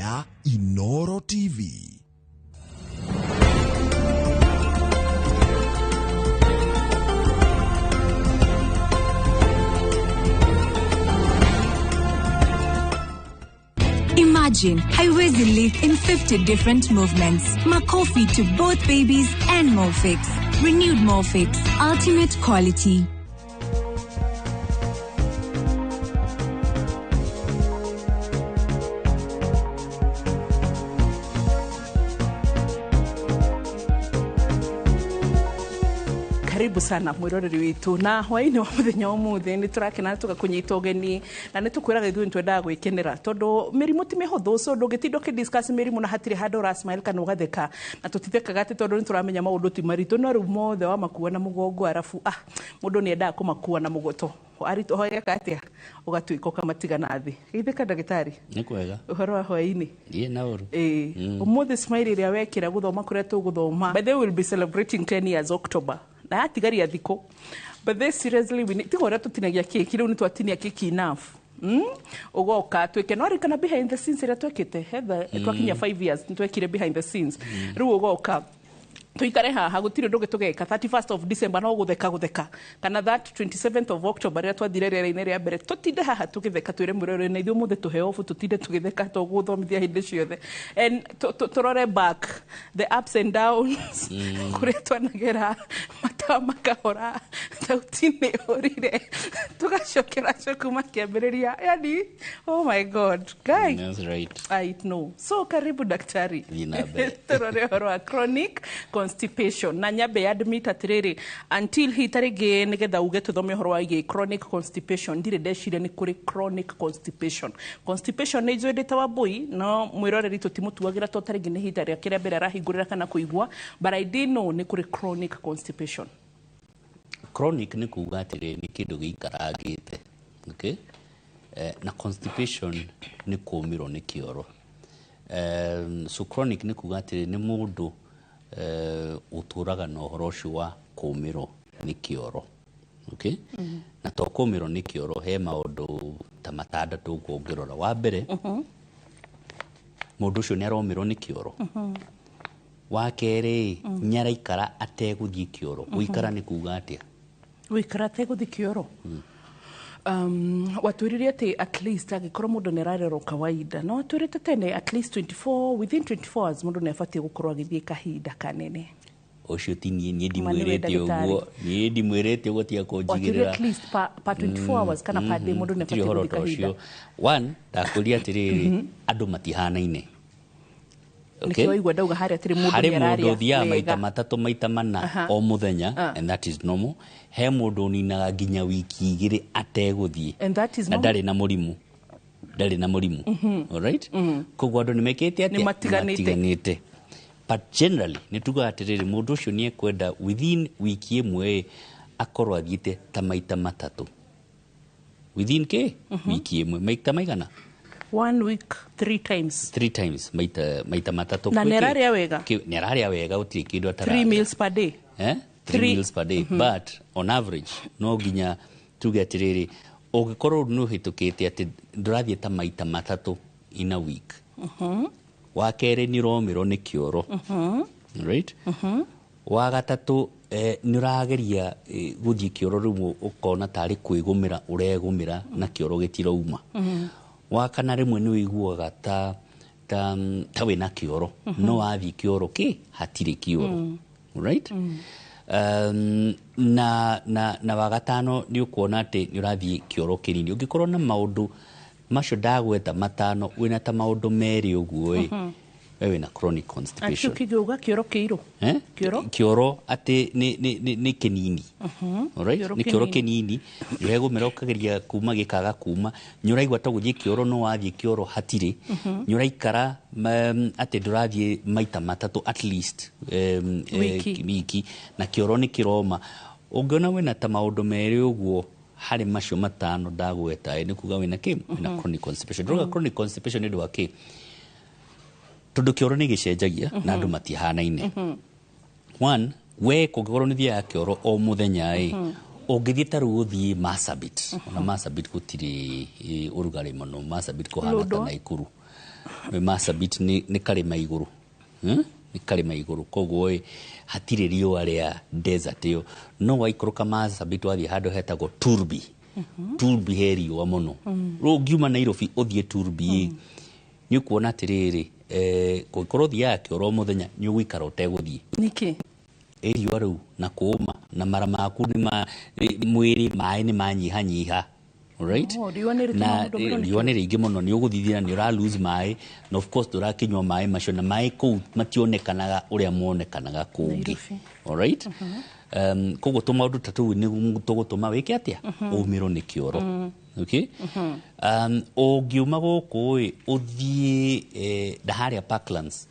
Ya Inoro TV. Imagine haiwezi live in 50 different movements. Makofi to both babies and Molfix. Renewed Molfix. Ultimate quality. Karibu sana mwiroreri witu na hwaini wa muthenya umuthi ni turakena tugakunyita ugeni na ni tukwiraga ithuĩ nitwendaga gwikenera tondu mirimu ti mihuthu, so ndungitinda ukidiscuss mirimu na hatiri handu ura smile kana ugatheka, na tutithekaga ati tondu ni turamenya maundu ti maritu, no riu mothe wa makua na mugongo arafu mundu ni endaga kumakua na mugoto arito hoyeka atia ugatuika ukamatiga na thi. Geithĩka ndagĩtarĩ. Nĩ kwega. Ũhoro wa hwaĩ-inĩ? Ndiĩ na ũru. Ĩĩ, ũmũthĩ smile ĩrĩa wekĩra gũthoma kũrĩa tũgũthoma. By the way, we'll be celebrating 10 years October. Na yatigaria thikũ. But this seriously we need tiga ũrĩa tũtinagia keki rĩu nĩ twatinia keki enough. Ugoka twike no rikana behind the scenes ĩrĩa twekĩte hetha twakinya 5 years nĩ twekire behind the scenes. Rĩu ugoka tuikare haha gutiri undu tugeka 31st of December no gutheka gutheka kana that 27th of October rĩrĩa twathire rĩera-inĩ rĩa mbere tutinde haha tugitheka twire mwĩrore na ithuĩ ũmũthĩ tũheo obu tutinde tugitheka tũgũthomithia hĩndĩ ciothe and tũrore back the ups and downs kũrĩa twanagera matawa makahora thauti nĩ ũrire tũgacokera kuma kĩambĩrĩria, yani oh my God guy. That's right. I know. So karibu daktari. Tũrore ũhoro wa chronic constipation na nyambe admit atiriri until he tarige nigetha uge tuthome horo wa chronic constipation ndire ndecire ni kuri chronic constipation. Constipation ni njũĩ ndĩ wa mbui no mwiroreri tutimutuagira to tarige ni hinda rĩa kĩrĩa mbere arahingũrĩra kana kũigua, but I didn't know ni kuri chronic constipation. Chronic ni kuga atĩrĩ ni kĩndũ gĩikarangĩte, okay? Na constipation ni kũũmĩrwo nĩ kĩoro. So chronic ni kuga atĩrĩ nĩ mũndũ uturaga na ũhoro ũcio wa kũũmĩrwo nĩ kĩoro, okay? Na to kũũmĩrwo nĩ kĩoro he maũndũ ta matandatũ ũguo ũngĩrora. Wa mbere, mũndũ ũcio nĩ aromĩrwo nĩ kĩoro. Wa kerĩ, nĩ araikara ategũthiĩ kĩoro. Gũikara nĩ kuga atĩa? Gũikara ategũthiĩ kĩoro? Watwĩrire atĩ at least angĩkorwo mũndũ nĩ ararerwo kawaida no watwĩrĩte tene at least 24 within 24 hours mũndũ nĩ abatiĩ gũkorwo agĩthiĩ kahinda kanene. Ũcio ti niĩ, niĩ ndimwĩrĩte ũguo, niĩ ndimwĩrĩte ũguo tiga kũnjigĩrĩra. At least per 24 hours kana per day mũndũ nĩ abatiĩ gũthiĩ kahinda. One, ndakũria atĩrĩrĩ, andũ matihanaine. Okay. Nĩkĩo waigua ndauga harĩa atĩrĩ mũndũ nĩ ararĩa mũndũ ũthiaga maita matatũ maita mana o mũthenya, and that is normal. He mũndũ ũninaga nginya wiki igĩrĩ ategũthiĩ na ndarĩ na mũrimũ, ndarĩ na mũrimũ. All right? Koguo andũ nĩ mekĩte atĩa? Nĩ matiganĩte. But generally nĩ tugaga atĩrĩrĩ mũndũ ũcio nĩ ekwenda within wiki ĩmwe akorwo athiĩte ta maita matatũ. Within kĩ? Wiki ĩmwe maita maigana? 1 week 3 times. 3 times maita matatũ. Na nĩ ararĩa wega? Nĩ ararĩa wega gũtirĩ kĩndũ atararĩa. 3 meals per day. 3 meals per day. But on average no nginya tuge atĩrĩrĩ ũngĩkorwo nĩ ũhĩtũkĩte atĩ ndũrathiĩ ta maita matatũ in a week. Wa kerĩ nĩ ũromĩrwo nĩ kĩoro. Right? Wa gatatũ nĩ ũrageria gũthiĩ kĩoro rĩu ũkona tarĩ kwĩgũmĩra ũregũmĩra na kĩoro gĩtirauma. Wa kana rĩmwe nĩ ũiguaga ta wĩna kĩoro no wathiĩ kĩoro kĩ hatirĩ kĩoro. Right? Na wa gatano nĩ ũkuona atĩ nĩ ũrathiĩ kĩoro kĩnini. Ũngĩkorwo na maũndũ macio ndagweta matano wĩna ta maũndũ merĩ ũguo ĩ, we wĩna chronic constipation. Atĩ ũkĩuga kĩoro kĩirũ? Kĩoro atĩ nĩ kĩnini. Alright? Nĩ kĩoro kĩnini. Nĩ ũregũmĩra ũkageria kuma gĩkaga kuma. Nĩ ũraigua ta gũthiĩ kĩoro no wathiĩ kĩoro hatirĩ. Nĩ ũraikara atĩ ndũrathiĩ maita matatũ at least wiki na kĩoro nĩ kĩroma. Ũngĩona wĩna ta maũndũ merĩ ũguo harĩ macio matano ndagweta nĩ kuga wĩna kĩ? Wĩna chronic constipation. Ndũrauga chronic constipation nĩ ũndũ wa kĩ? Tondũ kĩoro nĩ gĩcenjagia na andũ matihanaine. One, we kũngĩkorwo nĩ thiaga kĩoro o mũthenya ĩ, ũngĩthiĩ ta rĩu ũthiĩ Marsabit, ona Marsabit gũtirĩ ũrugarĩ mũno, Marsabit kũhana ta Naikuru. Marsabit nĩ karĩma igũrũ. Nĩ karĩma igũrũ, koguo ĩ hatirĩ riũa rĩa desert ĩyo. No waikũrũka Marsabit wathiĩ handũ hetagwo Turbi, Turbi he riũa mũno. Rĩu ũngiuma Nairobi ũthiĩ Turbi ĩ, nĩ ũkuona atĩrĩrĩ, kũngĩkorwo ũthiaga kĩoro o mũthenya, nĩ ũgũikara ũtegũthiĩ. Nĩkĩ? Ĩ riũa rĩu na kũũma na mara maku nĩ ma mwĩrĩ maĩ nĩ manyihanyiha. Alright? Oh, riũa nĩ rĩtũmaga Na mũndũ omĩrwo nĩ riũa nĩ rĩingĩ mũno, nĩ ũgũthithina, nĩ ũra lose maĩ, na of course ndũrakĩnyua maĩ macio, na maĩ kũu mationekanaga ũrĩa monekanaga kũngĩ. Nairobi. Alright? Koguo tũmaũndũ ta tũu nĩ tũgũtũma wĩke atĩa? Ũmĩrwo nĩ kĩoro. Okay? Ũngiuma gũkũ ĩ ũthiĩ na harĩa Parklands,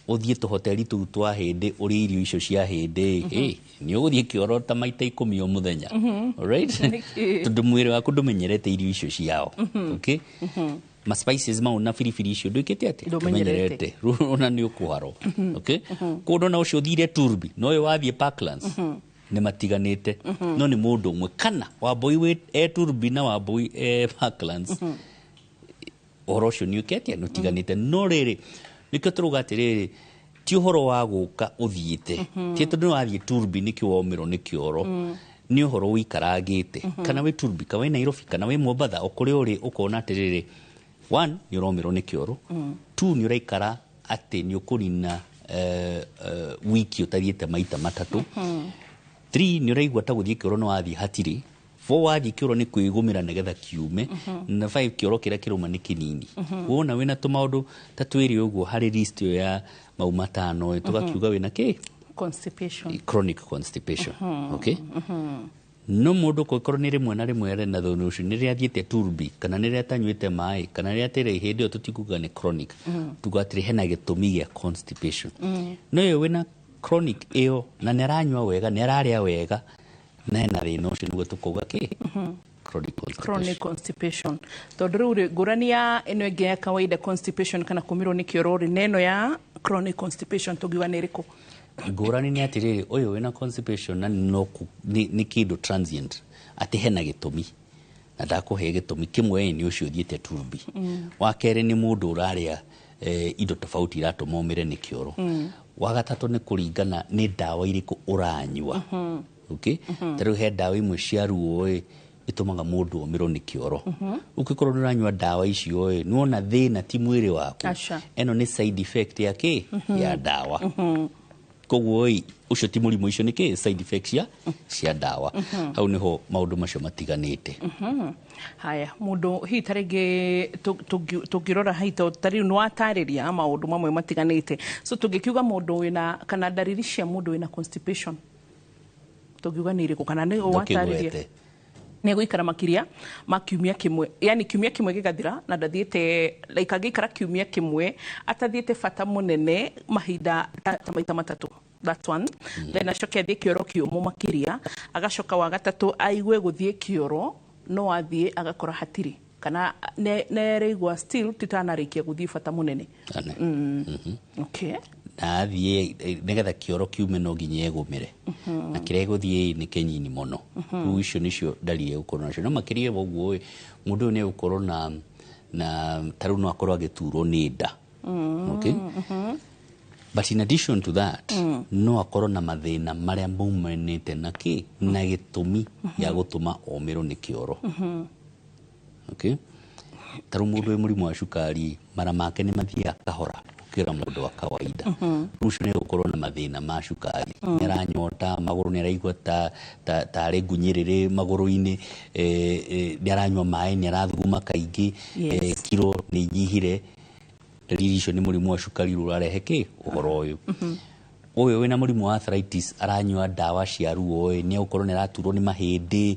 ũthiĩ tũhoteri tũu twa hĩndĩ ũrĩe irio icio cia hĩndĩ ĩ, nĩ ũgũthiĩ kĩoro ta maita 10 o mũthenya. Alright? Nĩkĩ? Tondũ mwĩrĩ waku ndũmenyerete irio icio ciao. Okay? Ma spices mau na biribiri icio ndwĩkĩte atĩa? Ndũmenyerete. Rĩu ona nĩ ũkũharwo. Okay? Kũndũ na ũcio ũthire Turbi na ũyũ wathiĩ Parklands nĩ matiganĩte, no nĩ mũndũ ũmwe, kana Wambui wĩ e Turbi na Wambui e Parklands, ũhoro ũcio nĩ ũkĩte nĩ ũtiganĩte. No rĩrĩ, nĩkĩo tũrauga atĩrĩrĩ, ti ũhoro wa gũka ũthiĩte, ti tondũ nĩ wathiĩ Turbi nĩkĩo womĩrwo nĩ kĩoro, nĩ ũhoro ũikarangĩte, kana wĩ Turbi, kana wĩ Nairobi, kana wĩ Mombatha, o kũrĩa ũrĩ, ũkona atĩrĩrĩ, one, nĩ ũromĩrwo nĩ kĩoro, two, nĩ ũraikara atĩ nĩ ũkũnina wiki ũtathiĩte maita matatũ, three, nĩ ũraigua ta gũthiĩ kĩoro no wathiĩ hatirĩ, four, wathiĩ kĩoro nĩ kwĩgũmĩra nĩgetha kiume, na five, kĩoro kĩrĩa kĩrauma nĩ kĩnini. Wona wĩna tũmaũndũ ta twĩrĩ ũguo harĩ list ĩyo ya mau matano ĩ, tũgakiuga wĩna kĩ? Constipation. Chronic constipation. Okay, no mũndũ kũngĩkorwo nĩ rĩmwe na rĩmwe arĩ na thĩna ũcio, nĩ rĩrĩa athiĩte Turbi, kana nĩ rĩrĩa atanyuĩte maĩ, kana rĩrĩa atĩrĩ, hĩndĩ ĩyo tũtikuga nĩ chronic, tuga atĩrĩ hena gĩtũmi gĩa constipation. No ĩyo wĩna chronic ĩyo na nĩ aranyua wega, nĩ ararĩa wega, na hena thĩna ũcio, nĩguo tũkauga kĩ? Chronic constipation. Chronic constipation. Tondũ rĩu rĩ, ngũrani ya ĩno ĩngĩ ya kawaida constipation kana kũmĩrwo nĩ kĩoro rĩ, na ĩno ya chronic constipation tũngiuga nĩ ĩrĩkũ? Ngũrani nĩ atĩrĩrĩ, ũyũ wĩna constipation na no nĩ kĩndũ transient, atĩ hena gĩtũmi, na ndakũhe gĩtũmi kĩmwe ĩ nĩ ũcio ũthiĩte Turbi, wa kerĩ nĩ mũndũ ũrarĩa indo tofauti iratũma ũmĩre nĩ kĩoro, wa gatatũ nĩ kũringana nĩ ndawa irĩkũ ũranyua. Okay, ta rĩu he ndawa imwe cia ruo ĩ itũmaga mũndũ omĩrwo nĩ kĩoro. Ũngĩkorwo nĩ ũranyua ndawa icio ĩ, nĩwona thĩna ti mwĩrĩ waku. Aca. Ĩno nĩ side effect ya kĩ? Ya ndawa. Koguo ĩ, ũcio ti mũrimũ, icio nĩ kĩ? Side effect cia ndawa. Hau nĩho maũndũ macio matiganĩte. Haya, mũndũ hihi ta rĩngĩ tũngĩrora hihi ta rĩu nĩ watarĩria maũndũ mamwe matiganĩte, so tũngĩkiuga mũndũ wĩna kana ndariri cia mũndũ wĩna constipation tũngiuga nĩ irĩkũ, kana nĩ watarĩria? Ndũkĩgwete. Nĩ gũikara makĩria ma kiumia kĩmwe, yani kiumia kĩmwe gĩgathira na ndathiĩte, like angĩikara kiumia kĩmwe atathiĩte bata mũnene mahinda ta maita matatũ, that's one. Then acoke athiĩ kĩoro kĩũmũ makĩria, agacoka wa gatatũ aigue gũthiĩ kĩoro no athiĩ agakora hatirĩ, kana nĩaraigua still titanarĩkia gũthiĩ bata mũnene. Ane. Okay. Na athiĩ nĩgetha kĩoro kiume no nginya egũmĩre, na kĩrĩa egũthiĩ nĩ kĩnyini mũno. Rĩu icio nĩcio ndariri egũkorwo nacio. No makĩria ma ũguo ĩ, mũndũ ũyũ nĩ egũkorwo na ta rĩu no akorwo agĩturwo nĩ nda. Okay, but in addition to that, no akorwo na mathĩna marĩa maumanĩte na kĩ? Na gĩtũmi gĩa gũtũma omĩrwo nĩ kĩoro. Okay, ta rĩu mũndũ wĩ mũrimũ wa cukari, mara make nĩ mathiaga kahora gũkĩra mũndũ wa kawaida. Rĩu ũcio nĩ egũkorwo na mathĩna ma cukari, nĩ aranyota magũrũ, nĩ araigua ta tarĩ ngunyĩrĩrĩ magũrũ-inĩ, nĩ aranyua maĩ, nĩ arathuguma kaingĩ, kiro nĩ inyihire. Ndariri icio nĩ mũrimũ wa cukari rĩu ũrarehe kĩ? Ũhoro ũyũ. Ũyũ wĩna mũrimũ wa arthritis aranyua ndawa cia ruo ĩ, nĩ egũkorwo nĩ araturwo nĩ mahĩndĩ,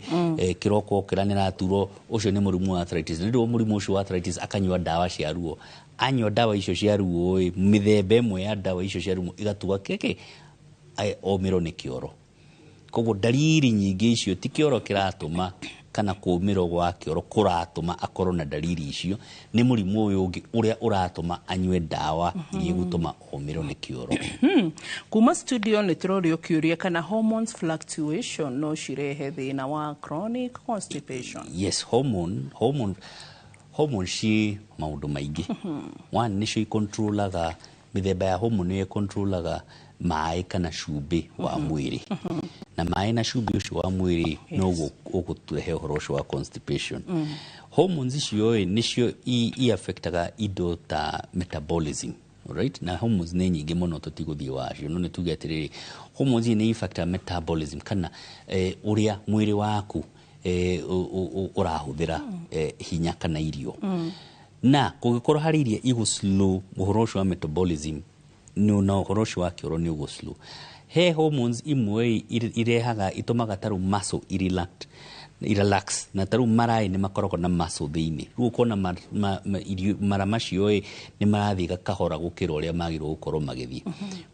kĩroko okĩra nĩ araturwo. Ũcio nĩ mũrimũ wa arthritis. Nĩ ũndũ wa mũrimũ ũcio wa arthritis akanyua ndawa cia ruo, anyua ndawa icio cia ruo ĩ, mĩthemba ĩmwe ya ndawa icio cia ruo igatua kĩkĩ? Omĩrwo nĩ kĩoro. Koguo ndariri nyingĩ icio ti kĩoro kĩratũma kana kũmĩrwo gwa kĩoro kũratũma akorwo na ndariri icio, nĩ mũrimũ ũyũ ũngĩ ũrĩa ũratũma anyue ndawa iria igũtũma omĩrwo nĩ kĩoro. Kuma studio nĩ tũrorio kĩũria kana hormones fluctuation no cirehe thĩna wa chronic constipation. Yes, hormone Hormone ci maũndũ maingĩ. One, nĩcio ikontrolaga mĩthemba ya hormone ĩyo ĩkontrolaga maĩ kana cumbĩ wa mwĩrĩ, na maĩ na cumbĩ ũcio wa mwĩrĩ noguo ũgũtũrehe ũhoro ũcio wa constipation. Hormones icio ĩ nĩcio i-affectaga indo ta metabolism. Alright? Na hormones nĩ nyingĩ mũno, tũtigũthiĩ wacio, no nĩ tuge atĩrĩrĩ, hormones nĩ affectaga metabolism kana ũrĩa mwĩrĩ waku ũrahũthĩra hinya kana irio. Na kũngĩkorwo harĩ iria igũ slow ũhoro ũcio wa metabolism nĩ na ũhoro ũcio wa kĩoro nĩ ũgũ slow. He hormones imwe irehaga itũmaga tarĩu muscle irelax, na tarĩu maraĩ nĩ makoragwo na muscle thĩinĩ, rĩu ũkona mara macio ĩ nĩ marathiĩ kahora gũkĩra ũrĩa magĩrĩirwo gũkorwo magĩthiĩ.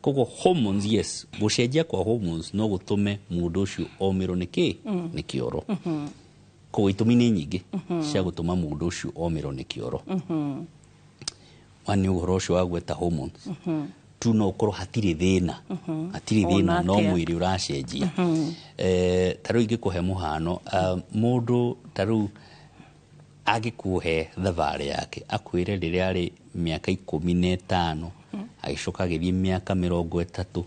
Koguo hormones, yes, gũcenjia kwa hormones no gũtũme mũndũ ũcio omĩrwo nĩ kĩ nĩ kĩoro. Koguo itũmi nĩ nyingĩ cia gũtũma mũndũ ũcio omĩrwo nĩ kĩoro. One, nĩ ũhoro ũcio wa gweta hormones. Two, no ũkorwo hatirĩ thĩna, hatirĩ thĩna, no Ona atĩa? mwĩrĩ ũracenjia. Ta rĩu ingĩkũhe mũhano, mũndũ ta rĩu angĩkũhe thabarĩ yake, akwĩre rĩrĩa arĩ mĩaka 15, agĩcoka agĩthiĩ mĩaka 30,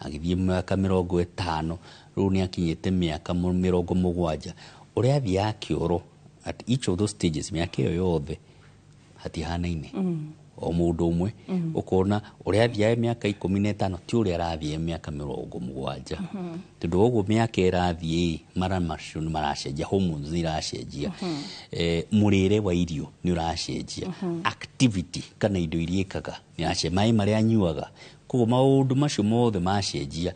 agĩthiĩ mĩaka 50, rĩu nĩ akinyĩte mĩaka 70, ũrĩa athiaga kĩoro at each of those stages, mĩaka ĩyo yothe hatihanaine. O mũndũ ũmwe ũkona ũrĩa athiaga mĩaka 15 ti ũrĩa arathiĩ mĩaka 70, tondũ ũguo mĩaka ĩrathiĩ, mara macio nĩ maracenjia, hormones nĩ iracenjia, mũrĩre wa irio nĩ ũracenjia, activity kana indo iria ĩkaga nĩ iracenjia, maĩ marĩa anyuaga. Koguo maũndũ macio mothe macenjia,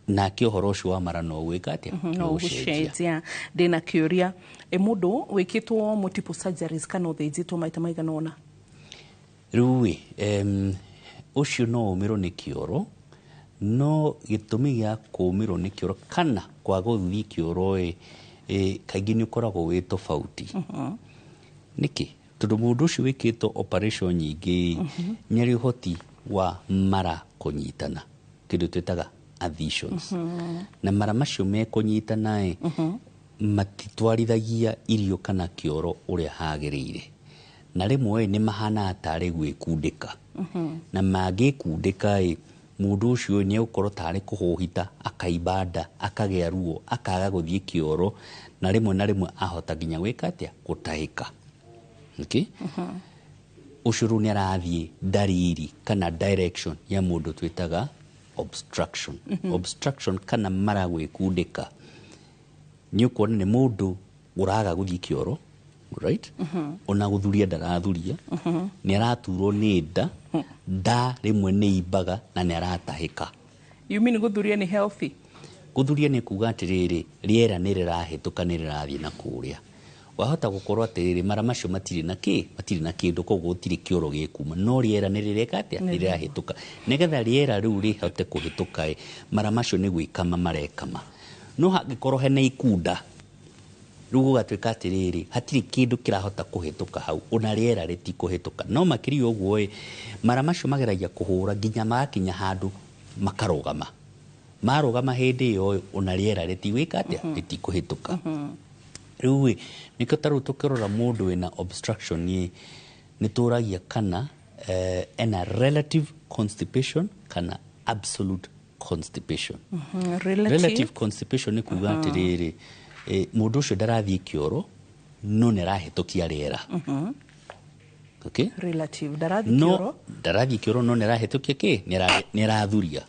nake ũhoro ũcio wa mara no gwĩka atĩa? No ũgũcenjia. Gũcenjia. Ndĩna kĩũria, ĩ mũndũ wĩkĩtwo multiple surgeries kana ũthĩnjĩtwo maita maigana ũna? Rĩu ĩ ũcio no ũmĩrwo nĩ kĩoro, no gĩtũmi gĩa kũũmĩrwo nĩ kĩoro kana kwaga gũthiĩ kĩoro ĩ, kaingĩ nĩ ũkoragwo wĩ tofauti. Nĩkĩ? Tondũ mũndũ ũcio wĩkĩtwo operation nyingĩ nĩ arĩ ũhoti wa mara kũnyitana, kĩndũ twĩtaga adhesions, na mara macio mekũnyitana ĩ matitwarithagia irio kana kĩoro ũrĩa hagĩrĩire, na rĩmwe ĩ nĩ mahanaga tarĩ gwĩkundĩka, na mangĩkundĩka ĩ mũndũ ũcio nĩ egũkorwo tarĩ kũhũhita, akaimba nda, akagĩa ruo, akaga gũthiĩ kĩoro, na rĩmwe na rĩmwe ahota nginya gwĩka atĩa? Gũtahĩka. Okay? Ũcio rĩu nĩ arathiĩ ndariri kana direction ya mũndũ twĩtaga obstruction. Obstruction kana mara gwĩkundĩka, nĩ ũkuona nĩ mũndũ ũraga gũthiĩ kĩoro, right? Ona gũthuria ndarathuria, nĩ araturwo nĩ nda, nda rĩmwe nĩ imbaga, na nĩ aratahĩka. You mean gũthuria nĩ healthy? Gũthuria nĩ kuga atĩrĩrĩ, rĩera nĩ rĩrahĩtũka, nĩ rĩrathiĩ na kũrĩa. Wahota gũkorwo atĩrĩrĩ, mara macio matirĩ na kĩ matirĩ na kĩndũ, koguo gũtirĩ kĩoro gĩkuma, no rĩera nĩ rĩreka atĩa? Nĩ rĩrahĩtũka. Nĩgetha rĩera rĩu rĩhote kũhĩtũka ĩ, mara macio nĩ gwĩkama marekama. No hangĩkorwo hena ikunda, rĩu gũgatuĩka atĩrĩrĩ, hatirĩ kĩndũ kĩrahota kũhĩtũka hau, ona rĩera rĩtikũhĩtũka. No makĩria ũguo ĩ, mara macio mageragia kũhũra nginya magakinya handũ makarũgama. Marũgama hĩndĩ ĩyo ĩ, ona rĩera rĩtigwĩka atĩa? Rĩtikũhĩtũka. Rĩu ĩ nĩkĩo ta rĩu tũkĩrora mũndũ wĩna obstruction ĩ, nĩ tũragia kana ena relative constipation kana absolute constipation. Relative? Relative constipation nĩ kuga atĩrĩrĩ, mũndũ ũcio ndarathiĩ kĩoro no nĩ arahĩtũkia rĩera. Okay? Relative, ndarathiĩ No kĩoro. ndarathiĩ kĩoro no nĩ arahĩtũkia kĩ nĩ arathuria.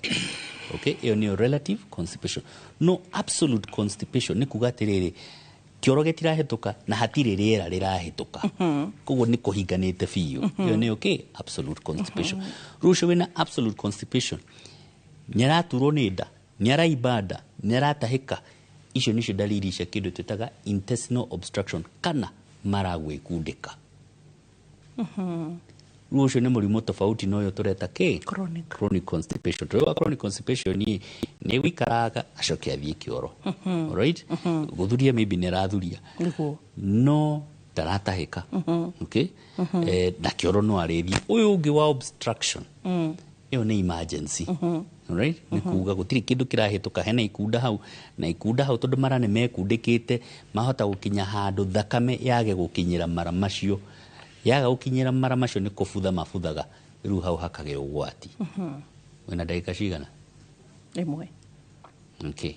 Okay? Ĩyo nĩyo relative constipation. No absolute constipation nĩ kuga atĩrĩrĩ, kĩoro gĩtirahĩtũka na hatirĩ rĩera rĩrahĩtũka, koguo nĩ kũhinganĩte biũ. Ĩyo nĩyo kĩ absolute constipation. Rĩu ũcio wĩna absolute constipation nĩ araturwo nĩ nda, nĩ araimba nda, nĩ aratahĩka. Icio nĩcio ndariri cia kĩndũ twĩtaga intestinal obstruction kana mara gwĩkundĩka. Rĩu ũcio nĩ mũrimũ tofauti na ũyũ tũreta kĩ Chronic. Chronic constipation. Tũrĩ wa chronic constipation nĩ gũikaraga acoke athiĩ kĩoro. Alright? Gũthuria maybe nĩ arathuria Nĩguo. no ndaratahĩka. Okay? Na kĩoro no arĩthiĩ. Ũyũ ũngĩ wa obstruction, ĩyo nĩ emergency. Alright? Nĩ kuga gũtirĩ kĩndũ kĩrahĩtũka, hena ikunda hau na ikunda hau, tondũ mara nĩ mekundĩkĩte, mahota gũkinya handũ thakame yage gũkinyĩra mara macio. Yaga gũkinyĩra mara macio nĩ kũbutha mabuthaga, rĩu hau hakagĩa ũgwati. Wĩna ndagĩka cigana? Ĩmwe. Okay.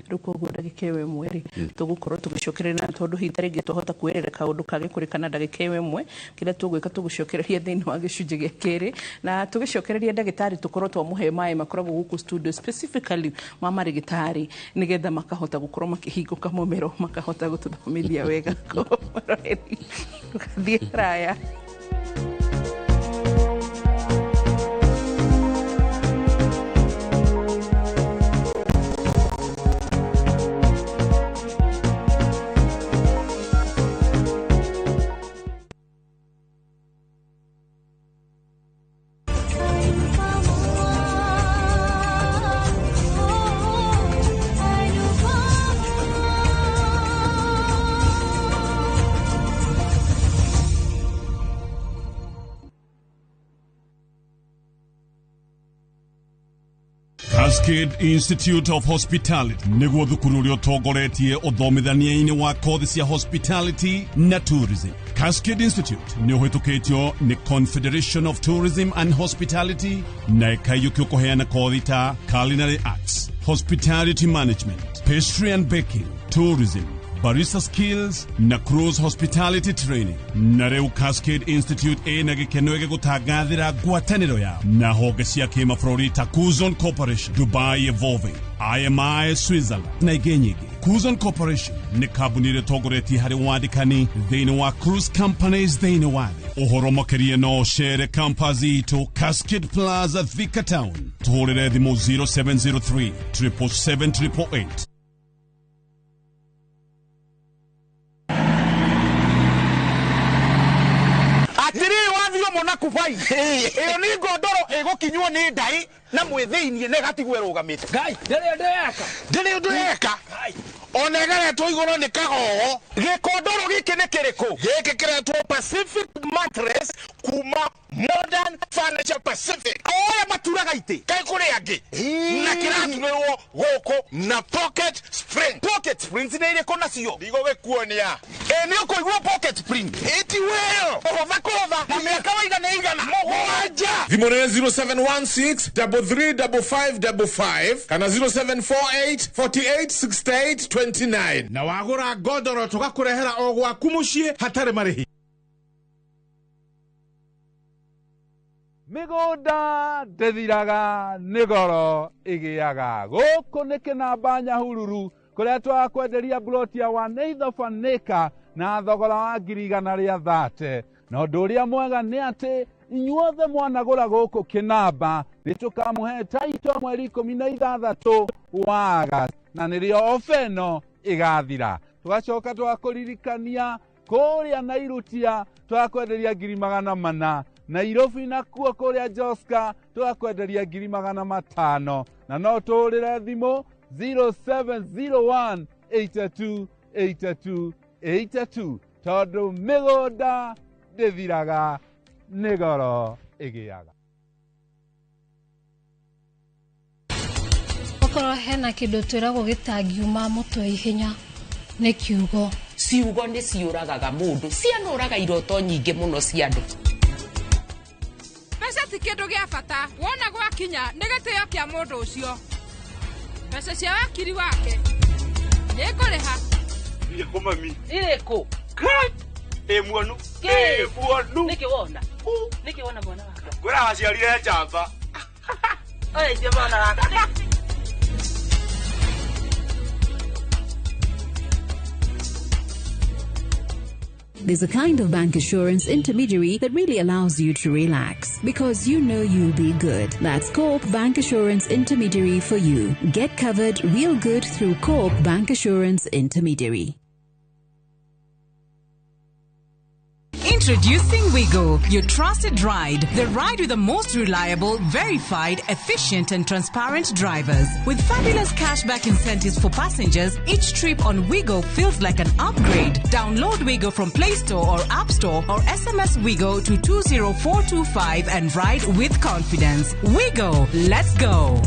Rĩu koguo ndagĩka ĩyo ĩmwe rĩ, tũgũkorwo tũgĩcokereria, na tondũ hihi ta rĩngĩ twahota kwĩrĩra kaũndũ kage kũrĩkana ndagĩka ĩyo ĩmwe, kĩrĩa tũgwĩka tũgũcokereria thĩinĩ wa gĩcunjĩ gĩa kerĩ, na tũgĩcokereria ndagĩtarĩ tũkorwo twamũhe maĩ makoragwo gũkũ studio specifically ma marĩgĩtarĩ, nĩgetha makahota gũkorwo makĩhingũka mũmero, makahota gũtũthomithia wega. Mũroreri, ndũgathiĩ haraya. Cascade Institute of Hospitality nĩguo thukuru ũrĩa ũtongoretie ũthomithania-inĩ wa kothi cia hospitality na tourism. Cascade Institute nĩ ũhĩtũkĩtio nĩ Confederation of Tourism and Hospitality na ĩkaiyũkio kũheana kothi ta culinary arts, hospitality management, pastry and baking, tourism, barista skills na cruise hospitality training. Na rĩu Cascade Institute ĩna gĩkeno gĩgũtangathĩra ngwatanĩro yao na honge cia kĩmabũrũri ta Kuzon Corporation, Dubai Evolving, IMI Switzerland na ingĩ nyingĩ. Kuzon Corporation nĩ kambuni ĩrĩa ĩtongoretie harĩ wandĩkani thĩinĩ wa cruise companies thĩinĩ wa thĩ. Ũhoro makĩria no ũcere campus itũ Cascade Plaza, Thika Town. Tũhũrĩre thimũ 0703 777 888. Atiriri, wathio mona kubai iyo ni ngondoro igukinywo ni ndai na mwithiinie na igatigwo irugamite. Ngai, ndĩrĩ ũndũ yeka. Ndĩrĩ ũndũ yeka, ona ĩgeretwo igũrũ nĩ kagogo. Gĩkondoro gĩkĩ nĩ kĩrĩkũ? Gĩkĩ kĩretwo Pacific Mattress kuma Modern Furniture Pacific, o aya maturaga itĩ kaĩ kũrĩ angĩ, na kĩraturĩrwo gũkũ na pocket spring. Pocket springs nĩ irĩkũ nacio? Ndigũgĩkuonia. Ĩ nĩ ũkũigua pocket spring ĩti wĩyo kũhũtha kũhũtha, na mĩaka waigana ĩigana 7. Thimũ nĩ 0716 335555 kana 0748 48 68 29, na wagũra ngondoro tũgakũrehera o gwaku mũciĩ hatarĩ marĩhi. Mĩgũnda ndĩthiraga, nĩ goro ĩgĩaga. Gũkũ nĩ kĩnamba Nyahururu, kũrĩa twakwenderia mburoti ya 1/8 of an acre na thogora wa 130,000. Na ũndũ ũrĩa mwega nĩ atĩ inyuothe mwanagũra gũkũ kĩnamba nĩ tũkamũhe taito mweri 16 wa August, na nĩrĩo ofa ĩno ĩgathira. Tũgacoka tũgakũririkania kũrĩa Nairutia twakwenderia 400,000, Nairobi nakuo kũrĩa Joska tũgakwenderia 500,000, na no tũhũrĩre thimũ 0701 82 82 82, tondũ mĩgũnda ndĩthiraga, nĩ goro ĩgĩaga. Okorwo hena kĩndũ twĩragwo gĩtangiuma mũtwe ihenya, nĩ kiugo. Ciugo nĩ ciũragaga mũndũ, cianũraga iroto nyingĩ mũno cia andũ. Mbeca ti kĩndũ gĩa bata, wona gwakinya nĩ gĩtĩo kĩa mũndũ ũcio. Mbeca cia wakiri wake nĩ ngũrĩha. Irĩkũ mami? Irĩkũ? Ĩ muonu. Ĩ muonu. Nĩkĩ wona? Nĩkĩ wona mwana wakwa? Kwĩra waciarire njamba. Oe mwana wakwa. There's a kind of bank assurance intermediary that really allows you to relax because you know you'll be good. That's Co-op Bank Assurance Intermediary for you. Get covered real good through Co-op Bank Assurance Intermediary. Introducing Wigo, your trusted ride. The ride with the most reliable, verified, efficient, and transparent drivers. With fabulous cashback incentives for passengers, each trip on Wigo feels like an upgrade. Download Wigo from Play Store or App Store or SMS Wigo to 20425 and ride with confidence. Wigo, let's go.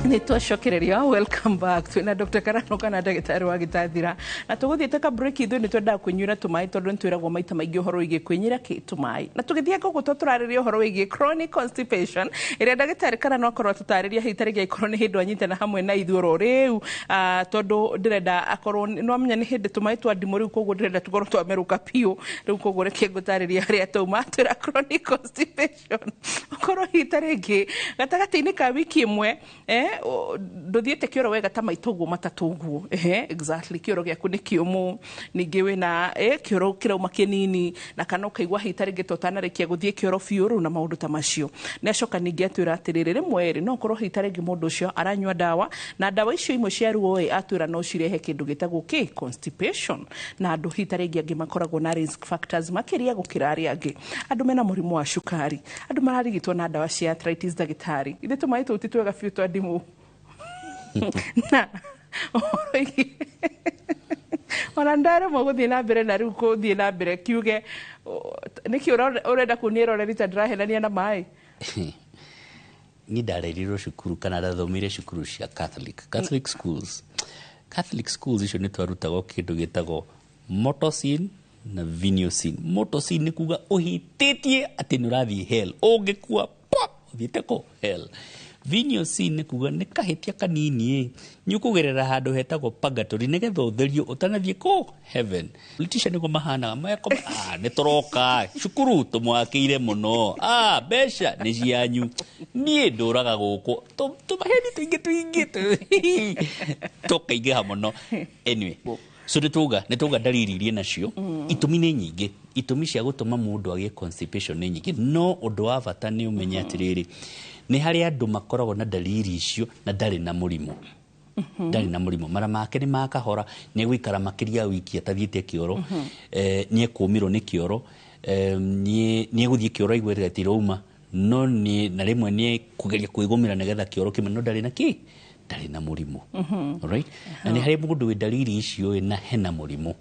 Nä twacokereria, welcome back. Twina Dr. Karano kana ndagĩtarĩ wa gĩtathira, na tũgũthiĩte ka break ithuĩ nĩ twendaga kwĩnyuĩra tũmaĩ, tondũ nĩ twĩragwo maita maingĩ ũhoro wĩgiĩ kwĩnyuĩra kĩ tũmaĩ, na tũgĩthiĩ gũkũ to tũrarĩria ũhoro wĩgiĩ chronic constipation ĩrĩa ndagĩtarĩ Karano akorwo atũtarĩria hihi tarĩngĩ angĩkorwo nĩ hĩndĩ wanyitana hamwe na ithuĩ oro rĩu, tondũ ndĩrenda akorwo nĩ wamenya nĩ hĩndĩ tũmaĩ twa ndimũ rĩu, koguo ndĩrenda tũkorwo twamerũka biũ rĩu, koguo reke ngũtarĩria harĩa tauma. Twĩra chronic constipation ũkorwo hihi tarĩngĩ gatagatĩ-inĩ ka wiki ĩmwe ndũthiĩte kĩoro wega ta maita ũguo matatũ ũguo, ehe, exactly, kĩoro gĩaku nĩ kĩũmũ, ningĩ wĩna kĩoro kĩrauma kĩnini, na kana ũkaigua hihi ta rĩngĩ ta ũtanarĩkia gũthiĩ kĩoro biũ rĩu na maũndũ ta macio. Nĩ acoka ningĩ atwĩra atĩrĩrĩ, rĩmwe rĩ no ũkorwo hihi ta rĩngĩ mũndũ ũcio aranyua ndawa, na ndawa icio imwe cia ruo ĩ atwĩra no cirehe kĩndũ gĩtagwo kĩ constipation, na andũ hihi ta rĩngĩ angĩ makoragwo na risk factors makĩria gũkĩra arĩa angĩ, andũ mena mũrimũ wa cukari, andũ mararigitwo na ndawa cia arthritis. Ndagĩtarĩ, ithe tũmaĩ tũu ti twega biũ twa ndimũ na ona ndaremwo gũthiĩ na mbere na rĩu kũthiĩ na mbere kiuge nĩkĩ ũrenda kunia ĩroreri ta ndĩrahenania na maĩ. Niĩ ndarerirwo cukuru kana ndathomire cukuru cia Catholic schools. Catholic schools icio nĩ twarutagwo kĩndũ gĩtagwo motosin na viniosin. Motosin nĩ kuga ũhitĩtie atĩ nĩ ũrathiĩ hell, ũngĩkua pop ũthiĩte kũ hell. Viniosin nĩ kuga nĩ kahĩtia kanini nĩ ũkũgerera handũ hetagwo purgatory nĩgetha ũtherio ũtanathiĩ kũ heaven. Politician nĩguo mahanaga meko, nĩ tũroka cukuru tũmwakĩire mũno, mbeca nĩ cianyu, niĩ ndũraga gũkũ, tũmaheni tũingĩ tũingĩ tũkaingĩha mũno. Anyway, so nĩ tuga ndariri iria nacio, itũmi nĩ nyingĩ, itũmi cia gũtũma mũndũ agĩe constipation nĩ nyingĩ, no ũndũ wa bata nĩ ũmenye atĩrĩrĩ, nĩ harĩ andũ makoragwo na dalili icio na ndarĩ na mũrimũ. Ndarĩ na mũrimũ, mara make nĩ makahora, nĩ egũikara makĩria wiki atathiĩte kĩoro, nĩ ekũmĩrwo nĩ kĩoro, nĩ egũthiĩ kĩoro aigue gĩtirauma, no nĩ na rĩmwe nĩ ekũgeria kwĩgũmĩra nĩgetha kĩoro kĩmwe, no ndarĩ na kĩ, ndarĩ na mũrimũ. Alright? Na nĩ harĩ mũndũ wĩ dalili icio na hena mũrimũ.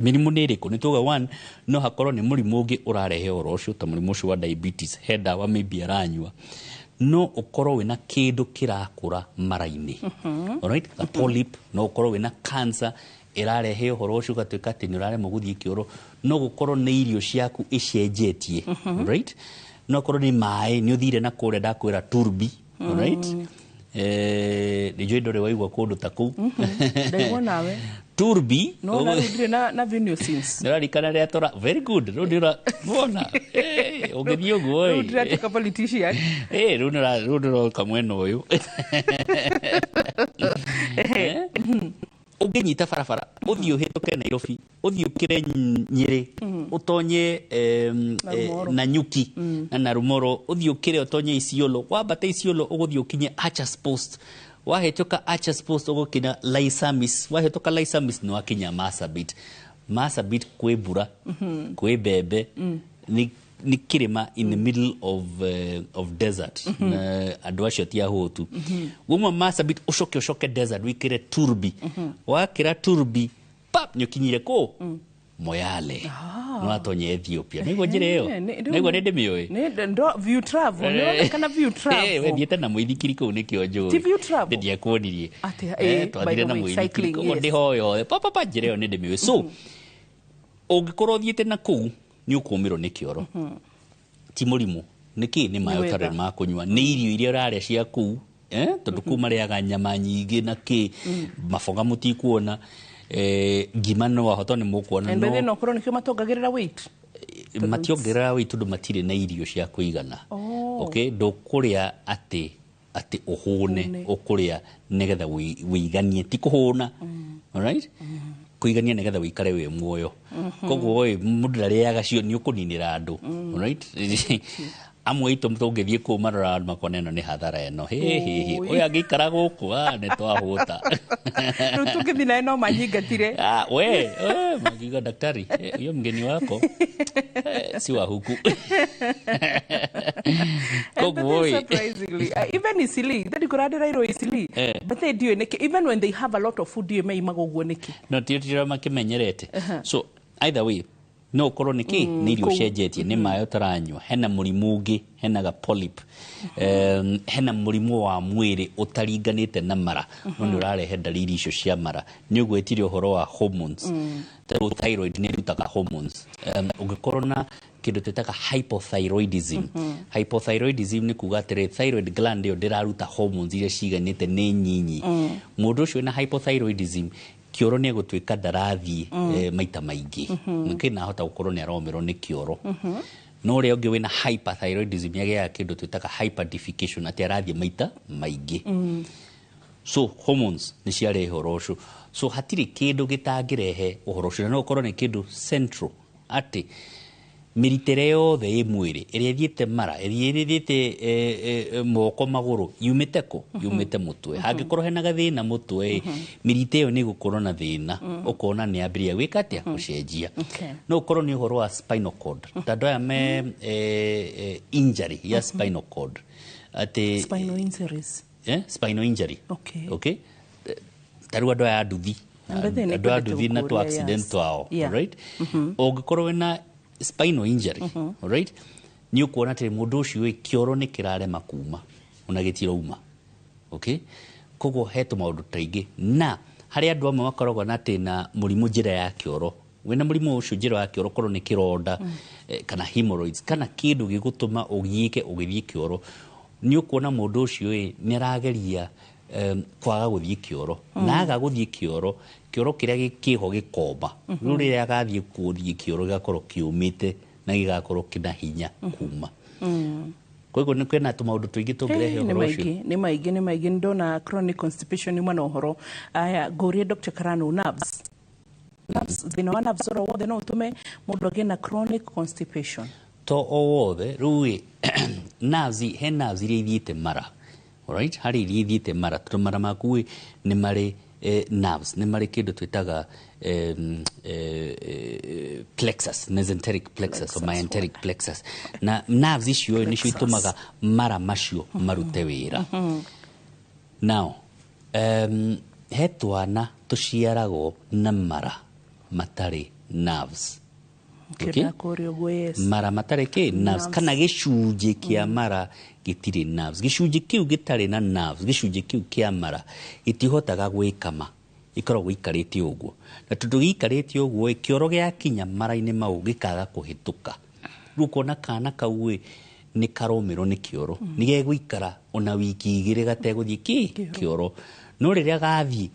Mĩrimũ nĩ ĩrĩkũ? Nĩ tuga one, no hakorwo nĩ mũrimũ ũngĩ ũrarehe ũhoro ũcio, ta mũrimũ ũcio wa diabetes, he ndawa maybe aranyua, no ũkorwo wĩna kĩndũ kĩrakũra mara-inĩ. Alright? A polyp, no ũkorwo wĩna cancer ĩrarehe ũhoro ũcio ũgatuĩka atĩ nĩ ũraremwo gũthiĩ kĩoro, no gũkorwo nĩ irio ciaku icenjetie. Alright? No ũkorwo nĩ maĩ, nĩ ũthire na kũrĩa ndakwĩra turbi. Alright? Nĩ njũĩ ndũrĩ waigua kũndũ ta kũu. Ndaigua nawe. Turbi. No, na rĩu ndirĩ na viniosin. Nĩũrarikana rĩrĩa tũra very good. Rĩu nĩ wona. Ũngĩthiĩ ũguo ĩ. Rĩu ndĩratuĩka politician. Rĩu nĩũroka mwena ũyũ. Ũngĩnyita barabara, ũthiĩ ũhĩtũke Nairobi, ũthiĩ ũkĩre Nyĩrĩ, ũtonye Nanyuki na Narumoro, ũthiĩ ũkĩre ũtonye Isiolo, wambate Isiolo ũgũthiĩ ũkinye Archers Post, wahĩtũka Archers Post ũgũkinya Laisamis, wahĩtũka Laisamis nĩ wakinya Marsabit. Marsabit kwĩ mbura, kwĩ mbembe, nĩ kĩrĩma in the middle of desert, na andũ acio ti ahũtu. Wauma Marsabit ũcoke ũcoke desert wĩkĩre Turbi, wakĩra Turbi pap nĩ ũkinyire kũ Moyale, nĩ watonya Ethiopia. Nĩguo njĩra ĩyo, nĩguo nĩ ndĩmĩũĩ. View travel, nĩũronekana view travel. We thiĩte na mũithikiri kũu nĩkĩo njũĩ. Ti view travel? Ndiakuonirie. Twathire na mũithikiri koguo ndĩhoyothe papapa njĩra ĩyo nĩ ndĩmĩũĩ. So ũngĩkorwo ũthiĩte na kũu nĩ ũkũmĩrwo nĩ kĩoro. Ti mũrimũ, nĩkĩ? Nĩ maĩ ũtarĩ ma kũnyua, nĩ irio iria ũrarĩa cia kũu, tondũ kũu marĩaga nyama nyingĩ na kĩ, maboga mũtikuona, ngima no wahota nĩ mũkuona, no no korwo nĩkĩo matongagĩrĩra weight. Mationgerera weight tondũ matirĩ na irio cia kũigana. Okay, ndũkũrĩa atĩ ũhũne, ũkũrĩa nĩgetha wĩiganie, ti kũhũna. Alright, kũigania nĩgetha wĩikare wĩ muoyo. Koguo ĩ mũndũ ndarĩaga cio, nĩ ũkũninĩra andũ. Alright, amwe aitũ tũngĩthiĩ kũu marora andũ makona ĩno nĩ hathara ĩno. Hĩ hĩ hĩ, ũyũ angĩikara gũkũ, ah, nĩ twahũta. Rĩu tũngĩthiĩ naye no manyingatire. Ah, we, we makiuga daktari, eh, huyo mgeni wako, eh, si wa huku. And Koguo but ĩ surprisingly, even Isili, that kũrandĩrairwo Isili, but they ndiũĩ nĩkĩ, even when they have a lot of food, ndiũĩ meimaga ũguo nĩkĩ. No tio tira makimenyerete. So either way no ũkorwo nĩ kĩ, nĩ irio ũcenjetie, nĩ maĩ ũtaranyua, hena mũrimũ ũngĩ, hena ga polyp, hena mũrimũ wa mwĩrĩ ũtaringanĩte na mara no nĩ ũrarehe ndariri icio cia mara. Nĩ ũgwĩtire ũhoro wa hormones. Tarĩu thyroid nĩ ĩrutaga hormones. Ũngĩkorwo na kĩndũ twĩtaga hypothyroidism. Hypothyroidism nĩ kuga atĩrĩ, thyroid gland ĩyo ndĩraruta hormones iria ciganĩte, nĩ nyinyi. Mũndũ ũcio wĩna hypothyroidism, kĩoro nĩ egũtuĩka ndarathiĩ maita maingĩ. Nĩkĩ nahota gũkorwo nĩ aromĩrwo nĩ kĩoro. No ũrĩa ũngĩ wĩna hyperthyroidism nĩ agĩaga kĩndũ twĩtaga hyperdefecation, atĩ arathiĩ maita maingĩ. So hormones nĩ ciarehe ũhoro ũcio. So hatirĩ kĩndũ gĩtangĩrehe ũhoro ũcio, na no ũkorwo nĩ kĩndũ central, atĩ mĩrutĩre yothe ĩ mwĩrĩ ĩrĩa ĩthiĩte mara, ĩrĩa ĩthiĩte moko, magũrũ, yumĩte kũ? Yumĩte mũtwe. Hangĩkorwo hena gathĩna mũtwe, mĩrita ĩyo nĩ ĩgũkorwo na thĩna, ũkona nĩ yambĩrĩria gwĩka atĩa? Gũcenjia. No ũkorwo nĩ ũhoro wa spinal cord, ta andũ aya me injury ya spinal cord, atĩ Spinal injuries. Eh, spinal injury. Okay, ta rĩu andũ aya a nduthi, And then andũ a nduthi na tũ nĩkwendete accident gũkũria, yes. twao. Right, ũngĩkorwo wĩna spinal injury, alright, nĩ ũkuona atĩ mũndũ ũcio ĩ kĩoro nĩ kĩrarema kuma, ona gĩtirauma. Okay, koguo he tũmaũndũ taingĩ, na harĩ andũ amwe makoragwo na atĩ na mũrimũ njĩra ya kĩoro. Wĩna mũrimũ ũcio njĩra ya kĩoro, korwo nĩ kĩronda, kana hemorrhoids, kana kĩndũ gĩgũtũma ũgiĩke ũgĩthiĩ kĩoro, nĩ ũkuona mũndũ ũcio ĩ nĩ arageria kwaga gũthiĩ kĩoro. Na aga gũthiĩ kĩoro, kĩoro kĩrĩa kĩho gĩkomba. Rĩu rĩrĩa agathiĩ gũthiĩ kĩoro, gĩgakorwo kĩũmĩte na gĩgakorwo kĩna hinya kuma. Koguo nĩ kwĩna tũmaũndũ tũingĩ tũngĩrehe Hey, nĩ ũhoro ũcio. maingĩ, nĩ maingĩ, nĩ maingĩ. Nĩ ndona chronic constipation yuma na ũhoro aya. Ngũrie Dr. Karano, nerves, thĩna wa nerves oro wothe no ũtũme mũndũ agĩe na chronic constipation? To o wothe. Rĩu ĩ nerves, he nerves iria ithiĩte mara. Alright, harĩ iria ithiĩte mara, tondũ mara maku ĩ nĩ marĩ nerves, nĩ marĩ kĩndũ twĩtaga plexus, mesenteric plexus or myenteric plexus, na nerves icio ĩ nĩcio Plexus. itũmaga mara macio marute wĩra. Now he twana tũciaragwo na mara matarĩ nerves. Okay? Kĩndakũria ũguo, yes. Mara matarĩ kĩ? Nerves. Nerves. Kana gĩcunjĩ kĩa mara gĩtirĩ nerves. Gĩcunjĩ kĩu gĩtarĩ na nerves, gĩcunjĩ kĩu kĩa mara gĩtihotaga gwĩkama, gĩkoragwo gĩikarĩte ũguo, na tondũ gĩikarĩte ũguo ĩ, kĩoro gĩakinya mara-inĩ mau gĩkaga kũhĩtũka. Rĩu ũkona kana kau ĩ nĩ karomĩrwo nĩ kĩoro, nĩ gegũikara ona wiki 2 gategũthiĩ kĩ kĩoro, no rĩrĩa gathiĩ,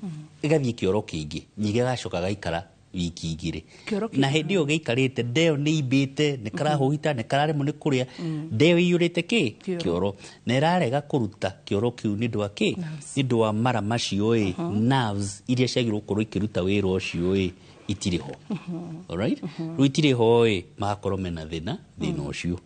gathiĩ kĩoro kĩingĩ, ningĩ gagacoka gaikara wiki 2. Kĩoro Na hĩndĩ ĩyo gĩikarĩte, ndeo nĩ imbĩte, nĩ karahũhita, nĩ kararemwo nĩ kũrĩa, ndeo ĩiyũrĩte kĩ? Kĩoro. Kĩoro, na ĩrarega kũruta kĩoro kĩu. Nĩ ũndũ wa kĩ? Nĩ ũndũ wa mara macio ĩ nerves iria ciagĩrĩirwo gũkorwo ikĩruta wĩra ũcio ĩ itirĩ ho. Alright, rĩu itirĩ ho ĩ, magakorwo mena thĩna ũcio.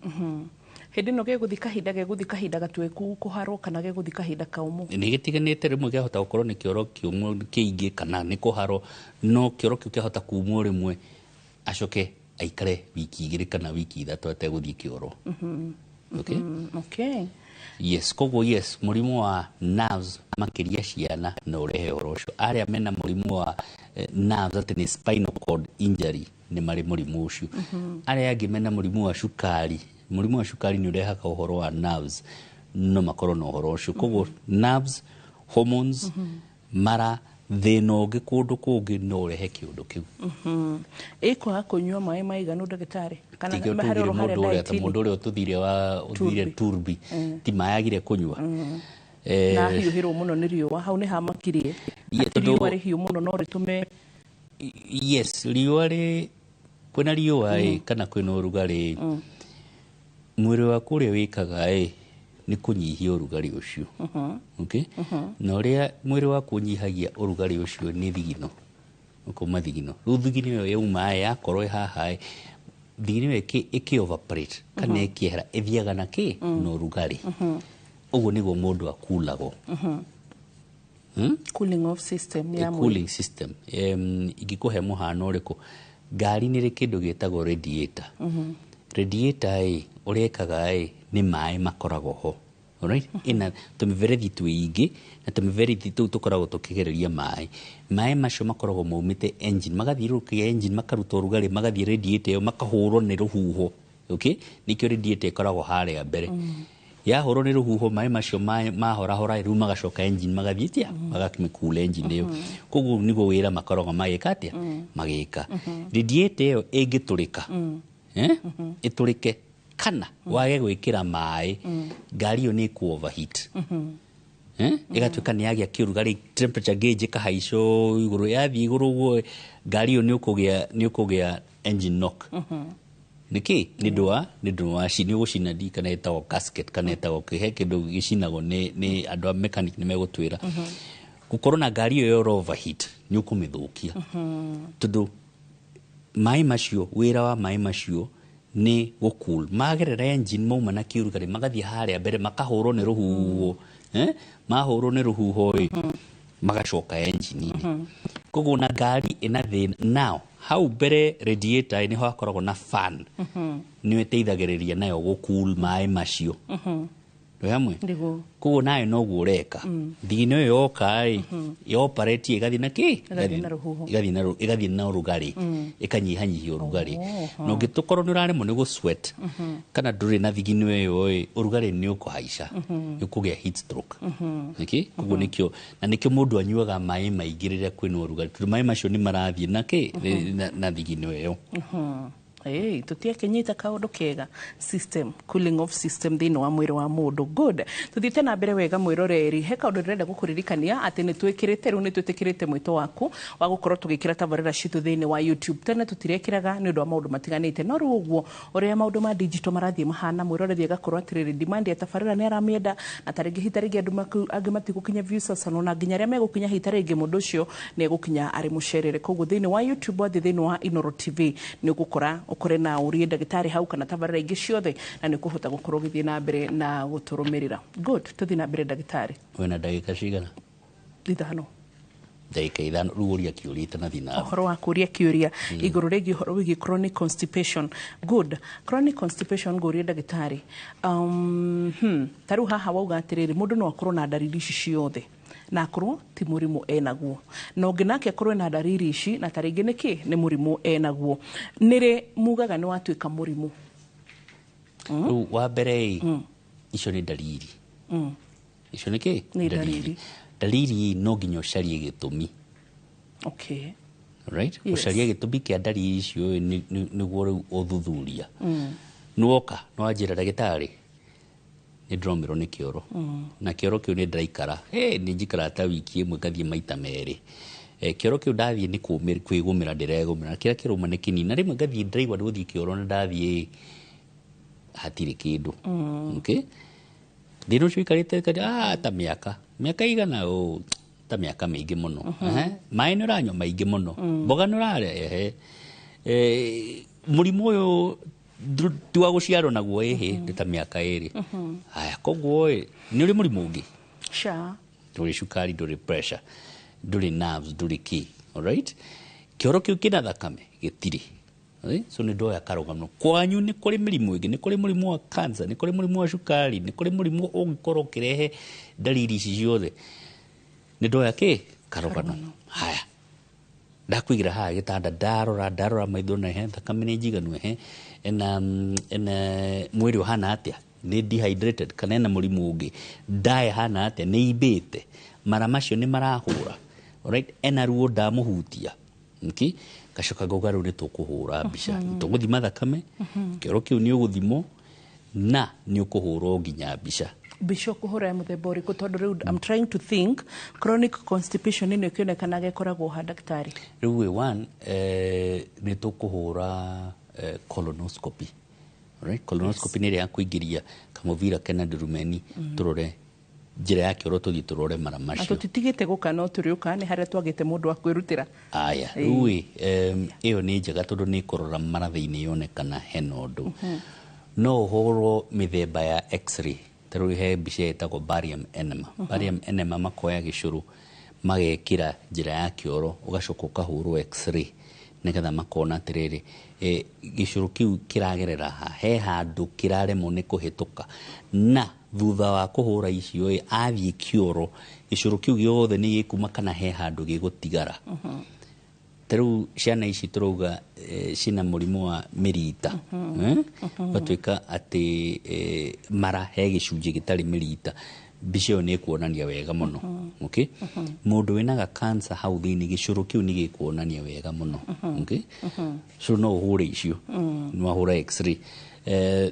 Hĩndĩ ĩno gegũthi kahinda gatuĩku kũharwo kana gegũthi kahinda kaũmũ? Nĩ gĩtiganĩte. Rĩmwe kĩahota gũkorwo nĩ kĩoro kĩũmũ kĩingĩ kana nĩ kũharwo, no kĩoro kĩu kĩahota kumwo rĩmwe, acoke aikare wiki 2 kana wiki 3 ategũthiĩ kĩoro. Okay? Okay. Yes, koguo yes, mũrimũ wa nerves makĩria ciana no ũrehe ũhoro ũcio. Arĩa mena mũrimũ wa nerves, atĩ nĩ spinal cord injury, nĩ marĩ mũrimũ ũcio. Arĩa angĩ mena mũrimũ wa cukari, mũrimũ wa cukari nĩ ũrehaga ũhoro wa nerves, no makorwo na ũhoro ũcio. Koguo nerves, hormones, mara, thĩna ũngĩ kũndũ kũngĩ no ũrehe kĩũndũ kĩu. Ĩ kwaga kũnyua maĩ maiganu, ndagĩtarĩ, kana Tikĩo harĩ tugire oro harĩa mũndũ ũrĩa ta diet-inĩ? mũndũ ũrĩa ũtũthire wa ũthire Turbi. turbi, ti maĩ agire kũnyua. Na hiũhĩrwo mũno nĩ riũa, hau nĩ hamakirie Yeah, atĩ tondũ riũa rĩhiũ mũno no rĩtũme Yes, riũa rĩ, kwĩna riũa ĩ kana kwĩna ũrugarĩ, mwĩrĩ waku ũrĩa wĩkaga ĩ nĩ kũnyihia ũrugarĩ ũcio. Okay, na ũrĩa mwĩrĩ waku ũnyihagia ũrugarĩ ũcio nĩ thigino. Ũkauma thigino. Rĩu thigino ĩyo yauma ĩ, yakorwo ĩ haha ĩ, thigino ĩyo ĩkĩ evaporate kana ĩkĩehera, ĩthiaga na kĩ? Na ũrugarĩ. Ũguo nĩguo mũndũ akulagwo. Cooling off system ya A mwĩrĩ. Cooling system. Ingĩkũhe mũhano ũrĩkũ? Ngari nĩ rĩ kĩndũ gĩtagwo radiator. Radiator ĩ, ũrĩa ĩkaga ĩ, nĩ maĩ makoragwo ho. Alright? Ĩna tũmĩberethi tũingĩ, na tũmĩberethi tũu tũkoragwo tũkĩgereria maĩ. Maĩ macio makoragwo maumĩte engine, magathiũrũrũkia engine, makaruta ũrugarĩ, magathiĩ radiator ĩyo, makahũrwo nĩ rũhuho. Okay? Nĩkĩo radiator ĩkoragwo harĩa mbere. Yahũrwo nĩ rũhuho, maĩ macio mahorahora, rĩu magacoka engine, magathiĩ tia magamĩkula engine ĩyo. Koguo nĩguo wĩra makoragwo magĩka atĩa? Magĩka. Radiator ĩyo ĩngĩtũrĩka, eh? Ĩtũrĩke kana wage gwĩkĩra maĩ, ngari ĩyo nĩ ĩkũ overheat. Eh? Ĩgatuĩka nĩ yagĩa kĩũrugarĩ, temperature gauge ĩkahaica igũrũ, yathiĩ igũrũ ũguo, ngari ĩyo nĩ ũkũgĩa engine knock. Nĩkĩ? Nĩ ũndũ wa nĩ ũgũcina ndi kana ĩtagwo gasket kana ĩtagwo he kĩndũ gĩcinagwo nĩ andũ a mechanic nĩ megũtwĩra. Gũkorwo na ngari ĩyo ĩro overheat, nĩ ũkũmĩthũkia, tondũ maĩ macio, wĩra wa maĩ macio nĩ gũcool. Magerera engine, mauma na kĩũrugarĩ, magathiĩ harĩa mbere, makahũrwo nĩ rũhuho, eh? Mahũrwo nĩ rũhuho ĩ, magacoka engine-inĩ. Koguo na ngari ĩna thĩna now, hau mbere radiator nĩho hakoragwo na fan, nĩyo ĩteithagĩrĩria nayo gũcool maĩ macio. Twĩ hamwe? Nĩguo. Koguo nayo noguo ũreka. Thigino ĩyo yoka ĩ, yoperate, ĩgathiĩ na kĩ? Ĩgathiĩ na rũhuho. Ĩgathiĩ na ũrugarĩ, ĩkanyihanyihia ũrugarĩ. Na ũngĩtũkorwo nĩ ũraremwo nĩ gũ-sweat kana ndũrĩ na thigino ĩyo ĩ, ũrugarĩ nĩ ũkũhaica, nĩ ũkũgĩa heat stroke. Okay? Koguo nĩkĩo, na nĩkĩo mũndũ anyuaga maĩ maingĩ rĩrĩa kwĩna ũrugarĩ, tondũ maĩ macio nĩ marathiĩ na kĩ? Na thigino ĩyo. Hey, tutiakinyita kaundu kega, system, cooling off system thĩinĩ wa mwĩrĩ wa mũndũ. Good, tuthiĩte na mbere wega. Mwĩroreri, he kaũndũ ndĩrenda gũkũririkania atĩ nĩ twĩkĩrĩte rĩu, nĩ twĩtĩkĩrĩte mwĩto waku wa gũkorwo tũgĩkĩra tabarĩra citũ thĩinĩ wa YouTube. Tene tũtirekĩraga nĩ ũndũ wa maũndũ matiganĩte, no rĩu ũguo ũrĩa maũndũ ma digital marathiĩ mahana, mwĩroreri agakorwo atĩrĩrĩ, demand ya tabarĩra nĩ aramĩenda, na tarĩngĩ hita rĩngĩ andũ angĩ matigũkinya Viusasa, na nginya arĩa megũkinya hita rĩngĩ, mũndũ ũcio nĩ egũkinya arĩ mũcerere. Koguo thĩinĩ wa YouTube, wathiĩ thĩinĩ wa Inoro TV, nĩ ũgũkora ũkore na ũrie ndagĩtarĩ hau kana tabarĩra ingĩ ciothe, na nĩ ũkũhota gũkorwo ũgĩthiĩ na mbere na gũtũrũmĩrĩra. Good, tũthiĩ na mbere, ndagĩtarĩ. Wĩna ndagĩka cigana? 5. Ndagĩka 5. Rĩu ũria kĩũria itanathiĩ na mbere. Ũhoro wa kũria kĩũria igũrũ rĩgiĩ ũhoro wĩgiĩ chronic constipation. Good, chronic constipation, ngũrie ndagĩtarĩ, ta rĩu haha wauga atĩrĩrĩ, mũndũ no akorwo na ndariri ici ciothe na akorwo ti mũrimũ enaguo, na ũngĩ nake akorwo ena ndariri ici na tarĩngĩ nĩ kĩ nĩ mũrimũ enaguo. Nĩrĩ mugaga nĩ watuĩka mũrimũ? Rĩu wa mbere ĩ, icio nĩ ndariri. Icio nĩ kĩ? Nĩ ndariri. Ndariri no nginya ũcarie gĩtũmi. Right? Yes. Ũcarie gĩtũmi kĩa ndariri icio ĩ, nĩguo rĩu ũthuthuria. Nĩwoka nĩwanjĩra, "Ndagĩtarĩ, nĩ ndĩromĩrwo nĩ kĩoro, na kĩoro kĩu nĩ ndĩraikara, hey, nĩ njikara ta wiki ĩmwe ngathiĩ maita merĩ. Kĩoro kĩu ndathiĩ nĩ kwĩgũmĩra ndĩregũmĩra, na kĩrĩa kĩrauma nĩ kĩnini, na rĩmwe ngathiĩ ndĩraigua nĩ gũthiĩ kĩoro na ndathiĩ hatirĩ kĩndũ." Okay? Thĩna ũcio ũikarĩte ta mĩaka igana ũ, ta mĩaka mĩingĩ mũno. Ehe. Maĩ nĩ ũranyua maingĩ mũno, mboga nĩ ũrarĩa, ehe. Mũrimũ ũyũ ti wa gũciarwo naguo, ĩhĩ, nĩ ta mĩaka 2. Haya, koguo ĩ, nĩ ũrĩ mũrimũ ũngĩ? Sha. Ndũrĩ cukari, ndũrĩ pressure, ndũrĩ nerves, ndũrĩ kĩ. Alright, kĩoro kĩu kĩna thakame gĩtirĩ. So nĩ ndoya karũgano kwanyu, nĩ kũrĩ mĩrimũ ĩngĩ, nĩ kũrĩ mũrimũ wa cancer, nĩ kũrĩ mũrimũ wa cukari, nĩ kũrĩ mũrimũ ũngĩkorwo ũkĩrehe ndariri ici ciothe. Nĩ ndoya kĩ karũgano. Haya, ndakuigĩra haha gĩtanda, ndarora ndarora maitho, na he thakame nĩ njiganu, ehe, ena mwĩrĩ ũhana atĩa, nĩ dehydrated kana ena mũrimũ ũngĩ, nda ĩhana atĩa, nĩ imbĩte, mara macio nĩ marahũra. Alright, ena ruo ndamũhutia? Okay? Ngacoka ngauga rĩu nĩ tũkũhũra mbica, nĩ tũgũthima thakame, kĩoro kĩu nĩ ũgũthimwo na nĩ ũkũhũrwo nginya mbica. Mbica ũkũhũra ya mũthemba ũrĩkũ? Tondũ rĩu I'm trying to think, chronic constipation ĩno ĩkĩonekanaga ĩkoragwo ha, ndagĩtarĩ? Rĩu ĩ one, nĩ tũkũhũra colonoscopy. Alright? Colonoscopy nĩ ĩrĩa ya kũingĩria kamũbira kena ndurumeni, tũrore Njĩra ya kĩoro tũthiĩ tũrore mara Na macio. Tũtitigĩte gũka, no tũrĩũka nĩ harĩa twagĩte mũndũ wa kwĩrutĩra. Aya. Rĩu ĩ, ĩyo nĩ njega tondũ nĩ ĩkũrora mara thĩinĩ yone kana hena ũndũ. No ũhũrwo mĩthemba ya x-ray. Ta rĩu he mbica ĩtagwo barium enema. Barium enema, makoya gĩcũrũ magekĩra njĩra ya kĩoro, ũgacoka ũkahũrwo x-ray nĩgetha makona atĩrĩrĩ, gĩcũrũ kĩu kĩragerera ha, he handũ kĩraremwo nĩ kũhĩtũka. Na thutha wa kũhũra icio ĩ, athiĩ kĩoro gĩcũrũ kĩu gĩothe nĩ gĩkuma kana he handũ gĩgũtigara. Ta rĩu ciana ici tũrauga ciĩna mũrimũ wa mĩrita, eh? Ũgatuĩka atĩ mara he gĩcunjĩ gĩtarĩ mĩrita, mbica ĩyo nĩ ĩkuonania wega mũno. Okay? Mũndũ wĩna cancer hau thĩinĩ, gĩcũrũ kĩu nĩ gĩkuonania wega mũno. Okay? So no ũhũre icio, nĩ wahũra x-ray,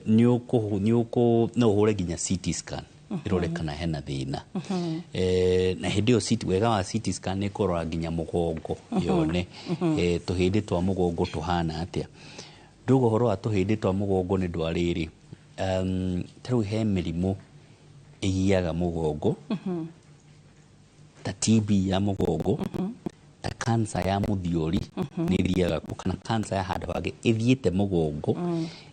nĩ ũkũ nĩ ũkũ no ũhũre nginya CT scan ĩrore kana hena thĩna. Na hĩndĩ ĩyo CT, wega wa CT scan nĩ kũrora nginya mũgongo, yone tũhĩndĩ twa mũgongo tũhana atĩa. Nduga ũhoro wa tũhĩndĩ twa mũgongo nĩ ndwa rĩrĩ, ta rĩu he mĩrimũ ĩgiaga mũgongo, ta TB ya mũgongo, ta cancer ya mũthiori nĩ ĩthiaga kuo, kana cancer ya handũ hangĩ ĩthiĩte mũgongo.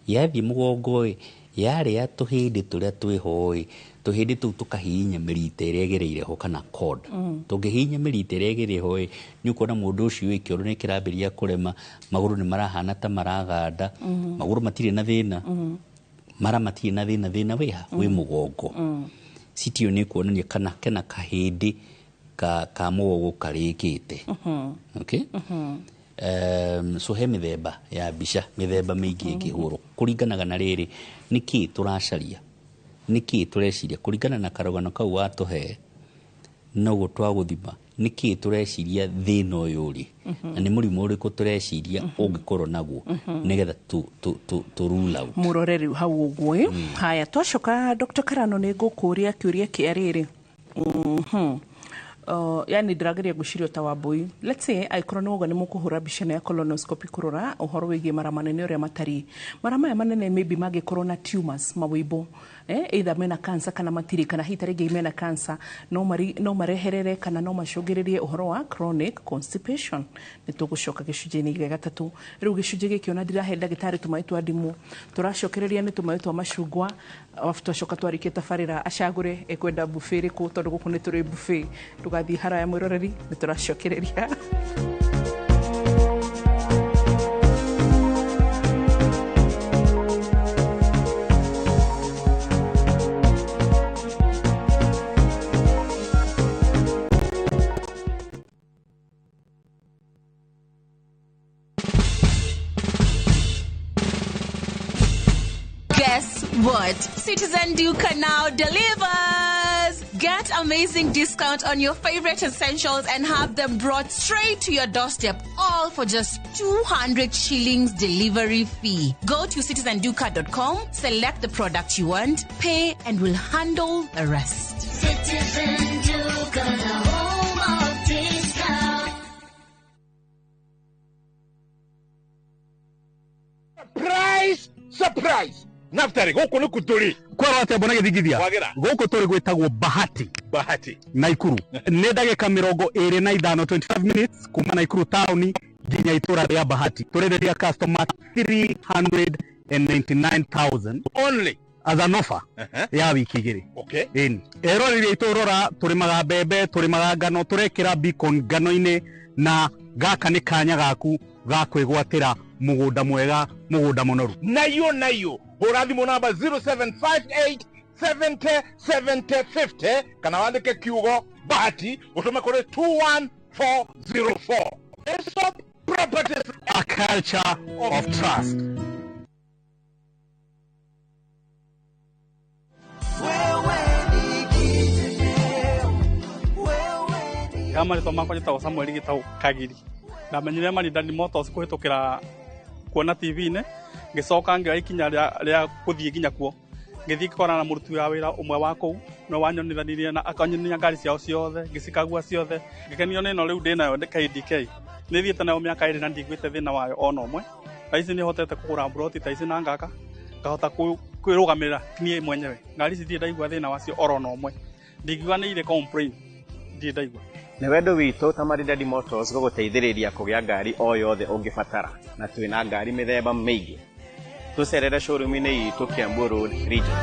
Yathiĩ mũgongo ĩ, yarĩa tũhĩndĩ tũrĩa twĩho ĩ, tũhĩndĩ tũu tũkahihinya mĩrita ĩrĩa ĩgereire ho kana cord. Tũngĩhihinya mĩrita ĩrĩa ĩgereire ho ĩ, nĩ ũkuona mũndũ ũcio ĩ, kĩoro nĩ kĩrambĩrĩria kũrema, magũrũ nĩ marahana ta maraganda, magũrũ matirĩ na thĩna, mara matirĩ na thĩna, thĩna wĩha wĩ mũgongo. CT ĩyo nĩ ĩkuonania kana kena kahĩndĩ ka mũgongo karĩkĩte. Okay? So he mĩthemba ya mbica, mĩthemba mĩingĩ ĩngĩhũrwo kũringanaga na rĩrĩ, nĩkĩĩ tũracaria, nĩkĩĩ tũreciria. Kũringana na karũgano kau watũhe, noguo twagũthima nĩkĩĩ tũreciria thĩna ũyũ ũrĩ, na nĩ mũrimũ ũrĩkũ tũreciria ũngĩkorwo naguo, nĩgetha tu rule out. Mũrore rĩu hau ũguo ĩ. Haya, twacoka, Dr. Karano, nĩ ngũkũria kĩũria kĩa rĩrĩ. Yani ndĩrageria gwĩciria ta Wambui, let's say angĩkorwo nĩ wauga nĩ mũkũhũra mbica ĩno ya colonoscopy kũrora ũhoro wĩgiĩ mara manene ũrĩa matariĩ, mara maya manene maybe mangĩkorwo na tumors, mawĩimbo, either mena cancer kana matirĩ, kana hihi ta rĩngĩ mena cancer, no mareherere kana no macũngĩrĩrie ũhoro wa chronic constipation. Nĩ tũgũcoka gĩcunjĩ-inĩ gĩa gatatũ. Rĩu gĩcunjĩ gĩkĩ ona ndirahe ndagĩtarĩ tũmaĩ twa ndimũ, tũracokereria nĩ tũmaĩ twa macungwa, arabu twacoka twarĩkia tabarĩra acagũre ekwenda buffet ĩrĩkũ, tondũ gũkũ nĩ tũrĩ buffet. Ndũgathiĩ haraya mwĩroreri, nĩ tũracokereria. Guess what? Citizen Duka now delivers! Get amazing discount on your favorite essentials and have them brought straight to your doorstep, all for just 200 shillings delivery fee. Go to citizenduka.com, select the product you want, pay, and we'll handle the rest. Citizen Duka, the home of discount. Surprise! Surprise! Naftari, gũkũ nĩ kũ tũrĩ? Kwerwo atĩa mbona gĩthingithia? Wagĩra. Gũkũ tũrĩ gwĩtagwo Bahati. Bahati. Naikuru nĩ ndagĩka 25, 25 minutes kuma Naikuru taũni nginya itũra rĩa Bahati. Tũrenderia customer 399,000 only as an offer ya wiki 2. Ĩni eroreri aitũ, rora, tũrĩmaga mbembe, tũrĩmaga ngano, tũrekĩra beacon ngano-inĩ, na gaka nĩ kanya gaku ga kwĩgwatĩra mũgũnda mwega, mũgũnda mũnoru. Nayo nayo hũra thimũ namba 0758 70 70 50 kana wandĩke kiugo Bahati ũtũme kũrĩ 21404. Aesop Properties, a culture of trust. Ya marĩtwa makwa njĩtagwo Samuel Gĩtaũ Kagiri. Ndamenyire Maridadi Motors kũhĩtũkĩra kuona TV-inĩ, ngĩcoka ngĩoya ikinya rĩa gũthiĩ nginya kuo. Ngĩthiĩ ngĩkorana na mũruti wa wĩra ũmwe wa kũu, nĩwe wanyonithanirie na akanyonia ngari ciao ciothe, ngĩcikagua ciothe, ngĩkenio nĩ ĩno rĩu ndĩnayo KDK. Nĩ thiĩte nayo mĩaka 2 na ndiguĩte thĩna wayo ona ũmwe. Thaa ici nĩ hotete kũgũra mburoti ta ici na ngaka, ngahota kwĩrũgamĩrĩra niĩ mwenyewe. Ngari ici ndirĩ ndaigua thĩna wacio oro na ũmwe. Ndingiuga nĩ irĩ complain, ndirĩ ndaigua. Nĩ wendo witũ ta Maridadi Motors gũgũteithĩrĩria kũgĩa ngari o yothe ũngĩbatara, na twĩna ngari mĩthemba mĩingĩ. Tũcerere showroom-inĩ itũ Kiambu Road, Region.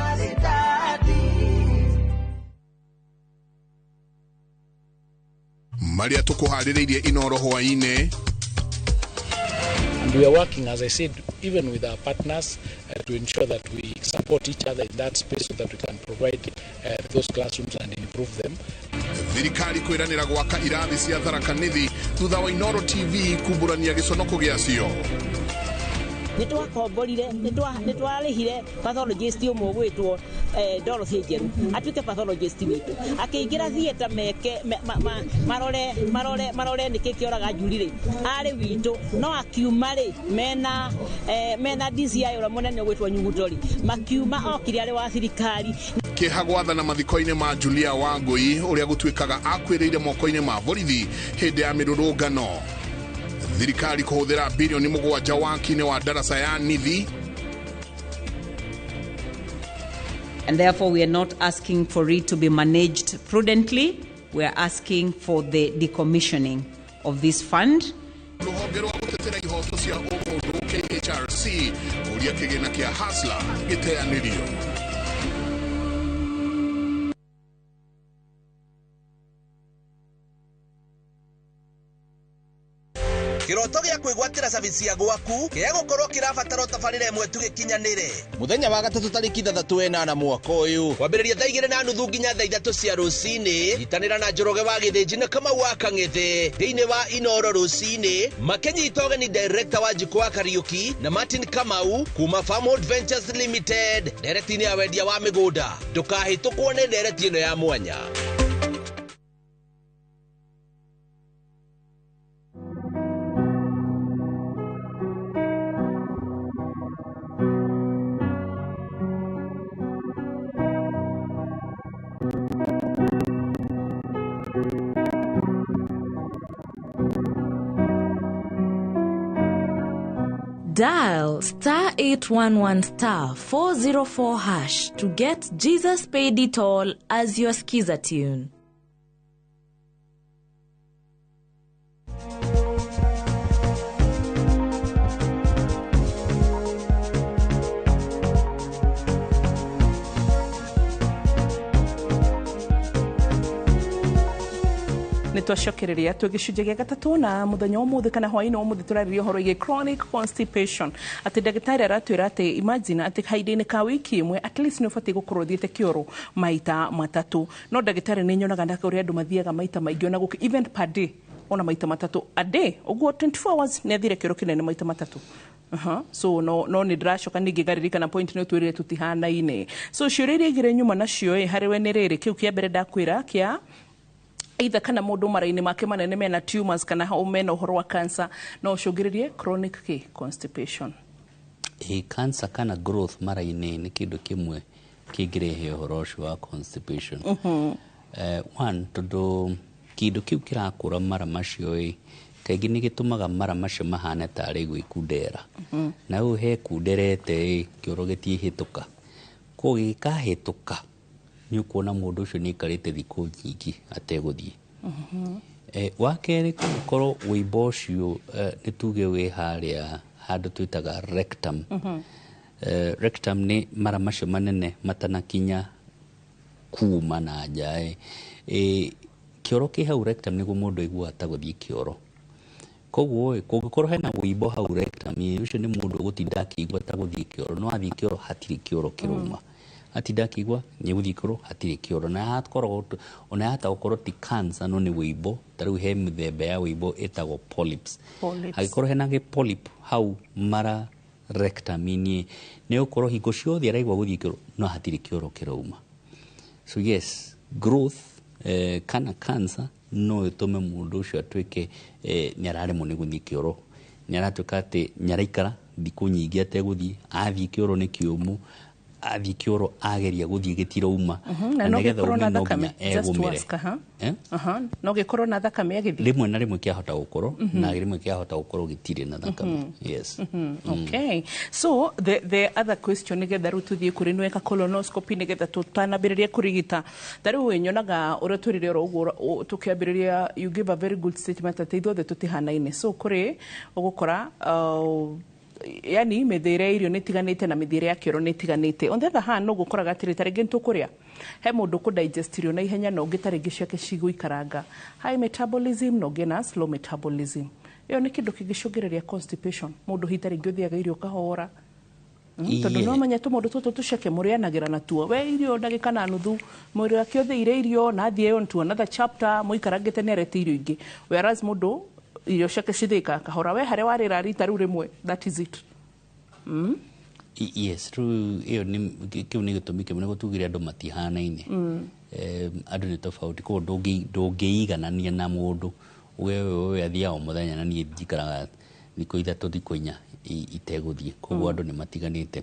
Marĩa tũkũharĩrĩirie Inoro hwaĩ-inĩ. And we are working, as I said, even with our partners to ensure that we support each other in that space so that we can provide those classrooms and improve them. Thirikari kwĩranĩra gwaka irathi cia Tharaka Nithi thutha wa Inoro TV kumbũrania gĩconoko gĩacio. Nĩ twakomborire, nĩ twarĩhire pathologist ũmwe ũgwĩtwo Dorothy Njeru atuĩke pathologist witũ, akĩingĩra theatre meke marore marore marore nĩkĩ kĩoraga Njuri rĩ, arĩ witũ, no akiuma rĩ mena DCI ũrĩa mũnene ũgwĩtwo Nyuguto rĩ, makiuma okire arĩ wa thirikari. Kĩeha gwathana mathiko-inĩ ma Julia Wangui ũrĩa gũtuĩkaga akuĩrĩire moko-inĩ ma borithi hĩndĩ ya mĩrũrũngano. Thirikari kũhũthĩra bilioni 7 waki-inĩ wa darasa ya Nithi. And therefore we are not asking for it to be managed prudently. We are asking for the decommissioning of this fund. Rũhonge rwa gũtetera ihoto cia ũmũndũ KHRC kũria kĩgĩna kĩa Hustler gĩteanĩrio. Kĩroto gĩa kwĩgwatĩra service ya gwaku kĩa gũkorwo kĩrabatara ũtabarĩre ĩmwe tu gĩkinyanĩre. Mũthenya wa gatatũ tarĩki 6 8 mwaka ũyũ, kwambĩrĩria thaa 2:30 nginya thaa 3 cia rũcinĩ, nyitanĩra na Njoroge wa Gĩthĩnji na Kamau wa Kang'ethe thĩinĩ wa Inoro rũcinĩ, makĩnyita ũgeni director wa Njikũ wa Kariuki na Martin Kamau kuma Farmhold Ventures Limited, ndereti-inĩ ya wendia wa mĩgũnda. Ndũkahĩtũkwo nĩ ndereti ĩno ya mwanya. Dial *811*404# to get Jesus Paid It All as your skiza tune. Nĩ twacokereria twĩ gĩcunjĩ gĩa gatatũ, na mũthenya ũmũthĩ kana hwaĩ-inĩ ũmũthĩ tũrarĩria ũhoro wĩgiĩ chronic constipation, atĩ ndagĩtarĩ aratwĩra atĩ imagine atĩ kahinda-inĩ ka wiki ĩmwe at least nĩ ũbatiĩ gũkorwo ũthiĩte kĩoro maita matatũ. No ndagĩtarĩ, nĩ nyonaga na ũrĩa andũ mathiaga maita maingĩ, ona gũkĩ even per day, ona maita matatũ a day ũguo, 24 hours nĩ athire kĩoro kĩnene maita matatũ. So no nĩ ndĩracoka ningĩ ngaririkana point nĩ ũtwĩrire tũtihanaine. So ciũria iria igĩrĩ nyuma nacio ĩ harĩ we nĩ rĩrĩ, kĩu kĩa mbere ndakwĩra kĩa either kana mũndũ mara-inĩ make manene mena tumors kana hau mena ũhoro wa cancer, no ũcũngĩrĩrie chronic kĩ constipation? Ĩ, cancer kana growth mara-inĩ nĩ kĩndũ kĩmwe kĩngĩrehe ũhoro ũcio wa constipation. One, tondũ kĩndũ kĩu kĩrakũra mara macio ĩ, kaingĩ nĩ gĩtũmaga mara macio mahane tarĩ gwĩkundera, na ũyũ hekunderete ĩ, kĩoro gĩtiĩhĩtũka. Koguo gĩkahĩtũka, nĩ ũkuona mũndũ ũcio nĩ aikarĩte thikũ nyingĩ ategũthiĩ. Wa kerĩ, kũngĩkorwo wĩimbo ũcio nĩ tuge wĩ harĩa handũ twĩtaga rectum. Rectum nĩ mara macio manene matanakinya kuma na nja ĩ. Kĩoro kĩ hau rectum nĩguo mũndũ aiguaga ta gũthiĩ kĩoro. Koguo ĩ, kũngĩkorwo hena wĩimbo hau rectum ĩ, ũcio nĩ mũndũ ũgũtinda akĩigua ta gũthiĩ kĩoro, no athiĩ kĩoro hatirĩ kĩoro kĩrauma, atinda akĩigua nĩ gũthiĩ kĩoro hatirĩ kĩoro. Na hakoragwo ona yahota gũkorwo ti cancer no nĩ wĩimbo. Ta rĩu he mĩthemba ya wĩimbo ĩtagwo polyps. Polyps. Angĩkorwo hena gĩ polyp hau mara rectum-inĩ, nĩ ũkorwo hingo ciothe araigua gũthiĩ kĩoro no hatirĩ kĩoro kĩrauma. So yes, growth kana cancer no ĩtũme mũndũ ũcio atuĩke nĩ araremwo nĩ gũthiĩ kĩoro, nĩ aratuĩka atĩ nĩ araikara thikũ nyingĩ ategũthiĩ, athiĩ kĩoro nĩ kĩũmũ. Athiĩ kĩoro, ageria gũthiĩ gĩtirauma. Na no nĩgetha gĩkorwo na ume no thakame, nginya just to egũmĩre. ask, aha. Eh? Aha. No gĩkorwo na thakame agĩthiĩ. Rĩmwe na rĩmwe kĩahota gũkorwo na rĩmwe kĩahota gũkorwo gĩtirĩ na thakame, yes. Okay, so the other question, nigetha rĩu tũthiĩ kũrĩ nweka colonoscopy, nĩgetha tũtanambĩrĩria kũrigita, ta rĩu ĩ nyonaga ũrĩa twĩrire oro ũguo tũkĩambĩrĩria, you give a very good statement atĩ ithuothe tũtihanaine. So kũrĩ ũgũkora yani mĩthĩre ya irio nĩ ĩtiganĩte na mĩthiĩre ya kĩoro nĩ ĩtiganĩte. On the other hand, no gũkoraga atĩrĩ, ta rĩngĩ nĩtũkũrĩa, he mũndũ kũ digest irio na ihenya na ũngĩ ta rĩngĩ ciake cigũikaranga, high metabolism, na ũngĩ na slow metabolism. Ĩyo nĩ kĩndũ kĩngĩcũngĩrĩria constipation, mũndũ hita rĩngĩ ũthiaga irio kahora. Tondũ no menye tũmaũndũ tũtũ tũceke mũrĩanagĩra natuo, we irio ndagĩka na nuthu, mwĩrĩ wake ũthĩire irio na athiĩ on to another chapter, mũikarangĩte nĩ arete irio ingĩ, whereas mũndũ irio ciake cithĩkaga kahora, we harĩa warĩra rita rĩu rĩmwe, that is it. Yes, rĩu ĩyo nĩ kĩu nĩ gĩtũmi kĩmwe nĩguo tugire andũ matihanaine. Andũ nĩ tofauti, koguo ndũngĩiganania na mũndũ we we athiaga o mũthenya na niĩ njikaraga thikũ 3, thikũ 4 itegũthiĩ. Koguo andũ nĩ matiganĩte.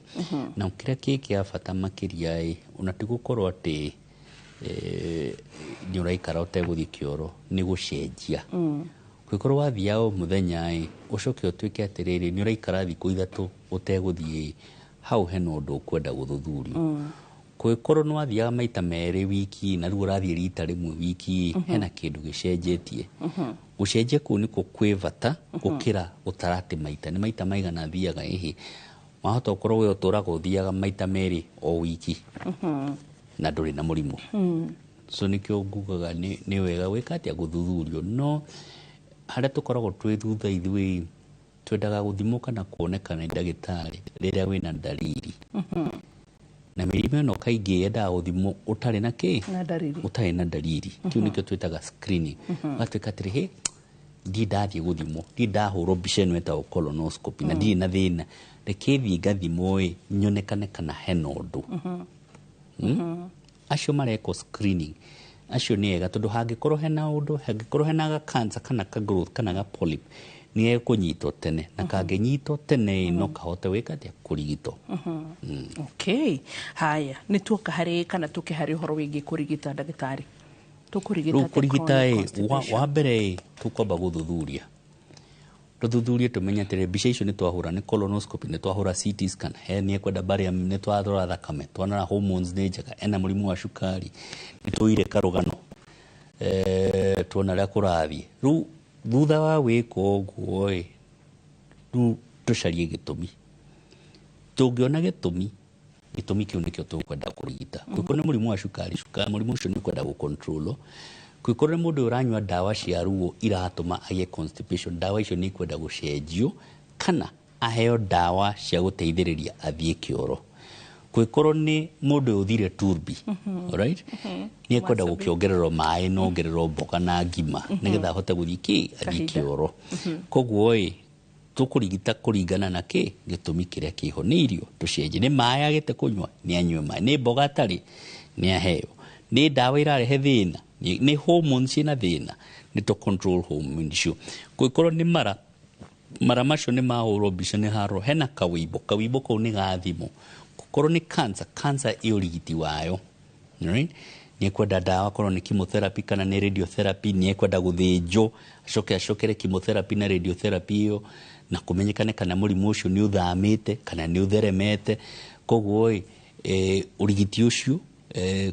Na kĩrĩa kĩ kĩa bata makĩria ĩ, ona ti gũkorwo atĩ nĩ ũraikara ũtegũthiĩ kĩoro, nĩ gũcenjia. Kũngĩkorwo wathiaga o mũthenya ĩ, ũcoke ũtuĩke atĩrĩrĩ nĩ ũraikara thikũ 3 ũtegũthiĩ ĩ, hau hena ũndũ ũkwenda gũthuthurio. Kũngĩkorwo nĩ wathiaga maita 2 wiki na rĩu ũrathiĩ rita rĩmwe wiki, hena kĩndũ gĩcenjetie. Gũcenjia kũu nĩkuo kwĩ bata gũkĩra gũtara atĩ maita nĩ maita maigana thiaga. Ĩhĩ, wahota gũkorwo we ũtũraga ũthiaga maita 2 o wiki na ndũrĩ na mũrimũ. So nĩkĩo ngugaga nĩ wega gwĩka atĩa, gũthuthurio. No harĩa tũkoragwo twĩ thutha ithuĩ, twendaga gũthimwo kana kuonekana nĩ ndagĩtarĩ rĩrĩa wĩna ndariri. Na mĩrimũ ĩno kaingĩ yendaga gũthimwo ũtarĩ na kĩ? Na ndariri. Ũtarĩ na ndariri. Kĩu nĩkĩo twĩtaga screening. Ũgatuĩka atĩrĩ, hĩ, ndirĩ ndathiĩ gũthimwo, ndirĩ ndahũrwo mbica ĩno ĩtagwo colonoscopy na ndirĩ na thĩna, reke thiĩ ngathimwo ĩ, nyonekane kana hena ũndũ. Acio marekwo screening acio nĩ ega, tondũ hangĩkorwo hena ũndũ, hangĩkorwo hena ga cancer kana ka growth kana ga polyp, nĩ gekũnyitwo tene, na kangĩnyitwo tene no kahote gwĩka atĩa, kũrigitwo. Okay, haya, nĩ tuoka harĩ kana tũke harĩ ũhoro wĩgiĩ kũrigita. Ndagĩtarĩ, tũkũrigita Rĩu atĩa kũrigita chronic ĩ, wa mbere ĩ, tũkwamba gũthuthuria, tũthuthurie tũmenye atĩrĩ, mbica icio nĩ twahũra, nĩ colonoscopy, nĩ twahũra CT scan, he nĩ ekwenda barium, nĩ twarora thakame, twanora hormones nĩ njega, ena mũrimũ wa cukari, nĩ tũire karũgano, tuona ũrĩa kũrathiĩ. Rĩu thutha wa gwĩka ũguo ĩ, rĩu tũcarie gĩtũmi. Tũngĩona gĩtũmi, gĩtũmi kĩu nĩkĩo tũkwenda kũrigita. Kũngĩkorwo nĩ mũrimũ wa cukari, mũrimũ ũcio nĩ ũkwenda gũcontrolwo. Kũngĩkorwo nĩ mũndũ ũranyua ndawa cia ruo iratũma agĩe constipation, ndawa icio nĩ ikwenda gũcenjio kana aheo ndawa cia gũteithĩrĩria athiĩ kĩoro. Kũngĩkorwo nĩ mũndũ ũthire turbi, alright, nĩ ekwenda gũkĩongererwo maĩ na ongererwo mboga na ngima nĩgetha ahote gũthiĩ kĩ, athiĩ Kahinda. kĩoro. Koguo ĩ, tũkũrigita kũringana na kĩ, gĩtũmi kĩrĩa kĩho. Nĩ irio tũcenjie, nĩ maĩ agĩte kũnyua, nĩ anyue maĩ, nĩ mboga atarĩ, nĩ aheo, nĩ ndawa irarehe thĩna, nĩ hormones ciĩna thĩna, nĩ tũ control hormones icio. Kũngĩkorwo nĩ mara, mara macio nĩ mahũrwo mbica, nĩ harwo hena kawĩimbo, kawĩimbo kau nĩ gathimwo. Kũkorwo nĩ cancer, cancer ĩ ũrigiti wayo, right? Nĩ ekwenda ndawa, korwo nĩ chemotherapy kana nĩ radiotherapy, nĩ ekwenda gũthĩnjwo, acoke acokere chemotherapy na radiotherapy ĩyo, na kũmenyekane kana mũrimũ ũcio nĩ ũthamĩte kana nĩ ũtheremete. Koguo ĩ, ũrigiti ũcio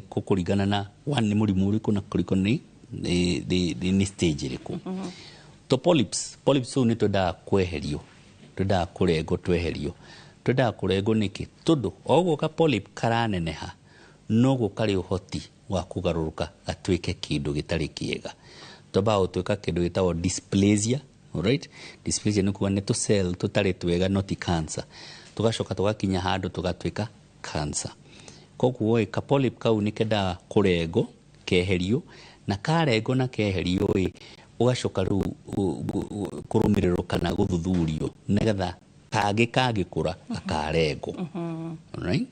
kũkũringana na one nĩ mũrimũ ũrĩkũ na kũrĩkũ nĩ stage ĩrĩkũ. To polyps, polyps ũũ nĩ twendaga kweherio, twendaga kũrengwo tweherio. Twendaga kũrengwo nĩkĩ? Tondũ o ũguo ka polyp karaneneha, noguo karĩ ũhoti wa kũgarũrũka gatuĩke kĩndũ gĩtarĩ kĩega. Twambaga gũtuĩka kĩndũ gĩtagwo dysplasia. Alright, dysplasia nĩ kuga nĩ tũ cell tũtarĩ twega, no ti cancer. Tũgacoka tũgakinya handũ tũgatuĩka cancer. Koguo ĩ, ka polyp kau nĩ kendaga kũrengwo keherio, na karengwo na keherio ĩ, ũgacoka rĩu kũrũmĩrĩrwo kana gũthuthurio nĩgetha kangĩ kangĩkũra gakarengwo. Alright?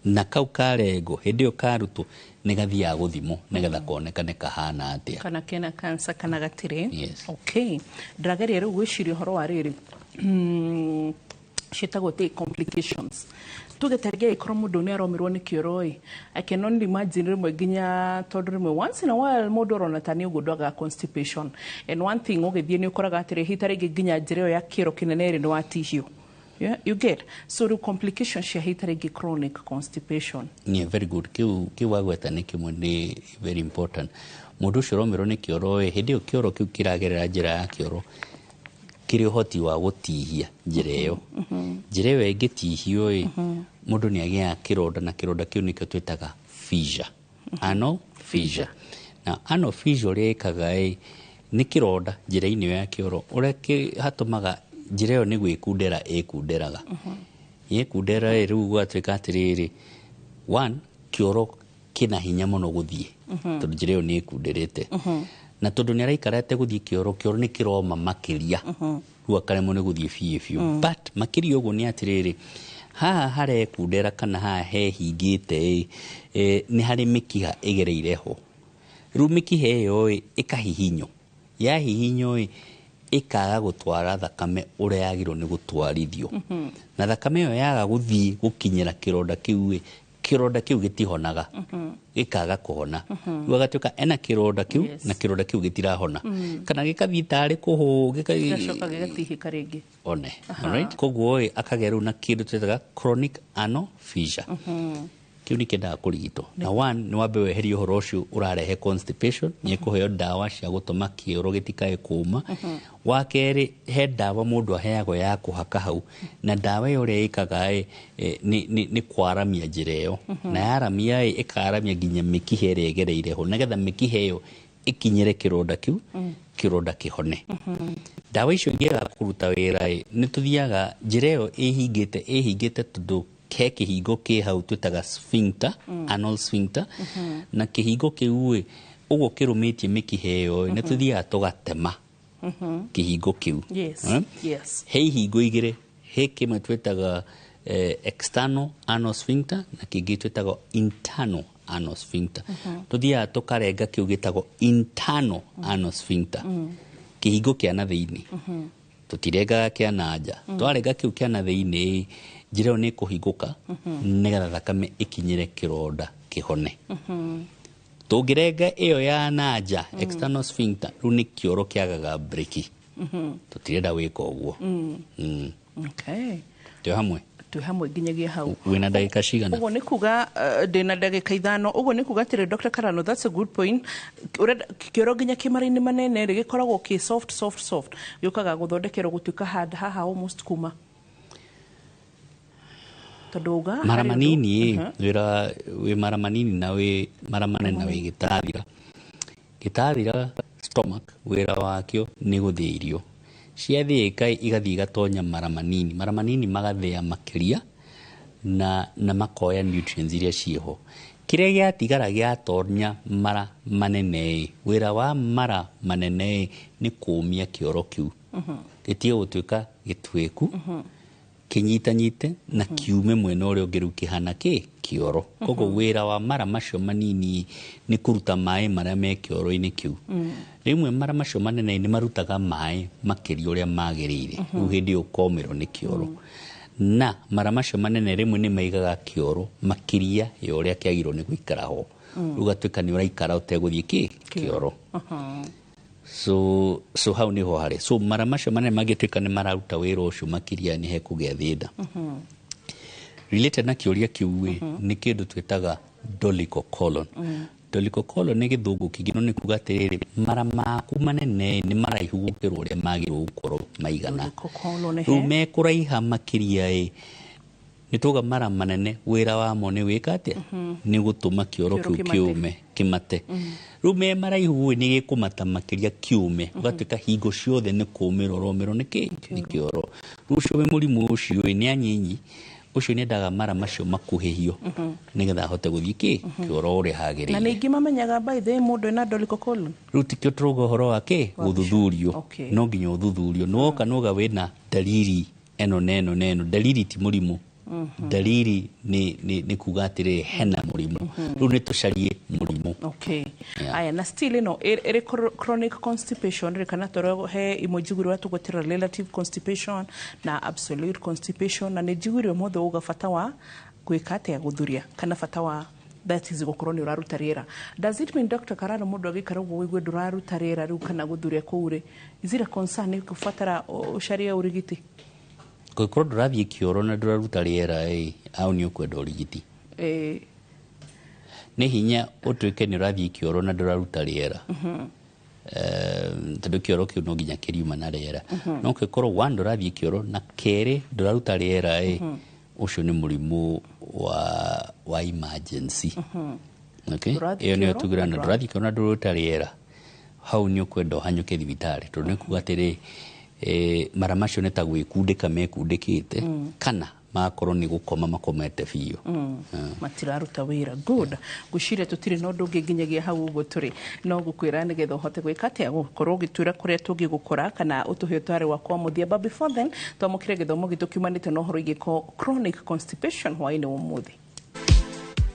Na kau karengwo, hĩndĩ ĩyo karutwo nĩ gathiaga gũthimwo nĩgetha konekane kahana atĩa, kana kena cancer kana gatirĩ. Yes. Okay, ndĩrageria rĩu gwĩciria ũhoro wa rĩrĩ. Ciĩtagwo te complications. Tuge tarĩngĩ angĩkorwo mũndũ nĩ aromirwo nĩ kĩoro ĩ, I can only imagine rĩmwe nginya tondũ rĩmwe once in a while mũndũ arona ta nĩ ũguo ndwagaga constipation. And one thing ũgĩthiĩ nĩ ũkoraga atĩrĩ hita rĩngĩ nginya njĩra ĩyo ya kĩoro kĩnene ĩrĩ nĩ watihio. Yeah, you get so rĩu complications cia hita rĩngĩ chronic constipation. Yeah, very good. Kiu wagweta nĩ kĩmwe nĩ very important. Mũndũ ũcio ũromirwo nĩ kĩoro ĩ, hĩndĩ ĩyo kĩoro kĩu kĩragerera njĩra ya kĩoro kĩrĩ ũhoti wa gũtihia njĩra ĩyo. Njĩra ĩyo ĩngĩtihio ĩ, mũndũ nĩ agĩaga kĩronda na kĩronda kĩu nĩkĩo twĩtaga fissure. Anal fissure. Na anal fissure ũrĩa ĩkaga ĩ, nĩ kĩronda njĩra-inĩ ĩyo ya kĩoro ũrĩa hatũmaga njĩra ĩyo nĩ gwĩkundera ĩkunderaga. Yekundera ĩ, rĩu gũgatuĩka atĩrĩrĩ, one, kĩoro kĩna hinya mũno gũthiĩ tondũ njĩra ĩyo nĩ ĩkunderete. Na tondũ nĩ araikara ategũthiĩ kĩoro, kĩoro nĩ kĩroma makĩria, rĩu akaremwo nĩ gũthiĩ biũ biũ. But makĩria ũguo nĩ atĩrĩrĩ, haha harekundera kana haha hehingĩte ĩ, nĩ harĩ mĩkiha ĩgereire ho. Rĩu mĩkiha ĩyo ĩ, ĩkahihinywo, yahihinywo ĩ, ĩkaga gũtwara thakame ũrĩa yagĩrĩirwo nĩ gũtwarithio. Na thakame ĩyo yaga gũthiĩ gũkinyĩra kĩronda kĩu ĩ, kĩronda kĩu gĩtihonaga, gĩkaga kũhona. Rĩu agatuĩka ena kĩronda kĩu na kĩronda kĩu gĩtirahona, kana gĩkathiĩ tarĩ kũhũ gĩgacoka gĩgatihĩka rĩngĩ. One. Alright, koguo ĩ, akagĩa rĩu na kĩndũ twĩtaga chronic anal fissure. Kĩu nĩ kĩendaga kũrigitwo. Na one, nĩ wambe weherie ũhoro ũcio ũrarehe constipation, nĩ ekũheo ndawa cia gũtũma kĩoro gĩtikae kũũma. Wa kerĩ, he ndawa mũndũ aheagwo ya kũhaka hau, na ndawa ĩyo ũrĩa ĩkaga ĩ, nĩ kwaramia njĩra ĩyo. Na yaramia ĩ, ĩkaramia nginya mĩkiha ĩrĩa ĩgereire ho, nĩgetha mĩkiha ĩyo ĩkinyĩre kĩronda kĩu, kĩronda kĩhone. Ndawa icio ingĩaga kũruta wĩra ĩ, nĩ tũthiaga njĩra ĩyo ĩhingĩte tondũ he kĩhingo kĩ hau twĩtaga sphincter, anal sphincter, na kĩhingo kĩu ĩ, ũguo kĩrũmĩtie mĩkiha ĩyo ĩ, nĩ tũthiaga tũgatema kĩhingo kĩu. He ihingo igĩrĩ, he kĩmwe twĩtaga external anal sphincter na kĩngĩ twĩtaga internal anal sphincter. Tũthiaga tũkarenga kĩu gĩtagwo internal anal sphincter, kĩhingo kĩa na thĩinĩ. Tũtirengaga kĩa na nja. Twarenga kĩu kĩa na thĩinĩ, njĩra ĩyo nĩ ĩkũhingũka nĩgetha thakame ĩkinyĩre kĩronda kĩhone. Tũngĩrenga ĩyo ya na nja, external sphincter, rĩu nĩ kĩoro kĩagaga breki. Tũtirenda gwĩka ũguo. Okay. Twĩ hamwe. Twĩ hamwe nginyagia hau. Wĩna ndagĩka cigana? Ũguo nĩ kuga ndĩna ndagĩka 5. Ũguo nĩ kuga atĩrĩ, Dr. Karano, that's a good point. Ũrenda kĩoro nginya kĩmara-inĩ manene rĩ, gĩkoragwo kĩ soft soft soft, gĩũkaga gũthondekerwo gũtuĩka hard haha almost kuma. Tondũ uga mara harĩ ũndũ- manini ĩ, wĩra wĩ mara manini na wĩ mara manene na wĩ gĩtathira. Gĩtathira stomach wĩra wakĩo nĩ gũthĩa irio. Ciathĩĩka igathiĩ igatonya mara manini, mara manini magathĩa makĩria na makoya nutrients iria ciĩho. Kĩrĩa gĩatigara gĩatonya mara manene ĩ, wĩra wa mara manene ĩ, nĩ kũũmia kĩoro kĩu. Gĩtige gũtuĩka gĩtuĩku, kĩnyitanyite na kiume mwena ũrĩa ũngĩ rĩu kĩhana kĩ kĩoro. Koguo wĩra wa mara macio manini nĩ kũruta maĩ marĩa me kĩoro-inĩ kĩu. Rĩmwe mara macio manene nĩ marutaga maĩ makĩria ũrĩa magĩrĩire, rĩu hĩndĩ ĩyo ũkomĩrwo nĩ kĩoro. Na mara macio manene rĩmwe nĩ maigaga kĩoro makĩria ya ũrĩa kĩagĩrĩirwo nĩ gũikara ho. Rĩu ũgatuĩka nĩ ũraikara ũtegũthiĩ kĩ kĩoro. So hau niho harĩ. So mara macio manene mangĩtuĩka nĩ mararuta wĩra ũcio makĩria nĩ hekũgĩa thĩna. Related na kĩũria kĩu ĩ, nĩ kĩndũ twĩtaga dolichocolon. Dolichocolon nĩ gĩthũngũ kĩngĩ, no nĩ kuga atĩrĩrĩ, mara maku manene nĩ maraihu gũkĩra ũrĩa magĩrĩirwo gũkorwo maigana. Dolichocolon Rĩu he? mekũraiha makĩria ĩ, nĩ tuga mara manene wĩra wamo nĩ gwĩka atĩa? Nĩ gũtũma kĩoro Kĩoro kĩu kĩmate. kĩũme, kĩmate. Rĩu me maraihu ĩ, nĩ gĩkũmata makĩria kĩũme, ũgatuĩka hingo ciothe nĩ kũũmĩrwo ũromĩrwo nĩ kĩ? Nĩ kĩoro. Rĩu ũcio wĩ mũrimũ ũcio ĩ, nĩ anyinyi, ũcio nĩ endaga mara macio makuhĩhio nĩgetha ahote gũthiĩ kĩ? Kĩoro ũrĩa hagĩrĩire. Na ningĩ mamenyaga by the way mũndũ ena dolichocolon? Rĩu tikĩo tũrauga ũhoro wa kĩ? Gũthuthurio. No nginya ũthuthurio. Nĩwoka nĩwoga wĩna dalili ĩno na ĩno na ĩno. Dalili ti mũrimũ. Dalili nĩ kuga atĩrĩrĩ hena mũrimũ. Rĩu nĩ tũcarie mũrimũ. Okay. Aya, na still ĩno ĩrĩ chronic constipation rĩ, kana toro he imwe njiguire watũgwetera relative constipation na absolute constipation, na nĩ njiguire ũmũthĩ uga bata wa gwĩka atĩa, gũthuria, kana bata wa, that is, gũkorwo nĩ ũraruta rĩera. Does it mean, Dr. Karano, mũndũ agĩikara ũguo ũigue ndũraruta rĩera rĩu kana gũthuria kũu rĩ, is it a concern nĩ gũbatara ũcarie ũrigiti? Kũngĩkorwo ndũrathiĩ kĩoro na ndũraruta rĩera ĩ, au nĩ ũkwenda ũrigiti. Nĩ hinya ũtuĩke nĩ ũrathiĩ kĩoro na ndũraruta rĩera, tondũ kĩoro kĩu no nginya kĩriuma na rĩera. No ũngĩkorwo one, ndũrathiĩ kĩoro, na kerĩ, ndũraruta rĩera ĩ, ũcio nĩ mũrimũ wa emergency. Okay? Ndũrathiĩ Ĩyo nĩyo kĩoro tugĩra na na ndũrathiĩ kĩoro na ndũraruta rĩera, hau nĩ ũkwenda ũhanyũke thibitarĩ, tondũ nĩ kuga atĩrĩ, mara macio nĩ ta gwĩkundĩka mekundĩkĩte, kana magakorwo nĩ gũkoma makomete biũ. Matiraruta wĩra. Good. Ngwĩciria tũtirĩ na ũndũ ũngĩ nginyagia hau ũguo tũrĩ no gũkwĩra nĩgetha ũhote gwĩka atĩa, gũkorwo ũgĩtwĩra kũrĩa tũngĩgũkora kana ũtũhe ũtware wakwa wa mũthia. But before then, twamũkĩre gĩthomo gitũ kiumanĩte na ũhoro igĩko chronic constipation hwaĩ-inĩ wa ũmũthĩ.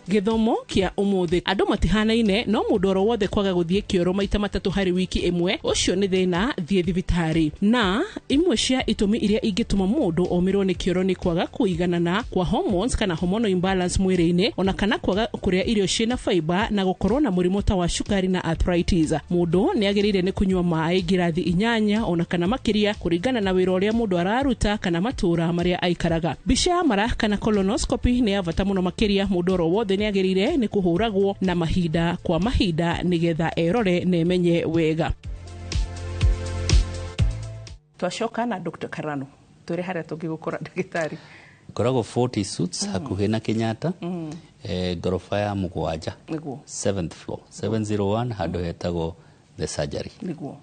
Gĩthomo kĩa ũmũthĩ, andũ matihanaine, no mũndũ oro wothe kwaga gũthiĩ kĩoro maita 3 harĩ wiki ĩmwe, ũcio nĩ thĩna, thiĩ thibitarĩ. Na imwe cia itũmi iria ingĩtũma mũndũ omĩrwo nĩ kĩoro nĩ kwaga kũiganana kwa hormones kana hormonal imbalance mwĩrĩ-inĩ, ona kana kwaga kũrĩa irio ciĩna fiber, na gũkorwo na mũrimũ ta wa cukari na arthritis. Mũndũ nĩ agĩrĩire nĩ kũnyua maĩ ngirathi 8 ona kana makĩria, kũringana na wĩra ũrĩa mũndũ araruta kana matũũra marĩa aikaraga. Mbica ya mara kana colonoscopy nĩ ya bata mũno makĩria. Mũndũ oro wothe nĩ agĩrĩire nĩ kũhũragwo na mahinda kwa mahinda nĩgetha erore na emenye wega. Twacoka na Dr. Karano, tũrĩ harĩa tũngĩgũkora, ndagĩtarĩ? Ngoragwo 40 Suits, hakuhĩ na Kenyatta, ngoroba ya 7, seventh floor, 701, handũ hetagwo the surgery. Nĩguo.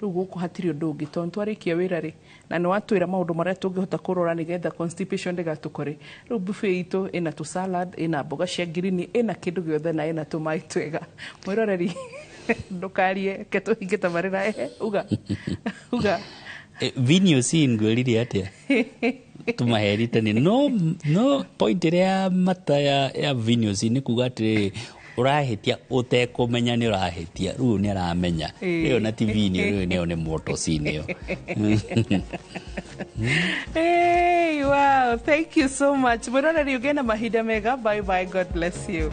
Rĩu gũkũ hatirĩ ũndũ ũngĩ, tondũ twarĩkia wĩra rĩ, na nĩ watwĩra maũndũ marĩa tũngĩhota kũrora nĩgetha constipation ndĩgatũkore. Rĩu buffet itũ ĩna tũ salad, ĩna mboga cia ngirini, ĩna kĩndũ gĩothe, na ĩna tũmaĩ twega. Mwĩroreri, ndũkarie, reke tũhinge tabarĩra. Ehe, uga uga. Vinio si ngwĩrire atĩa tũmaherite nĩ no point ĩrĩa ya mata ya vinio si nĩ kuga atĩrĩrĩ, ũrahĩtia ũtekũmenya nĩ ũrahĩtia, rĩu nĩ aramenya. Ĩyo na ti vinio rĩu, nĩyo nĩ motosin ĩyo. Hey, wow, thank you so much. Mwĩroreri, ũgĩe na mahinda mega. Bye bye, God bless you.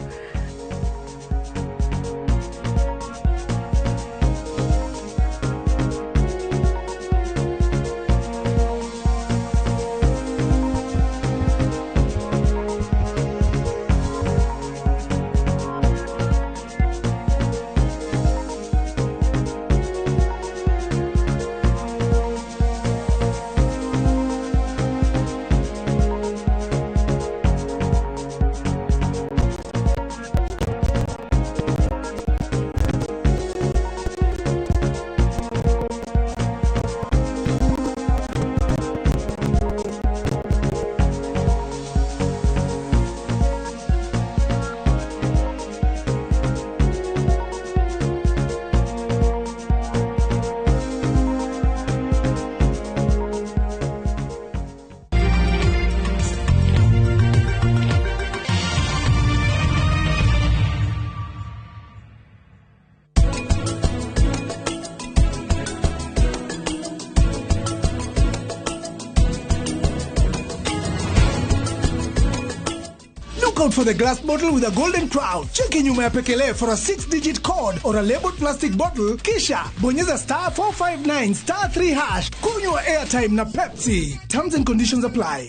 Look out for the glass bottle with a golden crown. Cheki nyuma ya pekele for a 6-digit code or a labeled plastic bottle. Kisha bonyeza *459*3#. Kunywa airtime na Pepsi. Terms and conditions apply.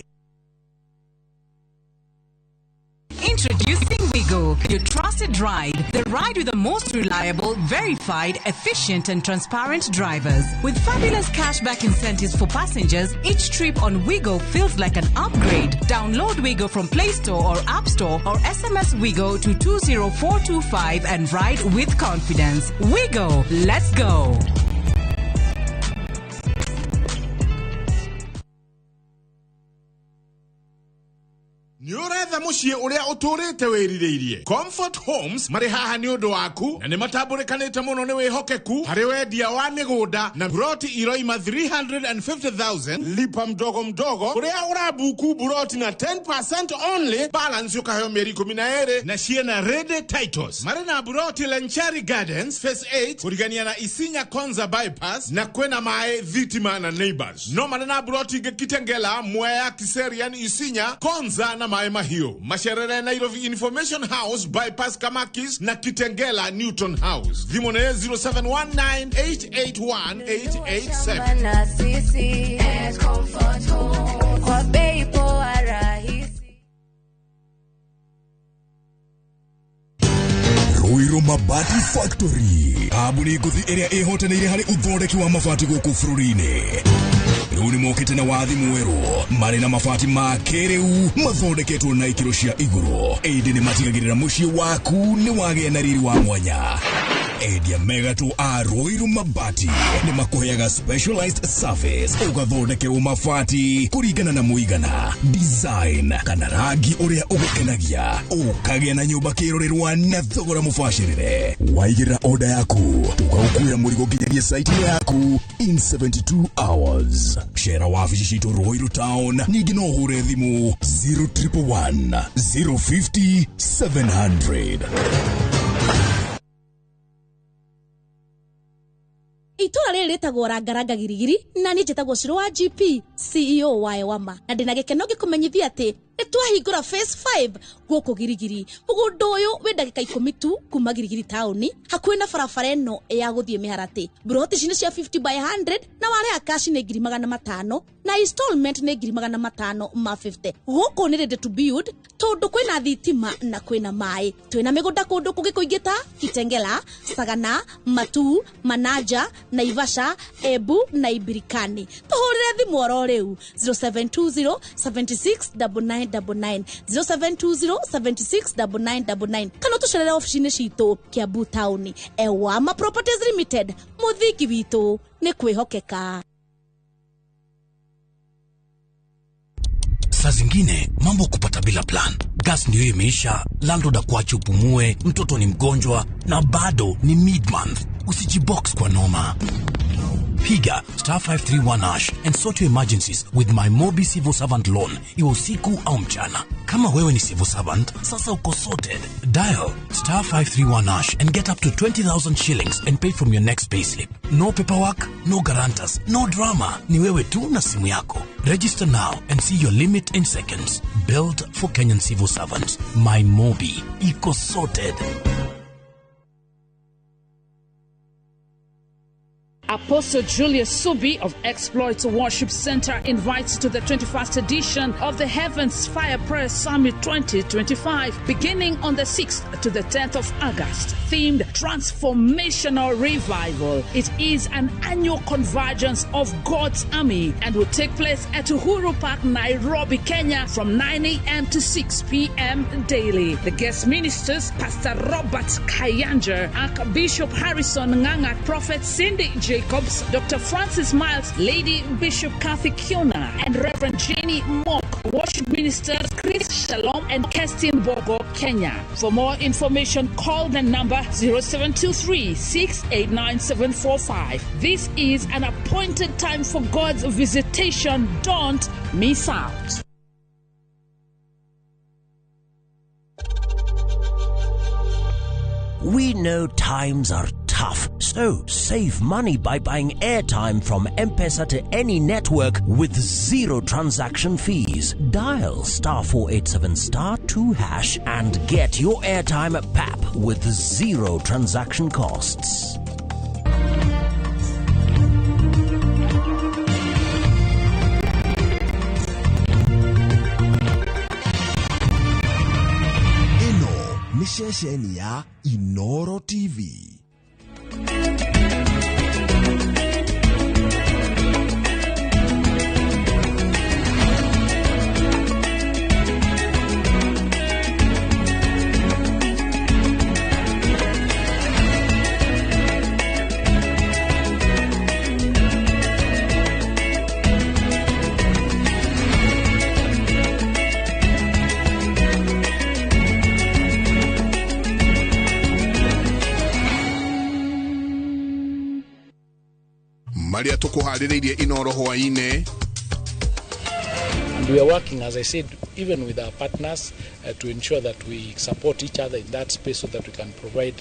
Introducing Wigo, your trusted ride. The ride with the most reliable, verified, efficient and transparent drivers. With fabulous cashback incentives for passengers, each trip on Wigo feels like an upgrade. Download Wigo from Play Store or App Store or SMS Wigo to 20425 and ride with confidence. Wigo, let's go. Nĩ ũretha mũciĩ ũrĩa ũtũrĩte wĩrirĩirie. Comfort Homes marĩ haha nĩ ũndũ waku na nĩ matambũrĩkanĩte mũno nĩ wĩhokeku harĩ wendia wa mĩgũnda na broti iroima 350,000 lipa mdogo mdogo ũrĩa ũrabuku broti na 10% only balance ũkaheo mĩeri 12 na ciĩna ready titles. Marĩ na broti Lenchari Gardens phase 8 kũrigania na Isinya Konza bypass na kwĩna maĩ thitima na neighbors. No marĩ na broti ingĩ Kitengela, Mwea, Kiserian, Isinya, Konza na maĩ mahiũ. Macerere Nairobi Information House bypass Kamakis na Kitengela Newton House. Thimũ nĩ 0719881887. Na sisi at Comfort Home kwa bei poa rahisi. Ruiru Mabati Factory, kambuni ngũthi ĩrĩa ĩhotanĩire harĩ ũthondeki wa mabati gũkũ bũrũri-inĩ. Rĩu nĩmokĩte na wathi mwerũ marĩ na mabati ma kĩrĩu mathondeketwo na ikĩro cia igũrũ, ĩndĩ nĩmatigagĩrĩra mũciĩ waku nĩ wagĩa na riri wa mwanya. Endia megatũ a Ruiru Mabati nĩmakũheaga specialized service ũgathondekerwo mabati kũringana na mũigana, design kana rangi ũrĩa ũgũkenagia, ũkagĩa na nyũmba kĩrorerwa na thogora mũbacĩrĩre. Waigĩrĩra order yaku tũgagũkuĩra mũrigo nginyagia site yaku in 72 hours. Cera wabici citũ Ruiru Town, ningĩ no ũhũre thimũ 0111 050 700. Itura rĩrĩ rĩtagwo Rangaranga Girigiri na niĩ njĩtagwo Shiro wa GP CEO wa Ewama na ndĩna gĩkeno ngĩkũmenyithia atĩ nĩ twahingũra phase 5 gũkũ Girigiri. Mũgũnda ũyũ wĩ ndagĩka 10 tu kuma Girigiri taũni, hakuhĩ na barabara ĩno ya gũthiĩ Mĩharatĩ. Mburoti ici nĩ cia 50 by 100 na warĩha cash nĩ 500,000 na installment nĩ 550,000. Gũkũ nĩ ready to build tondũ kwĩna thitima na kwĩna maĩ. Twĩna mĩgũnda kũndũ kũngĩ kũingĩ ta Kitengela, Sagana, Matu, Manaja, Naivasha, Embu na Ibirikani. Tũhũrĩre thimũ oro rĩu 0720 76 9999 0720 76 9999 kana ũtũcerere obici-inĩ citũ Kiambu taũni. Ewama Properties Limited, mũthingi witũ nĩ kwĩhokeka. Saa zingine mambo kupata bila plan. Gas ndio imeisha, landlord akuache upumue, mtoto ni mgonjwa na bado ni mid-month. Usijibox kwa noma. Piga star 531 hash and sort your emergencies with my Mobi Civil Servant Loan, iwe usiku au mchana. Kama wewe ni civil servant, sasa uko sorted. Dial star 531 hash and get up to 20,000 shillings and pay from your next payslip. No paperwork, no guarantors, no drama. Ni wewe tu na simu yako. Register now and see your limit in seconds. Built for Kenyan civil servants. My Mobi. Iko sorted. Apostle Julius Subi of Exploits Worship Center invites to the 21st edition of the Heavens Fire Prayer Summit 2025, beginning on the 6th to the 10th of August, themed Transformational Revival. It is an annual convergence of God's army and will take place at Uhuru Park, Nairobi, Kenya, from 9 a.m. to 6 p.m. daily. The guest ministers, Pastor Robert Kayanja, Archbishop Harrison Nganga, Prophet Cindy Jacobs, Dr. Francis Miles, Lady Bishop Kathy Kiona, and Reverend Jenny Mock. Worship ministers Chris Shalom and Kerstin Bogo, Kenya. For more information, call the number 0723 689 745. This is an appointed time for God's visitation. Don't miss out. We know times are tough, so save money by buying airtime from M-Pesa to any network with zero transaction fees. Dial star 487 star 2 hash and get your airtime at PAP with zero transaction costs. Ĩno nĩ ceceni ya Inoro TV. Marĩa tũkũharĩrĩirie Inoro hwainĩ. And we are working, as I said, even with our partners to ensure that we support each other in that space so that we can provide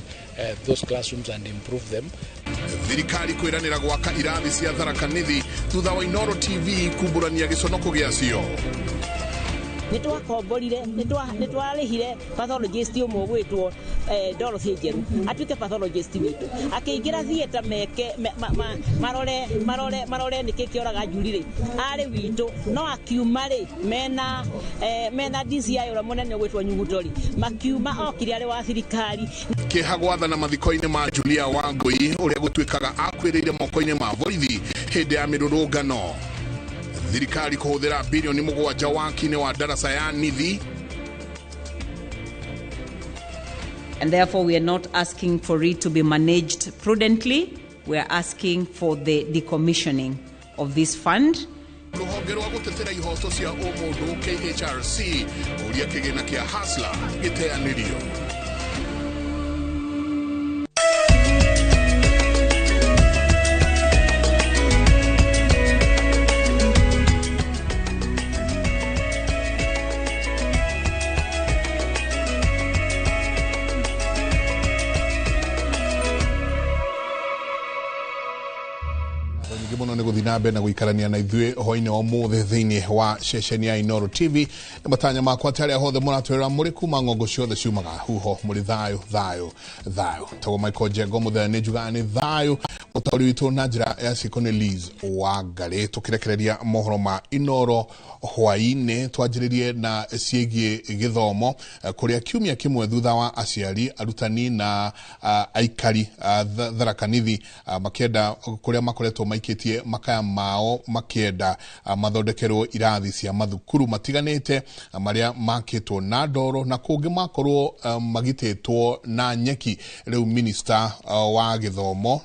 those classrooms and improve them. Thirikari kwĩranĩra gwaka irathi cia Tharaka Nithi thutha wa Inoro TV kumbũrania gĩconoko gĩacio. Nĩ twakomborire, nĩ twarĩhire pathologist ũmwe ũgwĩtwo Dorothy Njeru atuĩke pathologist witũ, akĩingĩra theatre meke marore marore marore nĩkĩ kĩoraga Njuri rĩ, arĩ witũ no akiuma rĩ mena DCI ũrĩa mũnene ũgwĩtwo Nyuguto rĩ, makiuma okire arĩ wa thirikari. Kĩeha gwathana mathiko-inĩ ma Julia Wangui ũrĩa gũtuĩkaga akuĩrĩire moko-inĩ ma borithi hĩndĩ ya mĩrũrũngano. Thirikari kũhũthĩra bilioni 7 waki-inĩ wa darasa ya Nithi. And therefore we are not asking for it to be managed prudently. We are asking for the decommissioning of this fund. Rũhonge rwa gũtetera ihoto cia ũmũndũ KHRC kũria kĩgĩna kĩa Hustler gĩteanĩrio. Na mbere na gũikarania na ithuĩ hwainĩ wa ũmũthĩ thĩinĩ wa ceceni ya Inoro TV. Nĩ matanya makwa atĩ arĩa hothe mũratwĩrora mũrĩ kuma ng'ongo ciothe ciumaga huho mũrĩ thayũ thayũ thayũ. Tagwo Michael Njengo mũthenya nĩ njugaga nĩ thayũ. Mũtaũri witũ na njĩra ya ciĩko nĩ Liz Wangarĩ. Tũkĩrekereria mohoro ma Inoro hwainĩ twanjĩrĩrie na ciĩgiĩ gĩthomo kũrĩa kiumia kĩmwe thutha wa aciari arutani na aikari Tharaka Nithi makĩenda kũrĩa makoretwo maikĩtie makaya mao makĩenda mathondekerwo irathi cia mathukuru matiganĩte marĩa makĩtwo na ndoro na kũngĩ makorwo magitĩtwo na nyeki. Rĩu minister wa gĩthomo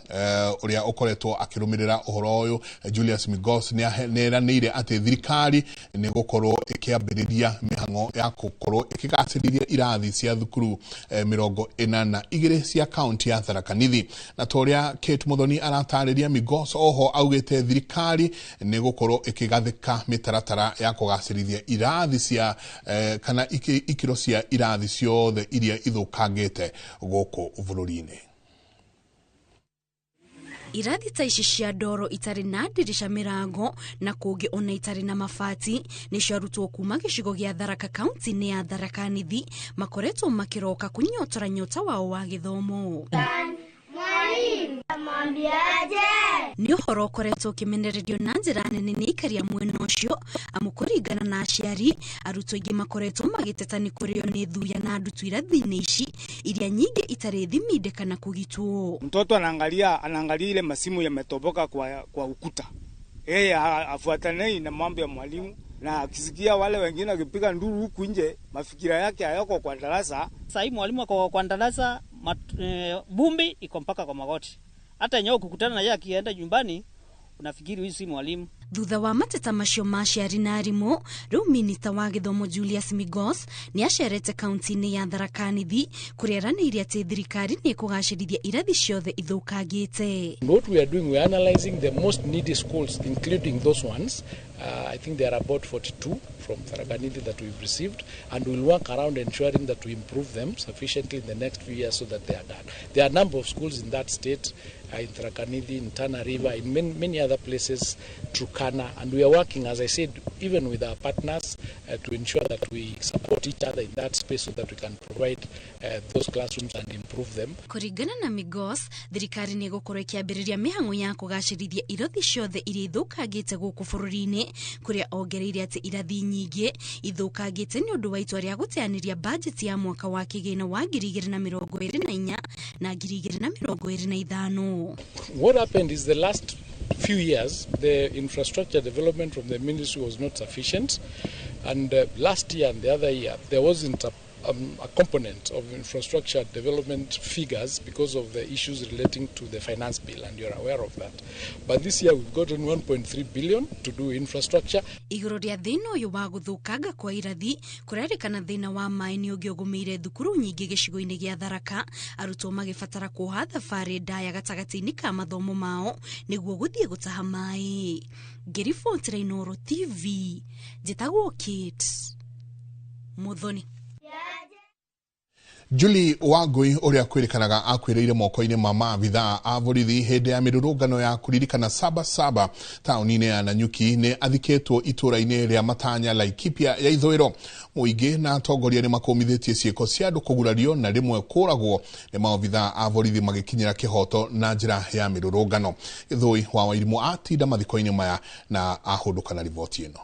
ũrĩa ũkoretwo akĩrũmĩrĩra ũhoro ũyũ Julius Migos nĩeranĩire atĩ thirikari nĩ gũkorwo ĩkĩambĩrĩria mĩhang'o ya gũkorwo ĩkĩgacĩrithia irathi cia thukuru 42 cia kaunti ya Tharaka Nithi. Na ta ũrĩa Kate Muthoni aratarĩria, Migos oho augĩte thirikari nĩ gũkorwo ĩkĩgathĩka mĩtaratara ya kũgacĩrithia irathi cia kana ikĩro cia irathi ciothe iria ithũkangĩte gũkũ bũrũri-inĩ. Irathi ta ici cia ndoro itarĩ na ndirisha mĩrango na kũngĩ ona itarĩ na mabati nĩcio arutwo kuma gĩcigo gĩa Tharaka kaunti-inĩ ya Tharaka Nithi makoretwo makĩroka kũnyotora nyota wao wa gĩthomo. Nĩ ũhoro ũkoretwo ũkĩmenererio na njĩra nene nĩ aikari a mwena ũcio amu kũringana na aciari arutwo aingĩ makoretwo magĩteta nĩ kũrĩo nĩ thuya na ndutu irathi-inĩ ici iria nyingĩ itarĩ thiminde kana kũgitwo. Mtoto anaangalia ile masimu yametoboka kwa ukuta, yeye afuatane na mambo ya mwalimu, na akisikia wale wengine wakipiga nduru huku nje mafikira yake hayako kwa darasa. Sasa mwalimu ako kwa darasa, bumbi iko mpaka kwa magoti. Hata yenyewe ukikutana na yeye akienda nyumbani unafikiri huyu si mwalimu. Thutha wa mateta macio ma aciari na arimũ, rĩu minista wa gĩthomo Julius Migos nĩ acerete kaunti-inĩ ya Tharaka Nithi kũrĩa eranĩire atĩ thirikari nĩ ĩkũgacĩrithia irathi ciothe ithũkangĩte. What we are doing, we are analyzing the most needy schools, including those ones. I think there are about 42 from Tharaka Nithi that we've received, and we'll work around ensuring that we improve them sufficiently in the next few years so that they are done. There are a number of schools in that state, in Tharaka Nithi, in Tana River, in many, many other places, Turkana, and we are working, as I said, even with our partners to ensure that we support each other in that space so that we can provide those classrooms and improve them. Kũringana na Migos, thirikari nĩ ĩgũkorwo ĩkĩambĩrĩria mĩhang'o ya kũgacĩrithia irathi ciothe iria ithũkangĩte gũkũ bũrũri-inĩ, kũrĩa ongereire atĩ irathi nyingĩ ithũkangĩte nĩ ũndũ wa itua rĩa gũteanĩria bajeti ya mwaka wa kĩgĩna wa 2024 na 2025. What happened is the last few years the infrastructure development from the ministry was not sufficient, and last year and the other year there wasn't a a component of infrastructure development figures because of the issues relating to the finance bill, and you're aware of that. But this year we've gotten 1.3 billion to do infrastructure. Igũrũ rĩa thĩna ũyũ wa gũthũkanga kwa irathi, kũrerĩkana thĩna wa maĩ nĩ ũngĩ ũgũmĩire thukuru nyingĩ gĩcigo-inĩ gĩa Tharaka, arutwo magĩbatara kuoha thabarĩ ndaya gatagatĩ-inĩ ka mathomo mao nĩguo gũthiĩ gũtaha maĩ. Ngĩribotera Inooro TV, njĩtagwo Kate Muthoni. Julie Wangui uria kwirikanaga akwiriire moko-inĩ ma maabithaa a borithi hĩndĩ ya mĩrũrũngano ya kũririkana Sabasaba taũni-inĩ ya Nanyuki nĩ athikĩtwo itũũra-inĩ rĩa Matanya, Laikipia ya ithũĩro. Mũingĩ na atongoria nĩ makũmithĩtie ciĩko cia andũ kũgurario na rĩmwe kũragwo nĩ maobithaa a borithi magĩkinyĩra kĩhoto na njĩra ya mĩrũrũngano. Gĩthũi wa Wairimũ atinda mathiko-inĩ maya na ahũndũka na riboti ĩno.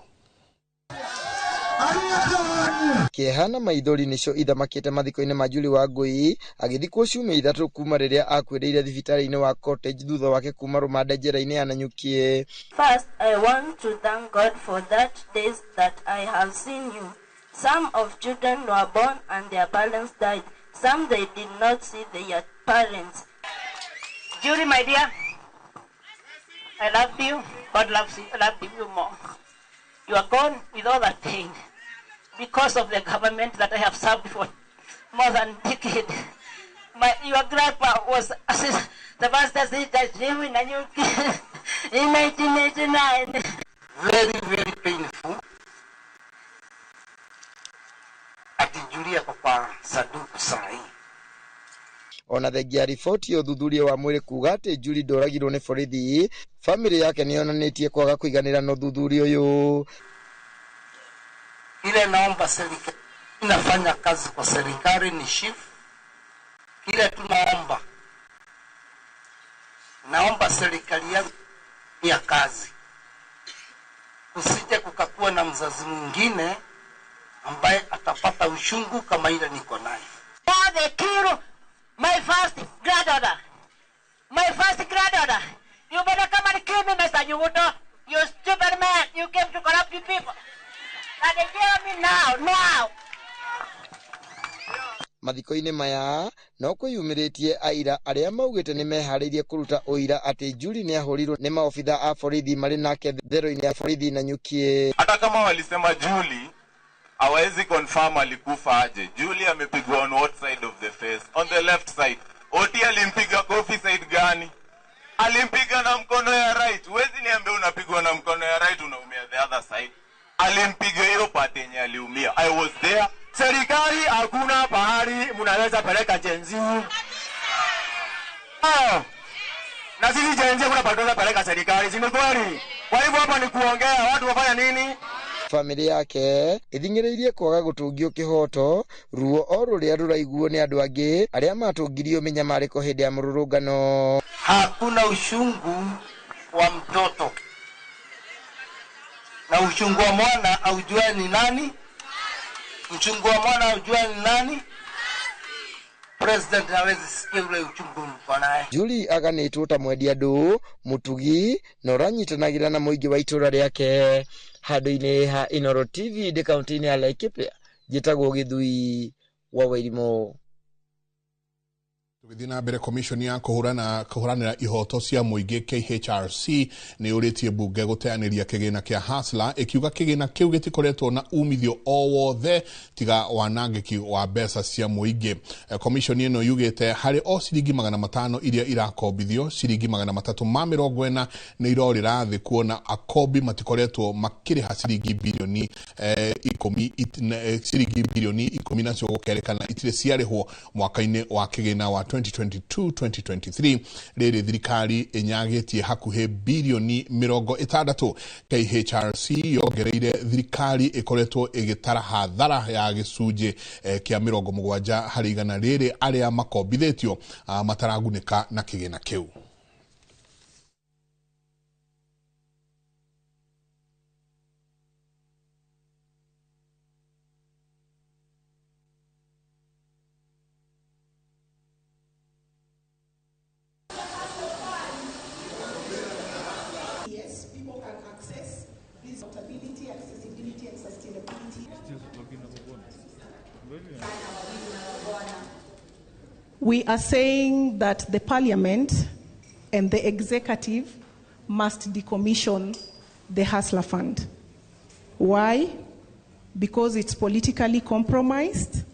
Kĩeha na maithori nĩcio ithamakĩte mathiko-inĩ ma Julie Wangui agĩthikwo ciumia ithatũ kuma rĩrĩa akuĩrĩire thibitarĩ-inĩ wa Cottage thutha wake kuma rũmande njera-inĩ ya Nanyuki. First, I want to thank God for that days that I have seen you. Some of children were born and their parents died. Some they did not see their parents. Julie, my dear, I love you. God loves you. I love you more. You are gone with all that pain because of the government that I have served for more than a decade. Your grandpa was the first assistant in Nanyuki in 1989. Very, very painful. Ati Julia kwa sanduku sahi. Ona thengia riboti ya ũthuthuria wa mwĩrĩ kuga atĩ Julie ndoragirwo nĩ borithi, famĩlĩ yake nĩyonanĩtie kwaga kũiganĩra na ũthuthuria ũyũ. Ile naomba serikali, inafanya kazi kwa serikali ni chief. Ile tunaomba, naomba serikali yangu ya kazi, usije kukakuwa na mzazi mwingine ambaye atapata uchungu kama ile niko nayo. They kill my first granddaughter. My first granddaughter. You better come and kill me, Mr. Nyuguto. You stupid man. You came to corrupt you people. And they kill me now, now. Mathiko-inĩ maya no kwĩyumĩrĩtie aira arĩa maugĩte nĩ meharĩirie kũruta ũira atĩ Julie nĩ ahũrirwo nĩ maobitha a borithi marĩ nake therero-inĩ ya borithi Nanyuki. Hata kama walisema Julie hawezi confirm alikufa aje. Julie amepigwa on what side of the face? On the left side. Oti alimpiga kofi side gani? Alimpiga na mkono ya right. Huwezi niambia unapigwa na mkono ya right unaumia the other side. Alimpiga hiyo part yenye aliumia. I was there. Serikali hakuna pahali mnaweza peleka Gen Z. Na sisi Gen Z hakuna pahali tunaweza peleka serikali, si ni kweli? Kwa hivyo hapa ni kuongea watu wafanya nini? Famĩlĩ yake ĩthing'ĩrĩirie kwaga gũtũngio kĩhoto ruo o rũrĩa rũraiguo nĩ andũ angĩ arĩa matũngirio mĩnyamarĩko hĩndĩ ya mũrũrũngano. Hakuna uchungu wa mtoto na uchungu wa mwana aujue ni nani? Uchungu wa mwana aujue ni nani? President hawezi sikia ule uchungu uko naye. Julie aganĩtwo ta mwendia andũ mũtugi na ũranyitanagĩra na mũingĩ wa itũra rĩake. Handũ-inĩ ha Inooro TV ndĩ kaunti-inĩ ya Laikipia, njĩtagwo Gĩthui wa Wairimũ. Tũgĩthiĩ na mbere, commission ya kũhũranĩra ihoto cia mũingĩ KHRC nĩ yũrĩtie mbunge gũteanĩria kĩgĩna kĩa Hustler, ĩkiuga kĩgĩna kĩu gĩtikoretwo na umithio o wothe tiga wanangĩki wa mbeca cia mũingĩ. Commission ĩno yugĩte harĩ o ciringi 500 iria irakombithio, ciringi 340 nĩ irorĩra thĩ, kuona akombi matikoretwo makĩrĩha ciringi bilioni 10, ciringi bilioni 10 nacio gũkerĩkana itirĩ ciarĩhwo mwaka-inĩ wa kĩgĩna wa 2022-2023. Rĩrĩ thirikari ĩnyagĩtie hakuhĩ bilioni 60. KHRC yongereire thirikari ĩkoretwo ĩgĩtara hathara ya gĩcunjĩ kĩa 70 harĩ igana rĩrĩ arĩa makombithĩtio mataragunĩka na kĩgĩna kĩu. Accessibility, accessibility and sustainability. We are saying that the parliament and the executive must decommission the Hustler Fund. Why? Because it's politically compromised,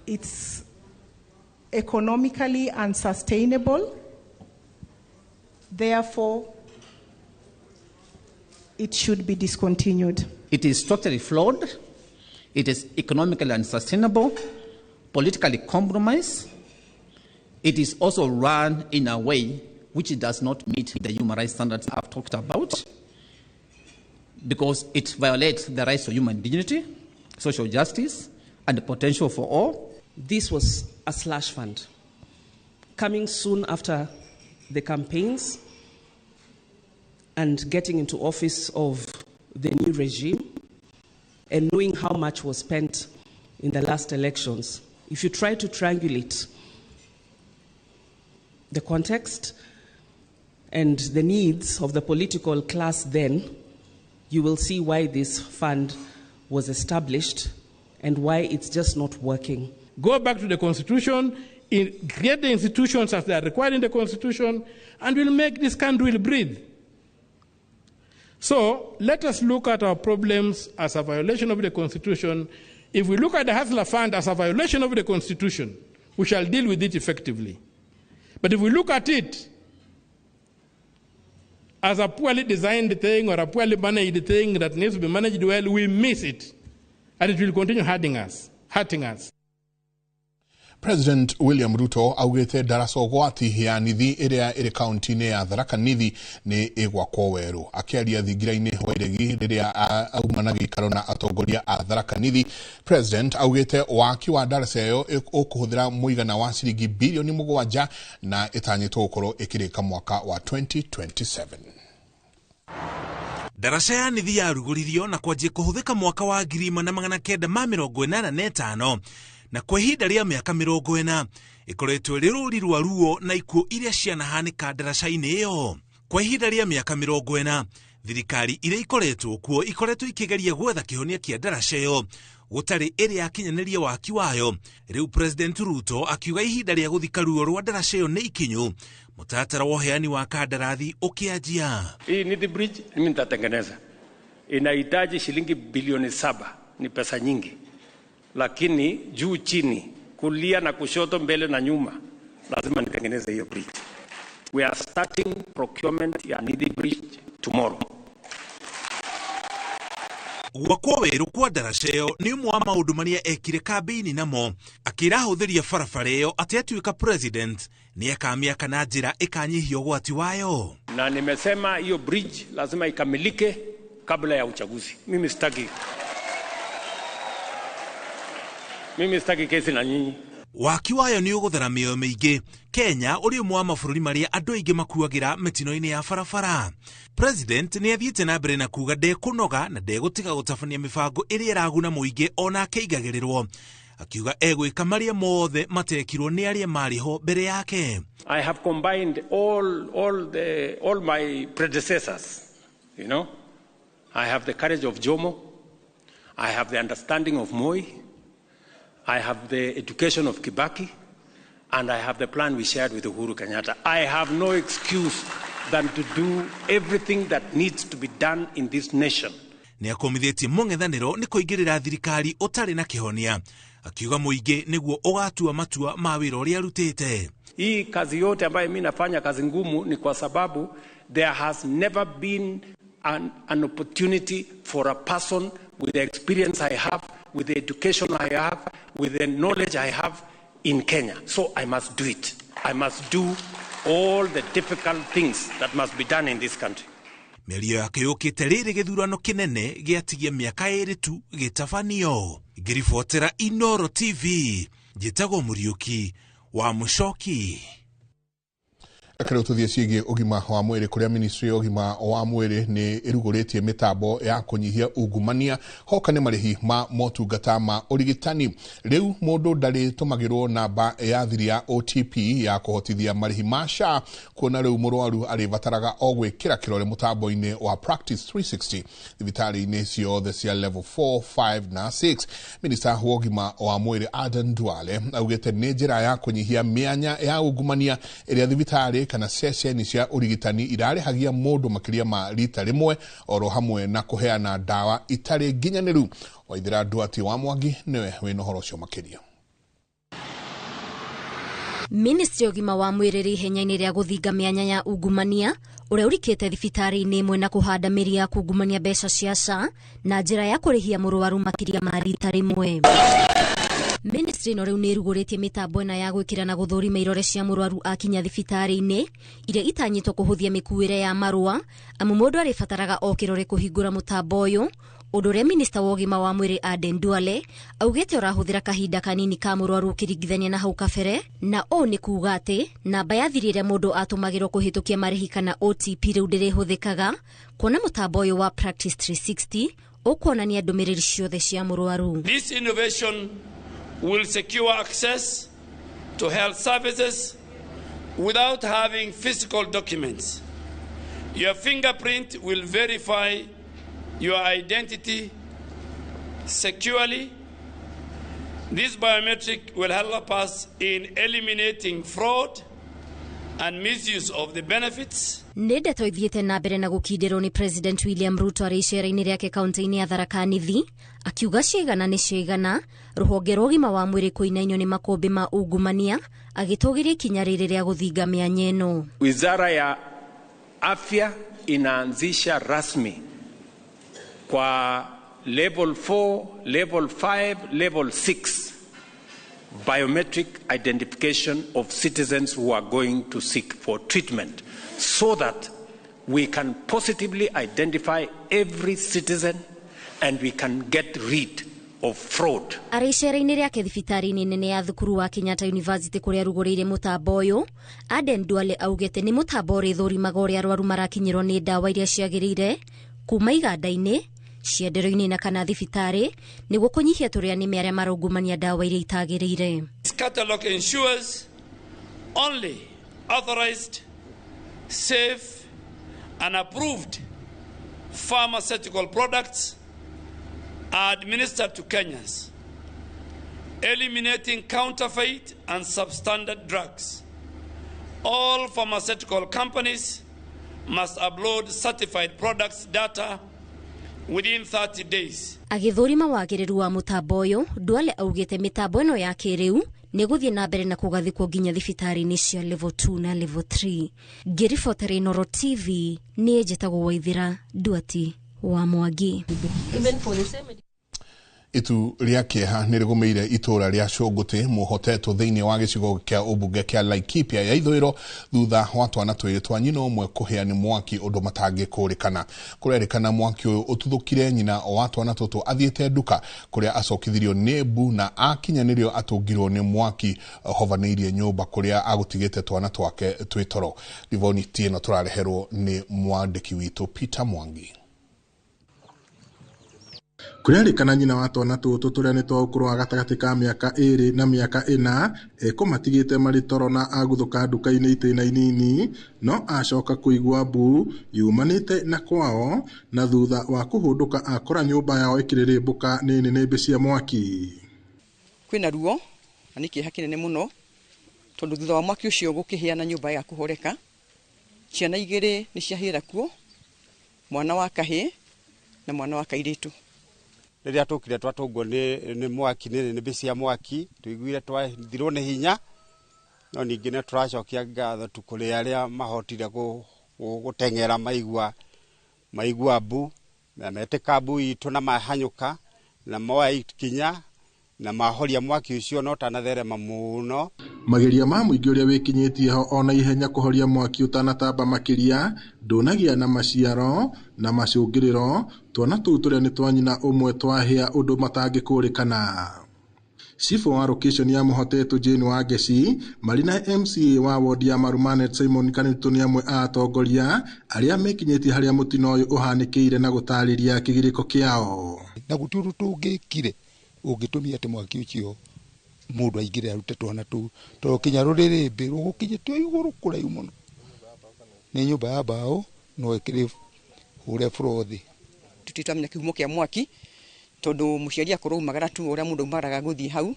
it's economically unsustainable, therefore, it should be discontinued. It is structurally flawed, it is economically unsustainable, politically compromised. It is also run in a way which does not meet the human rights standards I've talked about, because it violates the rights to human dignity, social justice, and the potential for all. This was a slush fund coming soon after the campaigns and getting into office of the new regime and knowing how much was spent in the last elections. If you try to triangulate the context and the needs of the political class then, you will see why this fund was established and why it's just not working. Go back to the Constitution, create the institutions as they are required in the Constitution, and we'll make this country breathe. So let us look at our problems as a violation of the Constitution. If we look at the Hustler Fund as a violation of the Constitution, we shall deal with it effectively. But if we look at it as a poorly designed thing or a poorly managed thing that needs to be managed well, we miss it. And it will continue hurting us. President William Ruto augite ndaraca ũgwati ya nithi ĩrĩa ĩrĩ kaunti-inĩ ya Tharaka Nithi nĩ ĩgwakwo werũ. Akĩaria thingira-inĩ wa iregi rĩrĩa auma na gĩikaro na atongoria a Tharaka Nithi, President augĩte waki wa ndaraca ĩyo ũkũhũthĩra mũigana wa ciringi bilioni 7 na ĩtanyĩtwo gũkorwo ĩkĩrĩka mwaka wa 2027. Ndaraca ya Nithi yarugũririo na kwanjia kũhũthĩka mwaka wa 1985 na kwa ihinda rĩa mĩaka 40 ĩkoretwo ĩrĩ rũri rwa ruo na ikuũ iria cianahanĩka ndaraca-inĩ ĩyo. Kwa ihinda rĩa mĩaka 40 thirikari iria ikoretwo kuo ikoretwo ikĩgeria gwetha kĩhonia kĩa ndaraca ĩyo gũtarĩ ĩrĩa yakinyanĩria waki wayo. Rĩu President Ruto akiuga ihinda rĩa gũthika ruo rwa ndaraca ĩyo nĩ ikinyu, mũtaratara wa ũheani wa kandarathi ũkĩanjia. Hii Nithi Bridge mimi nitatengeneza, inahitaji shilingi bilioni 7, ni pesa nyingi, lakini juu chini, kulia na kushoto, mbele na nyuma, lazima nitengeneze hiyo bridge. We are starting procurement ya Nithi Bridge tomorrow. Gwakwo werũ kwa ndaraca ĩyo nĩ ũmwe wa maũndũ marĩa ekire kambĩini namo, akĩra ahũthĩri a barabara ĩyo atĩ atuĩka president nĩ akamĩaka na njĩra ĩkanyihia ũgwati wayo. Na nimesema hiyo bridge lazima ikamilike kabla ya uchaguzi. Mimi sitaki kesi na nyinyi. Waki wayo nĩ ũgũthara mĩoyo mĩingĩ. Kenya ũrĩ ũmwe wa mabũrũri marĩa andũ aingĩ makuagĩra mĩtino-inĩ ya barabara. President nĩ athiĩte na mbere na kuga ndekũnoga na ndegũtiga gũtabania mĩbango ĩrĩa ĩraguna mũingĩ ona akĩigagĩrĩrwo, akiuga egwĩka marĩa mothe matekirwo nĩ arĩa marĩ ho mbere yake. I have combined all my predecessors, you know. I have the courage of Jomo, I have the understanding of Moi, I have the education of Kibaki, and I have the plan we shared with Uhuru Kenyatta. I have no excuse than to do everything that needs to be done in this nation. Nĩ akomithĩtie mũng'ethanĩro nĩ kũingĩrĩra thirikari ũtarĩ na kĩhonia, akiuga mũingĩ nĩguo ũgatua matua ma wĩra ũrĩa arutĩte. Hii kazi yote ambayo mimi nafanya, kazi ngumu, ni kwa sababu there has never been an opportunity for a person with the experience I have, with the education I have, with the knowledge I have in Kenya. So I must do it. I must do all the difficult things that must be done in this country. Mĩario yake yũkĩte rĩrĩ gĩthurano kĩnene gĩatigia mĩaka 2 tu gĩtabanio. Ngĩribotera Inoro TV, njĩtagwo Mũriũki wa Mũcoki. Reke rĩu tũthiĩ ciĩgiĩ ũgima wa mwĩrĩ kũrĩa ministry ya ũgima wa mwĩrĩ nĩ ĩrugũrĩtie mĩtambo ya kũnyihia ungumania hoka nĩ marĩhi ma motungata ma ũrigitani. Rĩu mũndũ ndarĩtũmagĩrwo namba ya thiri ya OTP ya kũhotithia marĩhi ma SHA, kuona rĩu mũrwaru arĩbataraga o gwĩkĩra kĩrore mũtambo-inĩ wa Practice 360 thibitarĩ-inĩ ciothe cia level 4, 5 na 6. Minista wa ũgima wa mwĩrĩ Aden Duale augĩte nĩ njĩra ya kũnyihia mĩanya ya ungumania ĩrĩa thibitarĩ kana ceceni cia ũrigitani irarĩhagia mũndũ makĩria ma rita rĩmwe oro hamwe na kũheana ndawa itarĩ nginyanĩru. Waithĩra Nduati wa Mwangi nĩwe wĩna ũhoro ũcio makĩria. Ministry ya ũgima wa mwĩrĩ rĩ ihenya-inĩ rĩa gũthinga mĩanya ya ungumania ũrĩa ũrikĩte thibitarĩ-inĩ ĩmwe na kũhanda mĩri ya kungumania mbeca cia SHA na njĩra ya kũrĩhia mũrwaru makĩria ma rita rĩmwe. Ministry ĩno rĩu nĩ ĩrugũrĩtie mĩtambo ĩna ya gwĩkĩra na gũthũrima irore cia mũrwaru akinya thibitarĩ-inĩ iria itanyĩtwo kũhũthia mĩkuĩre ya marũa, amu mũndũ arĩbataraga o kĩrore kũhingũra mũtambo ũyũ, ũndũ ũrĩa minista wa ũgima wa mwĩrĩ Aden Duale augĩte ũrahũthĩra kahinda kanini ka mũrwaru ũkĩringithania na hau kabere, na ũũ nĩ kuuga atĩ namba ya thiri ĩrĩa mũndũ atũmagĩrwo kũhĩtũkia marĩhi kana OTP rĩu ndĩrĩhũthĩkaga, kuona mũtambo ũyũ wa Practice 360 ũkuonania ndũmĩrĩri ciothe cia mũrwaru. This innovation will secure access to health services without having physical documents. Your fingerprint will verify your identity securely. This biometric will help us in eliminating fraud and misuse of the benefits. Nĩ ndeto ithiĩte na mbere na gũkindĩrwo nĩ President William Ruto arĩ icera-inĩ rĩake kaunti-inĩ ya Tharaka Nithi, akiuga ciĩgana nĩ ciĩgana rũhonge rwa ũgima wa mwĩrĩ kũinainio nĩ makũmbĩ ma ungumania, agĩtũgĩria ikinya rĩrĩ rĩa gũthinga mĩanya ĩno. Wizara ya Afya inaanzisha rasmi kwa level 4, level 5, level 6 biometric identification of citizens who are going to seek for treatment, so that we can positively identify every citizen and we can get rid of fraud. Arĩ icera-inĩ rĩake thibitarĩ-inĩ nene ya thukuru wa Kenyatta University kũrĩa arugũrĩire mũtambo ũyũ, Aden Duale augĩte nĩ mũtambo ũrĩthũrimaga ũrĩa arwaru marakinyĩrwo nĩ ndawa iria ciagĩrĩire kuma iganda-inĩ, ciendero-inĩ na kana thibitarĩ nĩguo kũnyihia tũrĩa nĩme arĩa maraungumania ndawa iria itagĩrĩire. This catalog ensures only authorized, safe and approved pharmaceutical products are administered to Kenyans, eliminating counterfeit and substandard drugs. All pharmaceutical companies must upload certified products data within 30 days. Agĩthũrima wagĩrĩru wa mũtambo ũyũ, Duale augĩte mĩtambo ĩno ya kĩrĩu nĩ gũthiĩ na mbere na kũgathĩkwo nginya thibitarĩ-inĩ cia level 2 na level 3. Ngĩribotera Inooro TV, niĩ njĩtagwo Waithĩra Nduati wa Mwangi. Itu rĩa kĩeha nĩ rĩgũmĩire itũũra rĩa Cũngũtĩ mũhotetwo thĩinĩ wa gĩcigo kĩa ũmbunge kĩa Laikipia ya ithũĩro thutha wa twana twĩrĩ twa nyina ũmwe kũhĩa nĩ mwaki ũndũ matangĩkũrĩkana. Kũrerĩkana mwaki ũyũ ũtuthũkire nyina wa twana tũtũ athiĩte nduka kũrĩa acokithirio nĩ mbu na akinya nĩrĩo atũngirwo nĩ mwaki ũhovanĩirie nyũmba kũrĩa agũtigĩte twana twake twĩ toro. Riboti ĩno tũrareherwo nĩ mwandĩki witũ Peter Mwangi. Kũrerĩkana nyina wa twana tũtũ tũrĩa nĩ twa ũkũrũ wa gatagatĩ ka mĩaka 2 na mĩaka 4 ekũmatigĩte marĩ toro na aguthũka nduka-inĩ itĩna inini, no acoka kũigua mbu yumanĩte na kwao, na thutha wa kũhũndũka akora nyũmba yao ĩkĩrĩrĩmbũka nĩ nĩnĩmbĩ cia mwaki. Kwĩna ruo na nĩ kĩeha kĩnene mũno tondũ thutha wa mwaki ũcio gũkĩhĩa na nyũmba ya kũhoreka, ciana igĩrĩ nĩ ciahĩra kuo, mwana wa kahĩĩ na mwana wa kairĩtu. Rĩrĩa tũkire twatũngwo nĩ mwaki nĩ nĩnĩmbĩ cia mwaki, tũiguire twathirwo nĩ hinya, no ningĩ nĩ tũracokia ngatho tu kũrĩ arĩa mahotire gũteng'era maigua mbu na metĩka mbu itũ na mahanyũka na moya ikinya na mahoria mwaki ũcio no tanatherema mũno. Mageria ma mũingĩ ũrĩa wĩkinyĩtie ho ona ihenya kũhoria mwaki ũtanatamba makĩria ndũnagĩa na maciaro na macũngĩrĩro, twana tũu tũrĩa nĩ twa nyina ũmwe twahĩa ũndũ matangĩkũrĩkana. Cibũ wa location ya Mũhotetwo Jane Wangeci marĩ na MCA wa wodi ya Marumanet Simon Kanitũ nĩ amwe a atongoria arĩa mekinyĩtie harĩa mũtino ũyũ ũhanĩkĩire na gũtarĩria kĩgirĩko kĩao. Na gũtirĩ ũndũ tũngĩkire ũngĩtũmia atĩ mwaki ũcio mũndũ aingĩre arute twana tũu, tondũ kinya rũrĩrĩmbĩ rũgũkinyĩte igũrũ kũraihu mũno. Nĩ nyũmba ya mbaũ no ĩkĩrĩ hũre floor thĩ. Tũtirĩ twamenya kĩhumo kĩa mwaki tondũ mũciari akorwo aumagara tu ũrĩa mũndũ aumagaraga gũthiĩ hau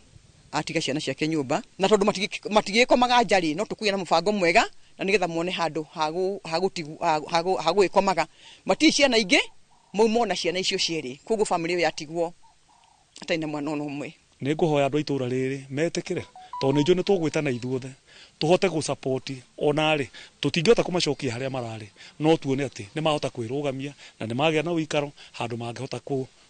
atiga ciana ciake nyũmba, na tondũ matigĩkomaga nja rĩ, no tũkũgĩa na mũbango mwega na nĩgetha mone handũ ha gũgĩkomaga. Matirĩ ciana ingĩ, mauma ona ciana icio cierĩ, koguo bamĩrĩ ĩyo yatigwo atarĩ na mwana ona ũmwe. Nĩ ngũhoya andũ a itũra rĩrĩ metĩkĩre tondũ nĩ njũĩ nĩ tũgwĩtana ithuothe tũhote gũ-support ona rĩ tũtingĩhota kũmacokia harĩa mararĩ, no tuone atĩ nĩ mahota kwĩrũgamia na nĩ magĩa na ũikaro handũ mangĩhota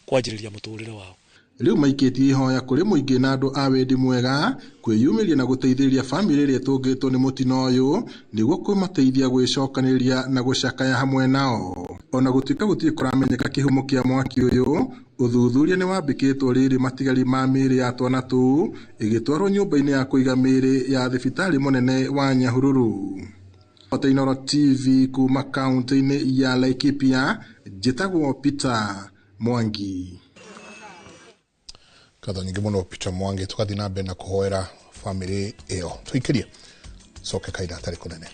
kwanjĩrĩria mũtũrĩre wao. Rĩu maikĩtie ihoya kũrĩ mũingĩ na andũ a wendi mwega kwĩyumĩria na gũteithĩrĩria bamĩrĩ ĩrĩa ĩtũngĩtwo nĩ mũtino ũyũ nĩguo kũmateithia gwĩcokanĩrĩria na gũcakaya hamwe nao. Ona gũtuĩka gũtirĩ kũramenyeka kĩhumo kĩa mwaki ũyũ, ũthuthuria nĩ wambĩkĩtwo rĩrĩ matigari ma mĩĩrĩ ya twana tũu ĩgĩtwarwo nyũmba-inĩ ya kũiga mĩĩrĩ ya thibitarĩ mũnene wa Nyahururu. Inooro TV kuma kaunti-inĩ ya Laikipia, njĩtagwo Peter Mwangi. Ngatho nyingĩ mũno Peter Mwangi, tũgathiĩ na mbere na kũhoera bamĩrĩ ĩyo. Tũikĩrie coke kahinda hatarĩ kũnene.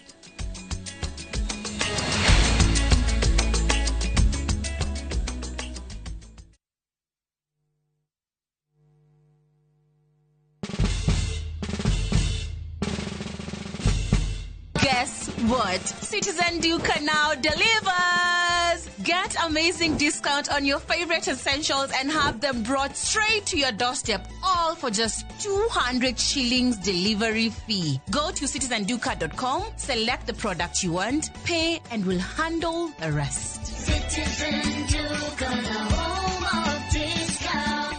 Guess what? Citizen Duka now delivers! Get amazing discount on your favorite essentials and have them brought straight to your doorstep, all for just 200 shillings delivery fee. Go to citizenduka.com, select the product you want, pay, and we'll handle the rest. Citizen Duka, the home of discount.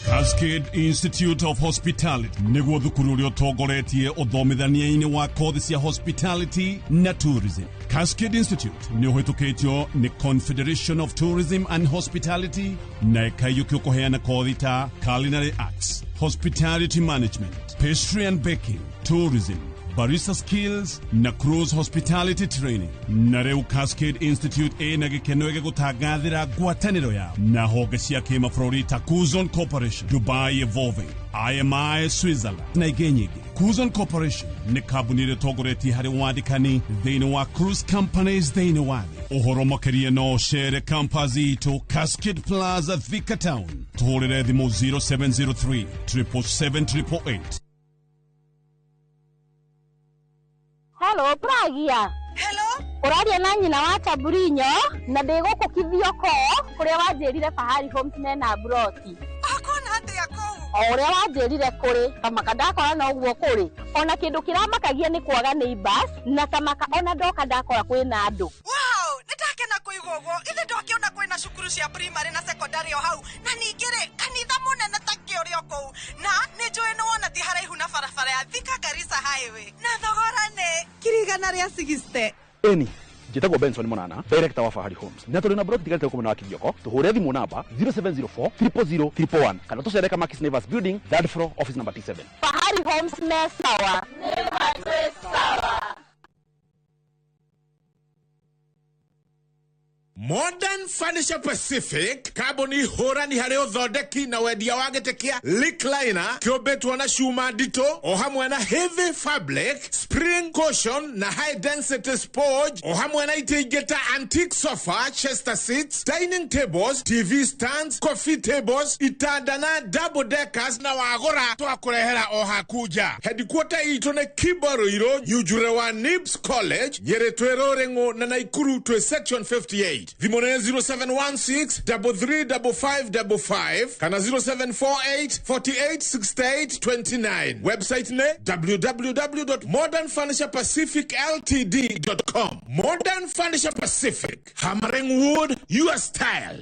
Cascade Institute of Hospitality nĩguo thukuru ũrĩa ũtongoretie ũthomithania-inĩ wa kothi cia hospitality na tourism. Cascade Institute nĩ ũhĩtũkĩtio nĩ Confederation of Tourism and Hospitality na ĩkaiyũkio kũheana kothi ta culinary arts, hospitality management, pastry and baking, tourism, barista skills na cruise hospitality training. Na rĩu Cascade Institute ĩna gĩkeno gĩgũtangathĩra ngwatanĩro yao na honge cia kĩmabũrũri ta Kuzon Corporation, Dubai Evolving, IMI Switzerland na ingĩ nyingĩ. Kuzon Corporation nĩ kambuni ĩrĩa ĩtongoretie harĩ wandĩkani thĩinĩ wa cruise companies thĩinĩ wa thĩ. Ũhoro makĩria no ũcere campus itũ Cascade Plaza, Thika Town. Tũhũrĩre thimũ 0703 777 888. Hello, Pragia. Hello. Ũraria na nyina wa Taburinyo na ndĩ gũkũ Kithioko kũrĩa wanjĩrire Fahari Homes mena broti. Akona atĩa kũu? O ũrĩa wanjĩrire kũrĩ, tamaka ndakora noguo kũrĩ. Ona kĩndũ kĩramakagia nĩ kwaga neighbors na tamaka ona ndoka ndakora kwĩna andũ. Wow, nĩ ndakena kũigua ũguo. Ithe ndokĩona kwĩna cukuru cia primary na secondary o hau na ningĩ rĩ kanitha mũnene ta kĩ ũrĩ o kũu na nĩ njũĩ nĩ wona ti haraihu na barabara ya Thika Garissa Highway na thogora nĩ 160,000. Eni njĩtagwo Benson Monana, director wa Fahari Homes, na tũrĩ na broti tigarĩte gũkũ mwena wa Kithioko. Tũhũre thimũ namba 0704 000 111 kana tũcere Kamakis Neighbors Building, third floor, office number T7. Fahari Homes me sawa. Nĩ sawa. Modern Furniture Pacific kambuni hũrani harĩ ũthondeki na wendia wa gĩtĩ kĩa recliner kĩũmbĩtwo na cuma nditũ o hamwe na heavy fabric, spring cushion na high density sponge o hamwe na itĩ ingĩ ta antique sofa, chester seats, dining tables, TV stands, coffee tables, itanda na double deckers na wagũra twakũrehera o haku nja. Headquarter itũ nĩ Kibo-Ruiru, Nyunjure wa Nibs College, Nyĩrĩ twĩ Rũrĩng'ũ na Naikuru twĩ section 58. Thimũ nĩ 0716 335555 kana 0748 48 68 29. Website nĩ www.modernfurniturepacificltd.com. Modern Furniture Pacific, hammering wood your style.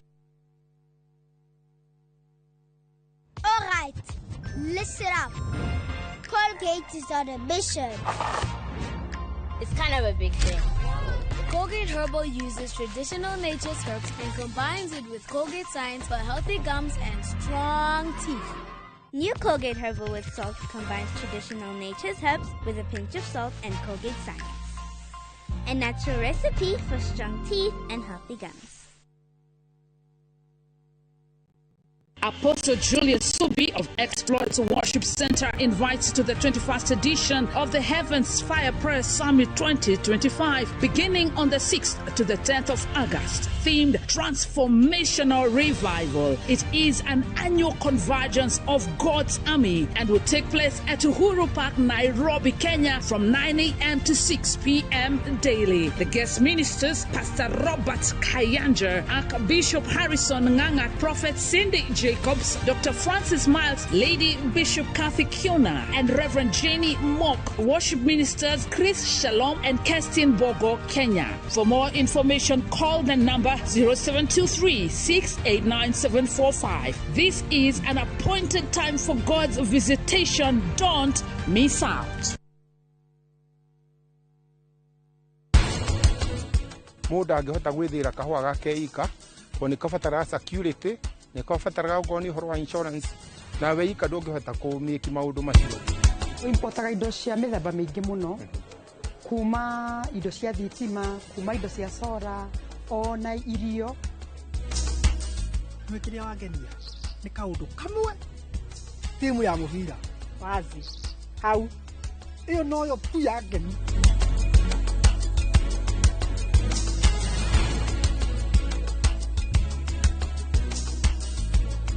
All right, listen up. Colgate is on a mission. It's kind of a big thing. Colgate Herbal uses traditional nature's herbs and combines it with Colgate science for healthy gums and strong teeth. New Colgate Herbal with Salt combines traditional nature's herbs with a pinch of salt and Colgate science. A natural recipe for strong teeth and healthy gums. Apostle Julius Subi of Exploits Worship Center invites to the 21st edition of the Heavens Fire Prayer Summit 2025, beginning on the 6th to the 10th of August, themed Transformational Revival. It is an annual convergence of God's army and will take place at Uhuru Park, Nairobi, Kenya, from 9 a.m. to 6 p.m. daily. The guest ministers, Pastor Robert Kayanja, Archbishop Harrison Nganga, Prophet Cindy Jacobs, Dr. Francis Miles, Lady Bishop Kathy Kiona, and Reverend Jenny Mock. Worship ministers Chris Shalom and Kerstin Bogo, Kenya. For more information, call the number 0723 689 745. This is an appointed time for God's visitation. Don't miss out. Mũndũ angĩhota gwĩthĩra kahũa gake ika tondũ nĩ kabataraga security, nĩ kabataraga okorwo nĩ ũhoro wa insurance, nawe ika ndũngĩhota kũmĩki maũndũ macio. Importaga indo cia mĩthemba mĩingĩ mũno, kuma indo cia thitima, kuma indo cia sora, ona irio. Nĩ kĩrĩa wangenia nĩ kaũndũ kamwe, timu ya mũbira wazi hau ĩyo noyo tu yangenia.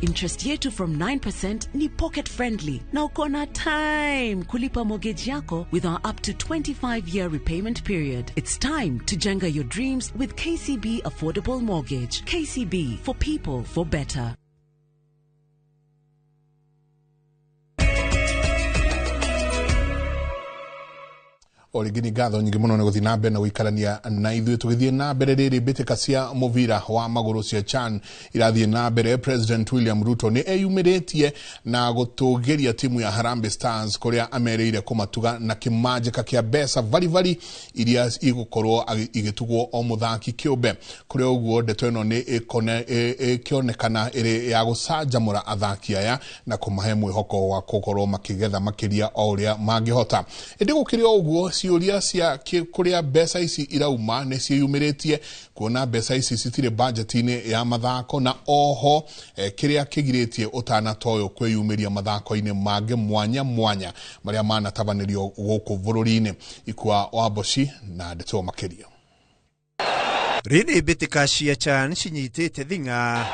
Interest yetu from 9% ni pocket friendly na uko na time kulipa mortgage yako with our up to 25-year repayment period. It's time to jenga your dreams with KCB Affordable Mortgage. KCB, for people, for better. O rĩngĩ nĩ ngatho nyingĩ mũno nĩ gũthiĩ na mbere na gũikarania na ithuĩ. Tũgĩthiĩ na mbere rĩrĩ, mbĩtĩka cia mũbira wa magũrũ cia CHAN irathiĩ na mbere. President William Ruto nĩ eyumĩrĩtie na gũtũgĩria timu ya Harambee Stars, kũrĩa amerĩire kũmatuga na kĩmanjĩka kĩa mbeca baribari iria igũkorwo igĩtugwo o mũthaki kĩũmbe. Kũrĩ ũguo, ndeto ĩno nĩ ĩkĩonekana ĩrĩ ya gũcanjamũra athaki aya na kũmahe mwĩhoko wa gũkorwo makĩgetha makĩria o ũrĩa mangĩhota. Ĩndĩ gũkĩrĩ o ũguo, ciũria cia kũrĩa mbeca ici irauma nĩ ciĩyumĩrĩtie, kuona mbeca ici citirĩ bajeti-inĩ ya mathako, na oho kĩrĩa kĩgirĩtie ũtana ta ũyũ kwĩyumĩria mathako-inĩ mangĩ mwanya mwanya marĩa manatabanĩrio gũkũ bũrũri-inĩ. Ikua Wamboci na ndeto makĩria. Rĩrĩ mbĩtĩka cia CHAN cinyitĩte thing'a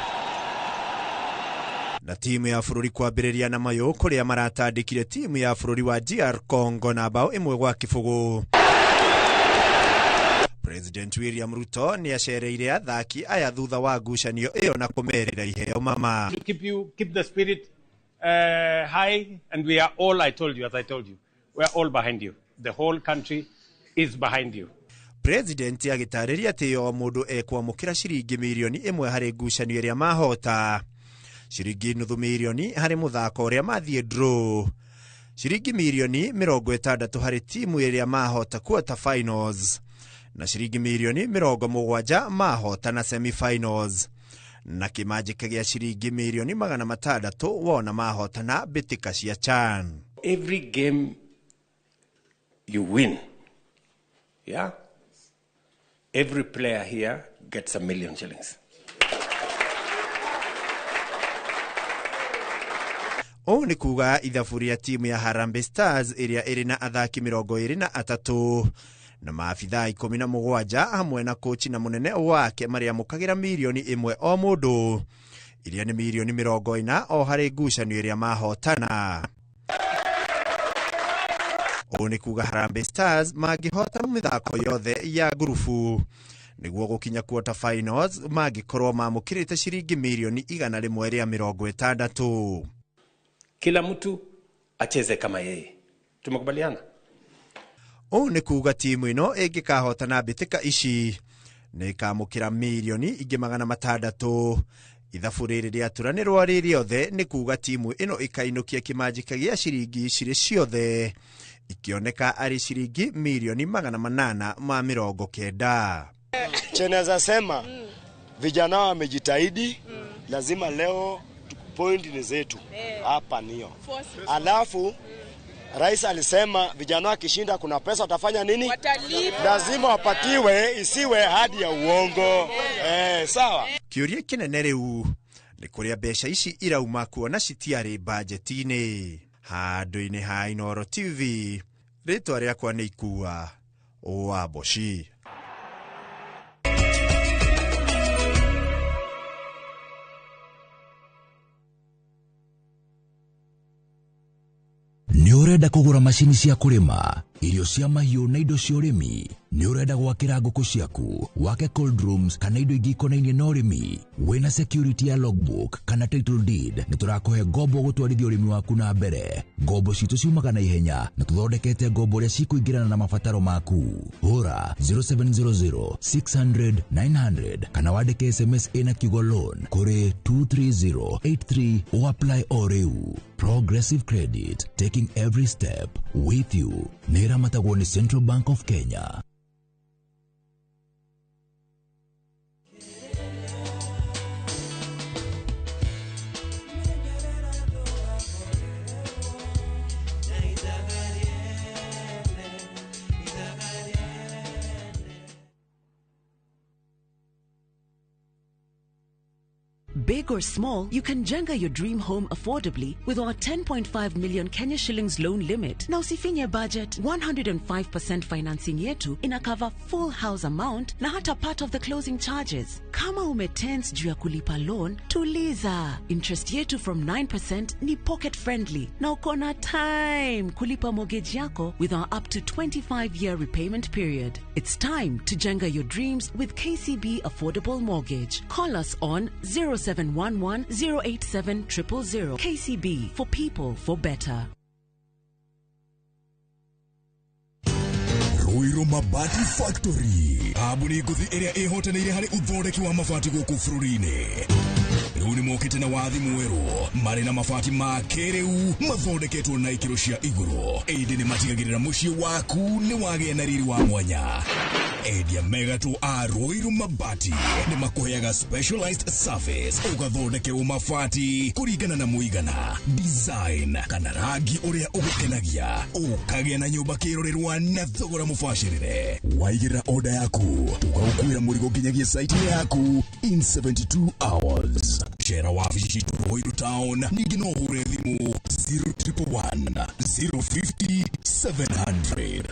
na timu ya bũrũri kwambĩrĩria na mayũ, kũrĩa maratandĩkire timu ya bũrũri wa DR Congo na bao 1-0. President William Ruto nĩ acereire athaki aya thutha wa ngucanio ĩyo na kũmerĩra iheo mama. To keep the spirit high, and we are all, I told you, as I told you, we are all behind you. The whole country is behind you. President agĩtarĩria atĩ o mũndũ ekwamũkĩra ciringi mirioni 1 harĩ ngucanio ĩrĩa mahota, ciringi nuthu mirioni harĩ mũthako ũrĩa mathiĩ draw, ciringi mirioni 60 harĩ timu ĩrĩa mahota quarter finals, na ciringi mirioni 70 mahota na semi-finals, na kĩmanjĩka gĩa ciringi mirioni 600 wona mahota na mbĩtĩka cia CHAN. Every game you win, yeah, every player here gets 1 million shillings. Ũũ nĩ kuga ithabu rĩa timu ya Harambee Stars ĩrĩa ĩrĩ na athaki 23 na maabithaa 17 hamwe na kochi na mũnene wake marĩamũkagĩra mirioni 1 o mũndũ, iria nĩ mirioni 40 o harĩ ngucanio ĩrĩa mahotana. Ũũ nĩ kuga Harambee Stars mangĩhota mĩthako yothe ya ngurubu nĩguo gũkinya quarter finals mangĩkorwo mamũkĩrĩte ciringi mirioni 160. Kila mtu acheze kama yeye. Tumekubaliana? Ũũ nĩ kuga timu ĩno ĩngĩkahotana mbĩtĩka ici nĩ ĩkamũkĩra mirioni ingĩ 600. Ithabu rĩrĩ rĩaturanĩrwo rĩ rĩothe nĩ kuga timu ĩno ĩkainũkia kĩmanjĩka gĩa ciringi cirĩ ciothe, Ikioneka arĩ ciringi mirioni 890. Cheneza sema vijana wamejitahidi, lazima leo point ni zetu hapa niyo. Alafu rais alisema vijana wakishinda kuna pesa watafanya nini? Watalipa. Lazima wapatiwe, isiwe hadi ya uongo. Sawa. Kĩũria kĩnene rĩu nĩ kũrĩa mbeca ici irauma kuona citiarĩ bajeti-inĩ. Handũ-inĩ ha Inooro TV, rĩtwa rĩakwa nĩ Ikua wa Mboci. Nĩ ũrenda kũgũra macini cia kũrĩma, irio cia mahiũ na indo cia ũrĩmi? Nĩ ũrenda gwakĩra ngũkũ ciaku, wake cold rooms kana indo ingĩ ikonainie na ũrĩmi? Wĩna security ya logbook kana title deed, nĩ tũrakũhe ngombo gũtwarithia ũrĩmi waku na mbere. Ngombo citũ ciumaga na ihenya na tũthondekete ngombo ũrĩa cikũingĩrana na mabataro maku. Hũra 0700 600 900 kana wandĩke SMS ĩna kiugo loan kũrĩ 23083 o apply o rĩu. Progressive Credit, taking every step with you. Nĩ ĩramatagwo nĩ Central Bank of Kenya. Big or small, you can jenga your dream home affordably with our 10.5 million Kenya shillings loan limit. Na usifinye budget, 105% financing yetu ina cover full house amount na hata part of the closing charges. Kama umetense juu ya kulipa loan, tuliza. Interest yetu from 9% ni pocket friendly na uko na time kulipa mortgage yako with our up to 25-year repayment period. It's time to jenga your dreams with KCB Affordable Mortgage. Call us on 0711 087 000. KCB, for people, for better. Ruiru Mabati Factory, kambuni ngũthi ĩrĩa ĩhotanĩire harĩ ũthondeki wa mabati gũkũ bũrũri-inĩ. Rĩu nĩ mokĩte na wathi mwerũ marĩ na mabati ma kĩrĩu mathondeketwo na ikĩro cia igũrũ, ĩndĩ nĩ matigagĩrĩra mũciĩ waku nĩ wagĩa na riri wa mwanya. Endia megatũ a Ruiru Mabati nĩ makũheaga specialized service, ũgathondekerwo mabati kũringana na mũigana, design kana rangi ũrĩa ũgũkenagia, ũkagĩa na nyũmba kĩrorerwa na thogora mũbacĩrĩre. Waigĩrĩra order yaku tũgagũkuĩra mũrigo nginyagia site yaku in 72 hours. Cera wabici citũ Ruiru Town, ningĩ no ũhũre thimũ 0111 050 700.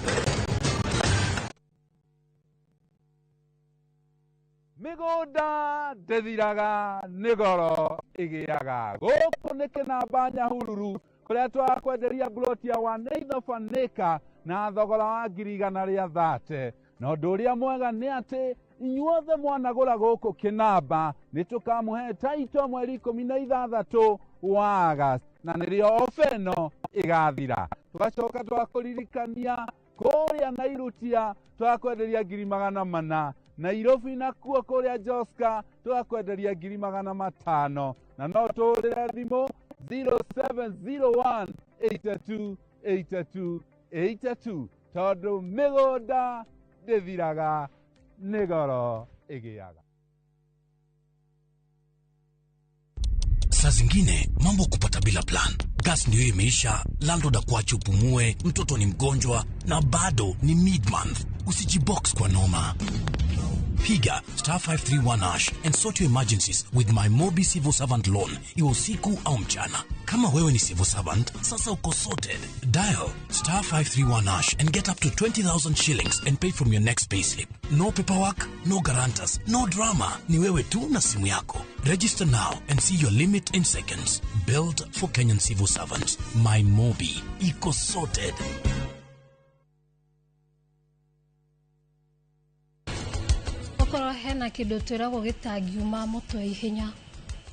Mĩgũnda ndĩthiraga nĩ goro ĩgĩaga. Gũkũ nĩ Kĩnamba Nyahururu kũrĩa twakwenderia mburoti ya 1/8 of an acre na thogora wa 130,000. Na ũndũ ũrĩa mwega nĩ atĩ inyuothe mwanagũra gũkũ Kĩnamba nĩ tũkamũhe taito mweri 16 wa August, na nĩrĩo ofa ĩno ĩgathira. Tũgacoka twakũririkania kũrĩa Nairutia twakwenderia 400,000, Nairobi nakuo kũrĩa Joska twakwenderia 500,000, na no tũhũrĩre thimũ 0701 82 82 82 tondũ mĩgũnda ndĩthiraga nĩ goro ĩgĩaga. Saa zingine mambo kupata bila plan. Gas ndio imeisha, landlord akuache upumue, mtoto ni mgonjwa na bado ni mid-month. Usijibox kwa noma. Piga star 531 hash and sort your emergencies with my Mobi Civil Servant Loan, iwe usiku au mchana. Kama wewe ni civil servant, sasa uko sorted. Dial star 531 hash and get up to 20,000 shillings and pay from your next payslip. No paperwork, no guarantors, no drama. Ni wewe tu na simu yako. Register now and see your limit in seconds. Built for Kenyan civil servants. My Mobi. Iko sorted. Okorwo hena kĩndũ twĩragwo gĩtangiuma mũtwe ihenya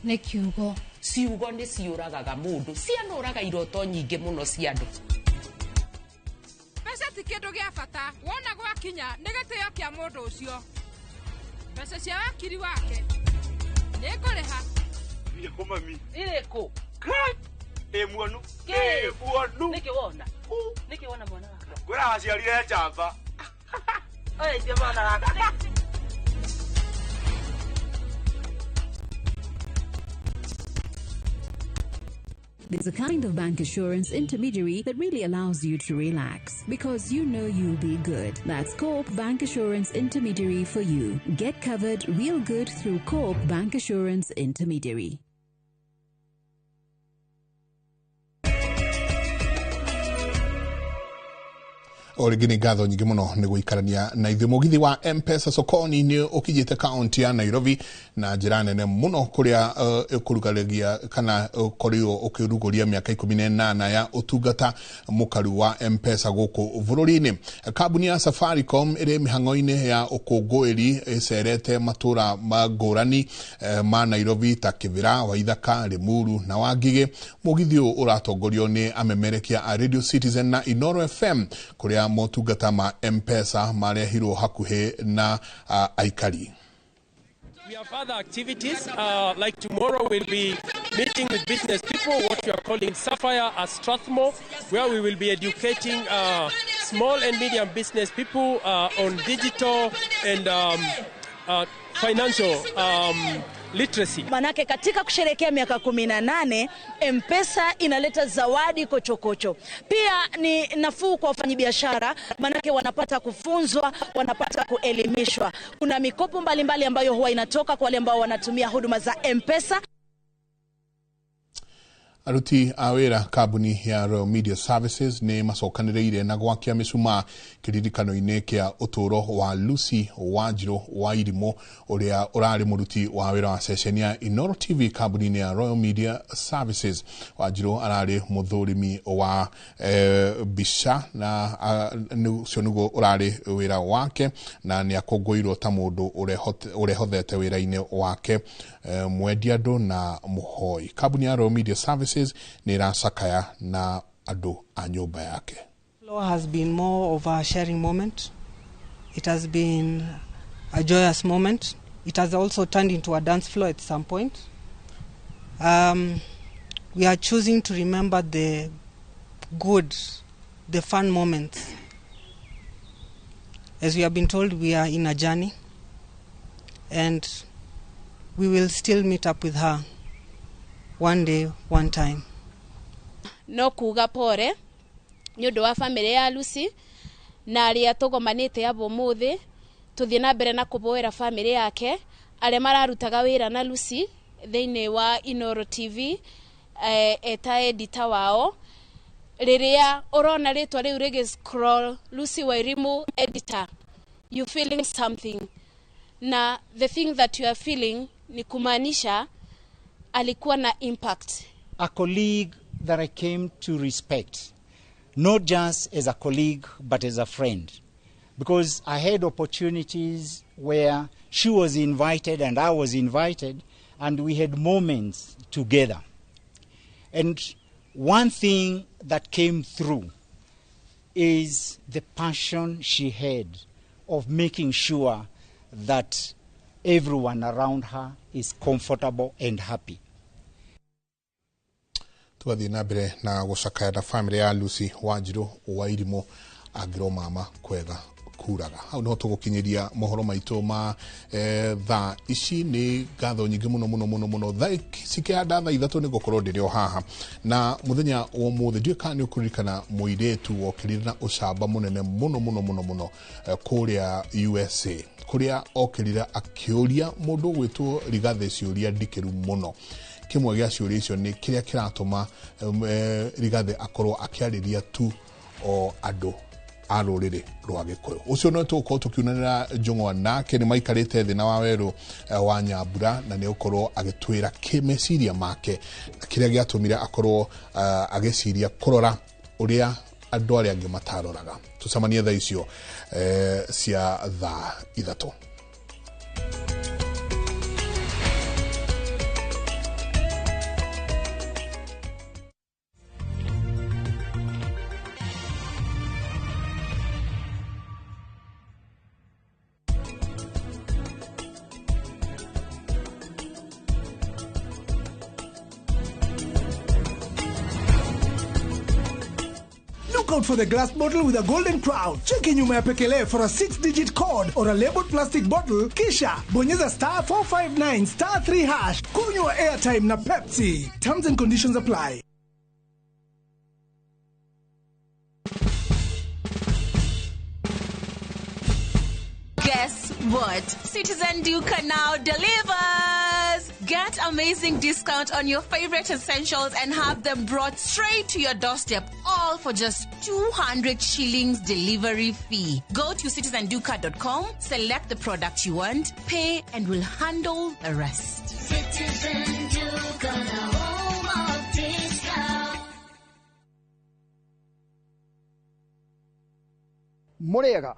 nĩ kiugo. Ciugo nĩ ciũragaga mũndũ, cianũraga iroto nyingĩ mũno cia andũ. Mbeca ti kĩndũ gĩa bata, wona gwakinya nĩ gĩtĩo kĩa mũndũ ũcio. Mbeca cia wakiri wake nĩ ngũrĩha. Irĩkũ mami? Irĩkũ? Ndĩ muonu. Ndĩ muonu. Nĩkĩ wona? Nĩkĩ wona mwana wakwa? Ngwĩra waciarire njamba. Oya icio mwana wakwa. There's a kind of bank assurance intermediary that really allows you to relax because you know you'll be good. That's Co-op Bank Assurance Intermediary for you. Get covered real good through Co-op Bank Assurance Intermediary. O rĩngĩ nĩ ngatho nyingĩ mũno nĩ gũikarania na ithuĩ. Mũgithi wa M-Pesa Sokoni nĩ ũkinyĩte kaunti ya Nairobi na njĩra nene mũno, kũrĩa ĩkũrugaragia kana ũkorirwo ũkĩrugũria mĩaka 18 ya ũtungata mũkaru wa M-Pesa gũkũ bũrũri-inĩ. Kambuni ya Safaricom ĩrĩ mĩhang'o-inĩ ya ũkũngũĩri, ĩcerete matũra ma ngũrani ma Nairobi ta Kĩbĩra, Waithaka, Limuru na Wangigĩ. Mũgithi ũyũ ũratongorio nĩ amemerekia a Radio Citizen na Inoro FM, kũrĩa motungata ma M-Pesa marehirwo hakuhĩ na aikari. We have other activities, like tomorrow we'll be meeting with business people, what we are calling Sapphire at Strathmore, where we will be educating small and medium business people on digital and financial literacy. Manake katika kusherehekea miaka 18, M-Pesa inaleta zawadi kochokocho. Pia ni nafuu kwa wafanyabiashara, manake wanapata kufunzwa, wanapata kuelimishwa. Kuna mikopo mbalimbali ambayo huwa inatoka kwa wale ambao wanatumia huduma za M-Pesa. Aruti a wĩra kambuni ya Royal Media Services nĩ macokanĩrĩire na gwakia mĩcumaa kĩririkano-inĩ kĩa ũtũũro wa Lucy Wanjirũ wa Irimũ, ũrĩa ũrarĩ mũruti wa wĩra wa ceceni ya Inoro TV kambuni-inĩ ya Royal Media Services. Wanjirũ ararĩ mũthũrimi wa mbica na ũcio nĩguo ũrarĩ wĩra wake, na nĩ akũngũĩirwo ta mũndũ ũrehothete wĩra-inĩ wake, mwendia andũ na mũhoi. Kambuni ya Royal Media Services nĩ ĩracakaya na andũ a nyũmba yake. Flow has been more of a sharing moment. It has been a joyous moment. It has also turned into a dance floor at some point. We are choosing to remember the good, the fun moments. As we have been told, we are in a journey, and we will still meet up with her one day, one time. No kuga pore nĩ ũndũ wa family ya Lucy na arĩa tũgomanĩte abo mũthĩ, tũthiĩ na mbere na kũboera family yake, arĩa mararutaga wĩra na Lucy thĩinĩ wa Inoro TV, eta editor wao. Rĩrĩa ũrona rĩtwa rĩu rĩgĩ scroll Lucy Wairimu editor, you feeling something, na the thing that you are feeling ni kumaanisha alikuwa na impact. A colleague that I came to respect, not just as a colleague but as a friend, because I had opportunities where she was invited and I was invited, and we had moments together. And one thing that came through is the passion she had of making sure that everyone around her is comfortable and happy. Tugathiĩ na mbere na gũcakaya na family ya Lucy Wanjirũ wa Irimũ, angĩrwo mama kwega kuraga. Hau niho tũgũkinyĩria mohoro maitũ ma thaa ici. Nĩ ngatho nyingĩ mũno mũno mũno mũno. Thaa cikĩhanda thaa 3 nĩ ngũkorwo ndĩrĩ o haha. Na mũthenya wa ũmũthĩ ndiũĩ kana nĩ ũkũririkana mũirĩtu wokĩrire na ũcamba mũnene mũno mũno mũno mũno kũrĩa USA, kũrĩa okĩrire akĩũria mũndũ ũgwĩtwo Rigathĩ ciũria ndikĩru mũno. Kĩmwe gĩa ciũria icio nĩ kĩrĩa kĩratũma Rigathĩ akorwo akĩarĩria tu o andũ a rũrĩrĩ rwa Gĩkũyũ. Ũcio no tũgũkorwo tũkiunanĩra njũng'wa nake, nĩ maikarĩte thĩ na Wawerũ wa Nyambura, na nĩ ũkorwo agĩtwĩra meciria make na kĩrĩa gĩatũmire akorwo agĩciria kũrora ũrĩa andũ arĩa angĩ mataroraga. Tũcemanie thaa icio cia thaa 3. Look out for the glass bottle with a golden crown. Cheki nyuma ya pekele for a 6-digit code or a labeled plastic bottle, kisha bonyeza star 459 star 3 hash. Kunywa airtime na Pepsi. Terms and conditions apply. Guess what? Citizen Duka now delivers! Get amazing discount on your favorite essentials and have them brought straight to your doorstep, all for just 200 shillings delivery fee. Go to citizenduka.com, select the product you want, pay, and we'll handle the rest. Citizen Duka, the home of discount. Murega,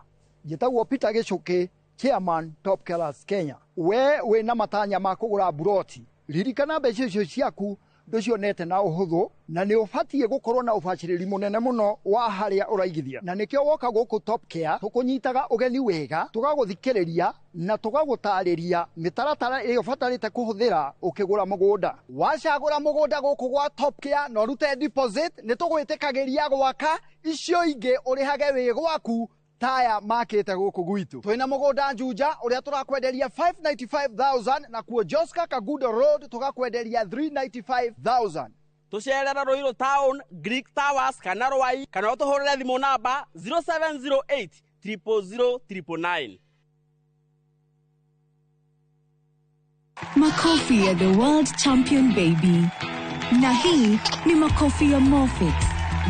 njĩtagwo Peter Gĩcũkĩ, Chairman Top Killers Kenya. We wĩna matanya ma kũgũra buroti, ririkana mbeca icio ciaku ndũcionete na ũhũthũ, na nĩ ũbatiĩ gũkorwo na ũbacĩrĩri mũnene mũno wa harĩa ũraigithia. Na nĩkĩo woka gũkũ Top Care tũkũnyitaga ũgeni wega, tũgagũthikĩrĩria na tũgagũtarĩria mĩtaratara ĩrĩa ũbatarĩte kũhũthĩra ũkĩgũra mũgũnda. Wacagũra mũgũnda gũkũ gwa Top Care na ũrute deposit, nĩ tũgwĩtĩkagĩria gwaka icio ingĩ ũrĩhage wĩ gwaku taya makĩte gũkũ gwitũ. Twĩna mũgũnda Juja ũrĩa tũrakwenderia 595,000 na kuo Joska Kagudo Road tũgakwenderia 395,000. Tũcerera Ruiru Town, Greek Towers kana Rwai, kana ũtũhũrĩre thimũ namba 0708 000 999. Makofi ya the world champion baby. Na hii ni makofi ya Morfix,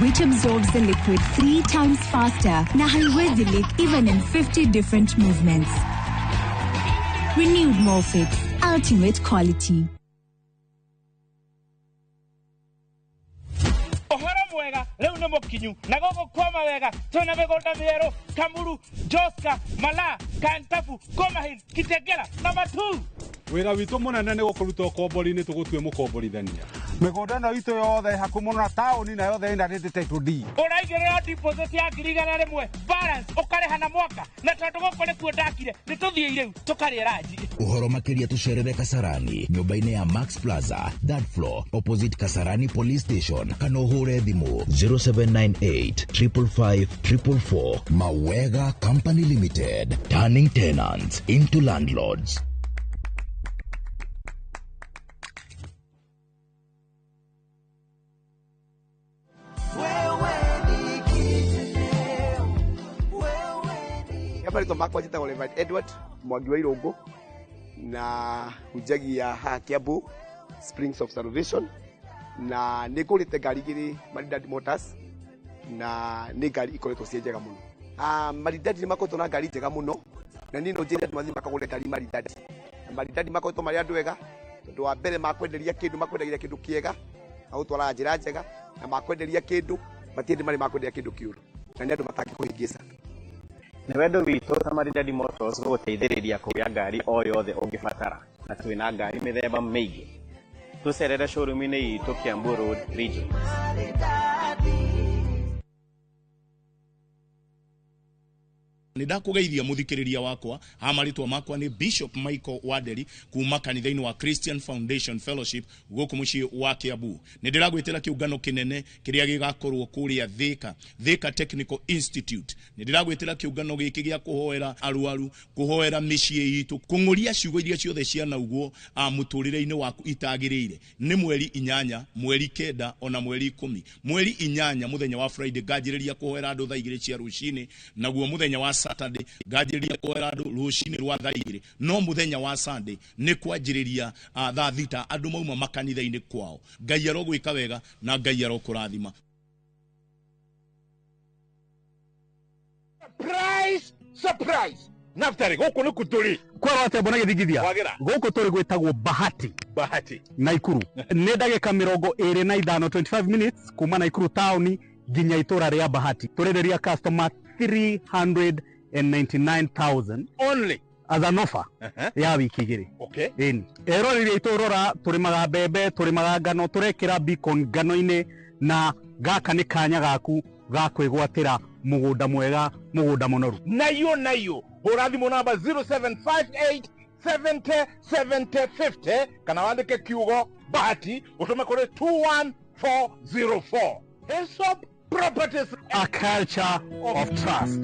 which absorbs the liquid 3 times faster na haiwezi leak even in 50 different movements. Renewed Morfix, ultimate quality. Ũhoro mwega rĩu nĩ mũkinyu na gũkũ kwama wega twĩna mĩgũnda mĩerũ Kamuru, Joska, Malaa, Kantafu, Koma Hill, Kitengela na Matuu. Wĩra witũ mũnene nĩ gũkũruta ũkombori-inĩ tũgũtue mũkomborithania. Mĩgũnda ĩno itũ yothe ĩ hakuhĩ mũno na taũni na yothe ĩna title deed. Ũraigĩrĩra deposit ya 100,000 balance ũkarĩha na mwaka, na tondũ gũkũ nĩkuo ndakire nĩ tũthiĩ rĩu tũkarĩe ranji. Ũhoro makĩria tũcerere Kasarani nyũmba-inĩ ya Max Plaza third floor opposite Kasarani Police Station, kana ũhũre thimũ 0798 555 444. Mawega Company Limited, turning tenants into landlords. Marĩtwa makwa njĩtagwo Reverend Edward Mwangi wa Irũngũ na hunjagia haha Kiambu Springs of Salvation, na nĩ ngũrĩte ngari igĩrĩ Maridadi Motors na nĩ ngari ikoretwo ciĩ njega mũno. Maridadi nĩ makoretwo na ngari njega mũno, na niĩ no njĩre andũ mathiĩ makagũre ngari Maridadi. Na Maridadi makoretwo marĩ andũ ega, tondũ wa mbere makwenderia kĩndũ makwendagĩria kĩndũ kĩega, magũtwaraga njĩra njega, na makwenderia kĩndũ matirĩ marĩ makwenderia kĩndũ kĩũru, na nĩ andũ matangĩkũhĩngĩca. Nĩ wendo witũ ta Maridadi Motors gũgũteithĩrĩria kũgĩa ngari o yothe ũngĩbatara, na twĩna ngari mĩthemba mĩingĩ. Tũcerere showroom-inĩ itũ Kiambu Road, Region. Nĩ ndakũgeithia mũthikĩrĩria wakwa, ha marĩtwa makwa nĩ Bishop Michael Wanderi kuma kanitha-inĩ wa Christian Foundation Fellowship gũkũ mũciĩ wa Kiambu. Nĩ ndĩragwĩtĩra kĩũngano kĩnene kĩrĩa gĩgakorwo kũrĩa Thika, Thika Technical Institute. Nĩ ndĩragwĩtĩra kĩũngano gĩkĩ gĩa kũhoera arwaru, kũhoera mĩciĩ itũ, kũng'ũria ciugo iria ciothe cianaugwo mũtũrĩre-inĩ waku itagĩrĩire. Nĩ mweri 8, mweri 9 ona mweri 10. Mweri 8 mũthenya wa Friday nganjĩrĩria kũhoera andũ thaa 2 cia rũcinĩ, naguo mũthenya wa Saturday nganjĩrĩria kũhoera andũ rũcinĩ rwa thaa 2, no mũthenya wa Sunday nĩ kwanjĩrĩria thaa 6 andũ mauma makanitha-inĩ kwao. Ngai arogwĩka wega na Ngai arokũrathima. Surprise, surprise. Naftari gũkũ nĩ kũ tũrĩ kwerwo atĩa mbona gĩthingithia gũkũ tũrĩ gwĩtagwo Bahati, Bahati Naikuru. Nĩ ndagĩka 25, 25 minutes kuma Naikuru taũni nginya itũra rĩa Bahati. Tũrenderia customer 399,000 only as an offer ya wiki 2. Okay. Ĩni eroreri aitũ rora, tũrĩmaga mbembe, tũrĩmaga ngano, tũrekĩra beacon ngano-inĩ, na gaka nĩ kanya gaku ga kwĩgwatĩra mũgũnda mwega, mũgũnda mũnoru. Nayo nayo hũra thimũ namba 0758 70 70 50 kana wandĩke kiugo Bahati ũtũme kũrĩ 21404. Hesop Properties, a culture of trust.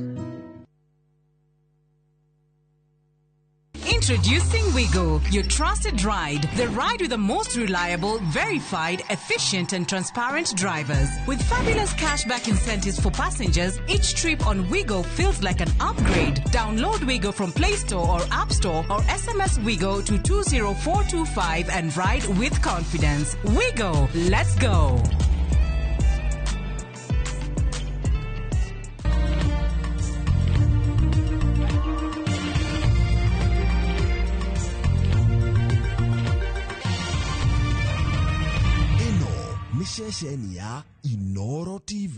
Introducing Wigo, your trusted ride. The ride with the most reliable, verified, efficient, and transparent drivers. With fabulous cashback incentives for passengers, each trip on Wigo feels like an upgrade. Download Wigo from Play Store or App Store or SMS Wigo to 20425 and ride with confidence. Wigo, let's go. Ĩno nĩ ceceni ya Inoro TV.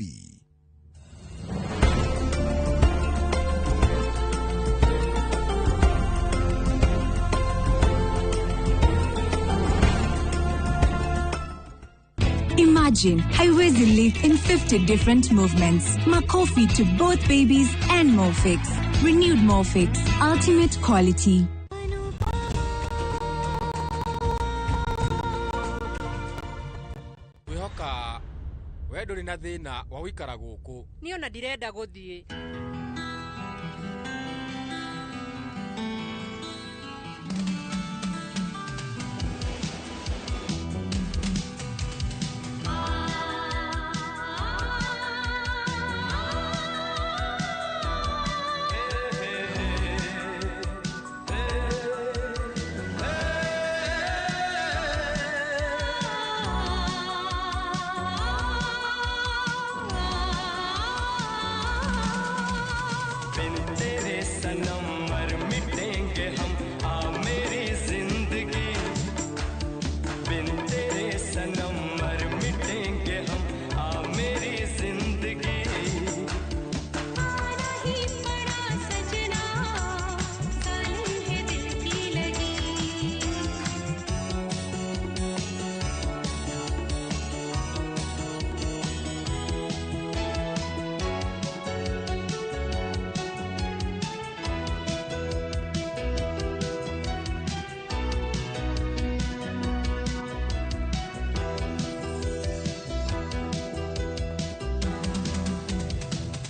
Imagine haiwezi leak in 50 different movements. Makofi to both babies and Molfix. Renewed Molfix. Ultimate quality. Ngwĩhoka we ndũrĩ na thĩna wa gũikara gũkũ. Niĩ ona ndirenda gũthiĩ. बिन तेरे सनम मर मिटेंगे हम, आ मेरी जिंदगी। बिन तेरे सनम मर मिटेंगे हम, आ मेरी जिंदगी। आना ही पड़ा सजना, जालिम है दिल की लगी।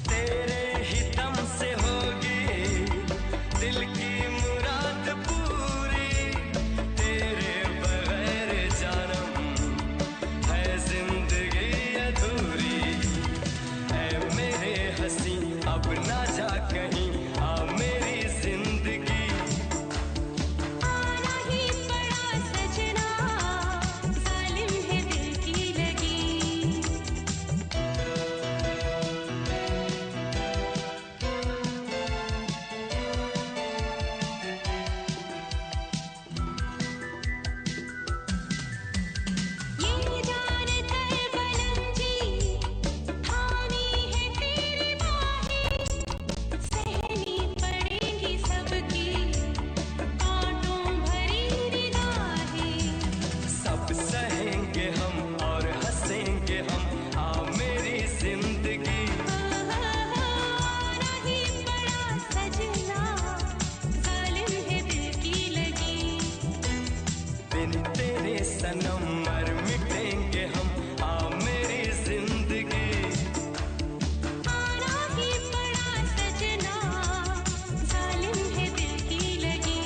तेरे ही दम से होगी दिल की मुराद पूरी, तेरे बगैर जानम है जिंदगी अधूरी। ऐ मेरे हंसी अब ना जा कहीं, आ मेरी जिंदगी। आना ही पड़ा सजना, जालिम है दिल की लगी। ये जान कर बलम जी थामी है तेरी बाहें, सहनी पड़ेंगी सबकी कांटों भरी निगाहें। सब सहेंगे हम और हंसेंगे हम, आ मेरी जिंदगी। आना ही पड़ा सजना, जालिम है दिल की लगी। बिन तेरे सनम मर मिटेंगे हम, आ मेरी जिंदगी। आना ही पड़ा सजना, जालिम है दिल की लगी।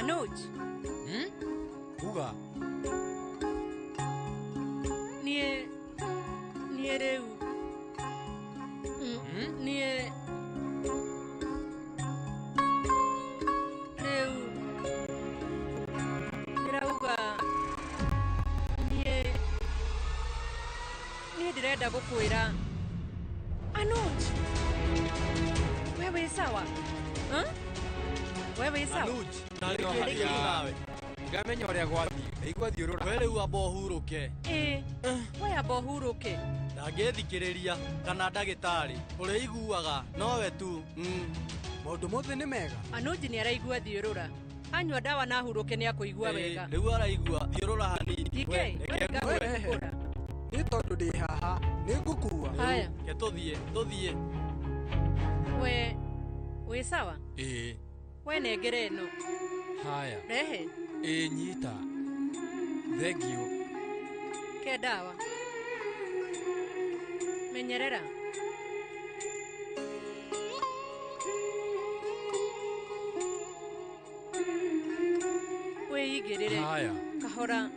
Anuj, Uga niĩ niĩ rĩu niĩ rĩu Ndĩrenda gũkwĩra. Anuj. Wewe sawa? Huh? Wewe sawa? Anuj, nawe. Ngamenya ũrĩa gwathiĩ. Ndaigua thiũrũra. We rĩu amba ũhurũke. Ĩĩ. We amba ũhurũke. Ndangĩthikĩrĩria kana ndagĩtarĩ ũrĩa iguaga nowe tu. Maũndũ mothe nĩ mega. Anuj nĩ araigua thiũrũra. Anyua ndawa na ahurũke nĩ akũigua wega. Rĩu araigua thiũrũra hanini. DK, we ngakũra. Nĩ tondũ ndĩ haha, nĩ ngũkua. Haya. Ke tũthiĩ, tũthiĩ. We wĩ sawa? Ĩĩ. We nengere ĩno. Haya. Rehe. Ĩĩ nyita. Thengiũ. Ke ndawa. Menyerera. Wĩigĩrĩre. Haya. Kahora.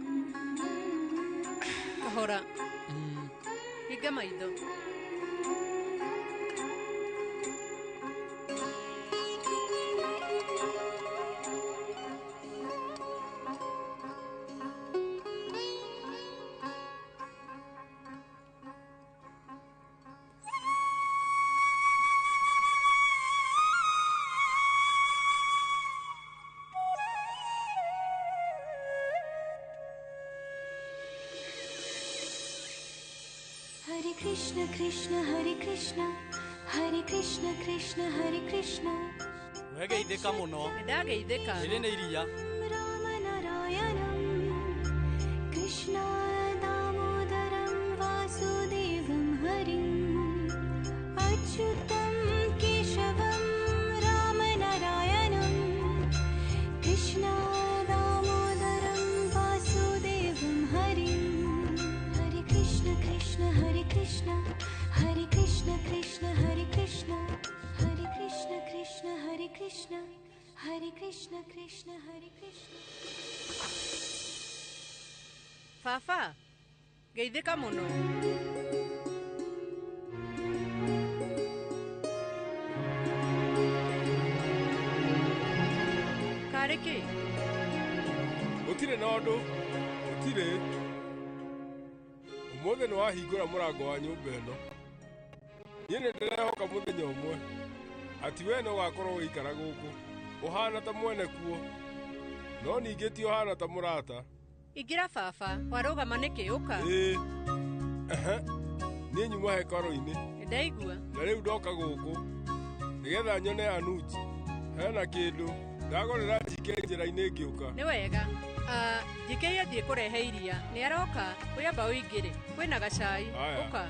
Kahora. Hinga maitho. Hare Krishna Krishna Hare Krishna Hare Krishna Krishna Hare Krishna. Wegeithĩka mũno. Nĩndageithĩka. Rĩrĩ nĩ iria. Rama Narayanam Krishna Damodaram Vasudevam Harim Achyutam Keshavam Rama Narayanam Krishna Damodaram Vasudevam Harim. Hare Krishna Krishna Hare Krishna Hare Krishna Krishna Hare Krishna Hare Krishna Krishna Hare Krishna Hare Krishna Krishna Hare Krishna. Baba, geithĩka mũno. Karĩ kĩ? Gũtirĩ na ũndũ. Gũtirĩ. Ũmũthĩ nĩ wahingũra mũrango wa nyũmba ĩno. Niĩ nĩ ndĩrehoka mũthenya ũmwe atĩ we no ũgakorwo ũgĩikara gũkũ ũhana ta mwene kuo, no ningĩ ti ũhana ta mũrata. Ingĩra baba, warũgama nĩkĩ? Ũka. Ĩĩ. Ehe. Niĩ nyuma hekarũ-inĩ. Nĩndaigua. Na rĩu ndoka gũkũ nĩgetha nyone Anuj. Hena kĩndũ ndagũrĩra njike njĩra-inĩ ngĩũka. Nĩ wega. Njike athiĩ kũrehe iria. Nĩ aroka. Wĩamba ũingĩre. Kwĩna gacai. Ũka.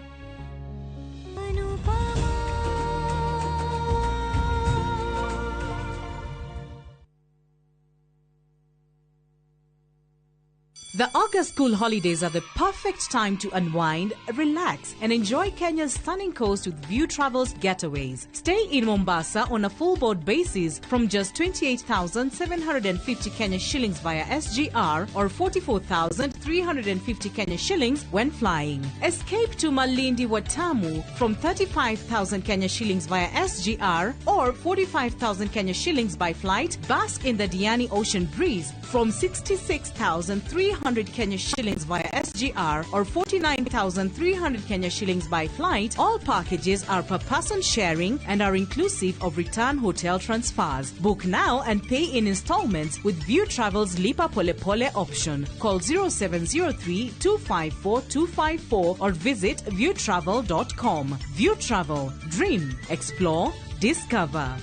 The August school holidays are the perfect time to unwind, relax, and enjoy Kenya's stunning coast with View Travels getaways. Stay in Mombasa on a full board basis from just 28,750 Kenya shillings via SGR or 44,350 Kenya shillings when flying. Escape to Malindi Watamu from 35,000 Kenya shillings via SGR or 45,000 Kenya shillings by flight. Bask in the Diani Ocean breeze from 66,300 Kenya shillings via SGR or 49,300 Kenya shillings by flight. All packages are per person sharing and are inclusive of return hotel transfers. Book now and pay in installments with View Travel's Lipa Pole Pole option. Call 0703 254 254 or visit viewtravel.com. View Travel. Dream, explore, discover.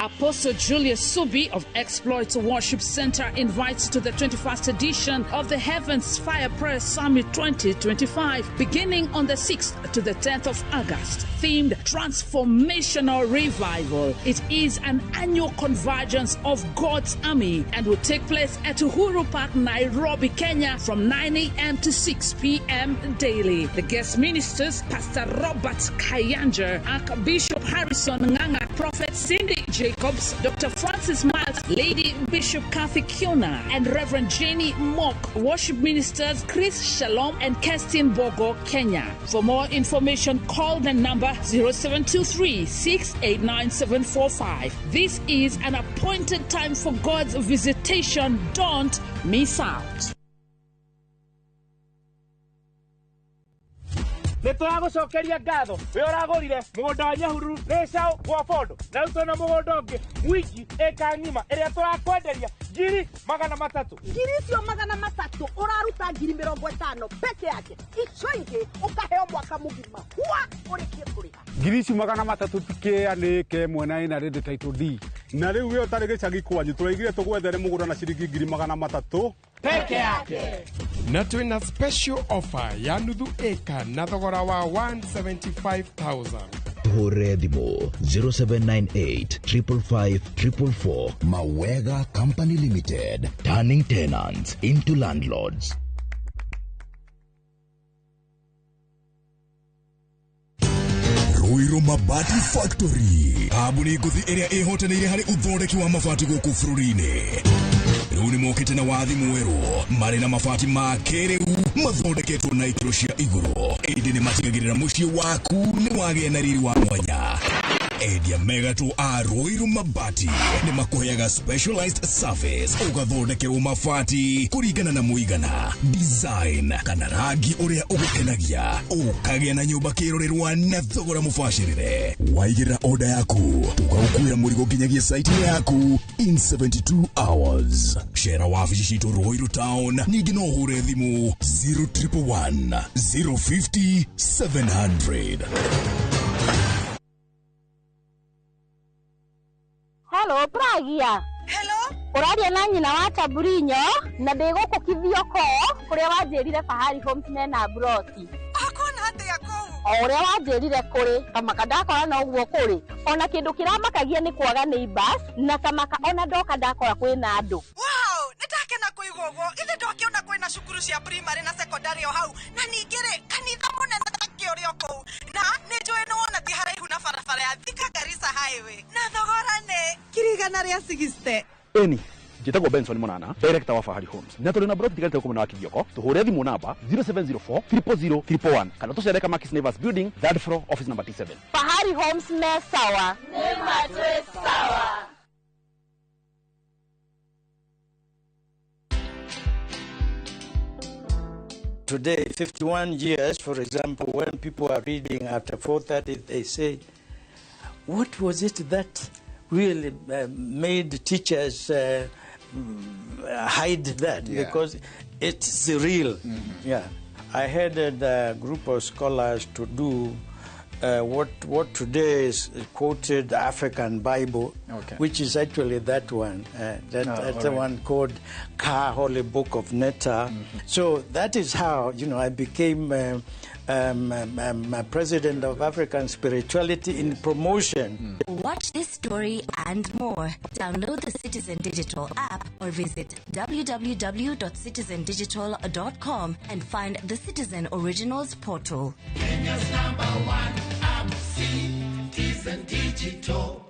Apostle Julius Subi of Exploits Worship Center invites to the 21st edition of the Heavens Fire Prayer Summit 2025, beginning on the 6th to the 10th of August, themed Transformational Revival. It is an annual convergence of God's army and will take place at Uhuru Park, Nairobi, Kenya, from 9 a.m. to 6 p.m. daily. The guest ministers, Pastor Robert Kayanja, Archbishop Harrison Nganga, Prophet Cindy Jacobs, Dr. Francis Miles, Lady Bishop Kathy Kiona, and Reverend Jenny Mock. Worship ministers Chris Shalom and Kerstin Bogo, Kenya. For more information, call the number 0723 689 745. This is an appointed time for God's visitation. Don't miss out. Nĩ tũragũcokeria ngatho we ũragũrire mũgũnda wa Nyahururu Rĩcaũ gwa Bondo, na rĩu twĩna mũgũnda ũngĩ Mwingi ĩka ng'ima ĩrĩa tũrakwenderia 300,000. Ngiri icio 300 ũraruta 50,000 peke yake, icio ingĩ ũkaheo mwaka mũgima wa ũrĩkie kũrĩha. Ngiri ici 300 tikĩa nĩ ĩka ĩmwe na ĩna rĩndĩ title D. Na rĩu we ũtarĩ gĩcagi kwanyu tũraigire tũgwethere mũgũnda na ciringi 300,000 peke yake. Na twĩna special offer ya nuthu ĩka na thogora wa 175,000. Tuhũrĩre thimũ 0798 555 444. Mawega Company Limited, turning tenants into landlords. Ruiru Mabati Factory, kambuni ngũthi ĩrĩa ĩhotanĩire harĩ ũthondeki wa mabati gũkũ bũrũri-inĩ. Rĩu nĩ mokĩte na wathi mwerũ marĩ na mabati ma kĩrĩu mathondeketwo na ikĩro cia igũrũ, ĩndĩ nĩ matigagĩrĩra mũciĩ waku nĩ wagĩa na riri wa mwanya. Endia megatũ a Ruiru Mabati nĩ makũheaga specialized service, ũgathondekerwo mabati kũringana na mũigana, design kana rangi ũrĩa ũgũkenagia, ũkagĩa na nyũmba kĩrorerwa na thogora mũbacĩrĩre. Waigĩrĩra order yaku tũkaũkuĩra mũrigo nginyagia site yaku in 72 hours. Cera wabici citũ Ruiru Town, ningĩ no ũhũre thimũ 0111 050 700. Hello, Pragia. Hello? Ũraria na nyina wa Taburinyo na ndĩ gũkũ Kithioko kũrĩa wanjĩrire Fahari Homes mena broti. Akona atĩa kũu? O ũrĩa wanjĩrire kũrĩ, kamaka ndakora no ũguo kũrĩ. Ona kĩndũ kĩramakagia nĩ kwaga neighbors na kamaka ona ndoka ndakora kwĩna andũ. Wow, nĩndakena kũigua ũguo. Ithe ndokĩona kwĩna cukuru cia primary na secondary o hau, na ningĩ rĩ kanitha mũnene takĩ ũrĩ o kũu, na nĩnjũĩ nĩwona ti haraihu na barabara ya Thika Garissa Highway, na thogora nĩ 160,000. Eni njĩtagwo Benson Monana, director wa Fahari Homes, na tũrĩ na broti tigarĩte gũkũ mwena wa Kithioko. Tũhũre thimũ namba 0704 000 111 kana tũcere Kamakis Neighbors Building, third floor, office number T7. Fahari Homes me sawa. Nĩ matwĩ sawa. Today, 51 years, for example, when people are reading after 4:30, they say, what was it that really made teachers hide that? Yeah. Because it's real. Mm-hmm. Yeah. I headed a group of scholars to do what today is quoted African Bible, okay, which is actually that one. That's the one called Ka Holy Book of Netta. Mm-hmm. So that is how, you know, I became president of African Spirituality in promotion. Mm. Watch this story and more. Download the Citizen Digital app or visit www.citizendigital.com and find the Citizen Originals portal. Kenya's number one app, Citizen Digital.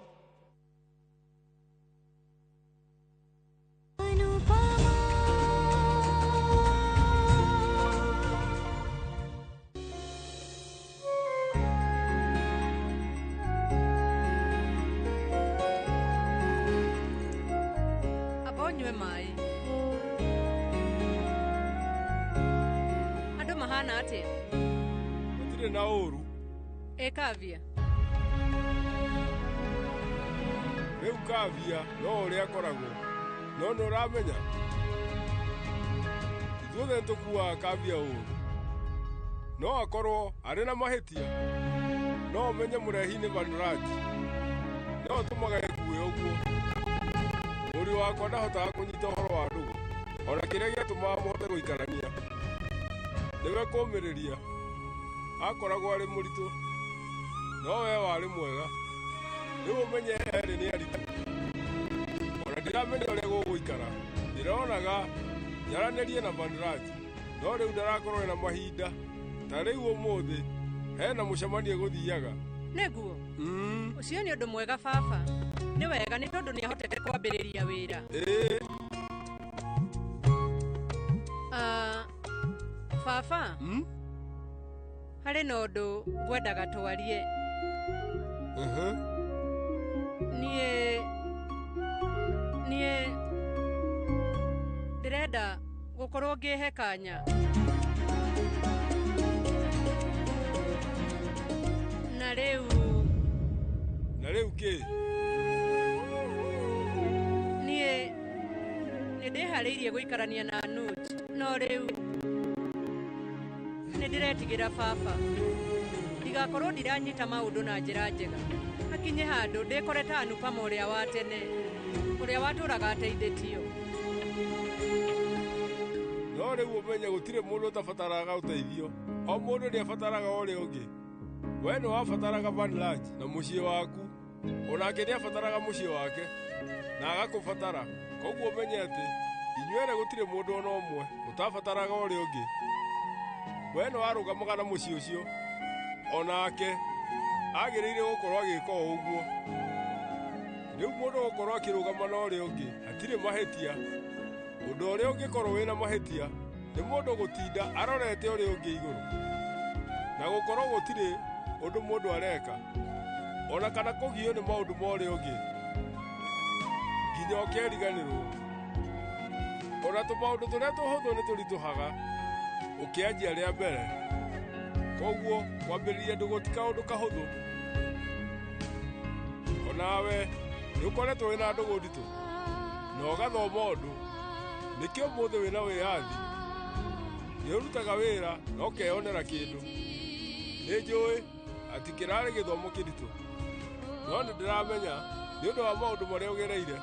Amba ũnyue maĩ. Andũ mahana atĩa? Gũtirĩ na ũru. Ĩ Kavia? Rĩu Kavia no ũrĩa akoragwo, no nĩ ũramenya ithuothe nĩtũkuaga Kavia ũru. No akorwo arĩ na mahĩtia, no ũmenye mũrehi nĩ Vanraj, no ũtũmaga ĩkue ũguo. Mũriũ wakwa ndahotaga kũnyita ũhoro wa ndũgũ, ona kĩrĩa gĩatũmaga mũhote gũikarania nĩwe kũũmĩrĩria. Akoragwo arĩ mũritũ, no we warĩ mwega. Rĩu ũmenye erĩ nĩ aritũ. Ona ndiramenya ũrĩa gũgũikara. Ndĩronaga nyaranĩrie na Vanraj, no rĩu ndarakorwo na mahinda. Ta rĩu ũmũthĩ hena mũcemanio gũthiaga. Nĩguo? Ũcio nĩ ũndũ mwega baba. Nĩ wega nĩ tondũ nĩ ahotete kwambĩrĩria wĩra. Ĩĩ. Baba, harĩ na ũndũ ngwendaga twarie. Niĩ ndĩrenda gũkorwo ngĩhe kanya. rĩu Na rĩu kĩ? Niĩ nĩ ndĩharĩirie gũikarania na Anuj, no rĩu nĩ ndĩretigĩra baba ndigakorwo ndiranyita maũndũ na njĩra njega, hakinye handũ ndĩkore ta Anupama ũrĩa wa tene, ũrĩa watũraga ateithĩtio. No rĩu ũmenye gũtirĩ mũndũ ũtabataraga ũteithio, o mũndũ nĩabataraga ũrĩa ũngĩ. We nĩ wabataraga Vanraj na mũciĩ waku, onake nĩabataraga mũciĩ wake na agakũbatara. Koguo ũmenye atĩ inyuerĩ gũtirĩ mũndũ ona ũmwe ũtabataraga ũrĩa ũngĩ. We nĩ warũgamaga na mũciĩ ũcio, onake agĩrĩire gũkorwo agĩka o ũguo. Rĩu mũndũ gũkorwo akĩrũgama na ũrĩa ũngĩ hatirĩ mahĩtia. Ũndũ ũrĩa ũngĩkorwo wĩna mahĩtia nĩ mũndũ gũtinda arorete ũrĩa ũngĩ igũrũ, na gũkorwo gũtirĩ ũndũ mũndũ areka, ona kana kũgio nĩ maũndũ ma ũrĩa ũngĩ nginya ũkeriganĩrwo. Ona tũmaũndũ tũrĩa tũhũthũ nĩ tũritũhaga ũkĩanjia rĩa mbere. Koguo kwambĩrĩria ndũgũ ti kaũndũ kahũthũ. Onawe nĩ ũkoretwo wĩna ndũgũ nditũ na ũgathoma ũndũ, nĩkĩo ũmũthĩ wĩna wĩyathi. Nĩ ũrutaga wĩra na ũkeyonera kĩndũ. Nĩ njũĩ atĩ kĩrarĩ gĩthomo kĩritũ, no nĩ ndĩramenya nĩ ũndũ wa maũndũ marĩa ũgereire,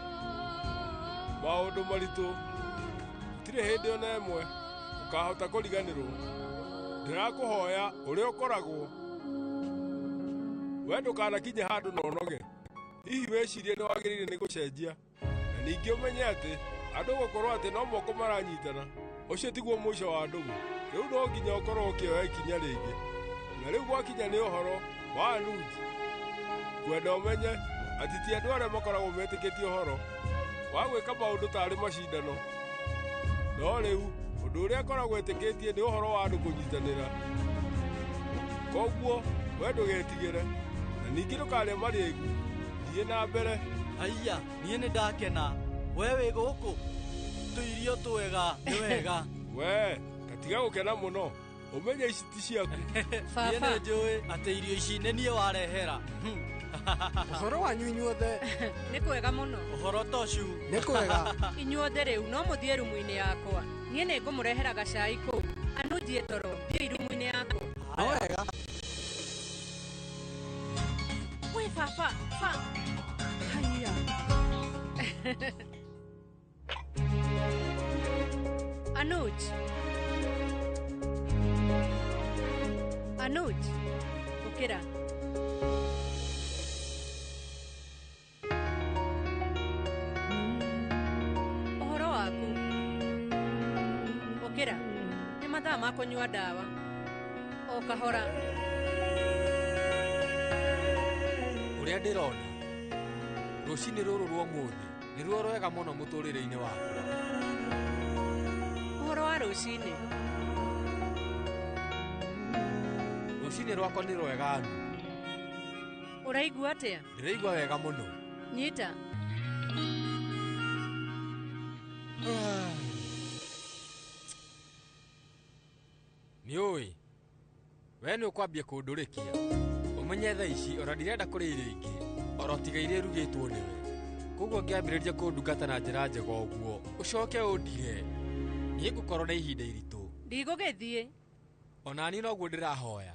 maũndũ maritũ, gũtirĩ hĩndĩ ona ĩmwe ũkahota kũriganĩrwo. Ndĩrakũhoya ũrĩa ũkoragwo, we ndũkanakinye handũ na ũnoge. Hihi wĩcirie nĩ wagĩrĩire nĩ gũcenjia, na ningĩ ũmenye atĩ andũ gũkorwo atĩ no moko maranyitana, ũcio tiguo mũico wa ndũgũ. Rĩu no nginya ũkorwo ũkĩoya ikinya rĩngĩ. Na rĩu gwakinya nĩ ũhoro wa Anuj, ngwenda ũmenye atĩ ti andũ arĩa makoragwo metĩkĩtie ũhoro wa gwĩka maũndũ tarĩ macindano, no rĩu ũndũ ũrĩa akoragwo etĩkĩtie nĩ ũhoro wa andũ kũnyitanĩra. Koguo we ndũgetigĩre, na ningĩ ndũkarĩe marĩĩgu, thiĩ na mbere. Haiya, niĩ nĩ ndakena. We wĩ gũkũ tũirio twega nĩ wega. We tatiga gũkena mũno, ũmenye ici ti ciaku. Niĩ nĩ njũĩ atĩ irio ici nĩ niĩ warehera. Ũhoro wanyu inyuothe? Nĩ kwega mũno. Ũhoro tocu? Nĩ kwega. Inyuothe rĩu no mũthiĩ rumu-inĩ yakwa, niĩ nĩ ngũmũrehera gacai kũu. Anujie toro, thiĩ rumu-inĩ yakwa. No wega. We baba, ba. Haiya. Anuj. Anuj, ũkĩra. Ũhoro waku? Ũkĩra. Nĩ mathaa ma kũnyua ndawa. O kahora. Ũrĩa ndĩrona rũcinĩ rũrũ rwa ũmũthĩ nĩruo rwega mũno mũtũrĩre-inĩ wakwa. Ũhoro wa rũcinĩ? Rũcinĩ rwakwa nĩ rwega Anu. Ũraigua atĩa? Ndĩraigua wega mũno. Nyita. Nĩũĩ we nĩ ũkwambia kũndũrĩkia. Ũmenye thaa ici ona ndirenda kũrĩa irio ingĩ oro tiga iria irugĩtwo nĩwe. Koguo ngĩambĩrĩria kũndungata na njĩra njega ũguo ũcoke ũndige, niĩ ngũkorwo na ihinda iritũ. Ndigũgĩthiĩ. Ona niĩ noguo ndĩrahoya.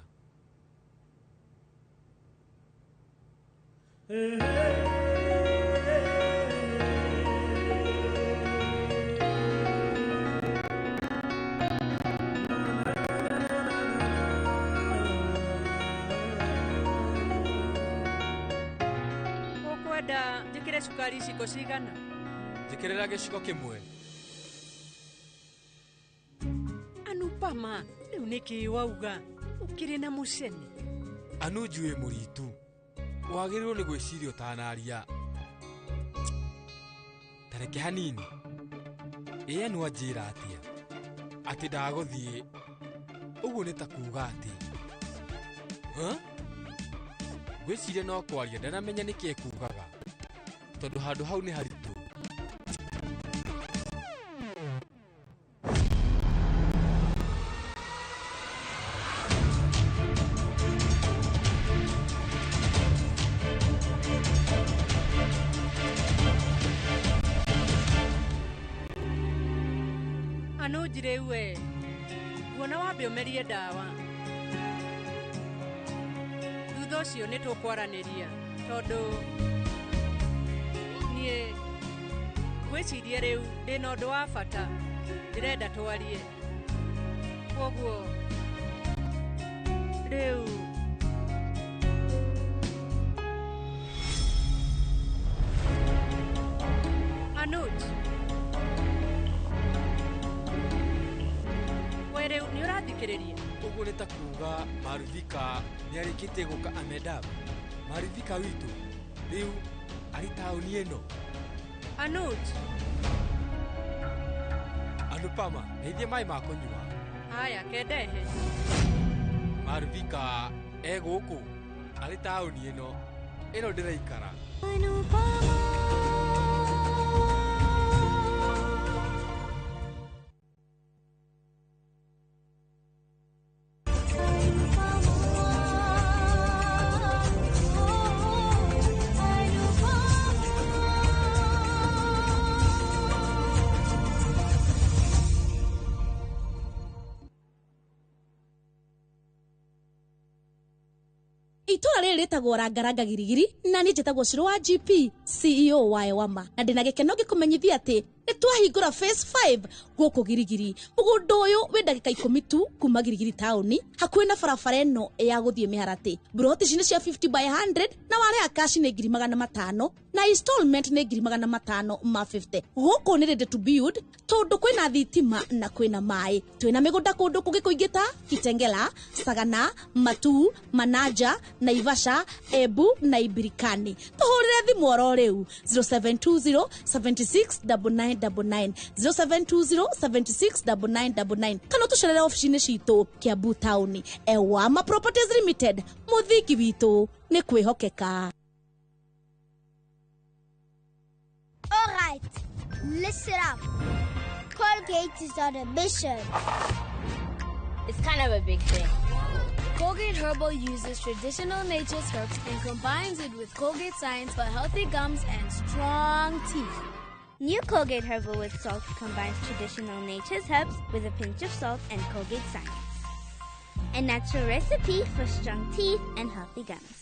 Ũkwenda njĩkĩre cukari iciko cigana? Njĩkĩrĩra gĩciko kĩmwe. Anupama, rĩu nĩkĩĩ wauga? Ũkĩrĩ na mũcene? Anuj wĩ mũritu, wagĩrĩirwo nĩ gwĩciria ũtanaria. Ta reke hanini. Ĩ Anu anjĩra atĩa? Atĩ ndagũthiĩ. Ũguo nĩ ta kuuga atĩ Ngwĩciria no kwaria ndanamenya nĩkĩ ekugaga, tondũ handũ hau nĩ haritũ. Anuj rĩu we nguona wambe ũmerie ndawa thutha ũcio nĩ tũkwaranĩria tondũ niĩ ngwĩciria rĩu ndĩna ũndũ wa bata ndĩrenda twarie kwoguo rĩu Anuj we rĩu nĩ ũrathikĩrĩria Ũguo nĩ ta kuga Maruvika nĩ arĩkĩtie gũka Ahmedabad. Maruvika witũ rĩu arĩ taũni ĩno. Anuj Anupama, ndeithie maĩ ma kũnyua. Haya kendehe. Maruvika e gũkũ arĩ taũni ĩno ĩno ndĩraikara. Itũra rĩrĩ rĩtagwo Rangaranga Girigiri na niĩ njĩtagwo Shiro wa GP CEO wa Ewama na ndĩna gĩkeno ngĩkũmenyithia atĩ nĩ twahingũra phase 5 gũkũ Girigiri. Mũgũnda ũyũ wĩ ndagĩka 10 tu kuma Girigiri taũni hakuhĩ na barabara ĩno ya gũthiĩ Mĩharatĩ. Mburoti ici nĩ cia 50 by 100 na warĩha cash nĩ 500,000 na installment nĩ 550,000. Gũkũ nĩ ready to build tondũ kwĩna thitima na kwĩna maĩ. Twĩna mĩgũnda kũndũ kũngĩ kũingĩ ta Kitengela, Sagana, Matuu, Manaja, Naivasha, Embu na Ibirikani. Tũhũrĩre thimũ oro rĩu 0720 76 9999 0720 76 9999 kana ũtũcerere obici-inĩ citũ Kiambu taũni. Ewama Properties Limited, mũthingi witũ nĩ kwĩhokeka. All right, listen up. Colgate is on a mission. It's kind of a big thing. Colgate Herbal uses traditional nature's herbs and combines it with Colgate science for healthy gums and strong teeth. New Colgate Herbal with Salt combines traditional nature's herbs with a pinch of salt and Colgate science. A natural recipe for strong teeth and healthy gums.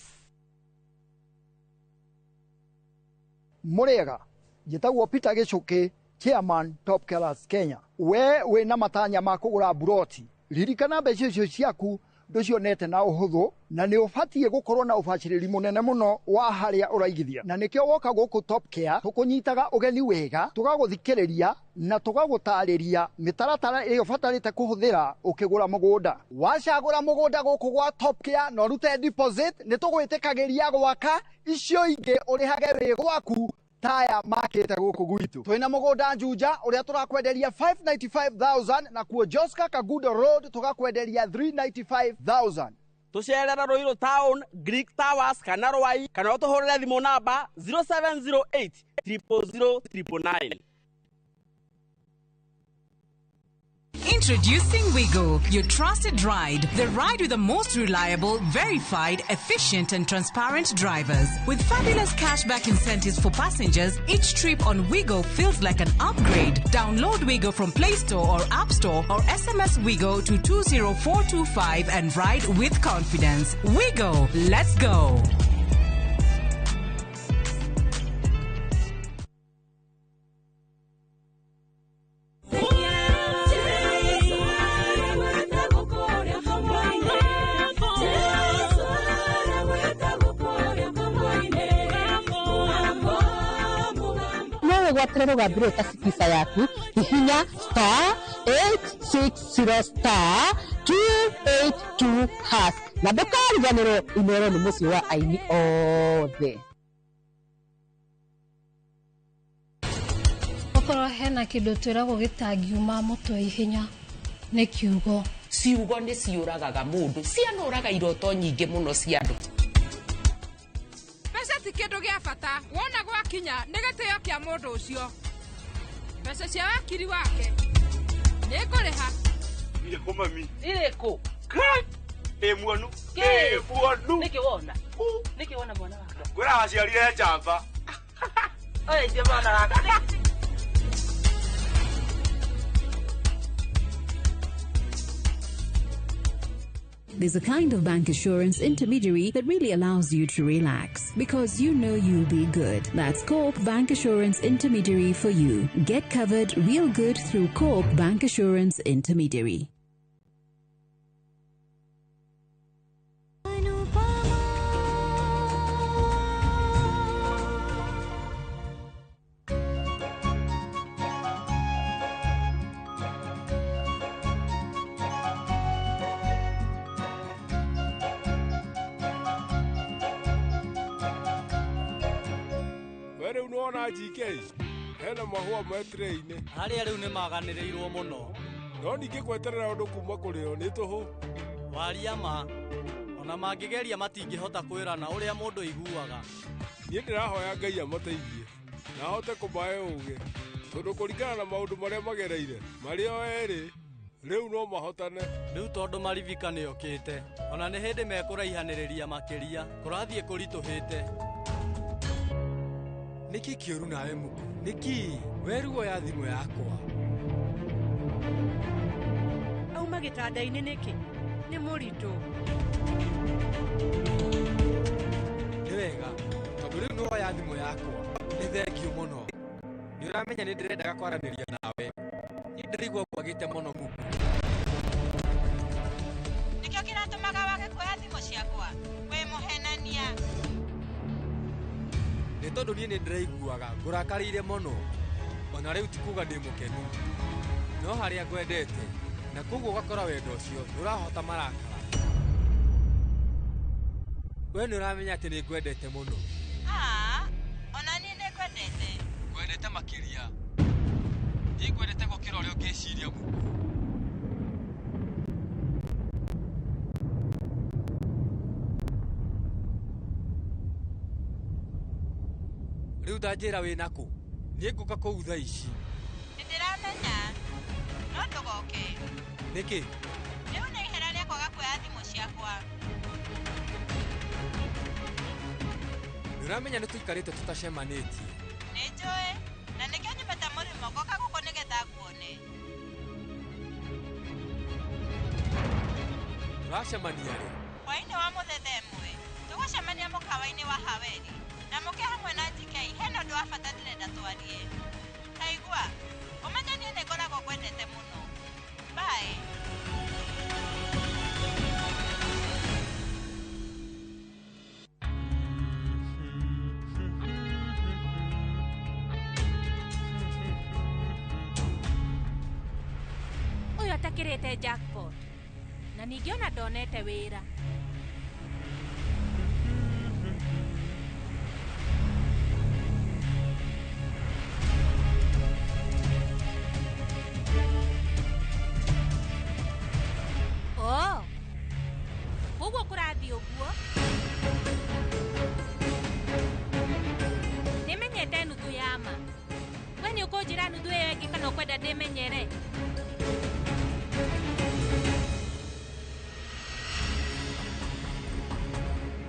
Murega, njĩtagwo Peter Gĩchũkĩ, Chairman Top Killers Kenya. We wĩna matanya ma kũgũra mburoti, ririkana mbeca icio ciaku ndũcionete na ũhũthũ na nĩ ũbatiĩ gũkorwo na ũbacĩrĩri mũnene mũno wa harĩa ũraigithia, na nĩkĩo woka gũkũ Top Care tũkũnyitaga ũgeni wega, tũgagũthikĩrĩria na tũgagũtarĩria mĩtaratara ĩrĩa ũbatarĩte kũhũthĩra ũkĩgũra mũgũnda. Wacagũra mũgũnda gũkũ gwa Top Care na ũrute deposit, nĩ tũgwĩtĩkagĩria gwaka icio ingĩ ũrĩhage wĩ gwaku taya makĩte gũkũ gwitũ. Twĩna mũgũnda Juja ũrĩa tũrakwenderia 595,000 na kuo Joska Kagudo Road tũgakwenderia 395,000. Tũcerere Ruiru Town, Greek Towers kana Ruai kana ũtũhũrĩre thimũ namba 0708 000 999. Introducing Wigo, your trusted ride. The ride with the most reliable, verified, efficient and transparent drivers. With fabulous cashback incentives for passengers, each trip on Wigo feels like an upgrade. Download Wigo from Play Store or App Store or SMS Wigo to 20425 and ride with confidence. Wigo, let's go. Gwatĩre rũgambĩ rũrũ ta Skiza yaku hihinya star 860 star 282 hash na ndũkariganĩrwo Inooro nĩ mũciĩ wa aini othe. Okorwo hena kĩndũ twĩragwo gĩtangiuma mũtwe ihenya nĩ kiugo. Ciugo nĩ ciũragaga mũndũ, cianũraga iroto nyingĩ mũno cia andũ. Mbeca ti kĩndũ gĩa bata, wona gwakinya nĩ gĩtĩo kĩa mũndũ ũcio. Mbeca cia wakiri wake nĩ ngũrĩha. Irĩkũ mami? Irĩkũ? Ĩ muonu. Ĩ muonu. Nĩkĩ wona? Nĩkĩ wona mwana wakwa? Ngwĩra waciarire njamba. Oya icio mwana wakwa. There's a kind of bank assurance intermediary that really allows you to relax because you know you'll be good. That's Co-op Bank Assurance Intermediary for you. Get covered real good through Co-op Bank Assurance Intermediary. We rĩu nĩwona GK hena mahũa me tray-inĩ. Harĩa rĩu nĩmaganĩrĩirwo mũno. No ningĩ gweterera ũndũ kuma kũrĩ o nĩ tũhũ. Waria ma ona mangĩgeria matingĩhota kwĩrana ũrĩa mũndũ aiguaga. Niĩ ndĩrahoya Ngai amateithie na ahote kũmahe ũũgĩ tondũ kũringana na maũndũ marĩa magereire marĩ o erĩ rĩu no mahotane. Rĩu tondũ maribika nĩokĩte ona nĩ hĩndĩ mekũraihanĩrĩria makĩria kũrathiĩ kũritũhĩte. Nĩkĩ kĩũru nawe Muku? Nĩkĩ weruo ya thimũ yakwa? Auma gĩtanda-inĩ nĩkĩ? Nĩ mũritũ. Nĩ wega tondũ rĩu nĩwoya thimũ yakwa. Nĩ thengiũ mũno. Nĩ ũramenya nĩ ndĩrendaga kwaranĩria nawe. Niĩ ndĩraigua kwagĩte mũno Muku. Nĩkĩo kĩratũmaga wage kuoya thimũ ciakwa? Wĩ mũhenania. Nĩ tondũ niĩ nĩ ndĩraiguaga ngũrakarĩire mũno. Ona rĩu ti kuga ndĩ mũkenu. No harĩa ngwendete na koguo ũgakora wendo ũcio ndũrahota marakara. We nĩ ũramenya atĩ nĩ ngwendete mũno. Ah, ona niĩ nĩ ngwendete. Ngwendete makĩria. Niĩ ngwendete gũkĩra ũrĩa ũngĩciria Muku. Rĩu ndanjĩra wĩ nakũ? Niĩ ngũka kũu thaa ici. Nĩndĩramenya no ndũgoke. Nĩkĩ? Rĩu nĩ ihera rĩa kwaga kuoya thimũ ciakwa. Nĩũramenya nĩtũikarĩte tũtacemanĩtie. Nĩnjũĩ na nĩkĩo nyumĩte mũrĩmo ngoka gũkũ nĩgetha nguone. Tũracemania rĩ? Hwaĩ-inĩ wa mũthetha ĩmwe tũgũcemania mũkawa-inĩ wa Haweri na mũke hamwe na GK hena ũndũ wa bata ndĩrenda twarie. Ta igua, ũmenye niĩ nĩ ngoragwo ngwendete mũno. Bye. Ũyũ atakĩrĩte jackpot na ningĩ ona ndonete wĩra. Oh, ũguo kũrathiĩ ũguo. Nĩmenyete nuthu ya ma. We nĩ ũkũnjĩra nuthu ĩyo ĩngĩ kana ũkwenda ndĩmenyere?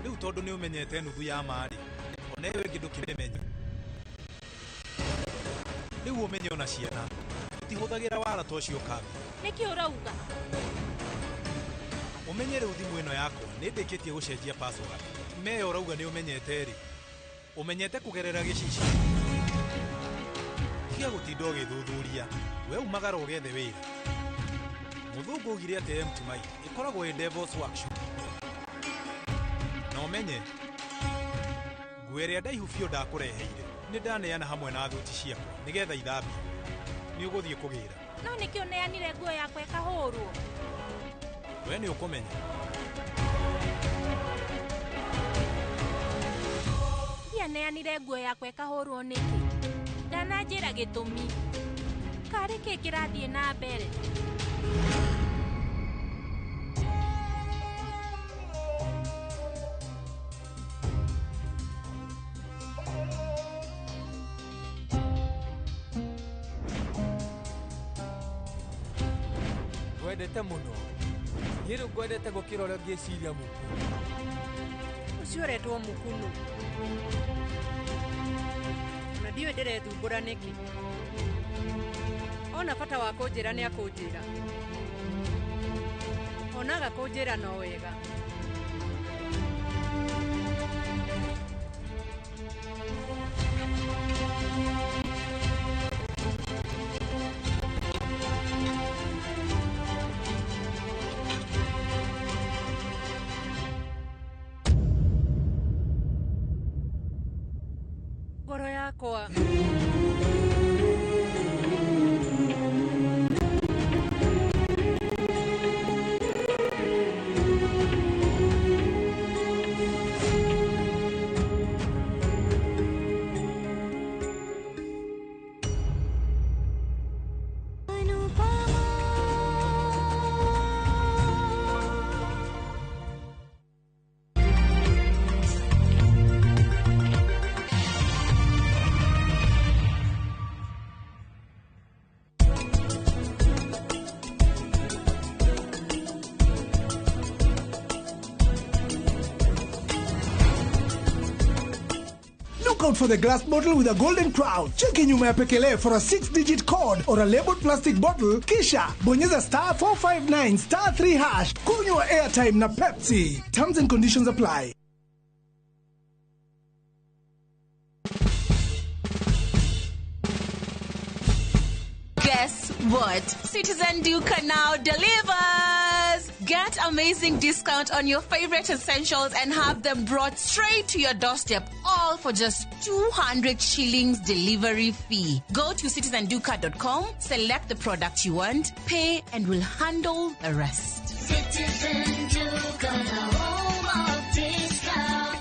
Rĩu tondũ nĩ ũmenyete nuthu ya ma rĩ, ona ĩyo ĩngĩ ndũkĩmĩmenya. Rĩu ũmenye ona ciana itihũthagĩra wara ta ũcio kambi. Nĩkĩ ũrauga? Ũmenye rĩu thimũ ĩno yakwa nĩ ndĩkĩtie gũcenjia password. Meyo ũrauga nĩ ũmenyete rĩ, ũmenyete kũgerera gĩcicio. Tiga gũtinda ũgĩthuthuria, we umagara ũgethe wĩra. Mũthũngũ augire atĩ empty mind ĩkoragwo ĩ devil's workshop. Na ũmenye nguo ĩrĩa ndaihu biũ ndakũreheire nĩ ndaneana hamwe na thuti ciakwa nĩgetha ithambio. Nĩ ũgũthiĩ kũgĩra. No nĩkĩ ũneanire nguo yakwa ĩkahũrwo? We nĩ ũkũmenya. Ndianeanire nguo yakwa ĩkahũrwo nĩkĩ? Ndananjĩra gĩtũmi. Karĩ kĩ kĩrathiĩ na mbere? Ngwendete mũno. Niĩ rĩu ngwendete gũkĩra ũrĩa ũngĩciria Muku. Ũcio ũretwo Mukunu. Ona ndiũĩ ndĩrethumbũra nĩkĩ. Ona bata wa kũnjĩra nĩ akũnjĩra. Onaga kũnjĩra no wega. Ngoro yakwa. Look out for the glass bottle with a golden crown. Cheki nyuma ya pekele for a 6-digit code or a labeled plastic bottle. Kisha bonyeza star 459 star 3 hash. Kunywa airtime na Pepsi. Terms and conditions apply. Guess what? Citizen Duka now delivers! Get amazing discount on your favorite essentials and have them brought straight to your doorstep, all for just 200 shillings delivery fee. Go to citizenduka.com, select the product you want, pay, and we'll handle the rest. Citizen Duka, the home of discount.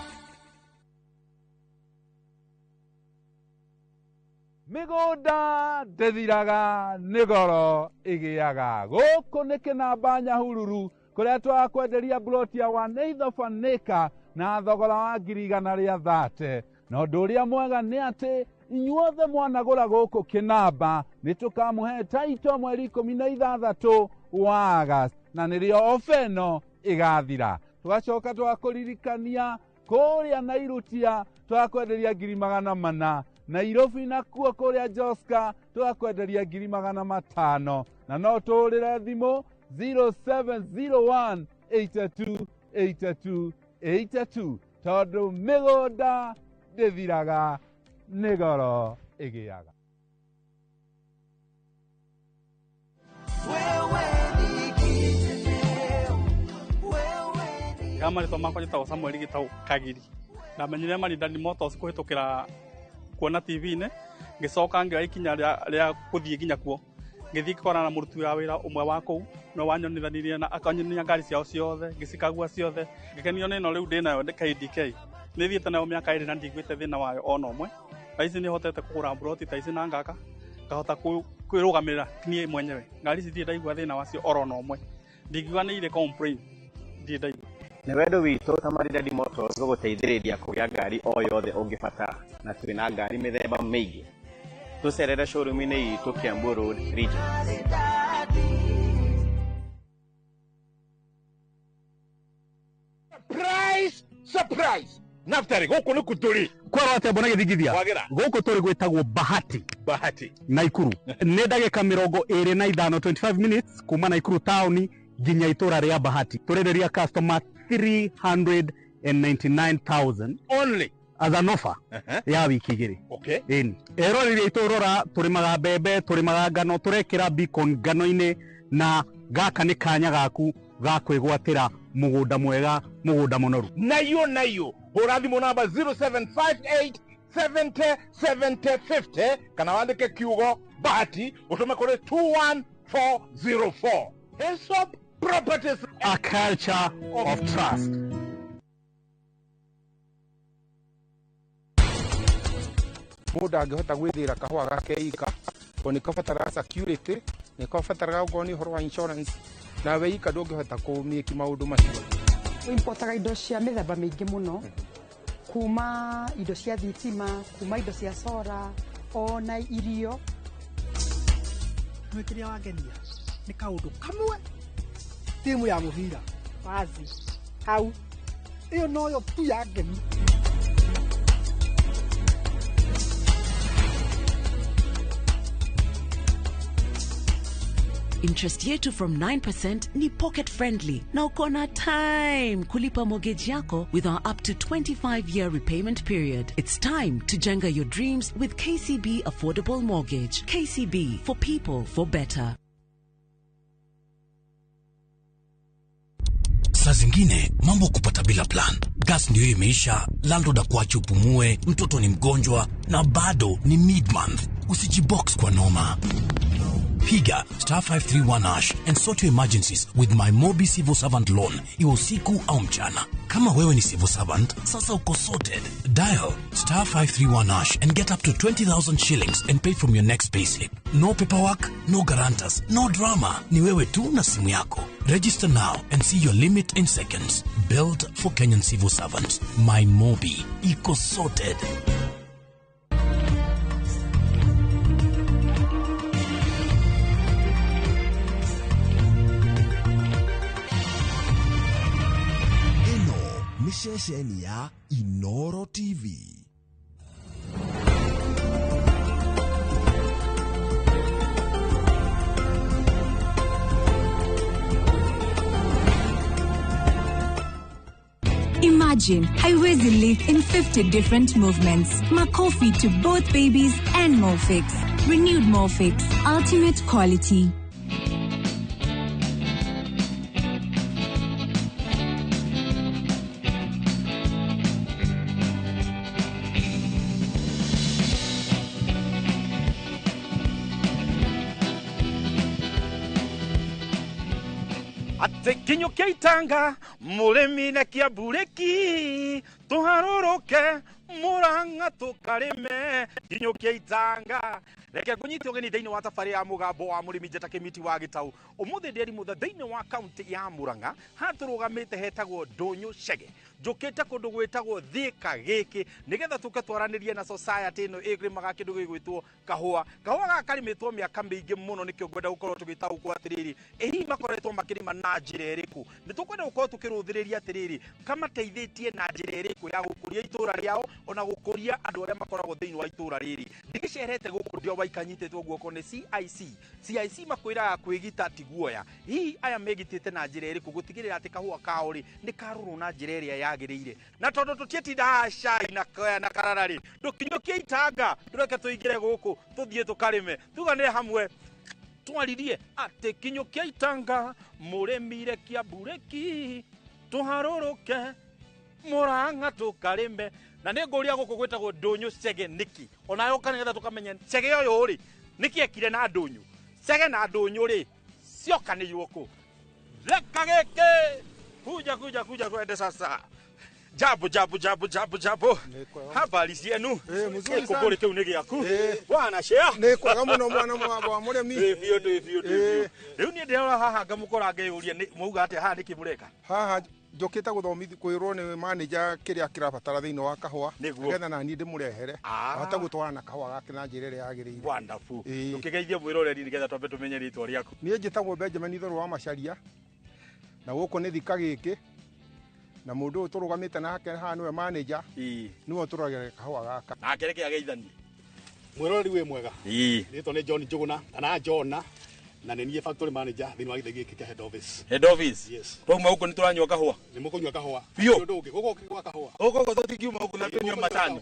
Mĩgũnda ndĩthiraga nĩ goro ĩgĩaga. Gũkũ nĩ Kĩnamba Nyahururu kũrĩa twakwenderia ploti ya 1/8 of an acre na thogora wa 130,000. Na ũndũ ũrĩa mwega nĩ atĩ inyuothe mwanagũra gũkũ Kĩnamba nĩ tũkamũhe taito mweri 16 wa August, na nĩrĩo ofa ĩno ĩgathira. Tũgacoka tũgakũririkania kũrĩa Nairutia twakwenderia 400,000, Nairobi nakuo kũrĩa Joska tũgakwenderia 500,000, na no tũhũrĩre thimũ 0701 82 82 82 tondũ mĩgũnda ndĩthiraga nĩ goro ĩgĩaga. Ya marĩtwa makwa njĩtagwo Samuel Gĩtaũ Kagiri. Ndamenyire Maridadi Motors kũhĩtũkĩra kuona TV-inĩ, ngĩcoka ngĩoya ikinya rĩa gũthiĩ nginya kuo. Ngĩthiĩ ngĩkorana na mũruti wa wĩra ũmwe wa kũu, nĩwe wanyonithanirie na akanyonia ngari ciao ciothe, ngĩcikagua ciothe. Ngĩkenio nĩ ĩno rĩu ndĩnayo KDK. Nĩ thiĩte nayo mĩaka 2 na ndiguĩte thĩna wayo ona ũmwe. Thaa ici nĩ hotete kũgũra mburoti ta ici na ngaka, ngahota kwĩrũgamĩrĩra niĩ mwenyewe. Ngari ici ndirĩ ndaigua thĩna wacio oro na ũmwe. Ndingiuga nĩ irĩ complain, ndirĩ ndaigua. Nĩ wendo witũ ta Maridadi Motors gũgũteithĩrĩria kũgĩa ngari o yothe ũngĩbatara, na twĩna ngari mĩthemba mĩingĩ. Tũcerere showroom-inĩ itũ Kiambu Road, Region. Surprise! Surprise! Naftari, gũkũ nĩ kũ tũrĩ? Kwerwo atĩa mbona gĩthingithia? Wagĩra. Gũkũ tũrĩ gwĩtagwo Bahati. Bahati. Naikuru. Nĩ ndagĩka 25, 25 minutes kuma Naikuru taũni nginya itũra rĩa Bahati. Tũrenderia customer 399,000 only as an offer ya wiki 2. Okay. Ĩni. Eroreri aitũ rora, tũrĩmaga mbembe, tũrĩmaga ngano, tũrekĩra beacon ngano-inĩ, na gaka nĩ kanya gaku ga kwĩgwatĩra mũgũnda mwega, mũgũnda mũnoru. Nayo nayo hũra thimũ namba 0758 70 70 50 kana wandĩke kiugo Bahati ũtũme kũrĩ 21404. Hillsop Properties, a culture of trust. Mũndũ angĩhota gwĩthĩra kahũa gake ika, tondũ nĩ kabataraga security, nĩ kabataraga okorwo nĩ ũhoro wa insurance, nawe ika ndũngĩhota kũmĩki maũndũ macio. Importaga indo cia mĩthemba mĩingĩ mũno, kuma indo cia thitima, kuma indo cia sora, ona irio. Nĩ kĩrĩa wangenia nĩ kaũndũ kamwe, timu ya mũbira wazi hau, ĩyo noyo tu yangenia. Interest yetu from 9% ni pocket friendly na uko na time kulipa mortgage yako with our up to 25-year repayment period. It's time to jenga your dreams with KCB Affordable Mortgage. KCB, for people, for better. Saa zingine mambo kupata bila plan. Gas ndio imeisha, landlord akuache upumue, mtoto ni mgonjwa na bado ni mid-month. Usijibox kwa noma. Piga star 531 hash and sort your emergencies with my Mobi Civil Servant Loan, iwe usiku au mchana. Kama wewe ni civil servant, sasa uko sorted. Dial star 531 hash and get up to 20,000 shillings and pay from your next payslip. No paperwork, no guarantors, no drama. Ni wewe tu na simu yako. Register now and see your limit in seconds. Built for Kenyan civil servants. My Mobi. Iko sorted. Ĩno nĩ ceceni ya Inoro TV. Imagine haiwezi live in 50 different movements. Makofi to both babies and Molfix. Renewed Molfix. Ultimate quality. Atĩ kinyũkia itanga mũrĩmi na kĩamburĩki tũharũrũke Murang'a tũkarĩme kinyũkia itanga. Reke ngũnyite ũgeni thĩinĩ wa tabarĩ ya mũgambo wa mũrĩmi njata kĩmiti wa gĩtau. Ũmũthĩ ndĩ Erimũtha thĩinĩ wa kaunti ya Murang'a, haha tũrũgamĩte hetagwo Ndũnyũ Chege. Njũkĩte kũndũ gwĩtagwo Thika gĩkĩ nĩgetha tũke twaranĩrie na society ĩno ĩrĩmaga kĩndũ gĩgwĩtwo kahũa. Kahũa gaka karĩmĩtwo mĩaka mĩingĩ mũno, nĩkĩo ngwenda gũkorwo tũgĩtaũkwo atĩrĩrĩ, ĩ hihi makoretwo makĩrĩma na njĩra ĩrĩkũ. Nĩ tũkwenda gũkorwo tũkĩrũthĩrĩria atĩrĩrĩ, kamateithĩtie na njĩra ĩrĩkũ ya gũkũria itũra rĩao ona gũkũria andũ arĩa makoragwo thĩinĩ wa itũra rĩrĩ. Ndigĩcerete gũkũ ndio waikanyitĩtwo guoko nĩ CIC. CIC makwĩraga kwĩgita ti guoya. Hihi aya megitĩte na njĩra ĩrĩkũ gũtigĩrĩra atĩ kahũa kao rĩ nĩ karũrwo na njĩra ĩrĩa yagĩrĩire. Na tondũ tũtiĩtinda haha cai na karara rĩ, ndũkinyũkie itanga, ndũreke tũingĩre gũkũ tũthiĩ tũkarĩme, tuganĩre hamwe twaririe atĩ kinyũkia itanga mũrĩmire kĩamburĩki tũharũrũke Murang'a tũkarĩme. Na nĩ ngũria gũkũ gwĩtagwo Ndũnyũ Chege nĩkĩ? Onawe ũka nĩgetha tũkamenye Chege ũyũ rĩ nĩkĩ ekire na Ndũnyũ. Chege na Ndũnyũ rĩ ciokanĩirwo kũ? Reka gĩkĩ kuja kuja kuja twende sasa. Jambo jambo jambo jambo jambo. Habari cienu? Gĩkũngũrĩ kĩu nĩ gĩaku. Wana share. Nĩ kwega mũno mwana mũgambo wa mũrĩmi. Ĩ biũ ndĩ biũ ndĩ biũ. Rĩu niĩ ndĩrora haha ngamũkora ngeyũria mwauga atĩa haha nĩkĩ mũreka? Haha njũkĩte gũthomithio kwĩrwo nĩ manager kĩrĩa kĩrabatara thĩinĩ wa kahũa nĩgetha na niĩ ndĩmũrehere ahote gũtwarana na kahũa gake na njĩra ĩrĩa yagĩrĩire. Wonderful. Ndũkĩgeithie mwĩroreri nĩgetha twambe tũmenye rĩtwa rĩaku. Niĩ njĩtagwo Benjamin Itherũ wa Macharia na gũkũ nĩ Thika gĩkĩ, na mũndũ ũyũ tũrũgamĩte nake haha nĩwe manager, nĩwe ũtũragĩra kahũa gaka. Nake reke ageithanie. Mwĩroreri wĩ mwega. Rĩtwa nĩ John Njũgũna kana Jona, na nĩ niĩ factory manager thĩinĩ wa gĩthĩ gĩkĩ kĩa head office. Head office? Yes. Twauma gũkũ nĩ tũranyua kahũa. Nĩ mũkũnyua kahũa. Biũ. Ũndũ ũngĩ gũkũ gwa kahũa. Gũkũ tũtingiuma gũkũ na tũnyue macani.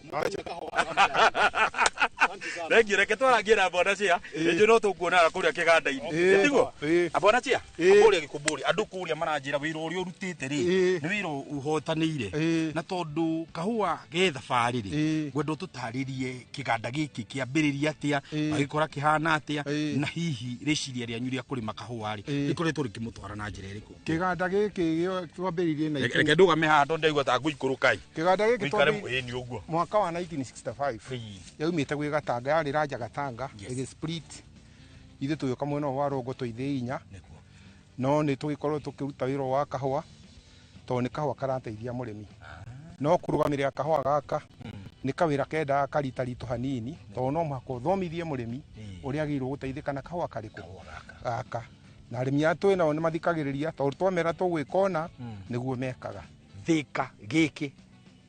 Thengiũ, reke twarangie na Bwana Chia. Nĩnjũĩ no tũkuonaga kũrĩa kĩganda-inĩ. Tiguo? Bwana Chia, kũrĩa gĩkũmbũrĩ, andũ kũrĩa maranjĩra wĩra ũrĩa ũrutĩte rĩ, nĩ wĩra ũhotanĩire. Na tondũ kahũa ge thabarĩ rĩ, ngwenda ũtũtarĩrie kĩganda gĩkĩ kĩambĩrĩria atĩa, magĩkora kĩhana atĩa, na hihi rĩciria rĩanyu rĩa kũrĩma kahũa rĩ, rĩkoretwo rĩkĩmũtwara na njĩra ĩrĩkũ? Kĩganda gĩkĩ twambĩrĩirie na Reke ndũgame haha tondũ ndaigua ta ngũikũrũka. Kĩganda gĩkĩ twambĩrĩirie nĩ ũguo. Mwaka wa 1965 yaumĩte gwĩ Gatanga, yarĩ Raja Gatanga, ĩgĩ split. Ithuĩ tũgĩũka mwena ũyũ wa rũgongo tũithĩ inya, no nĩ tũgĩkorwo tũkĩruta wĩra wa kahũa tondũ nĩ kahũa karateithia mũrĩmi. No kũrũgamĩrĩra kahũa gaka nĩ kawĩra kendaga karitaritũ hanini, tondũ no mũhaka ũthomithie mũrĩmi ũrĩa agĩrĩirwo gũteithĩka na kahũa karĩkũ gaka. Na arĩmi aya twĩ nao nĩ mathikagĩrĩria tondũ twamera tũgwĩka ũna nĩguo mekaga. Thika gĩkĩ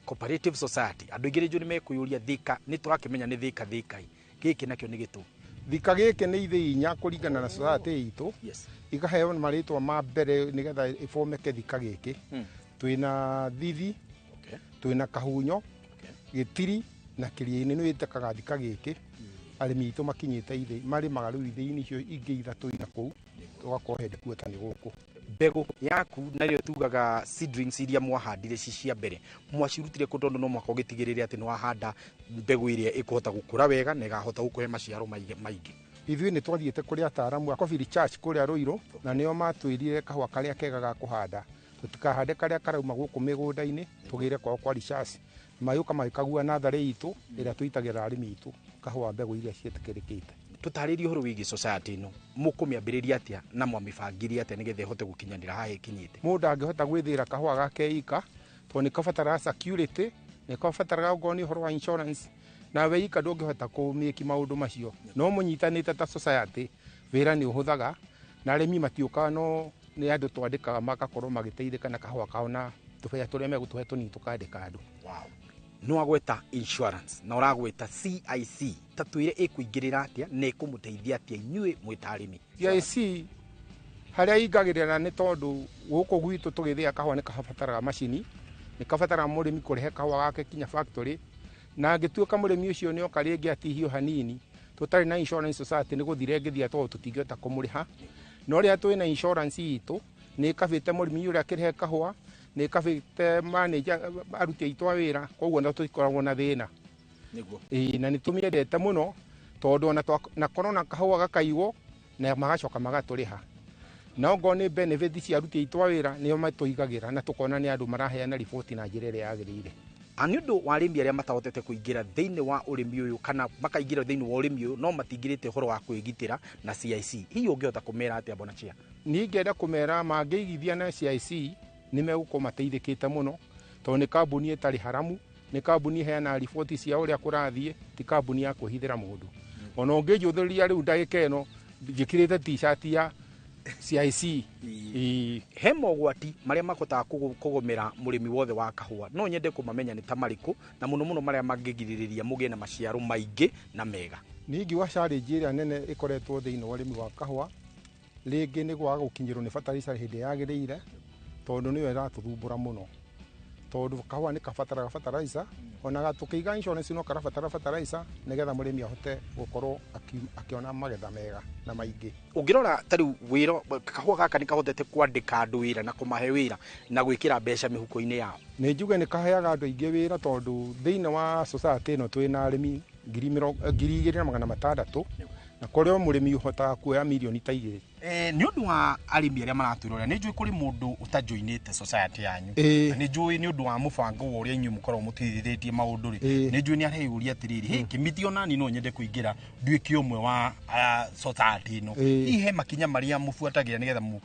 Cooperative Society, andũ aingĩ rĩnjũ nĩ mekũyũria Thika, nĩ tũrakĩmenya nĩ Thika Thikai, gĩkĩ nakĩo nĩ gĩtũ. Thika gĩkĩ nĩ ithĩi inya kũringana na society itũ. Ikaheo marĩtwa ma mbere nĩgetha ĩbomeke thika gĩkĩ. Twĩna Thithi, twĩna Kahunyo, Gĩtiri na Kĩrĩa-inĩ nĩ wĩtĩkaga thika gĩkĩ. Arĩmi aitũ makinyĩte ithĩi, marĩmaga rĩu ithĩi-inĩ icio ingĩ ithatũ ina kũu, tũgakorwo headquarter nĩ gũkũ. Mbegũ yaku narĩo tugaga seedlings iria mwahandire ci cia mbere mwacirutire kũ? Tondũ no mũhaka ũgĩtigĩrĩre atĩ nĩ wahanda mbegũ ĩrĩa ĩkũhota gũkũra wega na ĩkahota gũkũhe maciaro maingĩ. Ithuĩ nĩ twathiĩte kũrĩ ataaramu a Coffee Research kũrĩa Rũirũ, na nĩo matwĩrire kahũa karĩa kega ga kũhanda tũtikahande karĩa karauma gũkũ mĩgũnda-inĩ, tũgĩre kwao kwa research. Magĩũka magĩkagua natharĩ itũ ĩrĩa tũitagĩra arĩmi itũ kahũa mbegũ iria ciĩtĩkĩrĩkĩte. Tũtarĩrie ũhoro wĩgiĩ society ĩno, mũkũmĩambĩrĩria atĩa na mwamĩbangire atĩa nĩgetha ĩhote gũkinyanĩra haha ĩkinyĩte? Mũndũ angĩhota gwĩthĩra kahũa gake ika, tondũ nĩ kabataraga security, nĩ kabataraga okorwo nĩ ũhoro wa insurance, nawe ika ndũngĩhota kũmĩki maũndũ macio. No mũnyitanĩte ta society, wĩra nĩ ũhũthaga na arĩmi matiũkaga, no nĩ andũ twandĩkaga magakorwo magĩteithĩka na kahũa kao na tũbea tũrĩa megũtũhe tũnini tũkandĩka andũ. Nĩ wagweta insurance na ũragweta CIC, ta twĩre ĩkũingĩrĩra atĩa na ĩkũmũteithia atĩa inyuĩ mwĩ ta arĩmi? CIC harĩa ingagĩrĩra nĩ tondũ gũkũ gwitũ tũgĩthĩa kahũa nĩ kabataraga macini, nĩ kabataraga mũrĩmi kũrehe kahũa gake kinya factory, na angĩtuĩka mũrĩmi ũcio nĩ oka rĩngĩ atihio hanini, tũtarĩ na insurance society nĩ gũthira ĩngĩthira tondũ tũtingĩhota kũmũrĩha. No rĩrĩa twĩna insurance itũ nĩ ĩkabĩte mũrĩmi ũrĩa akĩrehe kahũa, nĩ ĩkabĩte manager aruti aitũ a wĩra, koguo no tũtikoragwo na thĩna. Ĩĩ, na nĩ tũmĩendete mũno tondũ ona na korwo na kahũa gakaigwo na magacoka magatũrĩha. Na ongorwo nĩ benefit cia aruti aitũ a wĩra nĩo matũigagĩra na tũkona nĩ andũ maraheana riboti na njĩra ĩrĩa yagĩrĩire. Nĩ ũndũ wa arĩmi arĩa matahotete kũingĩra thĩinĩ wa ũrĩmi ũyũ kana makaingĩra thĩinĩ wa ũrĩmi ũyũ no matingĩrĩte ũhoro wa kwĩgitĩra na CIC, hihi ũngĩhota kũmera atĩa bwana Chia? Niĩ ingĩenda kũmera mangĩigithia na CIC nĩ megũkorwo mateithĩkĩte mũno tondũ nĩ kambuni ĩtarĩ haramu, nĩ kambuni ĩheanaga riboti cia ũrĩa kũrathiĩ, ti kambuni ya kwĩhithĩra mũndũ. Ona ũngĩnjũthĩrĩria rĩu ndagĩka ĩno njĩkĩrĩte t-shirt ya CIC. He mogwati marĩa mahotaga kũgũmĩra mũrĩmi wothe wa kahũa, no nyende kũmamenya nĩ ta marĩkũ na mũno mũno marĩa mangĩgirĩrĩria mũgĩe na maciaro maingĩ na mega. Niĩ ingiuga challenge ĩrĩa nene ĩkoretwo thĩinĩ wa ũrĩmi wa kahũa rĩngĩ nĩ kwaga gũkinyĩrwo nĩ fertilizer hĩndĩ yagĩrĩire, tondũ nĩyo ĩratũthumbũra mũno, tondũ kahũa nĩ kabataraga fertilizer, ona tũkĩiga insurance no karabatara fertilizer nĩgetha mũrĩmi ahote gũkorwo akĩona magetha mega na maingĩ. Ũngĩrora ta rĩu wĩra kahũa gaka nĩ kahotete kwandĩka andũ wĩra na kũmahe wĩra na gwĩkĩra mbeca mĩhuko-inĩ yao. Nĩ njuge nĩ kaheaga andũ aingĩ wĩra tondũ thĩinĩ wa society ĩno twĩna arĩmi 2,600 na kũrĩ o mũrĩmi ũhotaga kuoya mirioni ta 2. Nĩ ũndũ wa arĩmi arĩa maratwĩrorera, nĩ njũĩ kũrĩ mũndũ ũtajoinĩte society yanyu, na nĩ njũĩ nĩ ũndũ wa mũbango wa ũrĩa inyuĩ mũkoragwo mũtithithĩtie maũndũ rĩ, nĩ njũĩ nĩ areyũria atĩrĩrĩ, hey, Kĩmiti onani no nyende kũingĩra nduĩke ũmwe wa society ĩno. Hihi he makinya marĩa mũbuatagĩra nĩgetha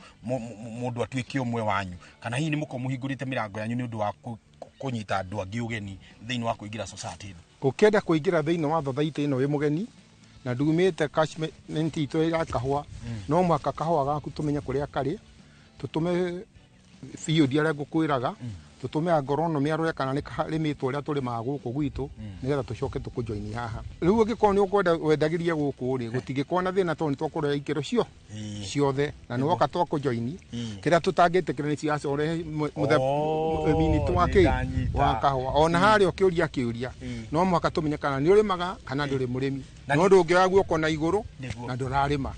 mũndũ atuĩke ũmwe wanyu, kana hihi nĩ mũkoragwo mũhingũrĩte mĩrango yanyu nĩ ũndũ wa kũnyita andũ angĩ ũgeni thĩinĩ wa kũingĩra society ĩno? Ũkĩenda kũingĩra thĩinĩ wa society ĩno wĩ mũgeni na ndumĩte catchment itũ ya kahũa, no mũhaka kahũa gaku tũmenye kũrĩa karĩ, tũtũme field arĩa ngũkwĩraga, tũtũme agronomy arore kana nĩ karĩmĩtwo ũrĩa tũrĩmaga gũkũ gwitũ, nĩgetha tũcoke tũkũjoini haha. Rĩu ũngĩkorwo nĩ ũkwenda wendagĩrie gũkũ rĩ, gũtingĩkorwo na thĩna tondũ nĩ twakũrora ikĩro ciothe na nĩ woka twakũjoini. Kĩrĩa tũtangĩtĩkĩra nĩ ciaca ũrehe mũthemba wa kĩ wa kahũa. Ona harĩa ũkĩũria kĩũria no mũhaka tũmenye kana nĩ ũrĩmaga kana ndũrĩ mũrĩmi, no ndũngĩoya guoko na igũrũ na ndũrarĩma.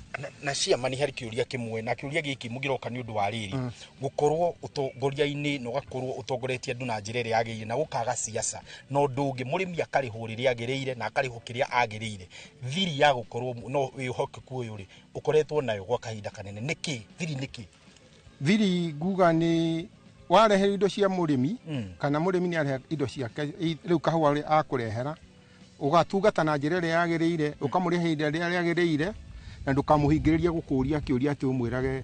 Na ciama nĩ harĩ kĩũria kĩmwe, na kĩũria gĩkĩ mũngĩroka nĩ ũndũ wa rĩrĩ, gũkorwo ũtongoria-inĩ na ũgakorwo ũtongoretie andũ na njĩra ĩrĩa yagĩrĩire na gũkaga siasa, na ũndũ ũngĩ mũrĩmi akarĩhwo rĩrĩa agĩrĩire na akarĩhwo kĩrĩa agĩrĩire, thiri ya gũkorwo no wĩhokeku ũyũ rĩ ũkoretwo nayo gwa kahinda kanene nĩkĩ? Thiri nĩkĩ? Thiri nguga nĩ warehe indo cia mũrĩmi, kana mũrĩmi nĩ arehe indo ciake rĩu kahũa rĩ akũrehera, ũgatungata na njĩra ĩrĩa yagĩrĩire, ũkamũrĩha ihinda rĩrĩa rĩagĩrĩire, na ndũkamũhingĩrĩrie gũkũria kĩũria atĩ ũmwĩrage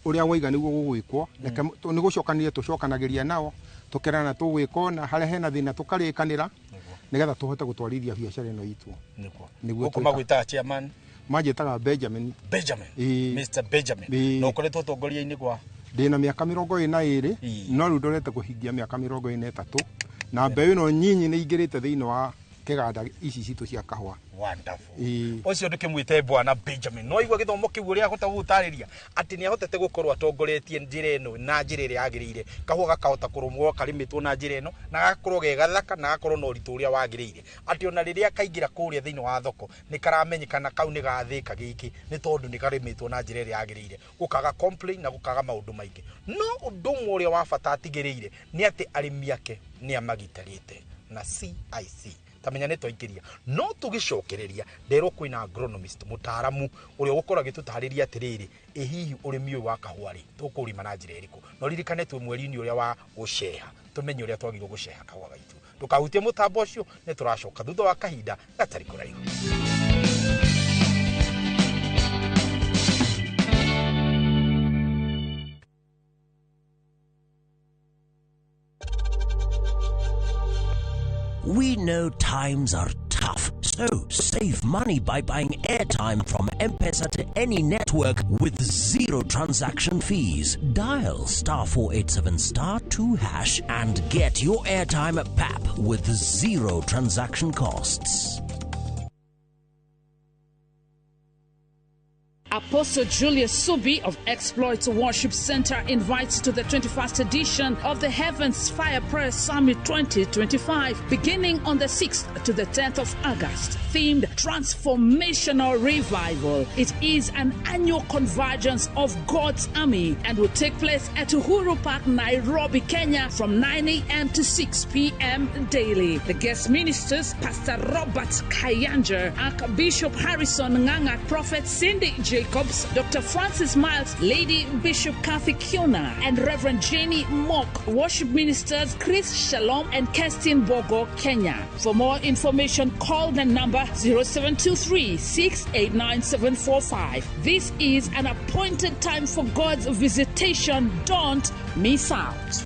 ũrĩa waiga nĩguo gũgwĩkwo. Reke nĩ gũcokanĩria tũcokanagĩria nao, tũkerana tũgwĩka na harĩa hena thĩna tũkarĩkanĩra nĩgetha tũhote gũtwarithia biacara ĩno itũ. Nĩguo Gũkũ magwĩtaga chairman? Manjĩtaga Benjamin. Benjamin. Mr Benjamin. Na ũkoretwo ũtongoria-inĩ gwa? Ndĩna mĩaka 22, no rĩu ndorete kũhingia mĩaka 23, na mbeũ ĩno nyinyi nĩ ingĩrĩte thĩinĩ wa Kĩganda ici citũ cia kahũa. Wonderful. Ĩĩ. Ũcio ndũkĩmwĩte Bwana Benjamin. No igua gĩthomo kĩu ũrĩa ahota gũgũtarĩria atĩ nĩ ahotete gũkorwo atongoretie njĩra ĩno na njĩra ĩrĩa yagĩrĩire, kahũa gakahota kũrũmwo karĩmĩtwo na njĩra ĩno na gagakorwo ge gathaka na gagakorwo na ũritũ ũrĩa wagĩrĩire, atĩ ona rĩrĩa kaingĩra kũrĩa thĩinĩ wa thoko nĩ karamenyekana kau nĩ gathĩka gĩkĩ nĩ tondũ nĩ karĩmĩtwo na njĩra ĩrĩa yagĩrĩire, gũkaga complain na gũkaga maũndũ maingĩ. No ũndũ ũmwe ũrĩa wa bata atigĩrĩire nĩ atĩ arĩmi ake nĩ amagitarĩte na CIC. Tamenya nĩ twaingĩria no tũgĩcokereria nderwo kwĩna agronomist, mũtaaramu ũrĩa ũgũkorwo agĩtũtarĩria atĩrĩrĩ, ĩ hihi ũrĩmi ũyũ wa kahũa rĩ, tũkũũrĩma na njĩra ĩrĩkũ? No ririkane twĩ mweri-inĩ ũrĩa wa gũceha, tũmenye ũrĩa twagĩrĩirwo gũceha kahũa gaitũ. Ndũkahutie mũtambo ũcio, nĩ tũracoka thutha wa kahinda gatarĩ kũraihu. We know times are tough, so save money by buying airtime from M-Pesa to any network with zero transaction fees. Dial *487 *2# and get your airtime at PAP with zero transaction costs. Apostle Julius Subi of Exploits Worship Center invites to the 21st edition of the Heavens Fire Prayer Summit 2025, beginning on the 6th to the 10th of August, themed Transformational Revival. It is an annual convergence of God's army and will take place at Uhuru Park, Nairobi, Kenya, from 9 a.m. to 6 p.m. daily. The guest ministers, Pastor Robert Kayanja, Archbishop Harrison Nganga, Prophet Cindy Jacobs, Dr. Francis Miles, Lady Bishop Kathy Kiona, and Reverend Jenny Mock. Worship ministers Chris Shalom and Kerstin Bogo, Kenya. For more information, call the number 0723 689 745. This is an appointed time for God's visitation. Don't miss out.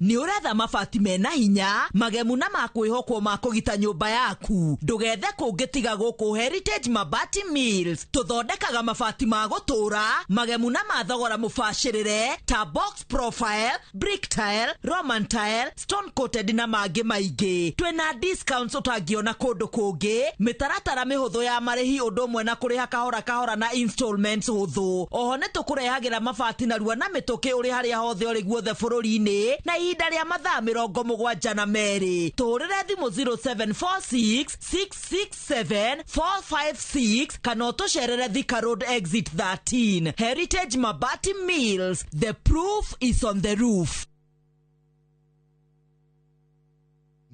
Nĩ ũretha mabati mena hinya, magemu na makwĩhokwo ma kũgita nyũmba yaku? Ndũgethe kũngĩ tiga gũkũ Heritage Mabati Mills. Tũthondekaga mabati ma gũtũũra, magemu na ma thogora mũbacĩrĩre, ta box profile, brick tile, roman tile, stone coated na mangĩ maingĩ. Twĩna discounts ũtangĩona kũndũ kũngĩ, mĩtaratara mĩhũthũ ya marĩhi ũndũ ũmwe na kũrĩha kahora kahora na installments hũthũ. Oho nĩ tũkũrehagĩra mabati narua na mĩtũkĩ ũrĩ harĩa hothe ũrĩ guothe bũrũri-inĩ na ihinda rĩa mathaa 72. Tũhũrĩre thimũ 0746 667 456 kana ũtũcerere Thika Road exit 13. Heritage Mabati Mills, the proof is on the roof.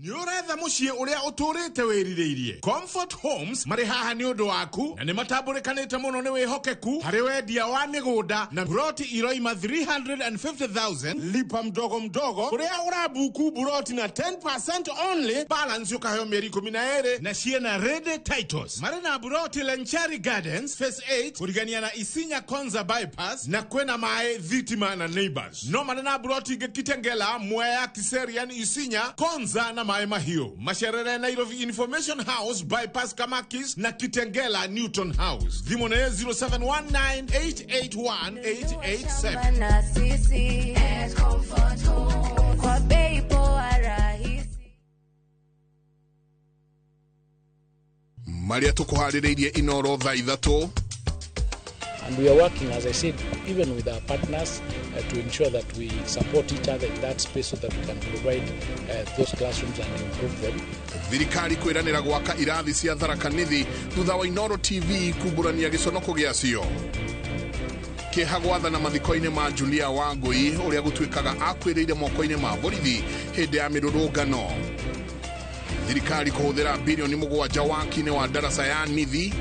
Nĩ ũretha mũciĩ ũrĩa ũtũrĩte wĩrirĩirie? Comfort Homes marĩ haha nĩ ũndũ waku na nĩ matambũrĩkanĩte mũno nĩ wĩhokeku harĩ wendia wa mĩgũnda na buroti iroima 350,000 lipa mdogo mdogo, ũrĩa ũrabuku buroti na 10% only, balance ũkaheo mĩeri 12 na ciĩna ready titles. Marĩ na buroti Lenchari Gardens Phase 8 kũrigania na Isinya Konza bypass na kwĩna maĩ, thitima na neighbors. No marĩ na buroti ingĩ Kitengela, Mwea, Kiserian, Isinya, Konza na Maĩ Mahiũ. Macerere Nairobi Information House bypass Kamakis na Kitengela Newton House. Thimũ nĩ 0719881887. Na sisi at Comfort Home kwa bei poa rahisi. Marĩa tũkũharĩrĩirie Inoro thaa 3. And we are working, as I said, even with our partners to ensure that we support each other in that space so that we can provide those classrooms and improve them. Thirikari kwĩranĩra gwaka irathi cia Tharaka Nithi thutha wa Inoro TV kumbũrania gĩconoko gĩacio. Kĩeha gwathana mathiko-inĩ ma Julia Wangui ũrĩa gũtuĩkaga akuĩrĩire moko-inĩ ma borithi hĩndĩ ya mĩrũrũngano. Thirikari kũhũthĩra bilioni 7 waki-inĩ wa darasa ya Nithi.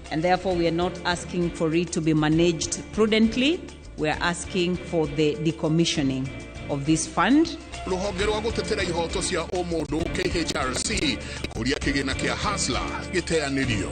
And therefore, we are not asking for it to be managed prudently. We are asking for the decommissioning of this fund. Rũhonge rwa gũtetera ihoto cia ũmũndũ KHRC kũria kĩgĩna kĩa Hustler gĩteanĩrio.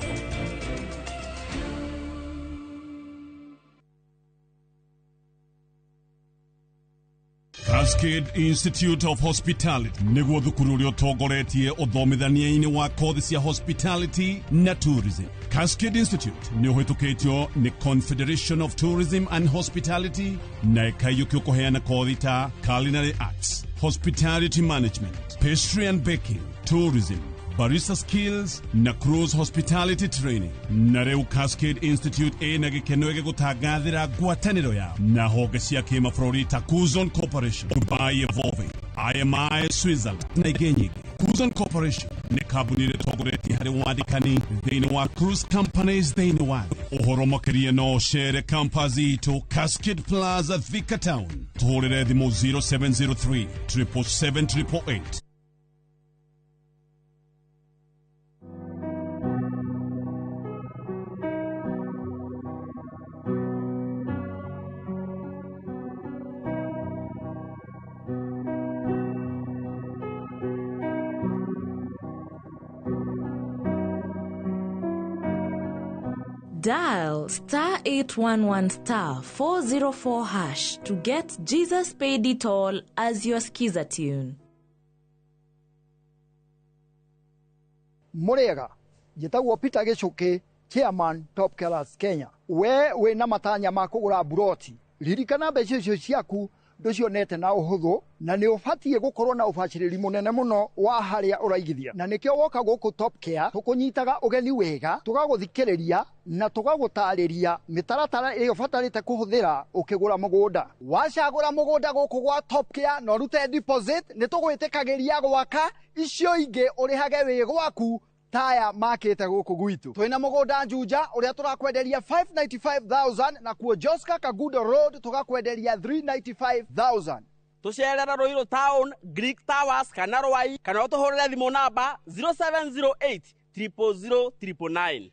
Cascade Institute of Hospitality nĩguo thukuru ũrĩa ũtongoretie ũthomithania-inĩ wa kothi cia hospitality na tourism. Cascade Institute nĩ ũhĩtũkĩtio nĩ Confederation of Tourism and Hospitality na ĩkaiyũkio kũheana kothi ta culinary arts, hospitality management, pastry and baking, tourism, barista skills na cruise hospitality training. Na rĩu Cascade Institute ĩna gĩkeno gĩgũtangathĩra ngwatanĩro yao na honge cia kĩmabũrũri ta Kuzon Corporation, Dubai Evolving, IMI Switzerland na ingĩ nyingĩ. Kuzon Corporation nĩ kambuni ĩrĩa ĩtongoretie harĩ wandĩkani thĩinĩ wa cruise companies thĩinĩ wa thĩ. Ũhoro makĩria no ũcere campus itũ Cascade Plaza, Thika Town. Tũhũrĩre thimũ 0703 777 888. Dial star 811 star 404 hash to get Jesus Paid It All as your skiza tune. Murega, njĩtagwo Peter Gĩcũkĩ, Chairman Top Killers Kenya. We wĩna matanya ma kũgũra buroti, ririkana mbeca icio ciaku ndũcionete na ũhũthũ, na nĩ ũbatiĩ gũkorwo na ũbacĩrĩri mũnene mũno wa harĩa ũraigithia. Na nĩkĩo woka gũkũ Top Care tũkũnyitaga ũgeni wega, tũgagũthikĩrĩria na tũgagũtarĩria mĩtaratara ĩrĩa ũbatarĩte kũhũthĩra ũkĩgũra mũgũnda. Wacagũra mũgũnda gũkũ gwa Top Care na ũrute deposit, nĩ tũgwĩtĩkagĩria gwaka icio ingĩ ũrĩhage wĩ gwaku taya makĩte gũkũ gwitũ. Twĩna mũgũnda Juja ũrĩa tũrakwenderia 595,000 na kuo Joska Kagudo Road tũgakwenderia 395,000. Tũcerera Ruiru Town, Greek Towers kana Rwai, kana ũtũhũrĩre thimũ namba 0708 000 999.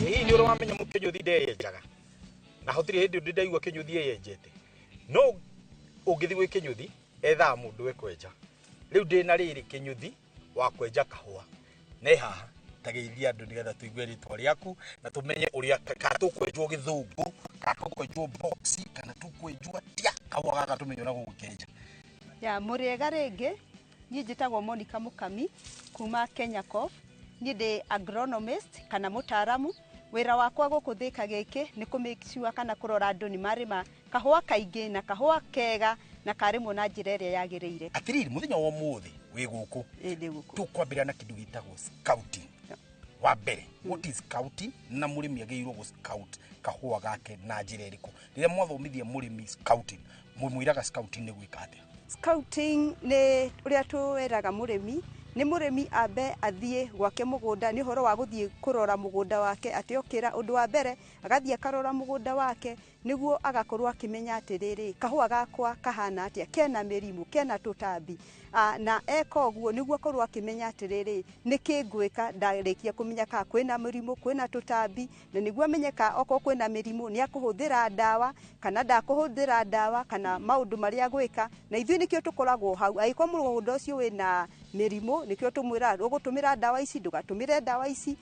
Hihi nĩ ũrĩ wamenya mũkĩnyũthi ndeyenjaga? Na hatirĩ hĩndĩ ndĩ ndaigua kĩnyũthi eyenjete. No ũngĩthiĩ gwĩ kĩnyũthi ethaga mũndũ ekwenja. Rĩu ndĩna rĩrĩ kĩnyũthi wa kwenja kahũa. Ne haha tageithia andũ nĩgetha tũigue rĩtwa rĩaku na tũmenye ũrĩa kana tũkwenjwo gĩthũngũ, kana tũkwenjwo box, kana tũkwenjwo atĩa kahũa gaka tũmenye ũrĩa gũgũkenja. Ya mũrĩega rĩngĩ, niĩ njĩtagwo Monica Mũkami kuma Kenya Coff. Niĩ ndĩ agronomist kana mũtaaramu. Wĩra wakwa gũkũ Thika gĩkĩ nĩ kũ make sure kana kũrora andũ nĩ marĩma kahũa kaingĩ na kahũa kega na karĩmwo na njĩra ĩrĩa yagĩrĩire. Atĩrĩrĩ, mũthenya wa ũmũthĩ wĩ gũkũ, Ĩ, ndĩ gũkũ. tũkwambĩrĩria na kĩndũ gĩtagwo scouting. Wa mbere, what is scouting na mũrĩmi agĩrĩirwo gũ scout kahũa gake na njĩra ĩrĩkũ? Rĩrĩa mwathomithia mũrĩmi scouting, mũmwĩraga scouting nĩ gwĩka atĩa? Scouting nĩ ũrĩa twĩraga mũrĩmi, nĩ mũrĩmi ambe athiĩ gwake mũgũnda, nĩ ũhoro wa gũthiĩ kũrora mũgũnda wake atĩ okĩra ũndũ wa mbere agathiĩ akarora mũgũnda wake nĩguo agakorwo akĩmenya atĩrĩrĩ, kahũa gakwa kahana atĩa, kena mĩrimũ, kena tũtambi. Na eka ũguo nĩguo akorwo akĩmenya atĩrĩrĩ, nĩkĩ ngwĩka ndarĩkia kũmenya kana kwĩna mĩrimũ, kwĩna tũtambi, na nĩguo amenye kana okorwo kwĩna mĩrimũ nĩ akũhũthĩra ndawa kana ndakũhũthĩra ndawa kana maũndũ marĩa agwĩka. Na ithuĩ nĩkĩo tũkoragwo hau, angĩkorwo mũgũnda ũcio wĩna mĩrimũ nĩkĩo tũmwĩraga ũgũtũmĩra ndawa ici, ndũgatũmĩre ndawa ici.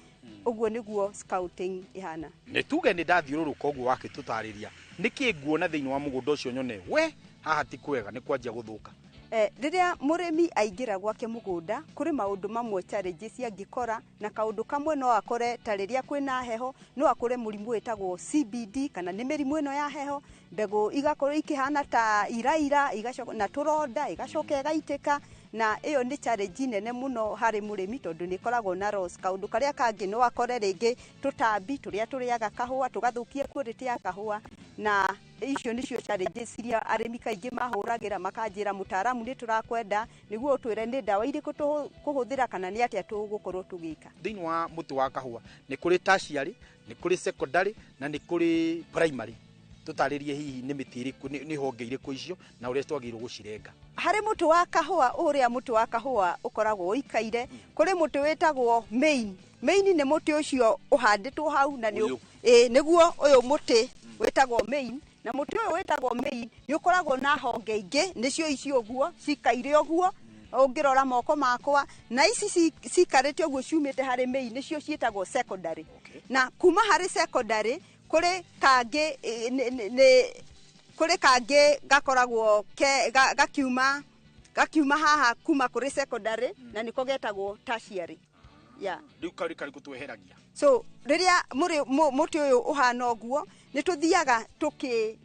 Ũguo nĩguo scouting ĩhana. Nĩ tuge nĩ ndathiũrũrũka ũguo wakĩtũtarĩria, nĩkĩ nguona thĩinĩ wa mũgũnda ũcio nyone we haha ti kwega, nĩ kwanjia gũthũka? Rĩrĩa mũrĩmi aingĩra gwake mũgũnda, kũrĩ maũndũ mamwe challenges angĩkora, na kaũndũ kamwe no akore ta rĩrĩa kwĩna heho, no akore mũrimũ wĩtagwo CBD kana nĩ mĩrimũ ĩno ya heho, mbegũ igakorwo ikĩhana ta iraira, igacoka na tũronda, igacoka ĩgaitĩka, na ĩyo nĩ challenge nene mũno harĩ mũrĩmi tondũ nĩ ĩkoragwo na loss. Kaũndũ karĩa kangĩ no akore rĩngĩ tũtambi tũrĩa tũrĩaga kahũa tũgathũkia quality ya kahũa, na icio nĩcio challenges iria arĩmi kaingĩ mahũragĩra makanjĩra mũtaaramu nĩ tũrakwenda nĩguo ũtwĩre nĩ ndawa irĩkũ tũkũhũthĩra kana nĩ atĩa tũgũkorwo tũgĩka. Thĩinĩ wa mũtĩ wa kahũa nĩ kũrĩ tertiary, nĩ kũrĩ secondary na nĩ kũrĩ primary. Tũtarĩrie hihi nĩ mĩtĩ ĩrĩkũ, nĩ honge irĩkũ icio na ũrĩa twagĩrĩirwo gũcirenga. Harĩ mũtĩ wa kahũa, ũrĩa mũtĩ wa kahũa ũkoragwo ũikaire, kũrĩ mũtĩ wĩtagwo main. Main nĩ mũtĩ ũcio ũhandĩtwo hau na nĩguo ũyũ mũtĩ wĩtagwo main, na mũtĩ ũyũ wĩtagwo main nĩ ũkoragwo na honge ingĩ nĩcio icio ũguo cikaire ũguo, Ũngĩrora moko makwa na ici cikarĩte ũguo ciumĩte harĩ main nĩcio ciĩtagwo secondary. Na kuma harĩ secondary kũrĩ kangĩ nĩ kũrĩ kangĩ gakoragwo gakiuma haha kuma kũrĩ secondary na nĩko getagwo tertiary. Yeah. Rĩu karĩ karĩkũ tweheragia? So rĩrĩa mũtĩ ũyũ ũhana ũguo nĩ tũthiaga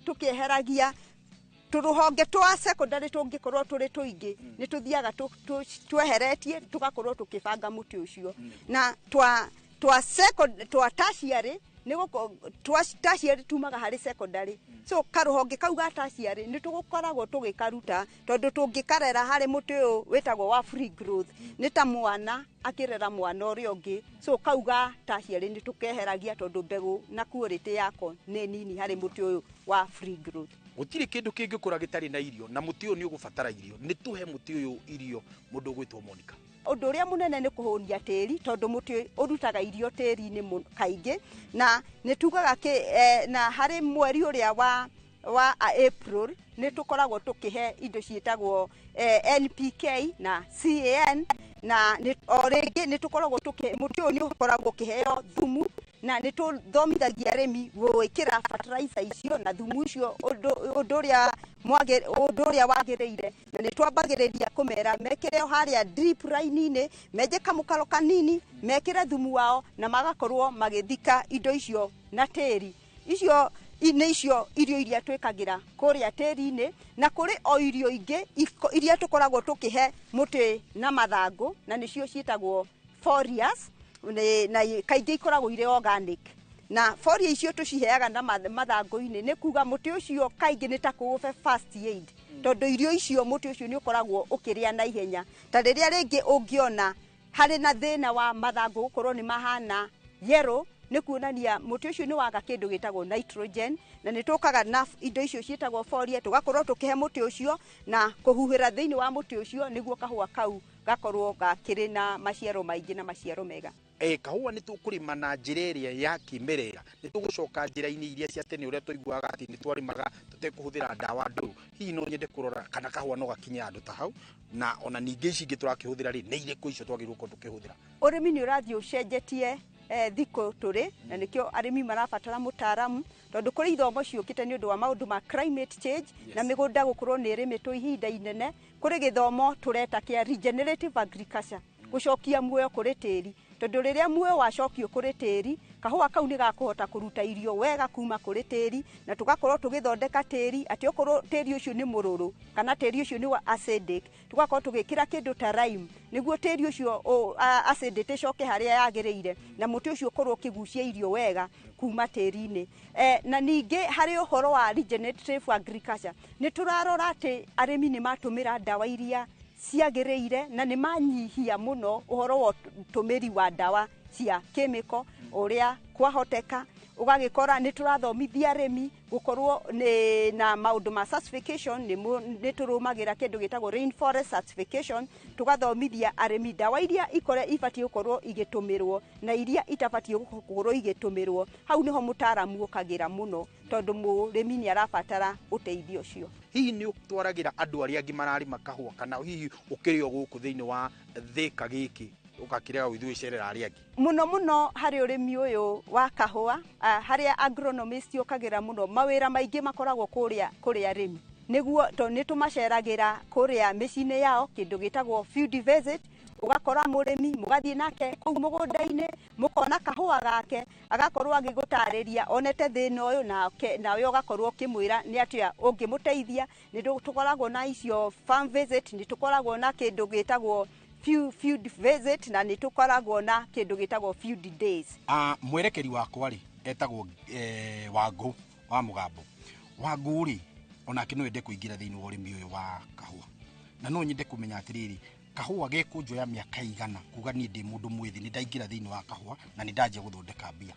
tũkĩeheragia tũrũhonge twa secondary tũngĩkorwo tũrĩ tũingĩ nĩ tũthiaga tweheretie tũgakorwo tũkĩbanga mũtĩ ũcio. Na twa tertiary twa tertiary tumaga harĩ secondary. So karũhonge kau ga tertiary nĩ tũgũkoragwo tũgĩkaruta tondũ tũngĩkarera harĩ mũtĩ ũyũ wĩtagwo wa free growth nĩ ta mwana akĩrera mwana ũrĩa ũngĩ. So kau ga tertiary nĩ tũkeheragia tondũ mbegũ na quality yako nĩ nini harĩ mũtĩ ũyũ wa free growth. Gũtirĩ kĩndũ kĩngĩkũra gĩtarĩ na irio na mũtĩ ũyũ nĩ ũgũbatara irio. Nĩ tũhe mũtĩ ũyũ irio mũndũ ũgwĩtwo Monica. Ũndũ ũrĩa mũnene nĩ kũhũnia tĩri tondũ mũtĩ ũrutaga irio tĩri-inĩ kaingĩ na nĩ tugaga na harĩ mweri ũrĩa wa April nĩ tũkoragwo tũkĩhe indo ciĩtagwo NPK na CAN na o rĩngĩ nĩ tũkoragwo mũtĩ ũyũ nĩ ũkoragwo ũkĩheo thumu na nĩ tũthomithagia arĩmi gwĩkĩra fertilizer icio na thumu icio ũndũ ũrĩa wagĩrĩire na nĩ twambagĩrĩria kũmera mekĩre harĩa drip line-inĩ menje kamũkaro kanini mekĩre thumu wao na magakorwo magĩthika indo icio na tĩri. Icio nĩ icio irio iria twĩkagĩra kũrĩa tĩri-inĩ na kũrĩ o irio ingĩ iria tũkoragwo tũkĩhe mũtĩ na mathangũ na nĩcio ciĩtagwo foliars na kaingĩ ikoragwo irĩ organic. Na foliar icio tũciheaga na mathangũ-inĩ nĩ kuga mũtĩ ũcio kaingĩ nĩ ta kũũhe first aid tondũ irio icio mũtĩ ũcio nĩ ũkoragwo ũkĩrĩa na ihenya. Ta rĩrĩa rĩngĩ ũngĩona harĩ na thĩna wa mathangũ gũkorwo nĩ mahana yellow nĩ kuonania mũtĩ ũcio nĩ waga kĩndũ gĩtagwo nitrogen na nĩ tũkaga na indo icio ciĩtagwo foliar tũgakorwo tũkĩhe mũtĩ ũcio na kũhuhĩra thĩinĩ wa mũtĩ ũcio nĩguo kahũa kau gakorwo gakĩrĩ na maciaro maingĩ na maciaro mega. Kahũa nĩ tũkũrĩma na njĩra ĩrĩa ya kĩmerera nĩ tũgũcoka njĩra-inĩ iria cia tene ũrĩa twaiguaga atĩ nĩ twarĩmaga tũtekũhũthĩra ndawa ndũrũ. Hihi no nyende kũrora kana kahũa no gakinye handũ ta hau na ona ningĩ ici ingĩ tũrakĩhũthĩra rĩ nĩ irĩkũ icio twagĩrĩirwo gũkorwo tũkĩhũthĩra? Ũrĩmi nĩ ũrathiĩ ũcenjetie thikũ tũrĩ na nĩkĩo arĩmi marabatara mũtaaramu tondũ kũrĩ ithomo ciũkĩte nĩ ũndũ wa maũndũ ma climate change na mĩgũnda gũkorwo nĩ ĩrĩmĩtwo ihinda inene. Kũrĩ gĩthomo tũreta kĩa regenerative agriculture gũcokia muoyo kũrĩ tĩri tondũ rĩrĩa muoyo wacokio kũrĩ tĩri kahũa kau nĩ gakũhota kũruta irio wega kuma kũrĩ tĩri na tũgakorwo tũgĩthondeka tĩri atĩ okorwo tĩri ũcio nĩ mũrũrũ kana tĩri ũcio nĩ wa acidic tũgakorwo tũgĩkĩra kĩndũ ta lime nĩguo tĩri ũcio acidity ĩcoke harĩa yagĩrĩire na mũtĩ ũcio ũkorwo ũkĩgucia irio wega kuma tĩri-inĩ. Na ningĩ harĩ ũhoro wa regenerative agriculture nĩ tũrarora atĩ arĩmi nĩ matũmĩra ndawa iria ciagĩrĩire na nĩ manyihia mũno ũhoro wa ũtũmĩri wa ndawa cia chemical ũrĩa kwahoteka. Ũgagĩkora nĩ tũrathomithia arĩmi gũkorwo na maũndũ ma certification nĩ tũrũmagĩra kĩndũ gĩtagwo rainforest certification tũgathomithia arĩmi ndawa iria ibatiĩ gũkorwo igĩtũmĩrwo na iria itabatiĩ gũkorwo igĩtũmĩrwo. Hau nĩho mũtaaramu ũkagĩra mũno tondũ mũrĩmi nĩ arabatara ũteithio ũcio. Hihi nĩ ũtwaragĩra andũ arĩa angĩ mararĩma kahũa kana hihi ũkĩrĩ o gũkũ thĩinĩ wa Thĩka gĩkĩ ũgakĩrega gũthiĩ gwĩcerera arĩa angĩ? Mũno mũno harĩ ũrĩmi ũyũ wa kahũa harĩa agronomist ũkagĩra mũno mawĩra maingĩ makoragwo kũrĩa kũrĩ arĩmi nĩguo tondũ nĩ tũmaceragĩra kũrĩa mĩciĩ-inĩ yao kĩndũ gĩtagwo field visit. Ũgakora mũrĩmi mũgathiĩ nake kũu mũgũnda-inĩ mũkona kahũa gake agakorwo agĩgũtarĩria onete thĩna ũyũ nawe ũgakorwo ũkĩmwĩra nĩ atĩa ũngĩmũteithia. Nĩ tũkoragwo na icio farm visit, nĩ tũkoragwo na kĩndũ gĩtagwo field visit na nĩ tũkoragwo na kĩndũ gĩtagwo field days. Mwerekeri wakwa rĩ etagwo Wangũ wa Mũgambo. Wangũ rĩ onake no ende kũingĩra thĩinĩ wa ũrĩmi ũyũ wa kahũa na no nyende kũmenya atĩrĩrĩ kahũa gekũnjoya mĩaka igana kuga niĩ ndĩ mũndũ mwĩthĩ nĩ ndaingĩra thĩinĩ wa kahũa na nĩ ndanjia gũthondeka mbia?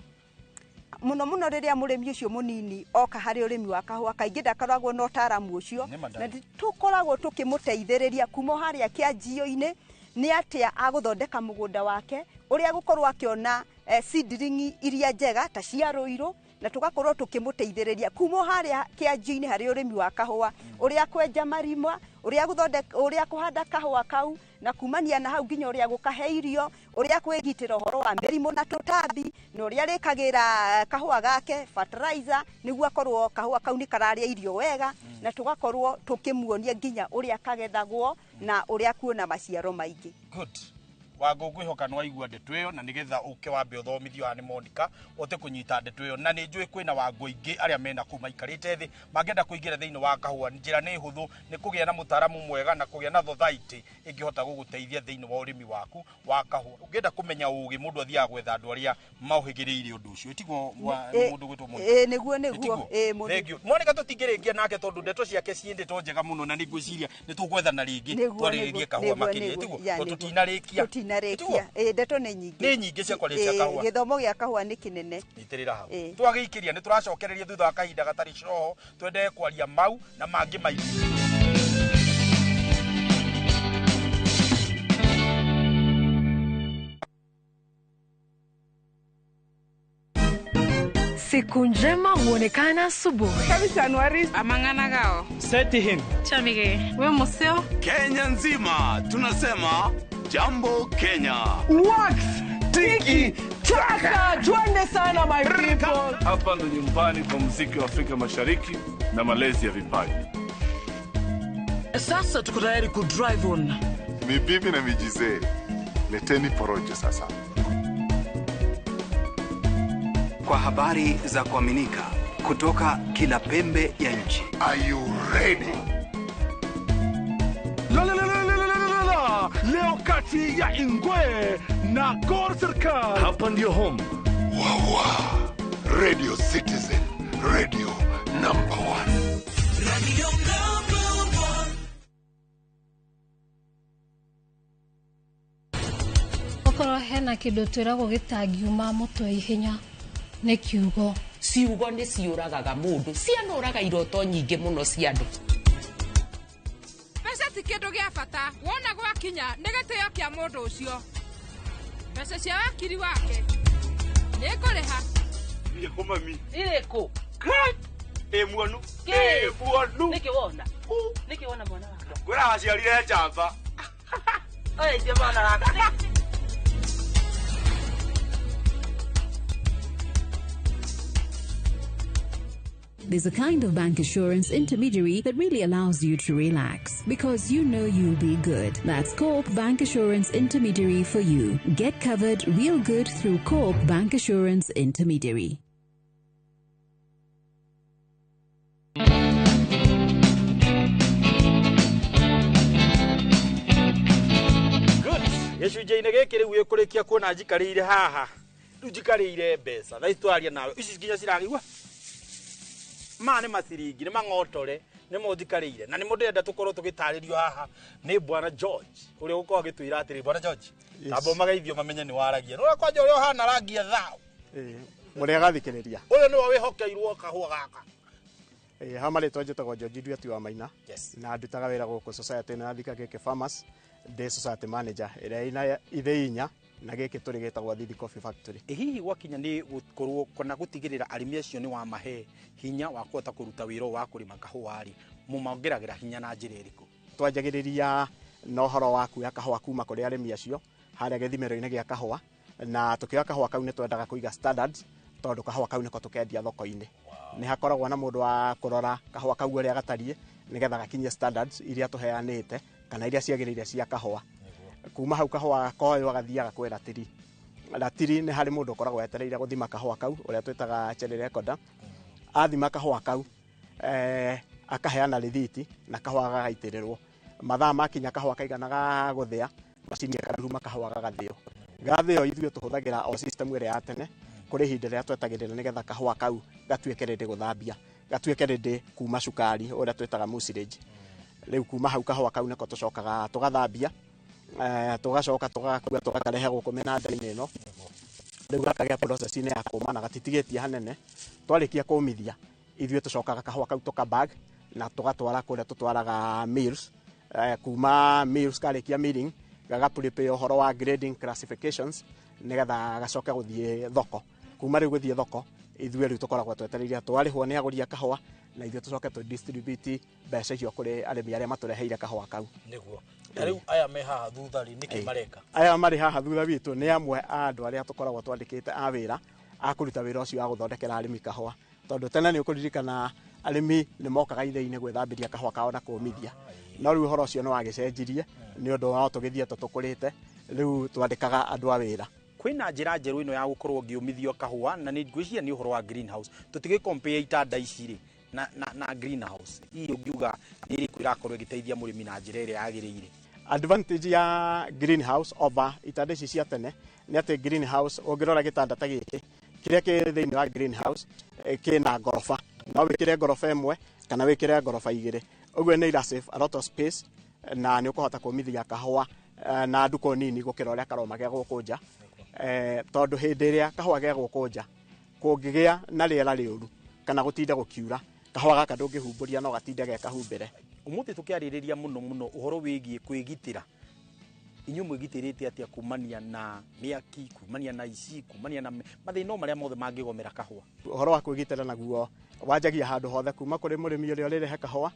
Mũno mũno rĩrĩa mũrĩmi ũcio mũnini oka harĩ ũrĩmi wa kahũa kaingĩ ndakoragwo na ũtaaramu ũcio na tũkoragwo tũkĩmũteithĩrĩria kuma harĩa kĩanjio-inĩ nĩ atĩa agũthondeka mũgũnda wake ũrĩa gũkorwo akĩona seedling iria njega ta cia rũirũ Na tũgakorwo tũkĩmũteithĩrĩria kuma o harĩa kĩanjio-inĩ harĩ ũrĩmi wa kahũa, ũrĩa kwenja marima, ũrĩa gũthondeka, ũrĩa kũhanda kahũa kau, na kumania na hau nginya ũrĩa gũkahe irio, ũrĩa kwĩgitĩra ũhoro wa mĩrimũ na tũtambi, na ũrĩa rĩkagĩra kahũa gake fertilizer nĩguo akorwo kahũa kau nĩ kararĩa irio wega, na tũgakorwo tũkĩmuonia nginya ũrĩa kagethagwo na ũrĩa kuona maciaro maingĩ. Good. Wango ngwihoka nĩ waigua ndeto ĩyo, na nĩgetha ũke wambe ũthomithio haha nĩ Monica ũhote kũnyita ndeto ĩyo. Na nĩ njũĩ kwĩna wango aingĩ arĩa mena kũu maikarĩte thĩ mangĩenda kũingĩra thĩinĩ wa kahũa. Njĩra nĩ hũthũ, nĩ kũgĩa na mũtaaramu mwega na kũgĩa na thothaitĩ ĩngĩhota gũgũteithia thĩinĩ wa ũrĩmi waku wa kahũa. Ũngĩenda kũmenya ũgĩ, mũndũ athiaga gwetha andũ arĩa maũhĩgĩrĩire ũndũ ũcio. Ĩtiguo mũndũ gwĩtwo Monica? Nĩguo, nĩguo. Mũndũ. Thank you. Monica, tũtingĩrĩkia nake tondũ ndeto ciake ciĩ ndeto njega mũno, na nĩ ngwĩciria nĩ tũgwethana rĩngĩ twarĩrĩrie kahũa makĩria. Ĩtiguo? Tondũ tũtinarĩkia. Tũtinarĩkia. Ndeto nĩ nyingĩ. Nĩ nyingĩ cia kwarĩria cia kahũa. Gĩthomo gĩa kahũa nĩ kĩnene. Nyitĩrĩra hau. Twagĩikĩria nĩ tũracokereria thutha wa kahinda gatarĩ coho, twendee kwaria mau na mangĩ maingĩ. Siku njema huonekana asubuhi. Amang'ana Seti him. Chamige. We museo. Kenya nzima tunasema Jambo Kenya. Wax tiki taka, twende sana my people. Hapa ndo nyumbani kwa muziki wa Afrika Mashariki na malezi ya vipaji. Sasa tuko tayari ku drive on. Mibibi na mijizee, leteni porojo sasa. Kwa habari za kuaminika kutoka kila pembe ya nchi. Are you ready? La la la la la la la la. Leo kati ya Ingwe na Gor Serikal. Hapa ndio home. Wawa. Radio Citizen, radio number 1. Radio number 1. Okorwo hena kĩndũ twĩragwo gĩtangiuma mũtwe ihenya nĩ kiugo. Ciugo nĩ ciũragaga mũndũ, cianũraga iroto nyingĩ mũno cia andũ. Mbeca ti kĩndũ gĩa bata, wona gwakinya nĩ gĩtĩo kĩa mũndũ ũcio. Mbeca cia wakiri wake nĩ ngũrĩha. Irĩkũ mami? Irĩkũ? Ĩ muonu. Ĩ muonu. Nĩkĩ wona? Nĩkĩ wona mwana wakwa? Ngwĩra waciarire njamba. Oe njie mwana wakwa. There's a kind of bank assurance intermediary that really allows you to relax because you know you'll be good. That's Co-op Bank Assurance Intermediary for you. Get covered real good through Co-op Bank Assurance Intermediary. Good. Gĩcunjĩ-inĩ gĩkĩ rĩu gĩkũrĩkia kuona njikarĩire haha. Rĩu njikarĩire mbeca. Thaa ici twaria nawe. Ici nginya ciragĩigua. Ma nĩ maciringi, nĩ mang'otore, nĩ mo njikarĩire. Na nĩ mo ndĩrenda tũkorwo tũgĩtarĩrio haha nĩ Bwana George, ũrĩa ũgũkorwo agĩtwĩra atĩrĩ, Bwana George, tamba ũmageithio mamenye nĩ waragia. Nĩ kwanja ũrĩa ũhana rangi ya thaũ. Mũrĩ agathikĩrĩria. Ũyũ nĩwe wĩhokeirwo kahũa gaka. Ha marĩtwa njĩtagwo George Nduati wa Maina. Na ndutaga wĩra gũkũ society ĩno ya Thika Gĩkĩ Farmers. Ndĩ society manager ĩrĩa ĩna ithĩi inya na gĩkĩ tũrĩ gĩtagwo Thithi Coffee Factory. Hihi gwakinya nĩ gũkorwo kana gũtigĩrĩra arĩmi acio nĩ wamahe hinya wa kũhota kũruta wĩra ũyũ wa kũrĩma kahũa rĩ, mũmongeragĩra hinya na njĩra ĩrĩkũ? Twanjagĩrĩria na ũhoro wa kuoya kahũa kuma kũrĩ arĩmi acio harĩa gĩthimĩro-inĩ gĩa kahũa, na tũkĩoya kahũa kau nĩ twendaga kũiga standards tondũ kahũa kau nĩko tũkendia thoko-inĩ. Nĩ hakoragwo na mũndũ wa kũrora kahũa kau ũrĩa gatariĩ nĩgetha gakinye standards iria tũheanĩte kana iria ciagĩrĩire cia kahũa. Kuma hau kahũa koywo gathiaga kwĩ ratiri. Ratiri nĩ harĩ mũndũ ũkoragwo etereire gũthima kahũa kau ũrĩa twĩtaga cherry recorder. Athima kahũa kau akaheana rĩthiti na kahũa gagaitĩrĩrwo. Mathaa makinya kahũa kaigana ga gũthĩa, macini ĩkaruruma kahũa gagathĩo. Gathĩo ithuĩ tũhũthagĩra o system ĩrĩa ya tene. Kũrĩ ihinda rĩrĩa twetagĩrĩra nĩgetha kahũa kau gatuĩke ready gũthambia, gatuĩke ready kuma cukari ũrĩa twĩtaga mucilage. Rĩu kuma hau kahũa kau nĩko tũcokaga tũgathambia, tũgacoka tũgakua tũgakarehe gũkũ mĩnanda-inĩ ĩno. Rĩu gakagĩa process-inĩ ya kũma na gatitigĩtie hanene. Twarĩkia kũmithia ithuĩ tũcokaga kahũa kau tũkabag na tũgatwara kũrĩa tũtwaraga mills. Kuma mills karĩkia milling gagaprepare ũhoro wa grading classifications nĩgetha gacoke gũthiĩ thoko. Kuma rĩu gũthiĩ thoko Ithuĩ rĩu tũkoragwo twetereire twarĩhwo nĩ agũri a kahũa, na ithuĩ tũcoke tũ distribute mbeca icio kũrĩ arĩmi arĩa matũreheire kahũa kau. Nĩguo. Na rĩu aya me haha thutha rĩ, nĩkĩ mareka? Aya marĩ haha thutha witũ nĩ amwe a andũ arĩa tũkoragwo twandĩkĩte a wĩra a kũruta wĩra ũcio wa gũthondekera arĩmi kahũa, tondũ tene nĩ ũkũririkana arĩmi nĩ mokaga ithĩi-inĩ gwĩthambĩria kahũa kao na kũmithia, no rĩu ũhoro ũcio nĩ wagĩcenjirie nĩ ũndũ no tũgĩthiĩte tũkũrĩte, rĩu twandĩkaga andũ a wĩra. Kwĩna njĩra njerũ ĩno ya gũkorwo ngĩũmithio kahũa, na nĩ ngwĩciria nĩ ũhoro wa greenhouse. Tũtigĩ compare itanda ici rĩ na greenhouse. Hihi ũngiuga nĩ ĩrĩkũ ĩrakorwo ĩgĩteithia mũrĩmi na njĩra ĩrĩa yagĩrĩire? Advantage ya greenhouse over itanda ici cia tene nĩ atĩ greenhouse, ũngĩrora gĩtanda ta gĩkĩ kĩrĩa kĩ thĩinĩ wa greenhouse, kĩna ngoroba, no wĩkĩre ngoroba ĩmwe kana wĩkĩre ngoroba igĩrĩ, ũguo nĩ ira save a lot of space, na nĩ ũkũhota kũmithia kahũa na ndukũ nini gũkĩra ũrĩa karoma ge gũkũ nja. Tondũ hĩndĩ ĩrĩa kahũa ge gũkũ nja kũngĩgĩa na rĩera rĩũru kana gũtinde gũkiura, kahũa gaka ndũngĩhumbũria, no gatinde ge kahumbĩre. Ũmũthĩ tũkĩarĩrĩria mũno mũno ũhoro wĩgiĩ kwĩgitĩra. Inyuĩ mwĩgitĩrĩte atĩa kumania na mĩaki, kumania na ici, kumania na mathĩna marĩa mothe mangĩgomera kahũa? Ũhoro wa kwĩgitĩra naguo wanjagia handũ hothe, kuma kũrĩ mũrĩmi ũrĩa ũrĩrehe kahũa,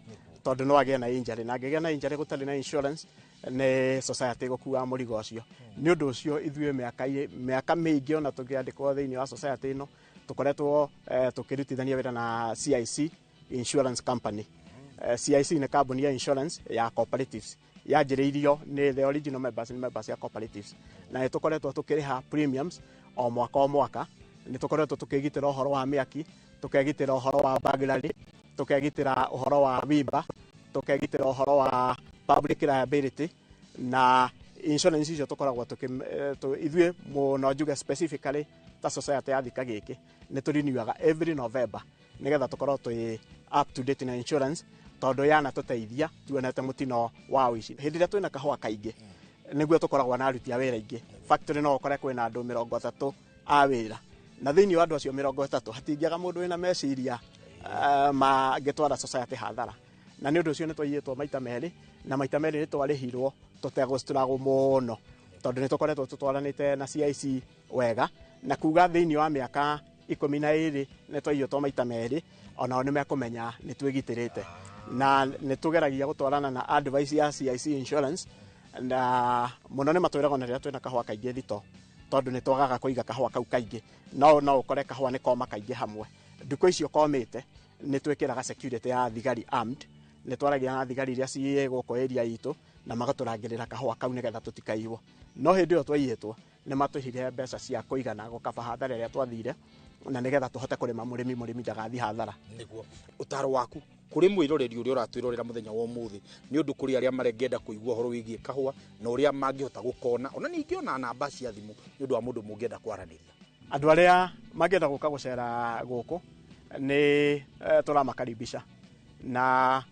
tondũ no agĩe na injury, na angĩgĩa na injury gũtarĩ na insurance nĩ society gũkua mũrigo ũcio. Nĩ ũndũ ũcio ithuĩ mĩaka mĩingĩ ona tũkĩandĩkwo thĩinĩ wa society ĩno tũkoretwo tũkĩrutithania wĩra na CIC Insurance Company. CIC nĩ kambuni ya insurance ya cooperatives, yanjĩrĩirio nĩ the original members, nĩ members ya cooperatives, na nĩ tũkoretwo tũkĩrĩha premiums o mwaka o mwaka. Nĩ tũkoretwo tũkĩgitĩra ũhoro wa mĩaki, tũkegitĩra ũhoro wa burglary, tũkegitĩra ũhoro wa wimba, tũkegitĩra ũhoro wa public liability, na insurance icio tũkoragwo ithuĩ mũno njuge specifically ta society ya Thika gĩkĩ nĩ tũrinyuaga every November nĩgetha tũkorwo twĩ up to date na insurance, tondũ yanatũteithia tuonete mũtino wa ũici. Hĩndĩ ĩrĩa twĩna kahũa kaingĩ nĩguo tũkoragwo na aruti a wĩra aingĩ. Factory no ũkore kwĩna andũ 30 a wĩra, na thĩinĩ wa andũ acio 30 hatingĩaga mũndũ wĩna meciria mangĩtwara society hathara, na nĩ ũndũ ũcio nĩ twaiyĩtwo maita merĩ, na maita merĩ nĩ twarĩhirwo tũtegũstruggle mũno, tondũ nĩ tũkoretwo tũtwaranĩte na CIC wega, na kuga thĩinĩ wa mĩaka 12 nĩ twaiyĩtwo maita merĩ, onao nĩ mekũmenya nĩ twĩgitĩrĩte, na nĩ tũgeragia gũtwarana na advice ya CIC Insurance, na mũno nĩ matwĩraga ona rĩrĩa twĩna kahũa kaingĩ thito, tondũ nĩ twagaga kũiga kahũa kau kaingĩ, no ũkore kahũa nĩ koma kaingĩ hamwe. Ndukũ icio komĩte nĩ twĩkĩraga security ya thigari armed, nĩ twaragia na thigari iria ciĩ gũkũ area itũ na magatũrangĩrĩra kahũa kau nĩgetha tũtikaiywo. No hĩndĩ ĩyo twaiyĩtwo nĩ matũhire mbeca cia kũigana gũkaba hathara ĩrĩa twathire, na nĩgetha tũhote kũrĩma mũrĩmi ndagathiĩ hathara. Nĩguo ũtaro waku kũrĩ mwĩroreri ũrĩa ũratwĩrorera mũthenya wa ũmũthĩ, nĩ ũndũ kũrĩ arĩa marengenda kũigua ũhoro wĩgiĩ kahũa na ũrĩa mangĩhota gũkona, ona ningĩ ona namba cia thimũ nĩ ũndũ wa mũndũ mũngĩenda kwaranĩria. Andũ arĩa mangĩenda gũka gũcera gũkũ nĩ tũramakaribisha, na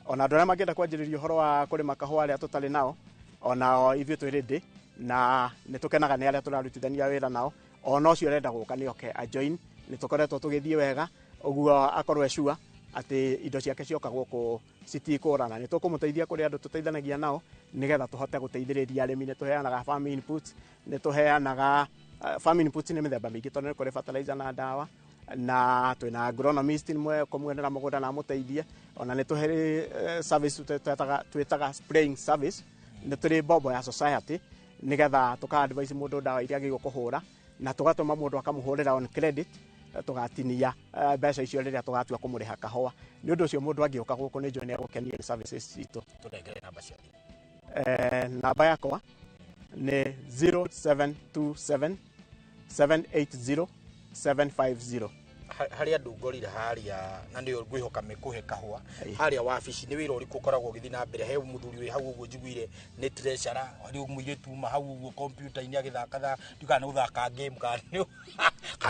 ona andũ arĩa mangĩenda kwanjĩrĩria ũhoro wa kũrĩma kahũa arĩa tũtarĩ nao, onao ithuĩ twĩ ready, na nĩ tũkenaga nĩ arĩa tũrarutithania wĩra nao, ona ũcio ũrenda gũka nĩ oke a join, nĩ tũkoretwo tũgĩthiĩ wega, ũguo akorwo e sure atĩ indo ciake cioka gũkũ citikũrana. Nĩ tũkũmũteithia kũrĩ andũ tũteithanagia nao nĩgetha tũhote gũteithĩrĩria arĩmi. Nĩ tũheanaga farm inputs, nĩ tũheanaga farm inputs nĩ mĩthemba mĩingĩ, tondũ nĩ kũrĩ fertilizer na ndawa, na twĩna agronomist mwe kũmwendera mũgũnda na amũteithie. Ona nĩ tũhe service twĩtaga spraying service, nĩ tũrĩ mbombo ya society nĩgetha tũka advise mũndũ ndawa iria agĩrĩirwo kũhũra, na tũgatũma mũndũ akamũhũrĩra on credit, tũgatinia mbeca icio rĩrĩa tũgatua kũmũrĩha kahũa. Nĩ ũndũ ũcio mũndũ angĩũka gũkũ nĩ njũĩ nĩ egũkenio nĩ services citũ. Tũnengere namba cia thimũ. Namba yakwa nĩ 0727 780 750. Harĩa andũ ngorire harĩa, na nĩyo ngwĩhoka mĩkũhe kahũa harĩa wabici, nĩ wĩra ũrĩkũ ũkoragwo ũgĩthiĩ na mbere? He mũthuri wĩ hau ũguo njiguire nĩ treasurer, harĩ mũirĩtu uma hau ũguo kompiuta-inĩ agĩthaka, ndiũĩ kana nĩ gũthaka game kana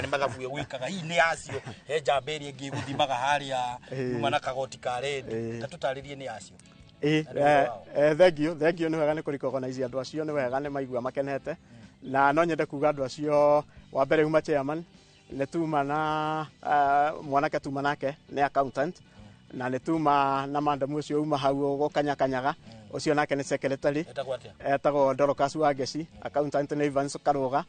nĩ mathabu egwĩkaga, hihi nĩ acio. He njamba ĩrĩa ĩngĩ ĩgũthimaga harĩa yuma na kagoti ka rendi, ta tũtarĩrie nĩ acio. Thank you, nĩ wega nĩ kũrecognize andũ acio, nĩ wega nĩ maigua makenete, na no nyende kuga andũ acio wa mbere uma chairman nĩ tuma na mwanake tuma nake nĩ accountant, na nĩ tuma na madam ũcio uma hau gũkanyakanyaga, ũcio nake nĩ secretary, etagwo Dorcas Wangeci, accountant nĩ Evans Karuga.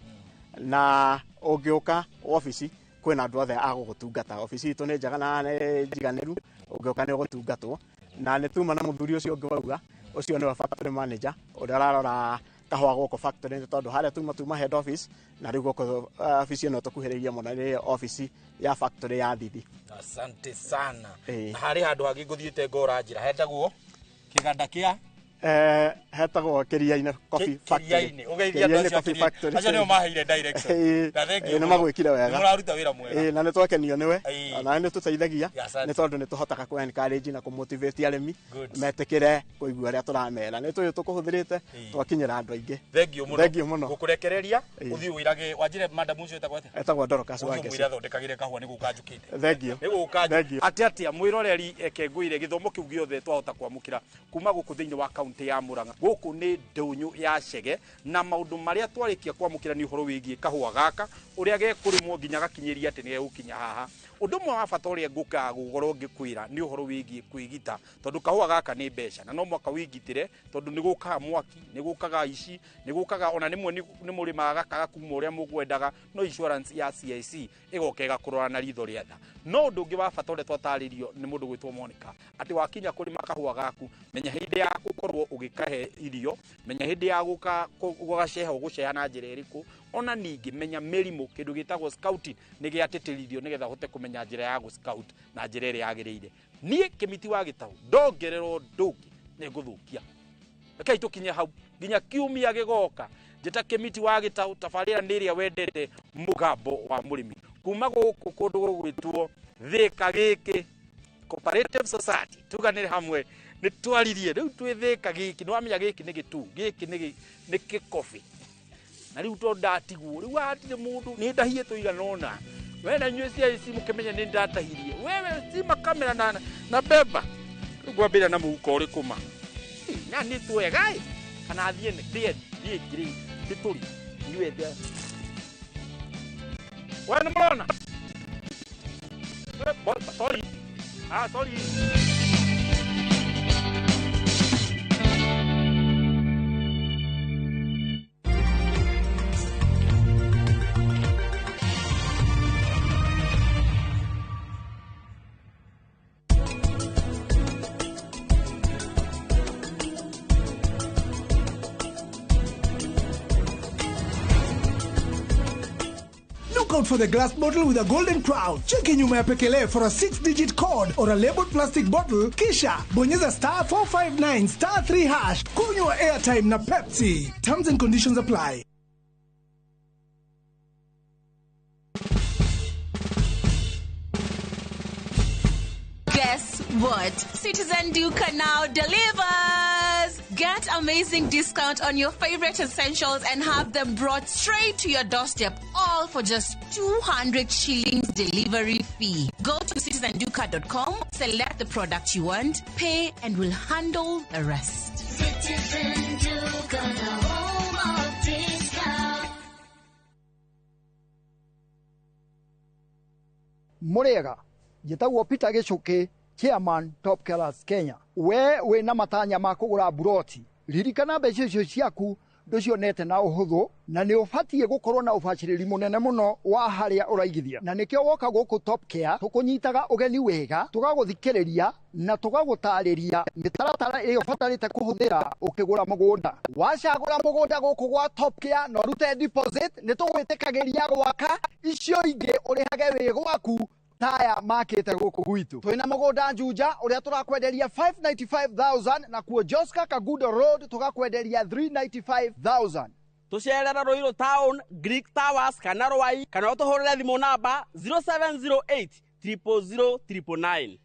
Na ũngĩũka wabici Kwĩna andũ othe a gũgũtungata. Obici itũ nĩ njega na nĩ njiganĩru, ũngĩũka nĩ ũgũtungatwo. Na nĩ tuma na mũthuri ũcio ũngĩ wauga, ũcio nĩwe factory manager ũrĩa ũrarora kahũa gũkũ factory, nĩ tondũ harĩa tuma head office, na rĩu gũkũ obici ĩno tũkuhĩrĩirie mũno nĩ obici ya factory ya Thithi. Asante sana. Na harĩ handũ hangĩ ngũthiĩte ngora njĩra hetagwo kĩganda kĩa hetagwo Kĩria-inĩ Coffee Factory. Kĩria-inĩ, ũgeithia andũ acio a Coffee Kĩria-inĩ. Factory. Acio nĩo maheire direction. Na thank you Nĩ mũno. magwĩkire wega. Nĩ mũraruta wĩra mwega. Na nĩ twakenio nĩwe. Ona nĩ tũteithagia, Asante. nĩ tondũ nĩ tũhotaga kũ encourage na kũ motivate arĩmi Good. metĩkĩre kũigua ũrĩa tũramera. Nĩ tũyũ tũkũhũthĩrĩte twakinyĩra andũ aingĩ. Thank you mũno. Thank you mũno. Gũkũrekereria ũthiĩ ũirage wanjĩre madam ũcio etagwo atĩa? Etagwo Dorcas Ũthiĩ Wangeci. ũmwĩre athondekagĩre kahũa nĩ gũka njũkĩte. Thank you. Nĩ gũka Thank you. atĩ atĩa mwĩroreri eke ngwĩre gĩthomo kĩu gĩothe twahota kwamũkĩra kuma gũkũ thĩinĩ wa kaunti ya Murang'a. Gũkũ nĩ ndũnyũ ya Chege, na maũndũ marĩa twarĩkia kwamũkĩra nĩ ũhoro wĩgiĩ kahũa gaka ũrĩa gekũrĩmwo nginya gakinyĩria atĩ nĩgegũkinya haha. Ũndũ ũmwe wa bata ũrĩa ngũkaga gũkorwo ngĩkwĩra nĩ ũhoro wĩgiĩ kwĩgita, tondũ kahũa gaka nĩ mbeca na no mwaka wĩgitĩre, tondũ nĩ gũkaga mwaki, nĩ gũkaga ici, nĩ gũkaga ona rĩmwe nĩ mũrĩmaga gakaga kuma ũrĩa mũkwendaga, no insurance ya CIC ĩgoka ĩgakũrora na ritho rĩa tha. No ũndũ ũngĩ wa bata ũrĩa twatarĩrio nĩ mũndũ gwĩtwo Monica, atĩ wakinya kũrĩma kahũa gaku, menya hĩndĩ ya gũkorwo ũgĩkahe irio, menya hĩndĩ ya gũgaceha ũgũceha na njĩra ĩrĩkũ, ona ningĩ menya mĩrimũ, kĩndũ gĩtagwo scouting nĩ gĩatĩtĩrithio nĩgetha ũhote kũmenya njĩra ya gũ scout na njĩra ĩrĩa yagĩrĩire. Niĩ Kĩmiti wa Gĩtaũ ndongerera ũndũ ũngĩ nĩ ngũthũkia. Rekei tũkinye hau nginya kiumia gĩgoka. Njĩta Kĩmiti wa Gĩtaũ, tabarĩra nĩ ĩrĩa wendete, mũgambo wa mũrĩmi, kuma gũkũ kũndũ gũgwĩtwo Thĩka Gĩkĩ Cooperative Society. Tuganĩre hamwe nĩ twaririe rĩu twĩ Thĩka Gĩkĩ, nĩ wamenya gĩkĩ nĩ gĩtu, gĩkĩ nĩ gĩkobi, na rĩu tondũ ndatigwo rĩu hatirĩ mũndũ nĩ ndahie tũigana ũna. We na inyuĩ cia ici mũkĩmenye nĩ ndatahirie wewe cima kamera na beba rĩu ngwambĩrĩria na mũhuko ũrĩkũ ma na nĩ twega ĩ kana thiĩ ndĩe thiĩ ngiri ndĩtũri inyuĩ thĩ we nĩ mũrona. Sorry, sorry. Look out for the glass bottle with a golden crown. Cheki nyuma ya pekele for a 6-digit code or a labeled plastic bottle. Kisha bonyeza star 459 star 3 hash. Kunywa airtime na Pepsi. Terms and conditions apply. Guess what? Citizen Duka now delivers! Get amazing discount on your favorite essentials and have them brought straight to your doorstep, all for just 200 shillings delivery fee. Go to citizenduka.com, select the product you want, pay, and we'll handle the rest. Citizen Duka, the home of discount. Mũrĩega, njĩtagwo Peter Gĩcũkĩ, chairman Top Killers Kenya. We wĩna matanya ma kũgũra buroti, ririkana mbeca icio ciaku ndũcionete na ũhũthũ, na nĩ ũbatiĩ gũkorwo na ũbacĩrĩri mũnene mũno wa harĩa ũraigithia, na nĩkĩo woka gũkũ Top Care tũkũnyitaga ũgeni wega, tũgagũthikĩrĩria na tũgagũtarĩria mĩtaratara ĩrĩa ũbatarĩte kũhũthĩra ũkĩgũra mũgũnda. Wacagũra mũgũnda gũkũ gwa Top Care na ũrute deposit, nĩ tũgwĩtĩkagĩria gwaka icio ingĩ ũrĩhage wĩ gwaku taya makĩte gũkũ gwitũ. Twĩna mũgũnda Juja ũrĩa tũrakwenderia 595,000, na kuo Joska Kagudo Road tũgakwenderia 395,000. Tũcerere Ruiru Town, Greek Towers kana Rwai, kana ũtũhũrĩre thimũ namba 0708 000 999.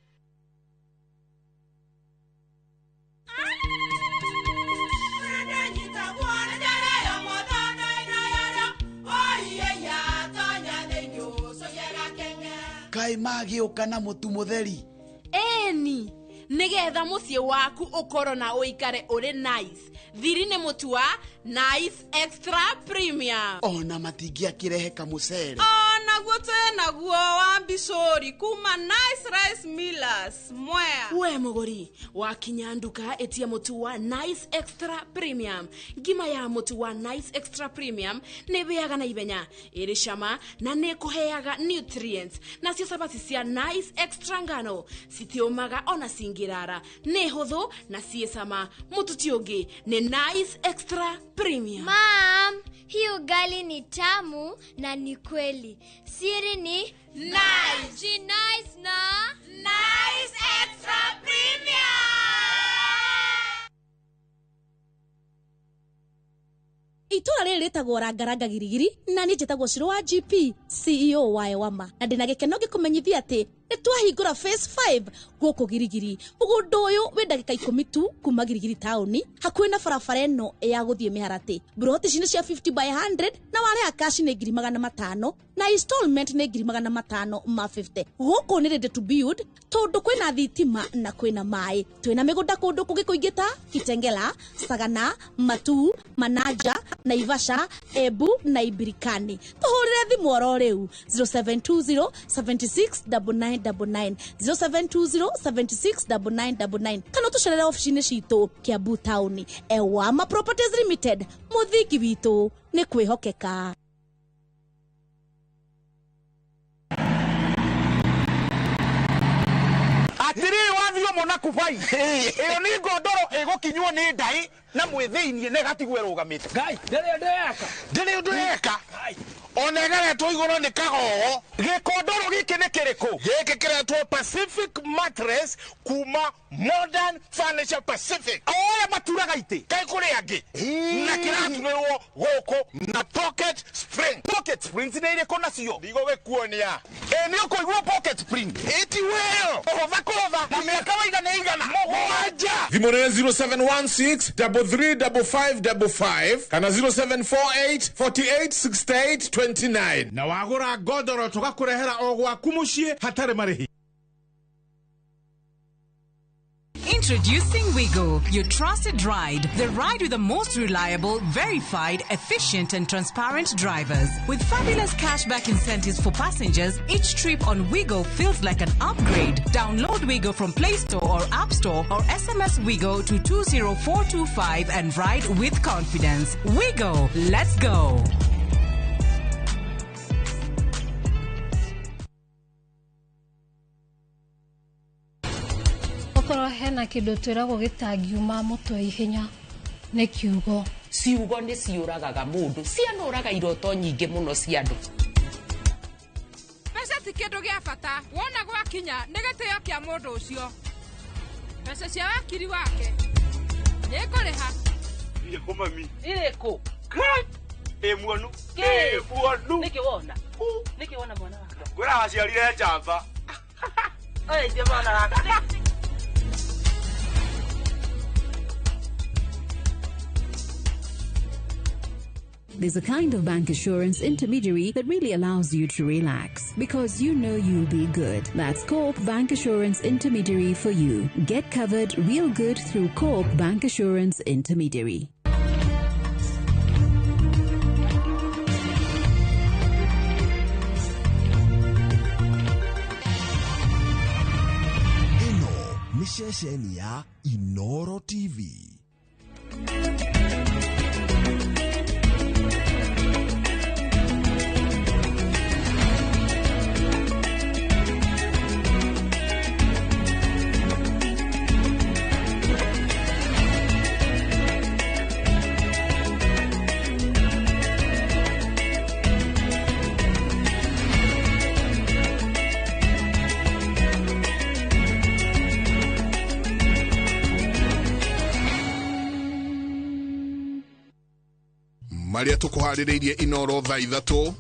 Kaĩ magĩũka na mũtu mũtheri. Eni nĩgetha mũciĩ waku ũkorwo na ũikare ũrĩ nice, thiri nĩ mũtu wa Nice Extra Premium. Ona matingĩakĩrehe kamũcere. Ona Nĩguo twĩnaguo wa mbicũri kuma Nice Rice Millers Mwea. We mũgũri wakinya nduka ĩtia mũtu wa Nice Extra Premium. Ngima ya mũtu wa Nice Extra Premium nĩ ĩhĩaga na ihenya, ĩrĩ cama na nĩ ĩkũheaga nutrients. Nacio cabaci cia Nice Extra ngano citiũmaga ona cingĩrara, nĩ hũthũ na ciĩ cama. Mũtu ti ũngĩ nĩ Nice Extra Premium. Mam, hii ugali ni tamu na ni kweli. Siri ni Nice. Ji nice na Nice Extra Premium. Itũra rĩrĩ rĩtagwo Rangaranga Girigiri na niĩ njĩtagwo Shiro wa GP CEO wa Ewama, na ndĩna gĩkeno ngĩkũmenyithia atĩ nĩ twahingũra phase 5 gũkũ Girigiri. Mũgũnda ũyũ wĩ ndagĩka 10 tu kuma Girigiri taũni, hakuhĩ na barabara ĩno ya gũthiĩ Mĩharatĩ. Mburoti ici nĩ cia 50 by 100 na warĩha cash nĩ 500,000 na installment nĩ 550,000. Gũkũ nĩ ready to build tondũ kwĩna thitima na kwĩna maĩ. Twĩna mĩgũnda kũndũ kũngĩ kũingĩ ta Kitengela, Sagana, Matuu, Manaja, Naivasha, Embu na Ibirikani. Tũhũrĩre thimũ oro rĩu 0720 76 9999 0720 76 9999 kana ũtũcerere obici-inĩ citũ Kiambu taũni. Ewama Properties Limited, mũthingi witũ nĩ kwĩhokeka. Atĩrĩ wathio mũna kubai ĩyo nĩ ngondoro ĩgũkinywo nĩ ndai na mwĩthĩinie na ĩgatigwo ĩrũgamĩte. Ngai ndĩrĩ ũndũ eka, ndĩrĩ ũndũ eka, ona ĩgaretwo igũrũ nĩ kagogo. Gĩkondoro gĩkĩ nĩ kĩrĩkũ? Gĩkĩ kĩretwo Pacific Mattress kuma Modern Furniture Pacific. O ũrĩa maturaga itĩ kaĩ kũrĩ angĩ, na kĩraturĩrwo gũkũ na pocket spring. Pocket springs nĩ irĩkũ nacio? Ndigũgĩkuonia. Ĩ nĩ ũkũigua pocket spring ĩti wĩyo kũhũtha kũhũtha na mĩaka waigana igana mũgwanja. Thimũ nĩ 0716 335555 kana 0748 48 68 29. Na wagũra ngondoro tũgakũrehera o gwaku mũciĩ hatarĩ marĩhi. Introducing Wigo, your trusted ride. The ride with the most reliable, verified, efficient and transparent drivers. With fabulous cashback incentives for passengers, each trip on Wigo feels like an upgrade. Download Wigo from Play Store or App Store or SMS Wigo to 20425 and ride with confidence. Wigo, let's go. Okorwo hena kĩndũ twĩragwo gĩtangiuma mũtwe ihenya nĩ kiugo. Ciugo nĩ ciũragaga mũndũ, cianũraga iroto nyingĩ mũno cia andũ. Mbeca ti kĩndũ gĩa bata, wona gwakinya nĩ gĩtĩo kĩa mũndũ ũcio. Mbeca cia wakiri wake nĩngũrĩha. Irĩkũ mami? Irĩkũ? Ĩ muonu. Ĩ muonu. Nĩkĩ wona? Nĩkĩ wona mwana wakwa? Ngwĩra waciarire njamba. Oe mwana wakwa. There's a kind of bank assurance intermediary that really allows you to relax because you know you'll be good. That's Co-op Bank Assurance Intermediary for you. Get covered real good through Co-op Bank Assurance Intermediary. Ĩno nĩ ceceni ya Inoro TV. Maria tukuharĩrĩirie Inoro thaa 3.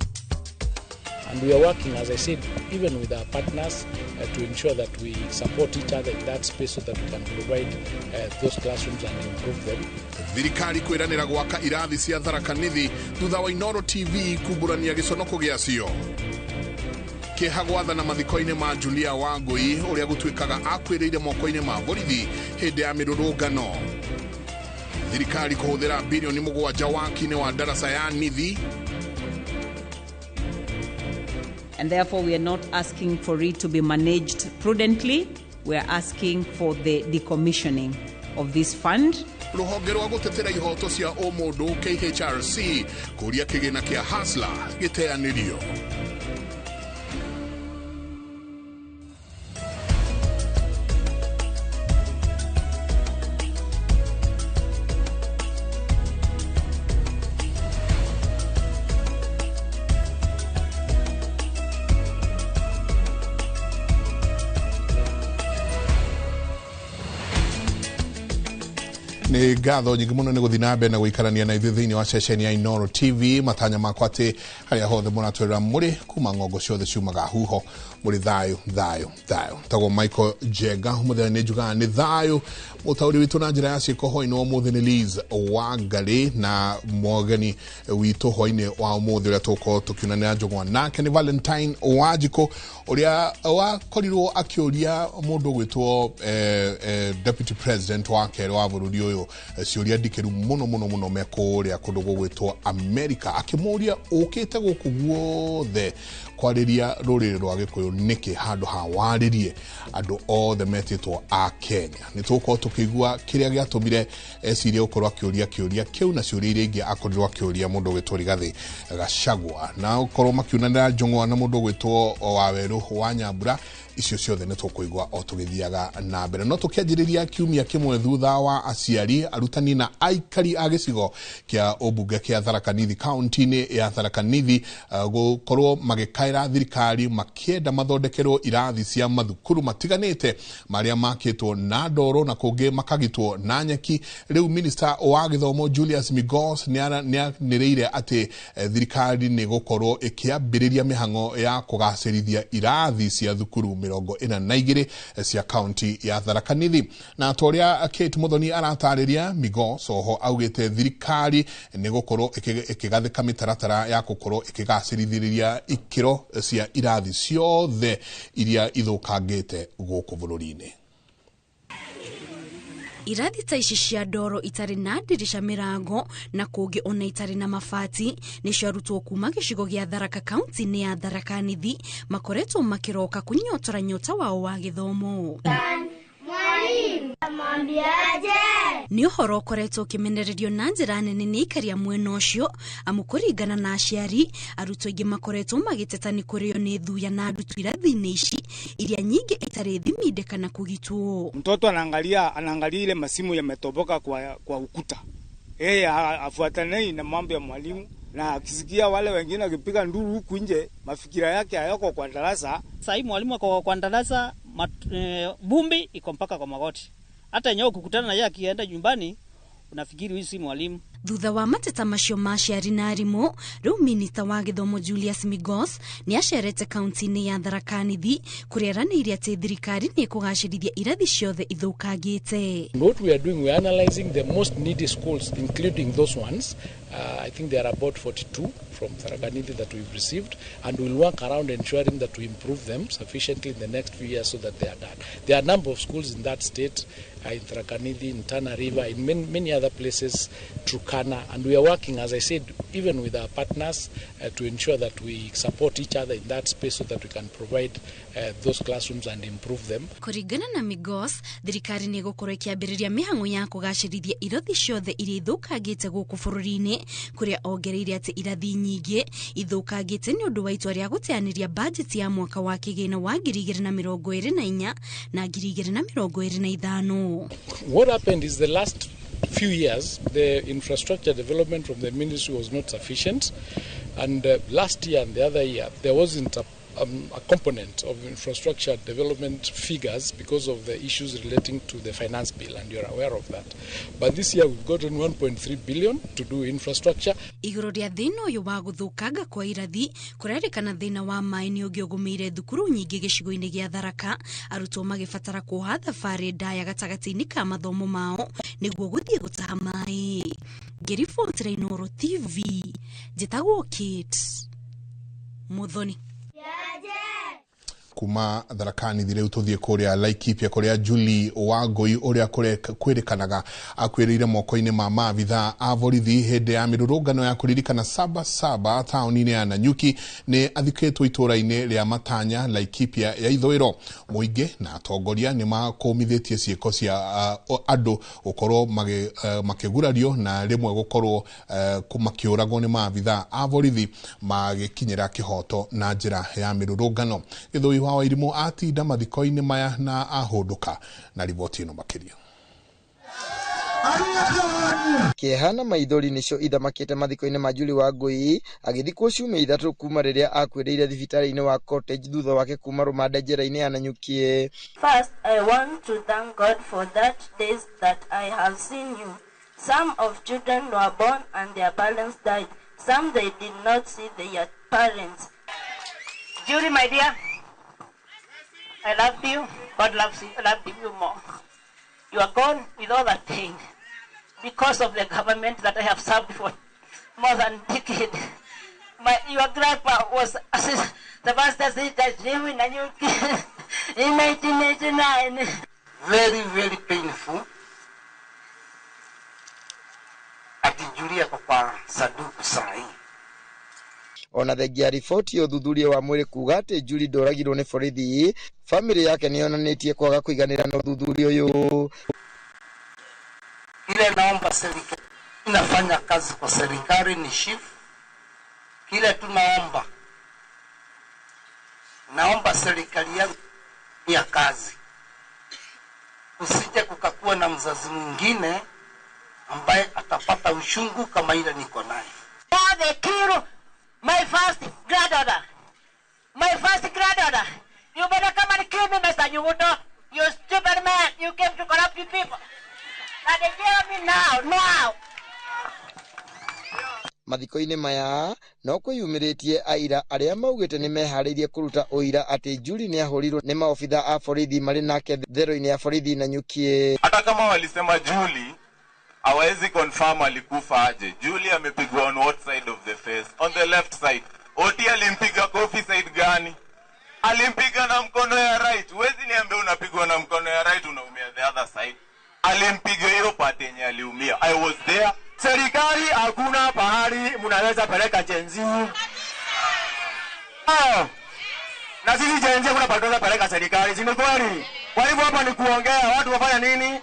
And we are working, as I said, even with our partners to ensure that we support each other in that space so that we can provide those classrooms and improve them. Thirikari kwĩranĩra gwaka irathi cia Tharaka Nithi thutha wa Inoro TV kumbũrania gĩconoko gĩacio. Kĩeha gwathana mathiko-inĩ ma Julia Wangui ũrĩa gũtuĩkaga akuĩrĩire moko-inĩ ma borithi hĩndĩ ya mĩrũrũngano. Thirikari kũhũthĩra bilioni 7 waki-inĩ wa darasa ya Nithi. And therefore, we are not asking for it to be managed prudently. We are asking for the decommissioning of this fund. Ruhonge rwa gutetera ihoto cia umundu KHRC kuria kigina kia Hustler giteanirio. Nĩ ngatho nyingĩ mũno nĩ gũthiĩ na mbere na gũikarania na ithuĩ thĩinĩ wa ceceni ya Inooro TV. Matanya makwa atĩ harĩa hothe mũratwĩrĩra mũrĩ kuma ng'ongo ciothe ciumaga huho mũrĩ thayũ thayũ thayũ. Tagwo Michael Jenga mũthenya nĩ njugaga nĩ thayũ. Mũtaũri witũ na njĩra ya ciĩko hwainĩ wa ũmũthĩ nĩ Liz Wangari, na mwogeni witũ hwainĩ wa ũmũthĩ ũrĩa tũgũkorwo tũkiunanĩra njũgũma nake nĩ Valentine Wanjikũ ũrĩa wakorirwo akĩũria mũndũ ũgwĩtwo Deputy President wa kerĩ wa bũrũri ũyũ ciũria ndikĩru mũno mũno mũno me kũrĩa kũndũ gũgwĩtwo America, akĩmũria ũkĩte gũkũ guothe kwarĩria rũrĩrĩ rwa Gĩkũyũ nĩkĩ handũ ha warĩrie andũ othe metĩtwo a Kenya. Nĩ tũgũkorwo tũkĩigua kĩrĩa gĩatũmire ecirie gũkorwo akĩũria kĩũria kĩu na ciũria iria ingĩ akorirwo akĩũria mũndũ ũgwĩtwo Rigathĩ Gachagua, na gũkorwo makiunanĩra njũng'wa na mũndũ ũgwĩtwo Wawerũ wa Nyambura. Icio ciothe nĩ tũkũigua o tũgĩthiaga na mbere. No tũkĩanjĩrĩria kiumia kĩmwe thutha wa aciari, arutani na aikari a gĩcigo kĩa ũmbunge kĩa Tharaka Nithi kaunti-inĩ ya Tharaka Nithi gũkorwo magĩkaĩra thirikari makĩenda mathondekerwo irathi cia mathukuru matiganĩte marĩa makĩtwo na ndoro na kũngĩ makagitwo na nyeki. Rĩu minista wa gĩthomo Julius Migos nĩanĩrĩire atĩ thirikari nĩ gũkorwo ĩkĩambĩrĩria mĩhang'o ya kũgacĩrithia irathi cia thukuru 42 cia kaunti ya Tharaka Nithi. Na toria Kate Muthoni aratarĩria, Migos oho augĩte thirikari nĩ gũkorwo ĩkĩgathĩka mĩtaratara ya gũkorwo ĩkĩgacĩrithĩria ikĩro cia irathi ciothe iria ithũkangĩte gũkũ bũrũri-inĩ. Irathi ta ici cia ndoro itarĩ na ndirisha mĩrango na kũngĩ ona itarĩ na mabati nĩcio arutwo kuma gĩcigo gĩa Tharaka kaunti-inĩ ya Tharaka Nithi makoretwo makĩroka kũnyotora nyota wao wa gĩthomo. Nĩ ũhoro ũkoretwo ũkĩmenererio na njĩra nene nĩ aikari a mwena ũcio, amu kũringana na aciari arutwo aingĩ makoretwo magĩteta nĩ kũrĩo nĩ thuya na ndutu irathi-inĩ ici iria nyingĩ itarĩ thiminde kana kũgitwo. Mtoto anaangalia ile masimu yametoboka kwa ukuta, yeye afuatanei na mambo ya mwalimu, na akisikia wale wengine wakipiga nduru huku nje mafikira yake hayako kwa darasa. Sasa mwalimu ako kwa darasa, bumbi iko mpaka kwa magoti. Hata yenyewe ukikutana na yeye akienda nyumbani unafikiri huyu si mwalimu. Thutha wa mateta macio ma aciari na arimũ, rĩu minista wa gĩthomo Julius Migos nĩ acerete kaunti-inĩ ya Tharaka Nithi kũrĩa eranĩire atĩ thirikari nĩ ĩkũgacĩrithia irathi ciothe ithũkangĩte. What we are doing, we are analyzing the most needy schools, including those ones. I think there are about 42 from Tharaka Nithi that we've received, and we'll work around ensuring that we improve them sufficiently in the next few years so that they are done. There are a number of schools in that state, in Tharaka Nithi, in Tana River, in many, many other places, Turkana, and we are working, as I said, even with our partners to ensure that we support each other in that space so that we can provide those classrooms and improve them. Kũringana na Migos, thirikari nĩ ĩgũkorwo ĩkĩambĩrĩria mĩhang'o ya kũgacĩrithia irathi ciothe iria ithũkangĩte gũkũ bũrũri-inĩ, kũrĩa ongereire atĩ irathi nyingĩ ithũkangĩte nĩ ũndũ wa itua rĩa gũteanĩria bajeti ya mwaka wa kĩgĩna wa 2024 na 2025. What happened is the last few years the infrastructure development from the ministry was not sufficient, and last year and the other year there wasn't a component of infrastructure development figures because of the issues relating to the finance bill, and you're aware of that. But this year we've gotten 1.3 billion to do infrastructure. Igũrũ rĩa thĩna ũyũ wa gũthũkanga kwa irathi, kũrerĩkana thĩna wa maĩ nĩ ũngĩ ũgũmĩire thukuru nyingĩ gĩcigo-inĩ gĩa Tharaka, arutwo magĩbatara kuoha thabarĩ ndaya gatagatĩ-inĩ ka mathomo mao nĩguo gũthiĩ gũtaha maĩ. Ngĩribotera Inooro TV, njĩtagwo Kate Muthoni. Kuma Tharaka Nithi rĩu tũthiĩ kũrĩa Laikipia kũrĩa Julie Wangũi ũrĩa kwĩrĩkanaga akuĩrĩire moko-inĩ ma maabithaa a borithi hĩndĩ ya mĩrũrũngano ya kũririkana Saba Saba taũni-inĩ ya Nanyuki nĩ athikĩtwo itũũra-inĩ rĩa Matanya, Laikipia ya ithũĩro. Mũingĩ na atongoria nĩ makũmithĩtie ciĩko cia andũ gũkorwo makĩgurario na rĩmwe gũkorwo makĩũragwo nĩ maabithaa a borithi magĩkinyĩra kĩhoto na njĩra ya mĩrũrũngano. Gĩthũi wa Wairimũ atinda mathiko-inĩ maya na ahũndũka na riboti ĩno makĩria. Kĩeha na maithori nĩcio ithamakĩte mathiko-inĩ ma Julie Wangũi agĩthikwo ciumia 3 kuma rĩrĩa akuĩrĩire thibitarĩ-inĩ wa Cottage thutha wake kuma rũmande njera-inĩ ya Nanyuki. First, I want to thank God for that days that I have seen you. Some of children were born and their parents died. Some they did not see their parents. Julie, my dear, I love you. God loves you. I love you more. You are gone with all that pain because of the government that I have served for more than a decade. Your grandpa was the first judge in 1989. Very, very painful. Ati Julia kwa sanduku sahi. Ona thengia riboti ya ũthuthuria wa mwĩrĩ kuga atĩ Julie ndoragirwo nĩ borithi, famĩlĩ yake nĩyonanĩtie kwaga kũiganĩra na ũthuthuria ũyũ. Ile naomba serikali inafanya kazi kwa serikali ni chief. Kile tunaomba, naomba serikali yangu ya kazi, usije kukakuwa na mzazi mwingine ambaye atapata uchungu kama ile niko naye. My first granddaughter, you better come and kill me, Mr. Nyuguto. You stupid man, you came to corrupt you people. And they kill me now. Mathiko-inĩ maya no kwĩyumĩrĩtie aira arĩa maugĩte nĩ meharĩirie kũruta ũira atĩ Julie nĩ ahũrirwo nĩ maobitha a borithi marĩ nake therũ-inĩ ya borithi Nanyuki. Hata kama walisema Julie hawezi confirm alikufa aje. Julie amepigwa on what side of the face? On the left side. Oti alimpiga kofi side gani? Alimpiga na mkono ya right. Huwezi niambia unapigwa na mkono ya right unaumia the other side. Alimpiga hiyo part yenye aliumia. I was there. Serikali hakuna pahali mnaweza peleka Gen Z. Na sisi Gen Z hakuna pahali tunaweza peleka serikali. Si ni kweli? Kwa hivyo hapa ni kuongea watu wafanya nini?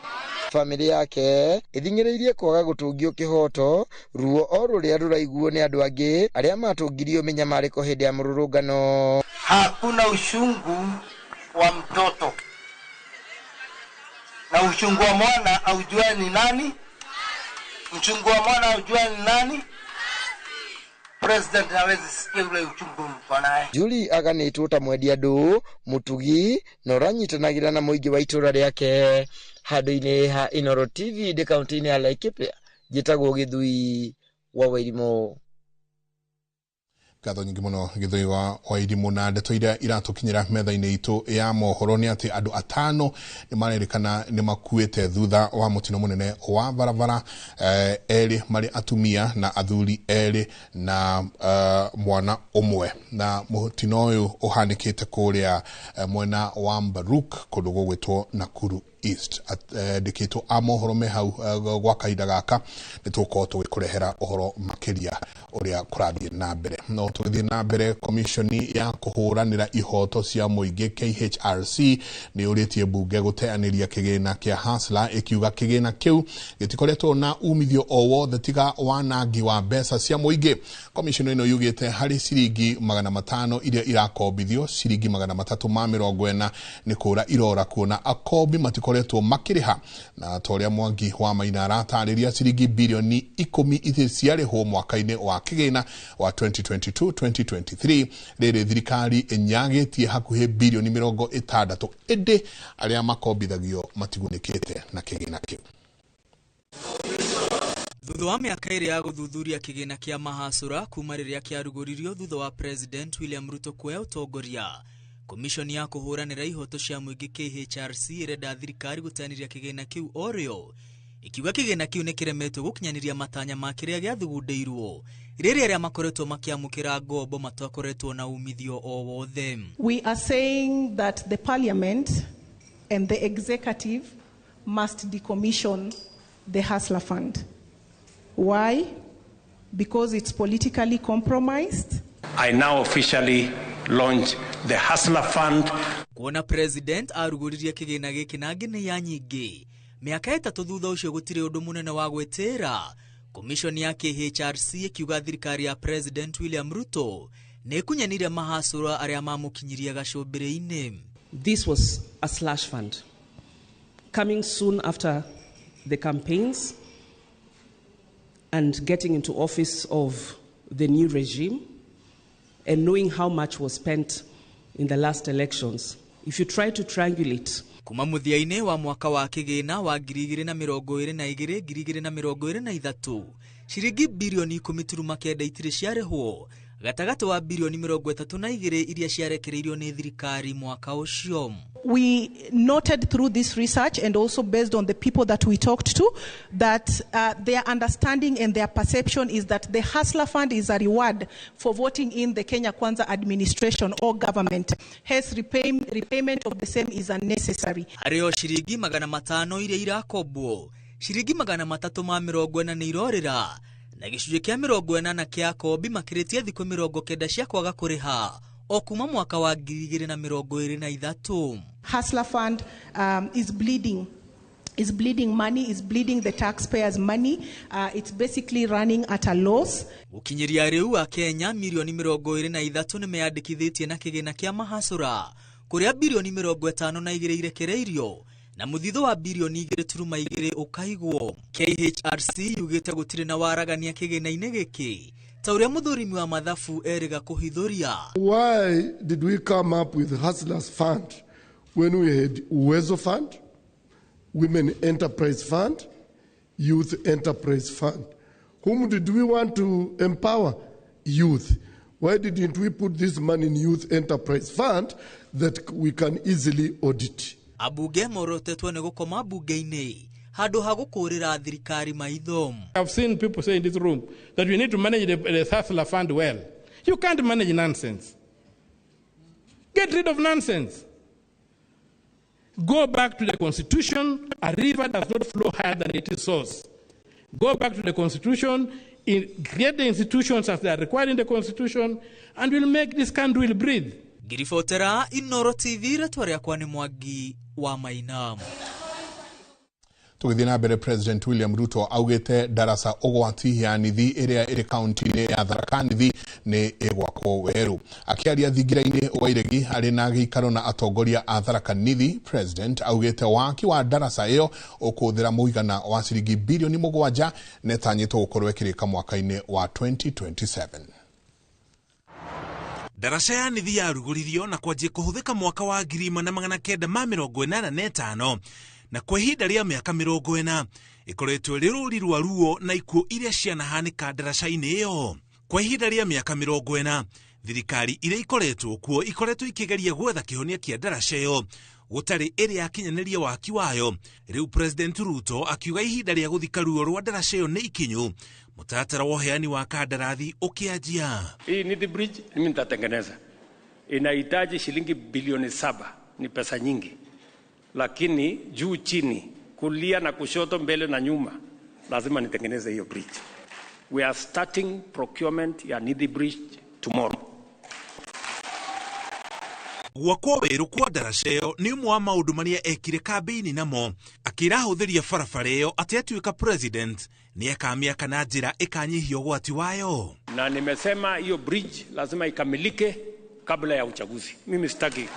Famĩlĩ yake ĩthing'ĩrĩirie kwaga gũtũngio kĩhoto ruo o rũrĩa rũraiguo nĩ andũ angĩ arĩa matũngirio mĩnyamarĩko hĩndĩ ya mũrũrũngano. Hakuna uchungu wa mtoto na uchungu wa mwana aujue ni nani? Uchungu wa mwana aujue ni nani? President hawezi sikia ule uchungu mko naye. Julie aganĩtwo ta mwendia andũ mũtugi na ũranyitanagĩra na mũingĩ wa itũra rĩake. Handũ-inĩ ha Inooro TV ndĩ kaunti-inĩ ya Laikipia, njĩtagwo Gĩthui wa Wairimũ. Ngatho nyingĩ mũno Gĩthũi wa Wairimũ. Na ndeto iria iratũkinyĩra metha-inĩ itũ ya mohoro nĩ atĩ andũ 5 nĩ marerĩkana nĩ makuĩte thutha wa mũtino mũnene wa barabara, erĩ marĩ atumia na athuri erĩ na mwana ũmwe. Na mũtino ũyũ ũhanĩkĩte kũrĩa mwena wa Mbaruk kũndũ gũgwĩtwo Nakuru East. Ndĩkĩtwo a mohoro me hau gwa kahinda gaka nĩ tũgũkorwo tũgĩkũrehera ũhoro makĩria ũrĩa kũrathiĩ na mbere. No tũgĩthiĩ na mbere, komishoni ya kũhũranĩra ihoto cia mũingĩ KHRC nĩ yũrĩtie mbunge gũteanĩria kĩgĩna kĩa Hustler, ĩkiuga kĩgĩna kĩu gĩtikoretwo na umithio o wothe tiga wanangi wa mbeca cia mũingĩ. Komishoni ĩno yugĩte harĩ ciringi 500 iria irakombithio, ciringi 340 nĩ kũra irora kuona akombi matikoretwo makĩrĩha, na ta ũrĩa Mwangi wa Maina aratarĩria, ciringi bilioni 10 iria ciarĩhwo mwaka-inĩ wa kĩgĩna wa 2022-2023 rĩrĩ thirikari ĩnyagĩtie hakuhĩ bilioni 60, ĩndĩ arĩa makombithagio matigunĩkĩte na kĩgĩna kĩu. Thutha wa mĩaka ĩrĩ ya gũthuthuria kĩgĩna kĩa mahacũra kuma rĩrĩa kĩarugũririo thutha wa President William Ruto kuoya ũtongoria, Komishoni ya kũhũranĩra ihoto cia mũingĩ KHRC ĩrenda thirikari gũteanĩria kĩgĩna kĩu orĩo, ikiuga kĩgĩna kĩu nĩ kĩremetwo gũkinyanĩria matanya ma kĩrĩa gĩathugundĩirwo Rĩrĩa arĩa makoretwo makĩamũkĩra ngombo matakoretwo na umithio o wothe. We are saying that the parliament and the executive must decommission the Hustler Fund. Why? Because it's politically compromised. I now officially launch the Hustler Fund. Kuona president arugũririe kĩgĩna gĩkĩ na ngenĩa nyingĩ mĩaka 3 thutha ũcio gũtirĩ ũndũ mũnene wa gwĩtĩra. Commission ya KHRC ĩkiuga thirikari ya President William Ruto nĩ ĩkunyanire mahacũra arĩa mamũkinyirie gacũmbĩrĩ-inĩ. This was a slush fund coming soon after the campaigns and getting into office of the new regime and knowing how much was spent in the last elections. If you try to triangulate kuma mũthia-inĩ wa mwaka wa kĩgĩna wa 2022 2023 ciringi bilioni 10.9 itirĩ ciarĩhwo gatagatĩ wa bilioni 32 iria ciarekereirio nĩ thirikari mwaka ũcio. We noted through this research and also based on the people that we talked to that their understanding and their perception is that the Hustler Fund is a reward for voting in the Kenya Kwanza administration or government. Hence, repayment of the same is unnecessary. Harĩ o ciringi 500 iria irakombwo, ciringi 340 nĩ irorĩra na gĩcunjĩ kĩa 80 kĩa kombi makĩrĩtie thikũ 90 cia kwaga kũrĩha o kuma mwaka wa 2023. Hustler Fund is bleeding. Is bleeding money, is bleeding the taxpayers' money. It's basically running at a loss. Gũkinyĩria rĩu a Kenya milioni 23 nĩ meyandĩkithĩtie na kĩgĩna kĩa mahacũra kũrĩa bilioni 52 irekereirio na mũthithũ wa bilioni 2.2 ũkaigwo. KHRC yugĩte gũtirĩ na waragania kĩgĩna-inĩ gĩkĩ ta ũrĩa mũthũrimi wa mathabu erĩga kũhithũria. Why did we come up with Hustlers Fund when we had Uwezo Fund, Women Enterprise Fund, Youth Enterprise Fund? Whom did we want to empower? Youth. Why didn't we put this money in Youth Enterprise Fund that we can easily audit? Abunge morotetwo nĩ gũkoma bunge-inĩ handũ ha gũkũrĩra thirikari maitho. I've seen people say in this room that we need to manage the Hustler Fund well. You can't manage nonsense. Get rid of nonsense. Go back to the Constitution. A river does not flow higher than its source. Go back to the Constitution, create the institutions as they are required in the Constitution, and we'll make this country breathe. Ngiribotera Inoro TV, rĩtwa rĩakwa nĩ Mwangi wa Maina. Tũgĩthiĩ na mbere, President William Ruto augĩte darasa ũgwati ya nithi ĩrĩa ĩrĩ kaunti-inĩ ya Tharaka Nithi nĩ ĩgwakwo werũ. Akĩaria thingira-inĩ wa Iregi arĩ na gĩikaro na atongoria a Tharaka Nithi, President augĩte waki wa darasa ĩyo ũkũhũthĩra mũigana wa ciringi bilioni 7 na ĩtanyĩtwo gũkorwo ĩkĩrĩka mwaka-inĩ wa 2027. Darasa ya Nithi yarugũririo na kwanjia kũhũthĩka mwaka wa 1985 na kwa ihinda rĩa mĩaka 40 ĩkoretwo ĩrĩ rũri rwa ruo na ikuũ iria cianahanĩka daraca-inĩ ĩyo. Kwa ihinda rĩa mĩaka 40 thirikari iria ikoretwo kuo ikoretwo ikĩgeria gwetha kĩhonia kĩa daraca ĩyo gũtarĩ ĩrĩa yakinyanĩria waki wayo. Rĩu President Ruto akiuga ihinda rĩa gũthika ruo rwa daraca ĩyo nĩ ikinyu, mũtaratara wa ũheani wa kandarathi ũkĩanjia. Hii Nithi Bridge mimi nitatengeneza, inahitaji shilingi bilioni 7, ni pesa nyingi, lakini juu chini, kulia na kushoto, mbele na nyuma, lazima nitengeneze hiyo bridge. We are starting procurement ya Nithi Bridge tomorrow. Gwakwo werũ kwa daraca ĩyo nĩ ũmwe wa maũndũ marĩa ekire kambĩini namo, akĩra ahũthĩri a barabara ĩyo atĩ atuĩka president nĩ akamĩaka na njĩra ĩkanyihia ũgwati wayo. Na nimesema hiyo bridge lazima ikamilike kabla ya uchaguzi. Mimi sitaki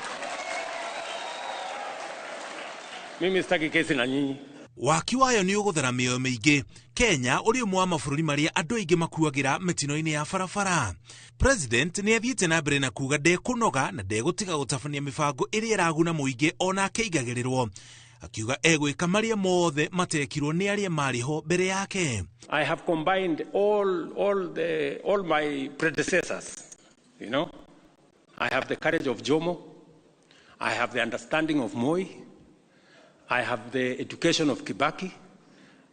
kesi na nyinyi. Waki wayo nĩ ũgũthara mĩoyo mĩingĩ. Kenya ũrĩ ũmwe wa mabũrũri marĩa andũ aingĩ makuagĩra mĩtino-inĩ ya barabara. President nĩ athiĩte na mbere na kuga ndekũnoga na ndegũtiga gũtabania mĩbango ĩrĩa ĩraguna mũingĩ ona akĩigagĩrĩrwo, akiuga egwĩka marĩa mothe matekirwo nĩ arĩa marĩ ho mbere yake. I have combined all my predecessors, you know. I have the courage of Jomo, I have the understanding of Moi, I have the education of Kibaki,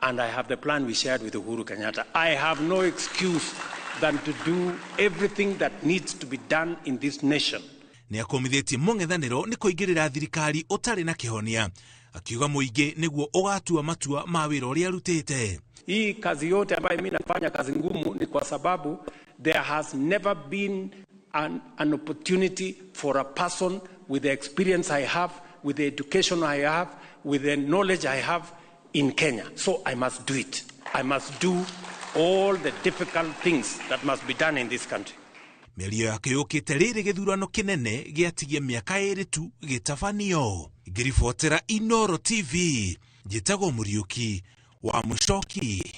and I have the plan we shared with Uhuru Kenyatta. I have no excuse than to do everything that needs to be done in this nation. Nĩ akomithĩtie mũng'ethanĩro nĩ kũingĩrĩra thirikari ũtarĩ na kĩhonia, akiuga mũingĩ nĩguo ũgatua matua ma wĩra ũrĩa arutĩte. Hii kazi yote ambayo mimi nafanya kazi ngumu ni kwa sababu there has never been an opportunity for a person with the experience I have, with the education I have, with the knowledge I have in Kenya. So I must do it. I must do all the difficult things that must be done in this country. Mĩario yake yũkĩte rĩrĩ gĩthurano kĩnene gĩatigia mĩaka 2 tu gĩtabanio. Ngĩribotera Inooro TV, njĩtagwo Mũriũki wa Mũcoki.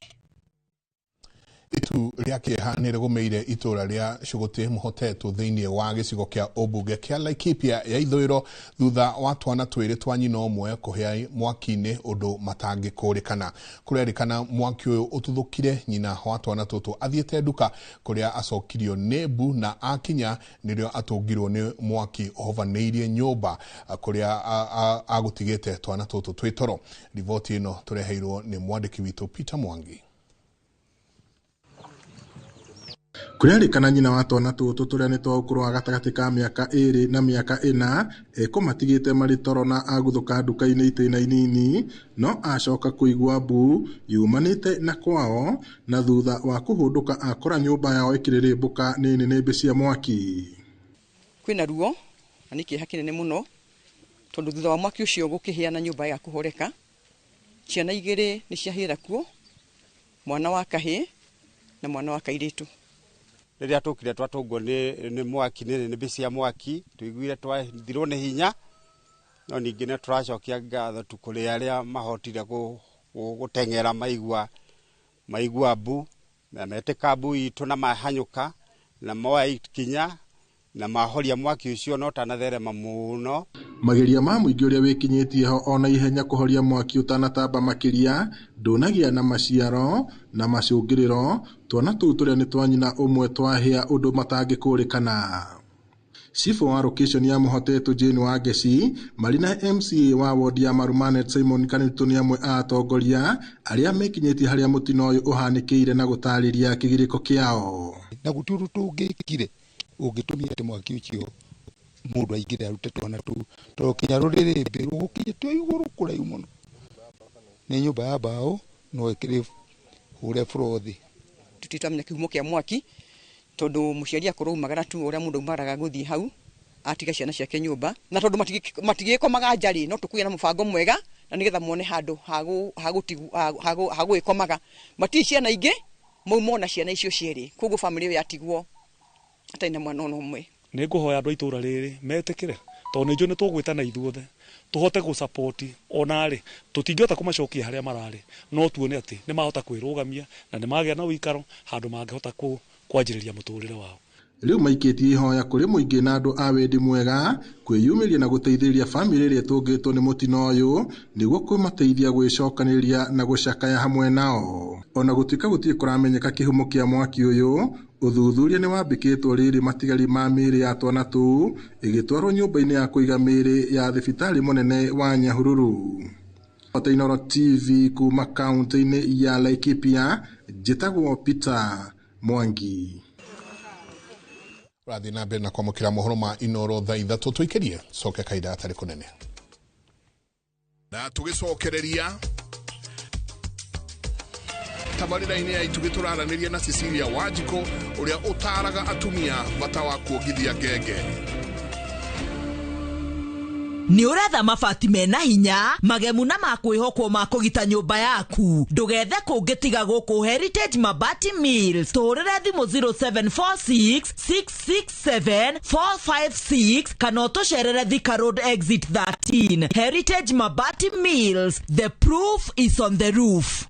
Itu rĩa kĩeha nĩ rĩgũmĩire itũra rĩa Cũgũtĩ Mũhotetwo thĩinĩ wa gĩcigo kĩa ũmbunge kĩa Laikipia ya ithũĩro thutha wa twana twĩrĩ twa nyina ũmwe kũhĩa mwaki-inĩ ũndũ matangĩkũrĩkana. Kũrerĩkana mwaki ũyũ ũtuthũkire nyina wa twana tũtũ athiĩte nduka kũrĩa acokirio nĩ mbu na akinya nĩrĩo atũngirwo nĩ mwaki ũhovanĩirie nyũmba kũrĩa agũtigĩte twana tũtũ twĩ toro. Riboti ĩno tũreheirwo nĩ mwandĩki witũ Peter Mwangi. Kũrerĩkana nyina wa twana tũtũ tũrĩa nĩ twa ũkũrũ wa gatagatĩ ka mĩaka 2 na mĩaka 4 ekũmatigĩte marĩ toro na aguthũka nduka-inĩ itĩna inini, no acoka kũigua mbu yumanĩte na kwao, na thutha wa kũhũndũka akora nyũmba yao ĩkĩrĩrĩmbũka nĩ nĩnĩmbĩ cia mwaki. Kwĩna ruo na nĩ kĩeha kĩnene mũno tondũ thutha wa mwaki ũcio gũkĩhĩa na nyũmba ya kũhoreka, ciana 2 nĩ ciahĩra kuo, mwana wa kahĩĩ na mwana wa kairĩtu. Rĩrĩa tũkire twatũngwo nĩ mwaki nĩ nĩnĩmbĩ cia mwaki, tũiguire twathirwo nĩ hinya, no ningĩ nĩ tũracokia ngatho tu kũrĩ arĩa mahotire gũteng'era maigua mbu na metĩka mbu itũ na mahanyũka na moya ikinya na mahoria mwaki ũcio no ũtanatherema mũno. Mageria ma mũingĩ ũrĩa wĩkinyĩtie ho ona ihenya kũhoria mwaki ũtanatamba makĩria ndũnagĩa na maciaro na macũngĩrĩro, twana tũu tũrĩa nĩ twa nyina ũmwe twahĩa ũndũ matangĩkũrĩkana. Cibũ wa location ya Mũhotetwo Jane Wangeci marĩ na MCA wa wodi ya Marumanet Simon Kanitũ nĩ amwe a atongoria arĩa mekinyĩtie harĩa mũtino ũyũ ũhanĩkĩire na gũtarĩria kĩgirĩko kĩao. Na gũtirĩ ũndũ tũngĩkire ũngĩtũmire atĩ mwaki ũcio mũndũ aingĩre arute twana tũu, tondũ kinya rũrĩrĩmbĩ rũgũkinyĩte igũrũ kũraihu mũno. Nĩ nyũmba ya mbaũ no ĩkĩrĩ hũre floor thĩ. Tũtirĩ twamenya kĩhumo kĩa mwaki tondũ mũciari akorwo aumagara tu ũrĩa mũndũ aumagaraga gũthiĩ hau atiga ciana ciake nyũmba, na tondũ matigĩkomaga nja rĩ, no tũkũgĩa na mũbango mwega na nĩgetha muone handũ ha gũgĩkomaga. Matirĩ ciana ingĩ maumwo na ciana icio cierĩ, koguo bamĩrĩ ĩyo yatigwo atarĩ na mwana ona ũmwe. Nĩ ngũhoya andũ a itũra rĩrĩ metĩkĩre tondũ nĩ njũĩ nĩ tũgwĩtana ithuothe tũhote gũsapoti ona rĩ tũtingĩhota kũmacokia harĩa mararĩ, no tuone atĩ nĩ mahota kwĩrũgamia na nĩ magĩa na ũikaro handũ mangĩhota kwanjĩrĩria mũtũrĩre wao. Rĩu maikĩtie ihoya kũrĩ mũingĩ na andũ a wendi mwega kwĩyumĩria na gũteithĩrĩria bamĩrĩ ĩrĩa ĩtũngĩtwo nĩ mũtino ũyũ nĩguo kũmateithia gwĩcokanĩrĩria na gũcakaya hamwe nao. Ona gũtuĩka gũtirĩ kũramenyeka kĩhumo kĩa mwaki ũyũ, ũthuthuria nĩ wambĩkĩtwo rĩrĩ matigari ma mĩĩrĩ ya twana tũu ĩgĩtwarwo nyũmba-inĩ ya kũiga mĩĩrĩ ya thibitarĩ mũnene wa Nyahururu. Inooro TV kuma kaunti-inĩ ya Laikipia, njĩtagwo Peter Mwangi. Ũrathiĩ na mbere na kwamũkĩra mohoro ma Inooro thaa 3 tũikĩrie coke kahinda gatarĩ kũnene. Na tũgĩcokereria tabarĩra-inĩ ya Itugĩ tũraranĩria na Cecilia Wanjikũ ũrĩa ũtaaraga atumia bata wa kuongithia ngenge. Nĩ ũretha mabati mena hinya magemu na makwĩhokwo ma kũgita nyũmba yaku, ndũgethe kũngĩ tiga gũkũ Heritage Mabati Mills. Tũhũrĩre thimũ 0746 667 456 kana ũtũcerere Thika Road exit 13. Heritage Mabati Mills, the proof is on the roof.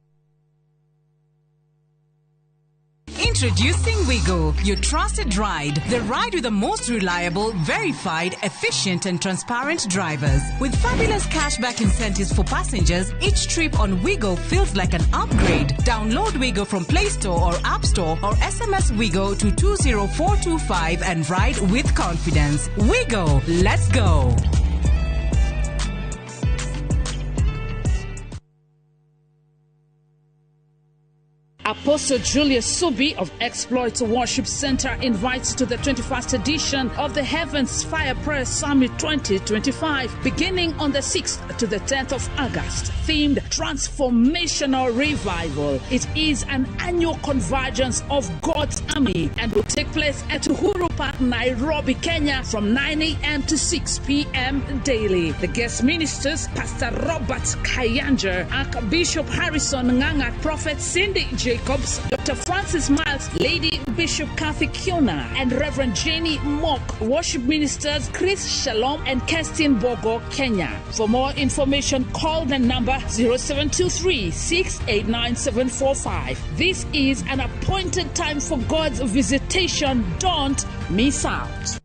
Introducing Wigo, your trusted ride. The ride with the most reliable, verified, efficient and transparent drivers. With fabulous cashback incentives for passengers, each trip on Wigo feels like an upgrade. Download Wigo from Play Store or App Store or SMS Wigo to 20425 and ride with confidence. Wigo, let's go. Apostle Julius Subi of Exploit Worship Center invites to the 21st edition of the Heavens Fire Prayer Summit 2025, beginning on the 6th to the 10th of August, themed Transformational Revival. It is an annual convergence of God's army and will take place at Uhuru Park, Nairobi, Kenya, from 9 a.m. to 6 p.m. daily. The guest ministers, Pastor Robert Kayanja, Archbishop Harrison Nganga, Prophet Cindy Jacobs, Dr. Francis Miles, Lady Bishop Kathy Kiona, and Reverend Jenny Mock. Worship ministers Chris Shalom and Kerstin Bogo, Kenya. For more information, call the number 0723 689 745. This is an appointed time for God's visitation. Don't miss out.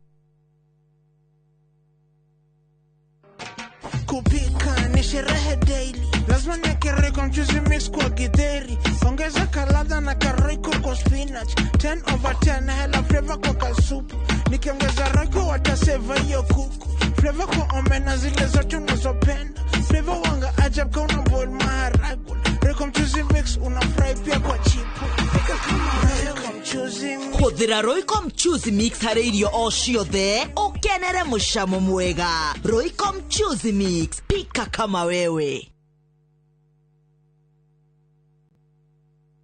Kupika ni sherehe daily, lazima niweke Royco mchuzi mix kwa githeri, ongeza kaladha na karoyco kwa spinach, 10 over 10 hela flavor kwa kasupu, nikiongeza Royco wataseva hiyo kuku, flavor kwa omena zile zote unazopenda, flavor wanga ajab ka una boil maharagwe, Royco mchuzi mix una fry pia kwa chipu, pika kama Royco mchuzi mix. Hũthĩra Royco mchuzi mix harĩ irio o ciothe ũkenere mũcamo mwega. Royco mchuzi mix, pika kama wewe.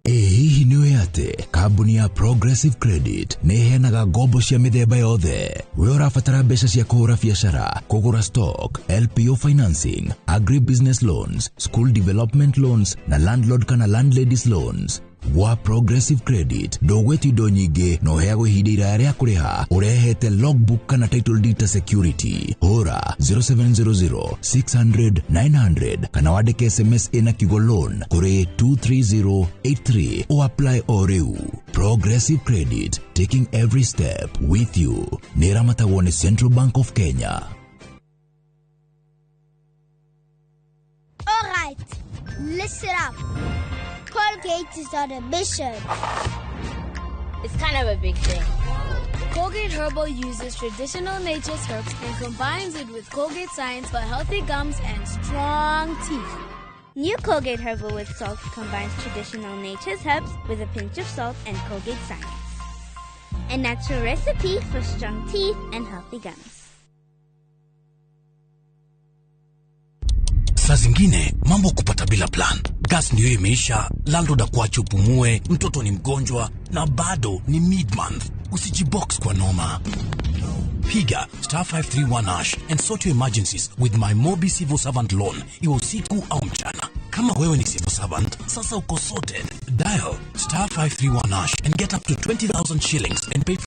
Ĩ hihi nĩ ũĩ atĩ kambuni ya Progressive Credit nĩ ĩheanaga ngombo cia mĩthemba yothe? We ũrabatara mbeca cia kũhũra biacara, kũgũra stock, LPO financing, agribusiness loans, school development loans na landlord kana landladies loans. Gwa Progressive Credit ndũgwĩtio indo nyingĩ na ũheagwo ihinda iraya rĩa kũrĩha ũrehete logbook kana title deed ta security. Hũra 0700 600 900 kana wandĩke SMS ĩna kiugo loan kũrĩ 23083 o apply o rĩu. Progressive Credit, taking every step with you. Nĩ ĩramatagwo nĩ Central Bank of Kenya. All right, listen up. Colgate is on a mission. It's kind of a big thing. Colgate Herbal uses traditional nature's herbs and combines it with Colgate science for healthy gums and strong teeth. New Colgate Herbal with Salt combines traditional nature's herbs with a pinch of salt and Colgate science. A natural recipe for strong teeth and healthy gums. Saa zingine mambo kupata bila plan. Gas ndiyo imeisha, landlord akuache upumue, mtoto ni mgonjwa na bado ni mid-month. Usijibox kwa noma. Piga star 531 hash and sort your emergencies with my Mobi Civil Servant Loan. Iwe usiku au mchana. Kama wewe ni civil servant, sasa uko sorted. Dial star 531 hash and get up to 20,000 shillings and pay for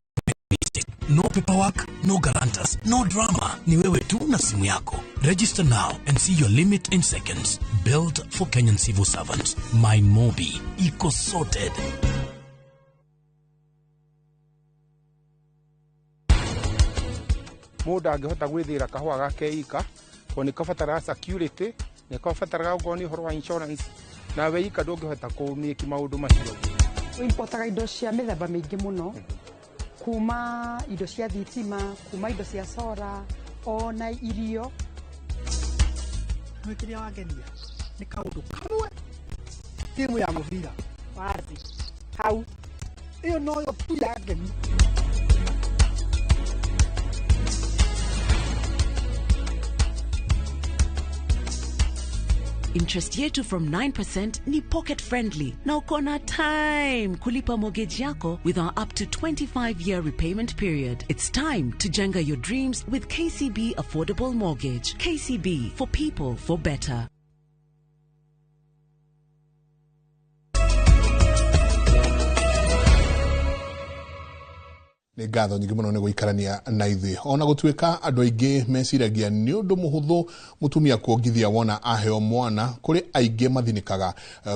anything. No paperwork, no guarantors, no drama. Ni wewe tu na simu yako. Register now and see your limit in seconds. Built for Kenyan civil servants. My Mobi. Iko sorted. Mũndũ angĩhota gwĩthĩra kahũa gake ika tondũ nĩ kabataraga security, nĩ kabataraga okorwo nĩ ũhoro wa insurance, na we ika ndũngĩhota kũmĩki maũndũ macio. Importaga indo cia mĩthemba mĩingĩ mũno, kuma indo cia thitima, kuma indo cia sora, ona irio. Nĩ kĩrĩa wangenia nĩ kaũndũ kamwe, timu ya mũbira wazi hau, ĩyo noyo tu yangenia. Interest yetu from 9% ni pocket friendly na uko na time kulipa mortgage yako with our up to 25-year repayment period. It's time to jenga your dreams with KCB Affordable Mortgage. KCB, for people, for better. Nĩ ngatho nyingĩ mũno nĩ gũikarania na ithuĩ. Ona gũtuĩka andũ aingĩ meciragia nĩ ũndũ mũhũthũ mũtumia kuongithia wona aheo mwana, kũrĩ aingĩ mathinĩkaga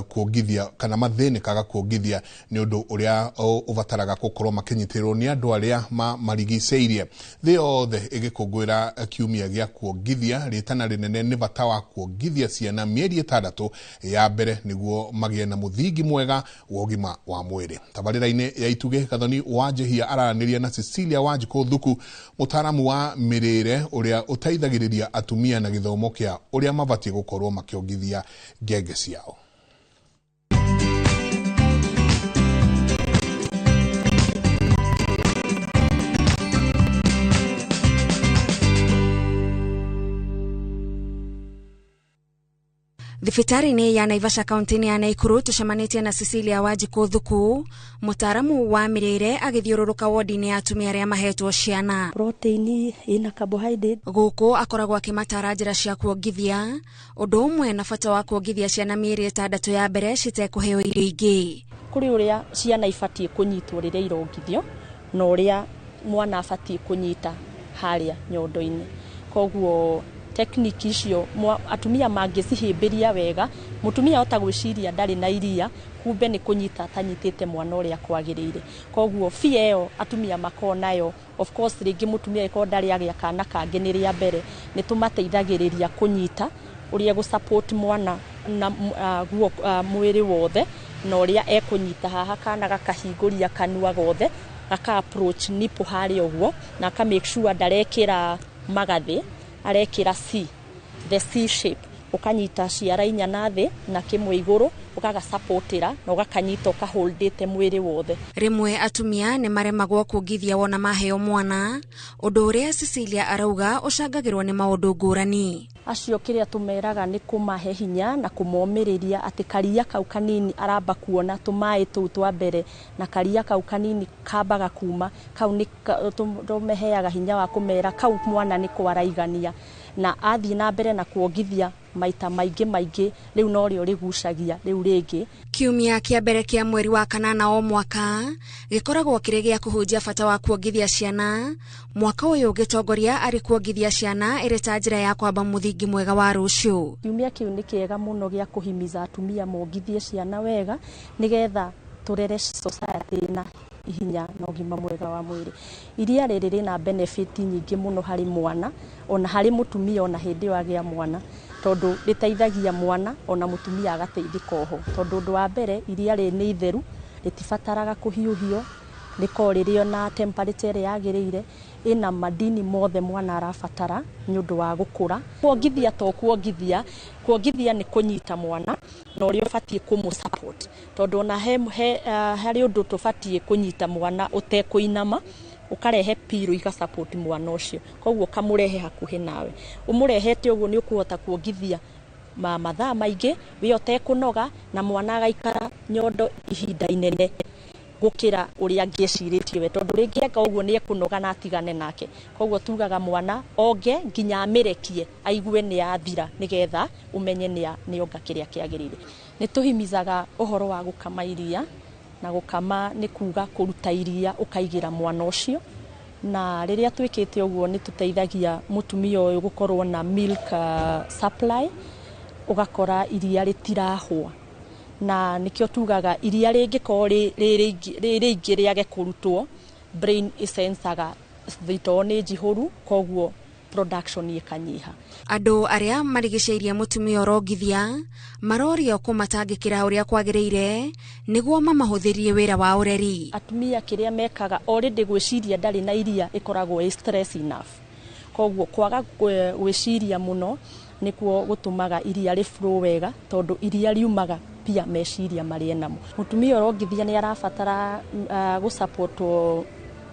kuongithia kana mathĩnĩkaga kuongithia nĩ ũndũ ũrĩa ũbataraga gũkorwo makĩnyitĩrĩrwo nĩ andũ arĩa marigicĩirie. Thĩ yothe ĩgĩkũngũĩra kiumia gĩa kuongithia, rĩtana rĩnene nĩ bata wa kuongithia ciana mĩeri 6 ya mbere nĩguo magĩe na mũthingi mwega wa ũgima wa mwĩrĩ. Tabarĩra-inĩ ya Itugĩ, Gathoni Wanjihia aranĩria na Cecilia Wanjikũ Thuku, mũtaaramu wa mĩrĩre ũrĩa ũteithagĩrĩria atumia na gĩthomo kĩa ũrĩa mabatiĩ gũkorwo makĩongithia ngenge ciao. Thibitarĩ-inĩ ya Naivasha kaunti-inĩ ya Naikuru tũcemanĩtie na Cecilia Wanjikũ Thuku, mũtaaramu wa mĩrĩre agĩthiũrũrũka wodi-inĩ ya atumia arĩa mahetwo ciana. Protein ina carbohydrate. Gũkũ akoragwo akĩmatara njĩra cia kuongithia, ũndũ ũmwe na bata wa kuongithia ciana mĩeri 6 ya mbere citekũheo irio ingĩ. Kũrĩ ũrĩa ciana ibatiĩ kũnyitwo rĩrĩa irongithio na ũrĩa mwana abatiĩ kũnyita harĩa nyondo-inĩ. Koguo technique icio atumia mangĩcihĩmbĩria wega, mũtumia ahota gwĩciria ndarĩ na iria, kumbe nĩ kũnyita atanyitĩte mwana ũrĩa kwagĩrĩire. Koguo fear ĩyo atumia makoragwo nayo, of course rĩngĩ mũtumia angĩkorwo ndarĩ agĩa kana kangĩ nĩ rĩa mbere, nĩ tũmateithagĩrĩria kũnyita ũrĩa gũ support mwana na mwĩrĩ wothe, na ũrĩa ekũnyita haha kana gakahingũria kanua gothe, gaka approach nipple harĩa ũguo, na aka make sure ndarekĩra magathĩ, arekĩra C, the C shape, ũkanyita ciara 4 na thĩ na kĩmwe igũrũ, ũgagasupportĩra na ũgakanyita ũkaholdĩte mwĩrĩ wothe. Rĩmwe atumia nĩ maremagwo kuongithia wona maheo mwana, ũndũ ũrĩa Cecilia arauga ũcangagĩrwo nĩ maũndũ ngũrani. Acio kĩrĩa tũmeraga nĩ kũmahe hinya na kũmomĩrĩria atĩ karia kau kanini aramba kuona tũmaĩ tũu twa mbere, na karia kau kanini kambaga kuma, kau nĩ tũmeheaga hinya wa kũmera kau mwana nĩ kwaraigania, na athiĩ na mbere na kuongithia maita maingĩ maingĩ, rĩu norĩo rĩgucagia rĩu rĩngĩ. Kiumia kĩa mbere kĩa mweri wa 8 o mwaka gĩkoragwo kĩrĩ gĩa kũhunjia bata wa kuongithia ciana, mwaka ũyũ ũgĩtongoria arĩ kuongithia ciana ĩrĩ ta njĩra ya kwamba mũthingi mwega wa rũciũ. Kiumia kĩu nĩ kĩega mũno gĩa kũhimiza atumia mongithie ciana wega nĩgetha tũrere society na hinya na ũgima mwega wa mwĩrĩ. Iria rĩrĩ rĩna benefit nyingĩ mũno harĩ mwana ona harĩ mũtumia ona hĩndĩ ĩyo agĩa mwana, tondũ rĩteithagia mwana ona mũtumia agateithĩka oho, tondũ ũndũ wa mbere iria rĩrĩ nĩ itheru, rĩtibataraga kũhiũhio, rĩkoragwo rĩrĩ na temperature ĩrĩa yagĩrĩire, ĩna madini mothe mwana arabatara nĩ ũndũ wa gũkũra. Kuongithia to kuongithia, kuongithia nĩ kũnyita mwana na ũrĩa ũbatiĩ kũmũ support, tondũ ona harĩ ũndũ tũbatiĩ kũnyita mwana ũtekũinama, ũkarehe pillow iga support mwana ũcio, koguo ũkamũrehe hakuhĩ nawe, ũmũrehete ũguo nĩ ũkũhota kuongithia mathaa maingĩ we ũtekũnoga, na mwana agaikara nyondo ihinda inene gũkĩra ũrĩa angĩecirĩtie we, tondũ rĩngĩ eka ũguo nĩ ekũnoga na atigane nake. Koguo tugaga mwana onge nginya amĩrekie aigue nĩ yathira, nĩgetha ũmenye nĩ onga kĩrĩa kĩagĩrĩire. Nĩ tũhimizaga ũhoro wa gũkama iria, na gũkama nĩ kuga kũruta iria ũkaigĩra mwana ũcio, na rĩrĩa twĩkĩte ũguo nĩ tũteithagia mũtumia ũyũ gũkorwo na milk supply, ũgakora iria rĩtirahũa, na nĩkĩo tugaga iria rĩngĩkorwo rĩ rĩingĩ rĩage kũrutwo, brain ĩsensaga thitoo nĩ njihũru, koguo production ĩkanyiha. Andũ arĩa marigicĩirie mũtumia ũrongithia marorio kũmatangĩkĩra ũrĩa kwagĩrĩire nĩguo mamahũthĩrie wĩra wa ũreri. Atumia kĩrĩa mekaga already gwĩciria ndarĩ na iria ĩkoragwo ĩ stress enough, koguo kwaga gwĩciria mũno nĩkuo gũtũmaga iria rĩ flow wega, tondũ iria riumaga pia meciria marĩa namo. Mũtumia ũrongithia nĩ arabatara gũsupportwo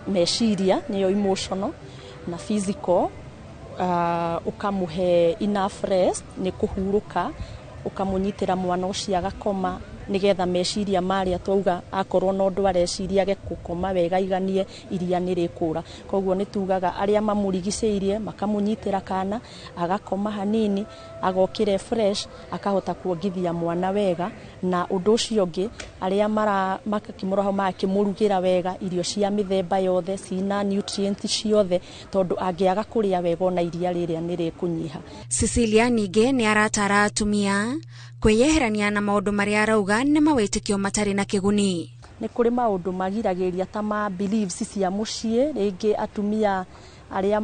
meciria, nĩyo emotional na physical, ũkamũhe enough rest, nĩ kũhurũka, ũkamũnyitĩra mwana ũcio agakoma, nĩgetha meciria marĩa twauga akorwo no ũndũ areciria age gũkoma wega aiganie, iria nĩ rĩkũra. Koguo nĩ tugaga arĩa mamũrigicĩirie makamũnyitĩra kana agakoma hanini, agokĩre fresh, akahota kuongithia mwana wega. Na ũndũ ũcio ũngĩ, arĩa makakĩmũroho magakĩmũrugĩra wega irio cia mĩthemba yothe cina nutrients ciothe, tondũ angĩaga kũrĩa wega ona iria rĩrĩa nĩ rĩkũnyiha. Cecilia ningĩ nĩ aratara atumia kwĩyeherania na maũndũ marĩa arauga nĩ mawĩtĩkio matarĩ na kĩguni. Nĩ kũrĩ maũndũ magiragĩrĩria ta ma beliefs cia mũciĩ, rĩngĩ atumia arĩa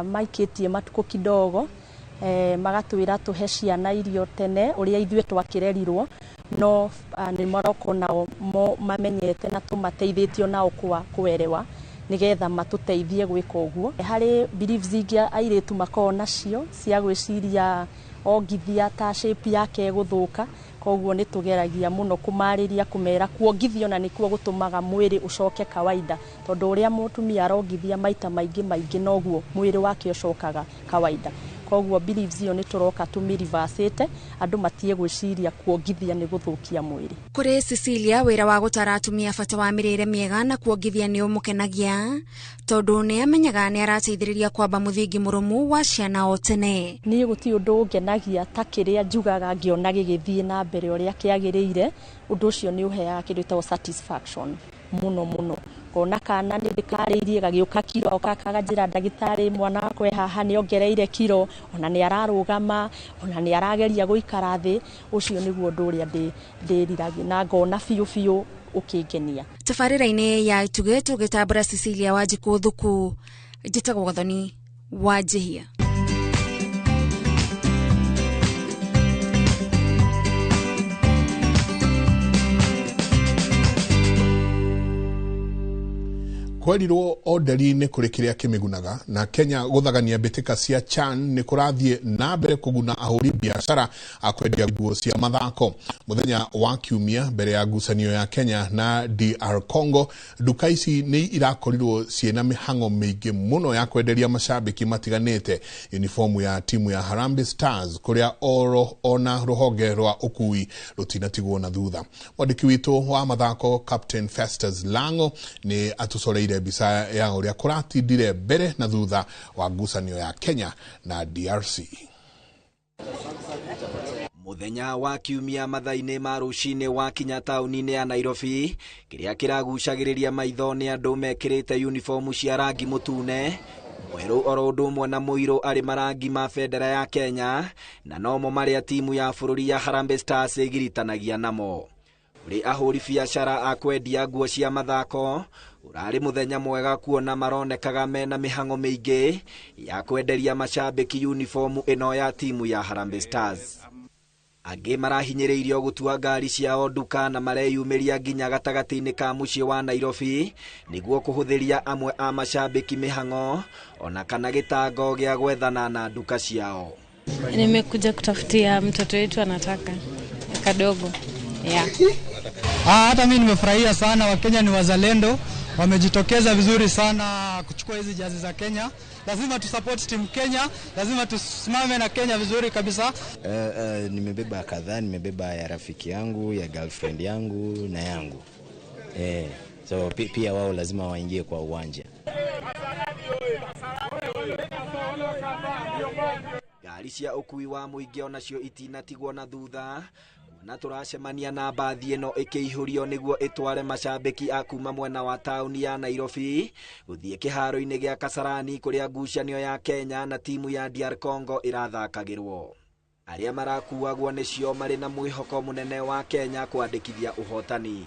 maikĩtie matukũ kidogo, magatwĩra tũhe ciana irio tene ũrĩa ithuĩ twakĩrerirwo, no nĩ maroko nao mamenyete na tũmateithĩtio nao kwa kwerewa nĩgetha matũteithie gwĩka ũguo. Harĩ beliefs ingĩ airĩtu makoragwo nacio cia gwĩciria ongithia ta shape yake ĩgũthũka, koguo nĩ tũgeragia mũno kũmarĩria kũmera kuongithio na nĩkuo gũtũmaga mwĩrĩ ũcoke kawaida, tondũ ũrĩa mũtumia arongithia maita maingĩ maingĩ noguo mwĩrĩ wake ũcokaga kawaida. Koguo beliefs iyo nĩ tũroka tũmĩrivacĩte andũ matige gwĩciria kuongithia nĩ gũthũkia mwĩrĩ. Kũrĩ Cecilia, wĩra wa gũtara atumia bata wa mĩrĩre mĩega na kuongithia nĩ ũmũkenagia tondũ nĩ amenyaga nĩ arateithĩrĩria kwamba mũthingi mũrũmu wa ciana o tene. Niĩ gũtirĩ ũndũ ũngenagia ta kĩrĩa njugaga ngĩona gĩgĩthiĩ na mbere ũrĩa kĩagĩrĩire. Ũndũ ũcio nĩ ũheaga kĩndũ gĩtagwo satisfaction mũno mũno. Ngona kana nĩ ndĩkarĩirie gagĩũka kiro kakanjĩra ndagĩtarĩ mwana wakwa e haha nĩ ongereire kiro, ona nĩ ararũgama, ona nĩ arageria gũikara thĩ. Ũcio nĩguo ũndũ ũrĩa ndĩriragia na ngona biũ biũ ũkĩngenia. Tabarĩra-inĩ ya Itugĩ tũgĩtambũra Cecilia Wanjikũ Thuku, njĩtagwo Gathoni wa Njihia. Kwerirwo onderi nĩ kũrĩ kĩrĩa kĩmĩgunaga na Kenya gũthagania mbĩtĩka cia CHAN nĩ kũrathiĩ na mbere kũguna ahũri biacara a kwendia nguo cia mathako. Mũthenya wa kiumia mbere ya ngucanio ya Kenya na DR Congo, nduka ici nĩ irakorirwo ciĩna mĩhang'o mĩingĩ mũno ya kwenderia macambĩki matiganĩte uniformu ya timu ya Harambee Stars kũrĩa oro ona rũhonge rwa ũkui rũtinatigwo na thutha. Mwandĩki witũ wa mathako Captain Festus Lango nĩ atũcoreire mbica ya ũrĩa kũratindire mbere na thutha wa ngucanio ya Kenya na DRC. Muthenya wa kiumia mathaa-inĩ ma rũcinĩ wa kinya taũni-inĩ ya Nairobi, kĩrĩa kĩragucagĩrĩria maitho nĩ andũ mekĩrĩte uniformu cia rangi mũtune, mwerũ oro ũndũ ũmwe na mũirũ arĩ marangi ma bendera ya Kenya, na nomo marĩa timu ya bũrũri ya Harambee Stars ĩgiritanagia namo. Kũrĩ ahũri biacara a kwendia nguo cia mathako, ũrarĩ mũthenya mwega kuona maronekaga mena mĩhang'o mĩingĩ ya kwenderia macambĩki uniformu ĩno ya timu ya Harambee Stars. Angĩ marahinyĩrĩirio gũtua ngari ciao nduka na mareyumĩria nginya gatagatĩ-inĩ ka mũciĩ wa Nairobi nĩguo kũhũthĩria amwe a macambĩki mĩhang'o ona kana gĩtango gĩa gwethana na nduka ciao. Nimekuja kutafutia mtoto wetu anataka kadogo. Yeah. Hata mimi nimefurahia sana. Wakenya ni wazalendo, wamejitokeza vizuri sana kuchukua hizi jazi za Kenya. Lazima tu support team Kenya, lazima tusimame na Kenya vizuri kabisa. Nimebeba kadhaa, nimebeba ya rafiki yangu, ya girlfriend yangu na yangu. So pia wao lazima waingie kwa uwanja. Ngari cia ũkui wa mũingĩ onacio itinatigwo na thutha na tũracemania na mbathi ĩno ĩkĩihũrio nĩguo ĩtware macambĩki a kuma mwena wa taũni ya Nairobi gũthiĩ kĩharo-inĩ gĩa Kasarani kũrĩa ngucanio ya Kenya na timu ya DR Congo ĩrathakagĩrwo. Arĩa marakuagwo nĩcio marĩ na mwĩhoko mũnene wa Kenya kwandĩkithia ũhotani.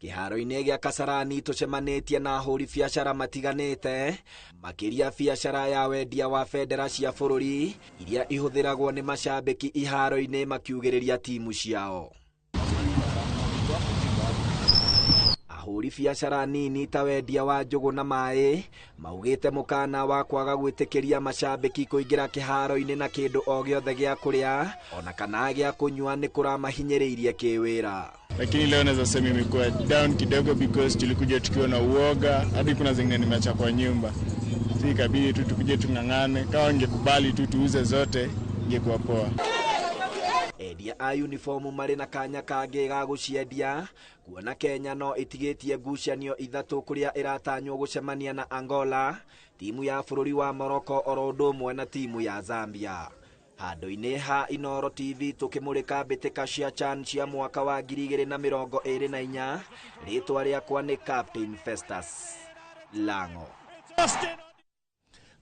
Kĩharo-inĩ gĩa Kasarani tũcemanĩtie na ahũri biacara matiganĩte, makĩria biacara ya wendia wa bendera cia bũrũri iria ihũthĩragwo nĩ macambĩki iharo-inĩ makiugĩrĩria timu ciao. Ahũri biacara nini ta wendia wa njũgũ na maĩ maugĩte mũkana wa kwaga gwĩtĩkĩria macambĩki kũingĩra kĩharo-inĩ na kĩndũ o gĩothe gĩa kũrĩa ona kana gĩa kũnyua nĩ kũramahinyĩrĩirie kĩwĩra. Lakini leo naweza sema imekuwa down kidogo because tulikuja tukiwa na uoga, hadi kuna zingine nimeacha kwa nyumba. Si ikabidi tu tukuje tung'ang'ane, kama ingekubali tu tuuze zote ingekuwa poa. Endia a uniformu marĩ na kanya kangĩ ga gũciendia kuona Kenya no ĩtigĩtie ngucanio ithatũ kũrĩa ĩratanywo gũcemania na Angola, timu ya bũrũri wa Morocco oro ũndũ ũmwe na timu ya Zambia. Handũ-inĩ ha Inooro TV tũkĩmũrĩka mbĩtĩka cia CHAN cia mwaka wa 2024, rĩtwa rĩakwa nĩ Captain Festus Lango.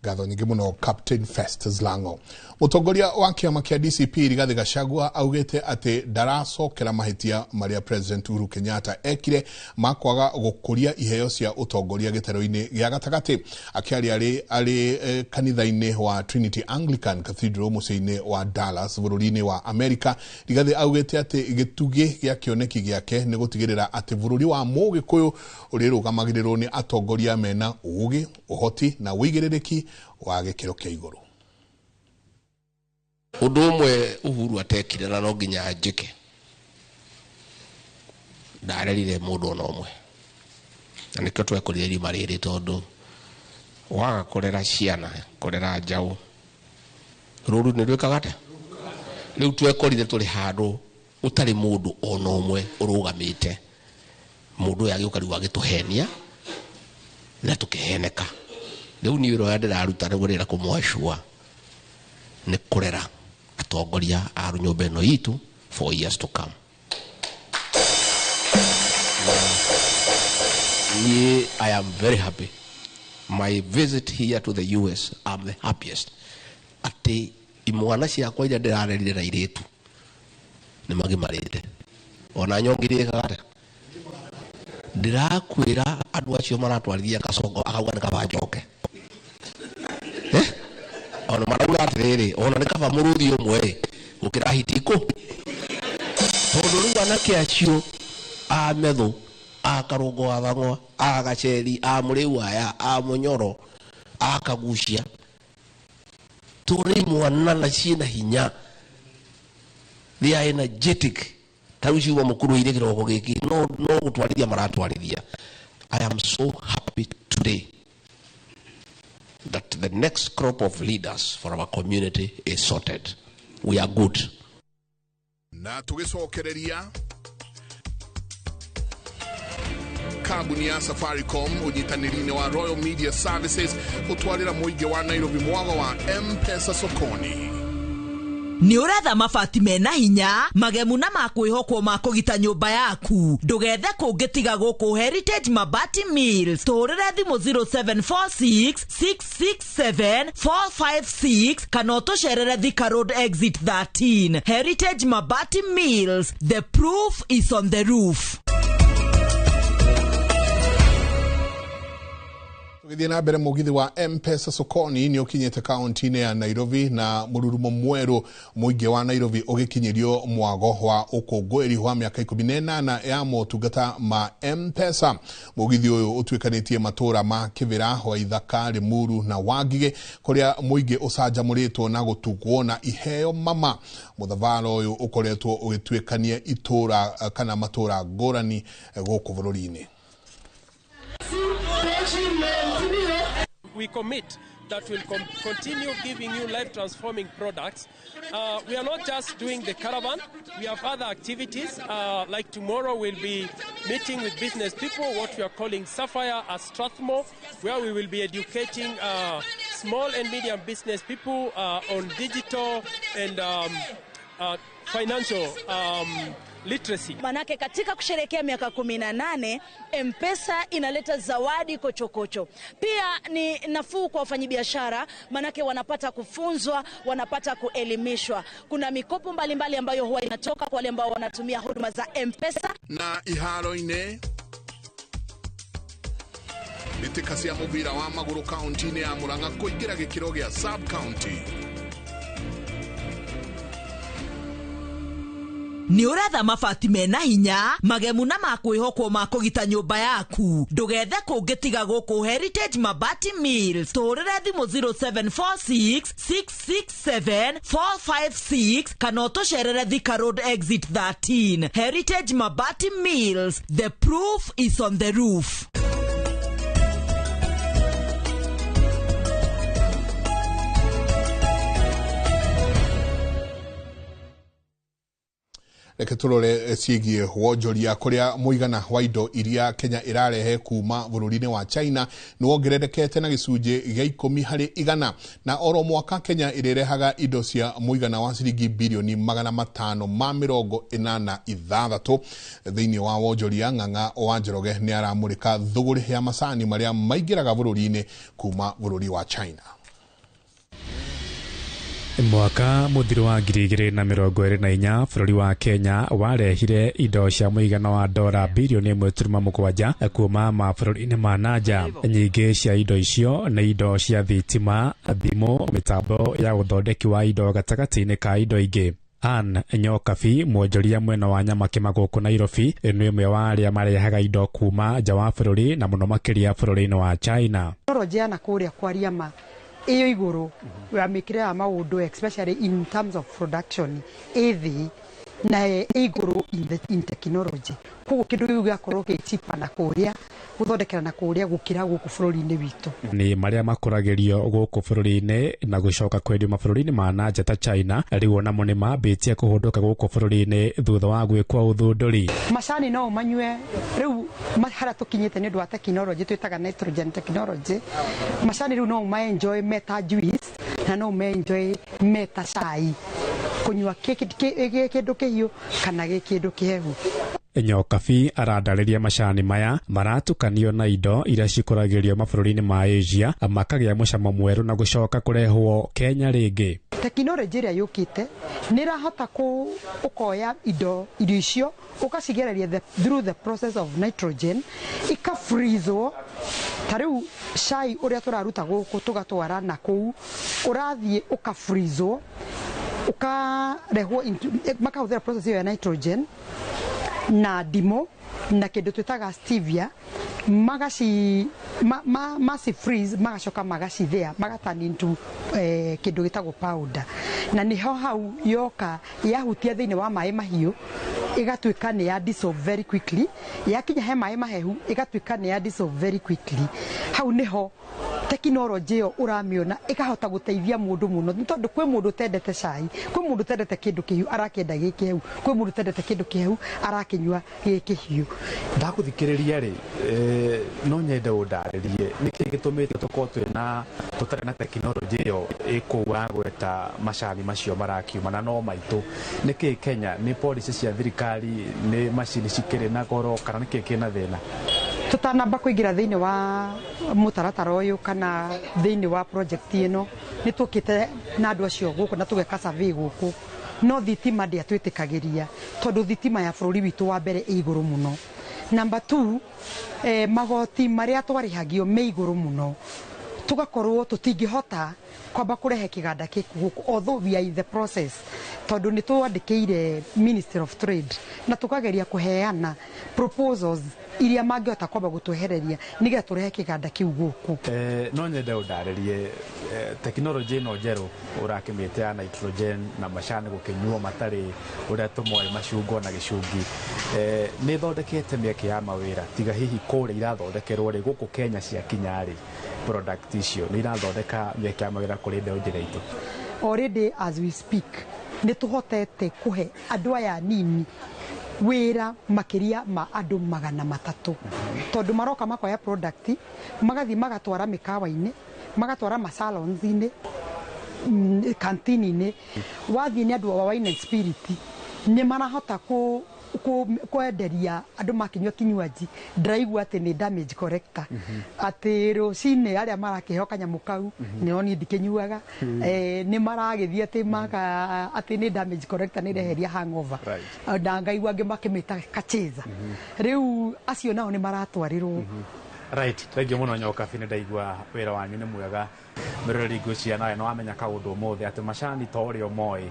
Ngatho nyingĩ mũno Captain Festus Lango. Mũtongoria wa kĩama kĩa DCP Rigathi Gachagua augĩte atĩ ndaracokera mahĩtia marĩa President Uhuru Kenyatta ekire ma kwaga gũkũria iheo cia ũtongoria gĩtarũ-inĩ gĩa gatagatĩ. Akĩaria arĩ kanitha-inĩ wa Trinity Anglican Cathedral mũciĩ-inĩ wa Dallas bũrũri-inĩ wa America, Rigathi augĩte atĩ gĩtugĩ gĩa kĩoneki gĩake nĩ gũtigĩrĩra atĩ bũrũri wa Mũgĩkũyũ ũrĩrũgamagĩrĩrwo nĩ atongoria mena ũũgĩ, ũhoti na ũigĩrĩrĩki wa gĩkĩro kĩa igũrũ. Ũndũ ũmwe Uhuru atekire na no nginya njĩke, ndarerire mũndũ ona ũmwe, na nĩkĩo twekorire irima rĩrĩ, tondũ waga kũrera ciana, kũrera njaũ, Rũru nĩ rwĩkaga atĩa? Rĩu twekorire tũrĩ handũ ũtarĩ mũndũ ona ũmwe ũrũgamĩte. Mũndũ ũyũ agĩũka rĩu agĩtũhenia na tũkĩheneka. Rĩu niĩ wĩra ũrĩa ndĩraruta nĩguo ndĩrenda kũmwacua nĩ kũrera atongoria a nyũmba ĩno itũ for years to come. Niĩ, I am very happy. My visit here to the US, I'm the happiest. Atĩ imwana ciakwa iria ndĩrarerire na irĩtu nĩ magimarĩte. Ona nyongi ĩkaga atĩa? Ndĩrakwĩra andũ acio maratwarithia Kasongo akauga nĩ kaba njoke. Ona marauga atĩrĩrĩ, ona nĩ kaba mũrũthi ũmwe gũkĩra hiti ikũ. Tondũ rĩu anake acio a Methũ, a Karũngo wa Thang'wa, a Gaceri, a Mũrĩu aya, a Mũnyoro, a Kagucia, tũrĩ mwana na ciĩna hinya. They are energetic. Ta rĩu ciuma mũkuruhire kĩroko gĩkĩ, no gũtwarithia maratwarithia. I am so happy today that the next crop of leaders for our community is sorted. We are good. Na tũgĩcokereria kambuni ya Safaricom ũnyitanĩri-inĩ wa Royal Media Services gũtwarĩra mũingĩ wa Nairobi mwago wa M-Pesa sokoni. Nĩ ũretha mabati mena hinya magemu na ma kwĩhokwo ma kũgita nyũmba yaku. Ndũgethe kũngĩ tiga gũkũ Heritage Mabati Mills. Tũhũrĩre thimũ 0746 667 456 kana ũtũcerere Thika Road Exit 13. Heritage Mabati Mills, the proof is on the roof. Tũgĩthiĩ na mbere, mũgithi wa M-Pesa sokoni nĩ ũkinyĩte kaunti-inĩ ya Nairobi na mũrurumo mwerũ mũingĩ wa Nairobi ũgĩkinyĩrio mwago wa ũkũngũĩri wa mĩaka 18 ya motungata ma M-Pesa. Mũgithi ũyũ ũtuĩkanĩtie matũra ma Kĩbĩra, Waithaka, Limuru na Wangigĩ kũrĩa mũingĩ ũcanjamũrĩtwo na gũtugwo na iheo mama. Mũthabara ũyũ ũkoretwo ũgĩtuĩkania itũra kana matũra ngũrani gũkũ bũrũri-inĩ. We commit that we'll continue giving you life-transforming products. We are not just doing the caravan. We have other activities. Like tomorrow we'll be meeting with business people, what we are calling Sapphire at Strathmore, where we will be educating small and medium business people on digital and financial literacy. Manake katika kusherehekea miaka 18, M-Pesa inaleta zawadi kochokocho. Pia ni nafuu kwa wafanyabiashara, manake wanapata kufunzwa, wanapata kuelimishwa. Kuna mikopo mbalimbali ambayo huwa inatoka kwa wale ambao wanatumia huduma za M-Pesa. Na iharo-inĩ mbĩtĩka cia mũbira wa magũrũ kaunti-inĩ ya Murang'a kũingĩra gĩkĩro gĩa sub county. Nĩ ũretha mabati mena hinya magemu na ma kwĩhokwo ma kũgita nyũmba yaku. Ndũgethe kũngĩ tiga gũkũ Heritage Mabati Mills. Tũhũrĩre thimũ 0746 667 456 kana ũtũcerere Thika Road Exit 13. Heritage Mabati Mills, the proof is on the roof. Reke tũrore ciĩgiĩ wonjoria kũrĩa mũigana wa indo iria Kenya ĩrarehe kuma bũrũri-inĩ wa China nĩ wongererekete na gĩcunjĩ gĩa 10% na oro mwaka Kenya ĩrĩrehaga indo cia mũigana wa ciringi birioni 586 thĩinĩ wa wonjoria. Ng'ang'a wa Njoroge nĩ aramũrĩka thũgũrĩ ya macani marĩa maingĩraga bũrũri-inĩ kuma bũrũri wa China. Mwaka mũthiru wa 2024 bũrũri wa Kenya warehire indo cia mũigana wa dora birioni 1.7 kuma mabũrũri-inĩ ma nanja. Nyingĩ cia indo icio nĩ indo cia thitima, thimũ, mĩtambo ya ũthondeki wa indo gatagatĩ-inĩ ka indo ingĩ. Ann Nyokabi, mwonjoria mwena wa Nyamakima gũkũ Nairobi, nĩ ũmwe wa arĩa marehaga indo kuma nja wa bũrũri na mũno makĩria bũrũri-inĩ wa China. Tekinoronjĩ ya nakũrĩa kwaria ma iyo igũrũ ya mĩkĩre ya maũndũ, especially in terms of production, ĩ thĩ. Na ĩ igũrũ in technology, koguo kĩndũ gĩu gĩgakorwo gĩ cheaper na kũrĩa gũthondekera na kũrĩa gũkĩra gũkũ bũrũri-inĩ witũ. Nĩ marĩa makũragĩrio gũkũ bũrũri-inĩ na gũcoka kwendio mabũrũri-inĩ ma na nja ta China, rĩu onamo nĩ mambĩtie kũhũndũka gũkũ bũrũri-inĩ thutha wa gwĩkwo ũthundũri. Macani no ũmanyue rĩu harĩa tũkinyĩte nĩ ũndũ wa technology twĩtaga nitrogen technology. Macani rĩu no ũma-enjoy meta juice na no ũma-enjoy meta cai, kũnyua gĩ kĩndũ kĩhiũ kana gĩ kĩndũ kĩhehu. Nyokabi arandarĩria macani maya maratukanio na indo iria cikũragĩrio mabũrũri-inĩ ma Asia makagĩa mũcamo mwerũ na gũcoka kũrehwo Kenya rĩngĩ. Tekinoronjĩ ĩrĩa yũkĩte nĩ ĩrahota ũkoya indo irio icio ũkacigereria through the process of nitrogen, ikafreezwo. Ta rĩu cai ũrĩa tũraruta gũkũ tũgatwara na kũu ũrathiĩ ũkafreezwo, ũkarehwo, makahũthĩra process ĩyo ya nitrogen na ndimũ na kĩndũ twĩtaga stevia, magaci ma freeze, magacoka magacithĩa, magaturn into kĩndũ gĩtagwo powder, na nĩho hau yoka yahutia thĩinĩ wa maĩ mahiũ ĩgatuĩka nĩ ya dissolve very quickly, yakinya he maĩ mahehu ĩgatuĩka nĩ ya dissolve very quickly. Hau nĩho tekinoronjĩ ĩyo ũramĩona ĩkahota gũteithia mũndũ mũno, nĩ tondũ kwĩ mũndũ ũtendete cai, kwĩ mũndũ ũtendete kĩndũ kĩhiũ arakĩenda gĩ kĩhehu, kwĩ mũndũ ũtendete kĩndũ kĩhehu arakĩnyua gĩ kĩhiũ. Ndagũthikĩrĩria rĩ, no nyende ũndarĩrie nĩkĩ gĩtũmĩte tũkorwo twĩna tũtarĩ na tekinoronjĩ ĩyo ĩkũu wagweta macani macio marakiuma na no maitũ. Nĩkĩ Kenya? Nĩ policy cia thirikari? Nĩ macini cikĩrĩ na goro, kana nĩkĩ kĩna thĩna? Tũtanamba kũingĩra thĩinĩ wa mũtaratara ũyũ kana thĩinĩ wa project ĩno, nĩ tũkĩte na andũ acio gũkũ na tũgeka survey gũkũ, no thitima ndĩatwĩtĩkagĩria tondũ thitima ya bũrũri witũ wa mbere ĩ igũrũ mũno. Number 2, magoti marĩa twarĩhagio me igũrũ mũno, tũgakorwo tũtingĩhota kwamba kũrehe kĩganda gĩkĩ gũkũ, although we are in the process, tondũ nĩ twandĩkĩire Ministry of Trade na tũkageria kũheana proposals iria mangĩhota kwamba gũtwehereria nĩgetha tũrehe kĩganda kĩu gũkũ. No nyende ũndarĩrie tekinoronjĩ ĩno njerũ ũrakĩmĩte ya nitrogen na macani gũkĩnyuo matarĩ ũrĩa tũmoĩ macungwa na gĩcungi, nĩ ĩthondekete mĩeke ya mawĩra tiga hihi kũrĩa irathondekerwo rĩ, gũkũ Kenya ciakinya rĩ, product icio nĩ irathondeka mĩeke ya mawĩra kũrĩ mbeũ njĩra itũ? Already as we speak nĩ tũhotete kũhe andũ aya nini wĩra makĩria ma andũ 300, tondũ maroka makoya product magathiĩ magatwara mĩkawa-inĩ, magatwara masalons-inĩ, kantini-inĩ. Wathiĩ nĩ andũ a wine and spirit nĩ marahota kwenderia andũ makĩnyua kinywaji. Ndĩraigua atĩ nĩ damage corrector, atĩ rũcinĩ arĩa marakĩheo kanyamũ kau, nĩo niĩ ndikĩnyuaga, nĩ maragĩthiĩ atĩ maka atĩ nĩ damage corrector, nĩ reheria hangover, na ngaigua angĩ makĩmĩta kacheza. Rĩu acio nao nĩ maratwarĩrwo. Right, thank you mũno Nyokabi, nĩ ndaigua wĩra wanyu nĩ mwega. Mwĩroreri, ngwĩciria nawe nĩ wamenya kaũndũ ũmũthĩ atĩ macani ta ũrĩa ũmoĩ,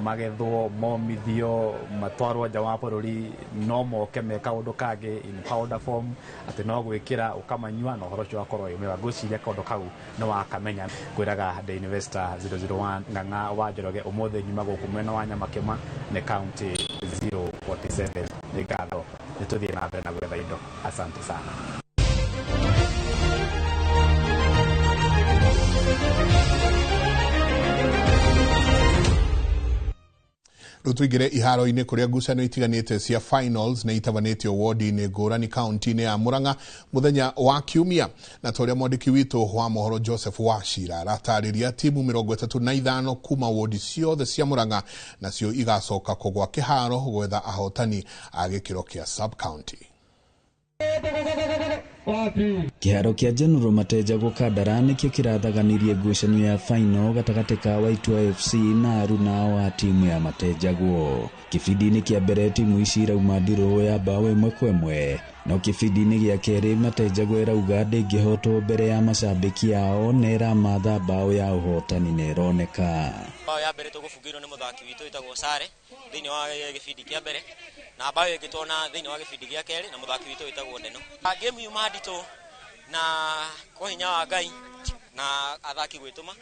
magethwo, momithio, matwarwo nja wa bũrũri, no moke me kaũndũ kangĩ in powder form, atĩ no gwĩkĩra ũkamanyua na ũhoro ũcio ũgakorwo wĩ mwega. Ngwĩciria kaũndũ kau nĩ wakamenya. Ngwĩraga The Investor 001 Ng'ang'a wa Njoroge, ũmũthĩ nyuma gũkũ mwena wa Nyamakĩma nĩ county 047. Nĩ ngatho, nĩ tũthiĩ na mbere na gwetha indo. Asante sana. Rĩu tũingĩre iharo-inĩ kũrĩa ngucanio itiganĩte cia finals nĩ itabanĩtio wodi-inĩ ngũrani kaunti-inĩ ya Murang'a mũthenya wa kiumia, na ta ũrĩa mwandĩki witũ wa mohoro Joseph Wachira aratarĩria, timu 35 kuma wodi ciothe cia Murang'a nacio igacoka kũgwa kĩharo gwetha ahotani a gĩkĩro kĩa sub county. Kĩharo kĩa General Matejagwo Kandara nĩkĩo kĩrathaganirie ngucanio ya final gatagatĩ ka Waitua FC na aruna a timu ya Matejagwo. Kĩbindi-inĩ kĩa mbere timu ici irauma ndirũ ya bao 1-1, no kĩbindi-inĩ gĩa kerĩ Matejagwo ĩrauga ndĩngĩhotwo mbere ya macambĩki ao na ĩramatha bao ya ũhotani na ĩroneka. Bao ya mbere tũgũbungĩirwo nĩ mũthaki witũ wĩtagwo Sare thĩinĩ wa gĩbindi kĩa mbere, na bao ĩngĩ tuona thĩinĩ wa gĩbindi gĩa kerĩ na mũthaki witũ wĩtagwo Ndeno. Game yuma nditũ na kwa hinya wa Ngai na athaki gwĩtũma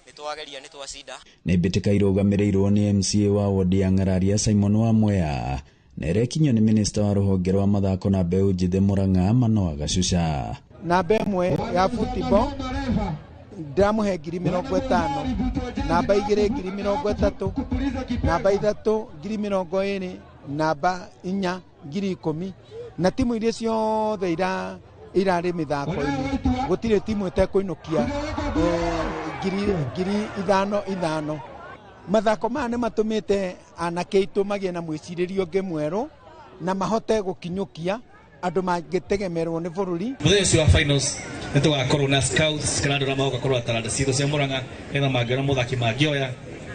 Nĩ twageria, nĩ twacinda. Nĩ mbĩtĩka irũgamĩrĩirwo nĩ MCA wa wodi ya Ng'araria Simon Wamwea na ĩrekinyio nĩ minista wa rũhonge rwa mathako na mbeũ njĩthĩ Murang'a Manoah Gacuca. Namba 1 ya football ndĩramũhe 50,000, namba 2 30,000, namba 3 20,000, namba 4 10,000, na timu iria ciothe irarĩ mĩthako-inĩ gũtirĩ timu ĩtekũinũkia 5,000 5,000. Mathako maya nĩ matũmĩte anake aitũ magĩe na mwĩcirĩrie ũngĩ mwerũ na mahote gũkinyũkia andũ mangĩtegemerwo nĩ bũrũri. Mũthenya ũcio wa finals nĩ tũgakorwo na scouts kana andũ arĩa magoka kũrora taranda citũ cia Murang'a nĩgetha mangĩona mũthaki mangĩoya,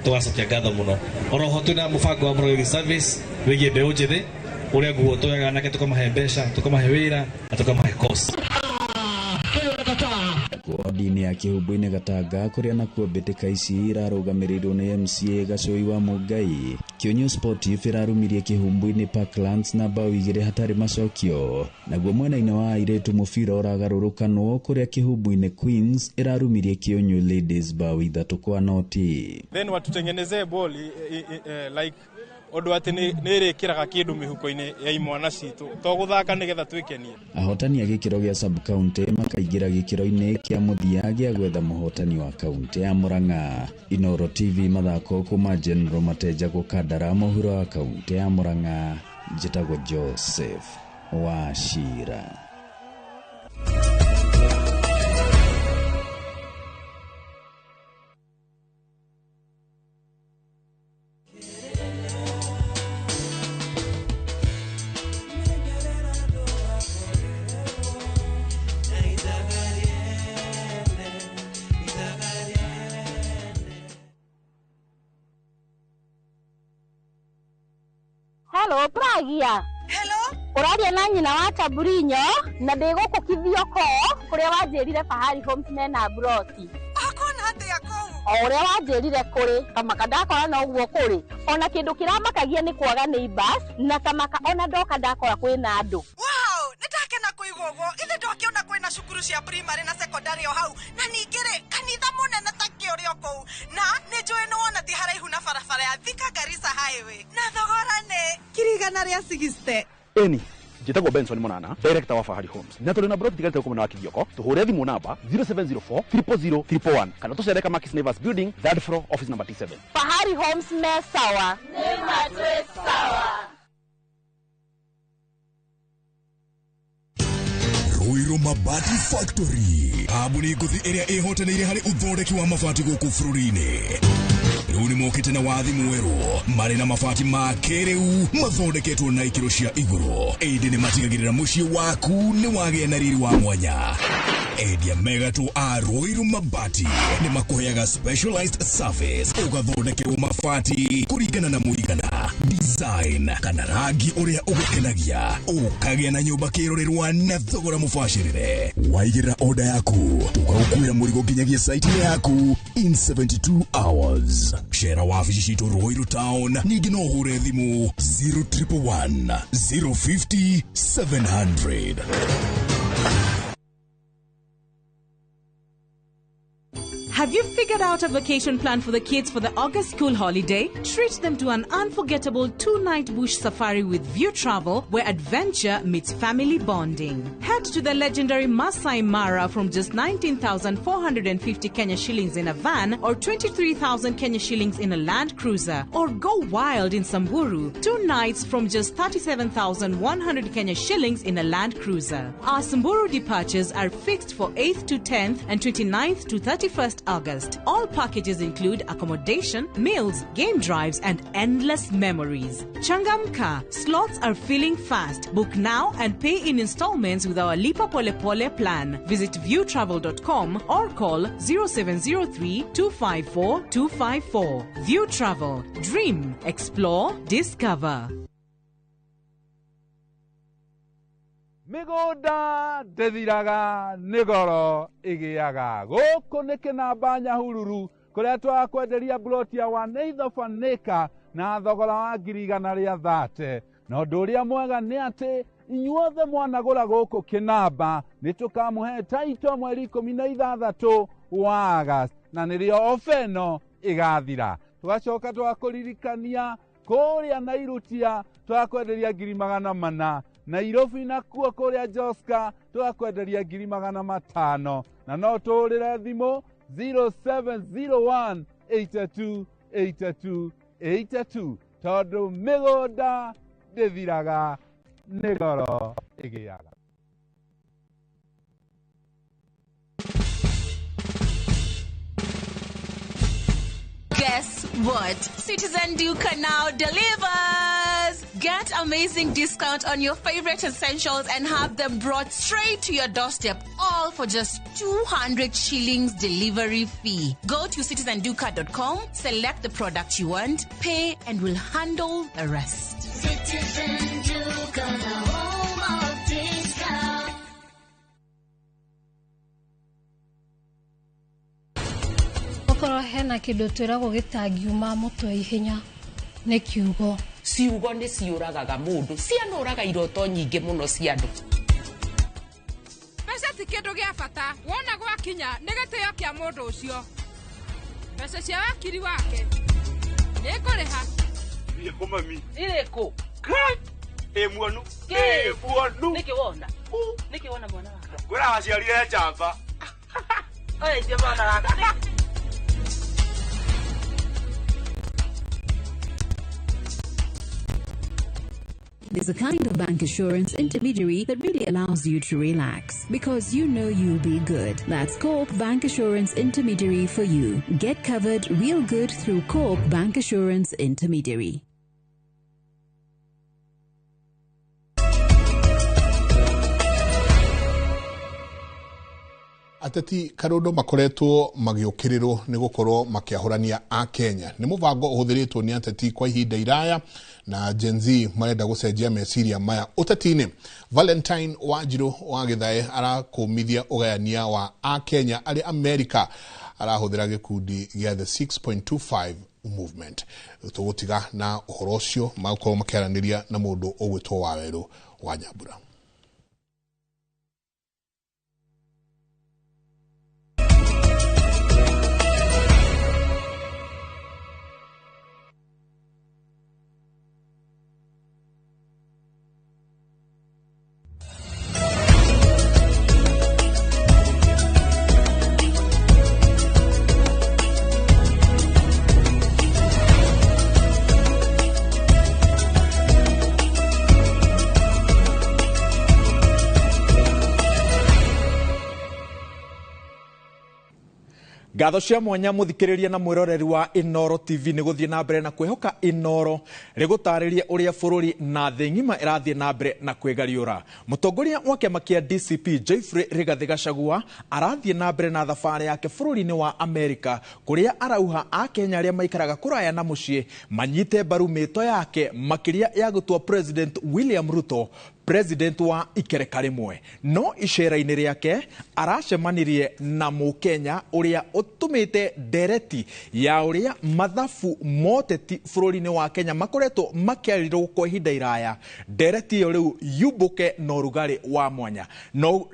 tũgacokia ngatho mũno. Oroho twĩna mũbango wa Murang'a Youth Service wĩgiĩ mbeũ njĩthĩ ũrĩa nguo tuoyaga anake tũkamahe mbeca, tũkamahe wĩra na tũkamahe course. Wodi-inĩ ya Kĩhumbu-inĩ Gatanga kũrĩa nakuo mbĩtĩka ici irarũgamĩrĩirwo nĩ MCA Gacũi wa Mũngai. Kĩũnyũ Sportive ĩrarumirie Kĩhumbu-inĩ Parklands na bao 2 hatarĩ macokio. Naguo mwena-inĩ wa airĩtu mũbira ũragarũrũkanwo kũrĩa Kĩhumbu-inĩ Queens ĩrarumirie Kĩũnyũ Ladies bao 3-0. Then watutengenezee ball like ũndũ atĩ nĩ ĩrĩkĩraga kĩndũ mĩhuko-inĩ ya imwana citũ to gũthaka nĩgetha twĩkenie. Ahotani a gĩkĩro gĩa sub county makaingĩra gĩkĩro-inĩ kĩa mũthia gĩa gwetha mũhotani wa kaunti ya Murang'a. Inooro TV mathako kuma General Mateja Gũkandara mũhuro wa kaunti ya Murang'a. Njĩtagwo Joseph Wachira. Hello, Pragia. Hello. Ũraria na nyina wa Taburinyo na ndĩ gũkũ Kithioko kũrĩa wanjĩrire Fahari Homes mena broti. Ũkona atĩa kũu? O ũrĩa wanjĩrire kũrĩ, kamaka ndakora no ũguo kũrĩ. Ona kĩndũ kĩramakagia nĩ kwaga neighbors na tamaka ona ndoka ndakora kwĩna andũ. Wow, nĩndakena kũigua ũguo. Ithe ndokĩona kwĩna cukuru cia primary na secondary o hau na ningĩ rĩ kanitha mũnene ta kĩũrĩ o kũu na nĩ njũĩ nĩ wona ti haraihu na barabara ya Thika Garissa Highway na thogora nĩ 160,000. Eni njĩtagwo Benson Monana, director wa Fahari Homes, na tũrĩ na broti tigarĩte gũkũ mwena wa Kithioko. Tũhũre thimũ namba 0704 000 111 kana tũcere Kamakis Neighbors Building, third floor, office number T7. Fahari Homes me sawa. Nĩ matwĩ sawa. Ruiru Mabati Factory, kambuni ngũthi ĩrĩa ĩhotanĩire harĩ ũthondeki wa mabati gũkũ bũrũri-inĩ. Rĩu nĩmokĩte na wathi mwerũ marĩ na mabati ma kĩrĩu mathondeketwo na ikĩro cia igũrũ, ĩndĩ nĩmatigagĩrĩra mũciĩ waku nĩ wagĩa na riri wa mwanya. Endia megatũ a Ruiru Mabati nĩmakũheaga specialized service, ũgathondekerwo mabati kũringana na mũigana, design kana rangi ũrĩa ũgũkenagia, ũkagĩa na nyũmba kĩrorerwa na thogora mũbacĩrĩre. Waigĩrĩra order yaku tũgagũkuĩra mũrigo nginyagia site-inĩ yaku in 72 hours. Cera wabici citũ Ruiru Town, ningĩ no ũhũre thimũ 0111 050 700. Have you figured out a vacation plan for the kids for the August school holiday? Treat them to an unforgettable 2-night bush safari with View Travel, where adventure meets family bonding. Head to the legendary Masai Mara from just 19,450 Kenya shillings in a van or 23,000 Kenya shillings in a Land Cruiser. Or go wild in Samburu, 2 nights from just 37,100 Kenya shillings in a Land Cruiser. Our Samburu departures are fixed for 8th to 10th and 29th to 31st August. All packages include accommodation, meals, game drives, and endless memories. Changamka, slots are filling fast. Book now and pay in installments with our Lipa Pole Pole plan. Visit viewtravel.com or call 0703 254 254. View Travel. Dream, explore, discover. Mĩgũnda ndĩthiraga nĩ goro ĩgĩaga. Gũkũ nĩ kĩnamba Nyahururu kũrĩa twakwenderia ploti ya 1/8 of an acre na thogora wa 130,000. Na ũndũ ũrĩa mwega nĩ atĩ inyuothe mwanagũra gũkũ kĩnamba nĩ tũkamũhe title mweri 16 wa August. na nĩrĩo ofa ĩno ĩgathira. Tũgacoka tũgakũririkania kũrĩa Nairutia tũgakwenderia 400,000, Nairobi nakuo kũrĩa Joska tũgakwenderia 500,000, na no tũhũrĩre thimũ 0701 82 82 82 tondũ mĩgũnda ndĩthiraga nĩ goro ĩgĩaga. Guess what? Citizen Duka now delivers! Get amazing discount on your favorite essentials and have them brought straight to your doorstep, all for just 200 shillings delivery fee. Go to citizenduka.com, select the product you want, pay, and we'll handle the rest. Citizen Duka, the home of discount. Okorwo hena kindu twiragwo gitangiuma mutwe ihenya ni kiugo. Ciugo nĩ ciũragaga mũndũ, cianũraga iroto nyingĩ mũno cia andũ. Mbeca ti kĩndũ gĩa bata, wona gwakinya nĩ gĩtĩo kĩa mũndũ ũcio. Mbeca cia wakiri wake nĩ ngũrĩha. Irĩkũ mami? Irĩkũ? Ĩ muonu. Ĩ muonu. Nĩkĩ wona? Nĩkĩ wona mwana wakwa? Ngwĩra waciarire njamba. Oya mwana wakwa. There's a kind of bank assurance intermediary that really allows you to relax because you know you'll be good. That's Co-op Bank Assurance Intermediary for you. Get covered real good through Co-op Bank Assurance Intermediary. Ateti Karondo makoretwo magiukirirwo ni gukorwo makiahurania a Kenya. Ni mubango uhuthiritwo ni ateti kwa ihinda iraya na Gen Z marenda gucenjia meciria maya uteti-ini. Valentine Wanjiru wa Githae arakumithia ugayania wa a Kenya ari America arahuthira gikundi gia the 6.25 movement. Tugutiga na uhoro ucio magukorwo makiaraniria na mundu ugwitwo Waweru wa Nyambura. Ngatho cia mwanya muthikiriria na mwiroreri wa Inooro TV ni guthie na mbere na kwihoka Inooro rigutaririe uria bururi na thi ng'ima irathie na mbere na kwigariura. Mutongoria wa kiama kia DCP Geoffrey Rigathi Gachagua arathie na mbere na thabarĩ yake bururi-inĩ wa Amerika kuria arauha akenya aria maikaraga kuraya na muciĩ manyite mbaru mĩto yake makiria ya gutua President William Ruto president wa ikereka rimwe. No icera-inĩ rĩake aracemanirie na mũkenya ũrĩa ũtũmĩte ndereti ya ũrĩa mathabu moteti bũrũri-inĩ wa Kenya makoretwo makĩarĩrwo kwa ihinda iraya. Ndereti ĩyo rĩu yumbũke na ũrugarĩ wa mwanya. No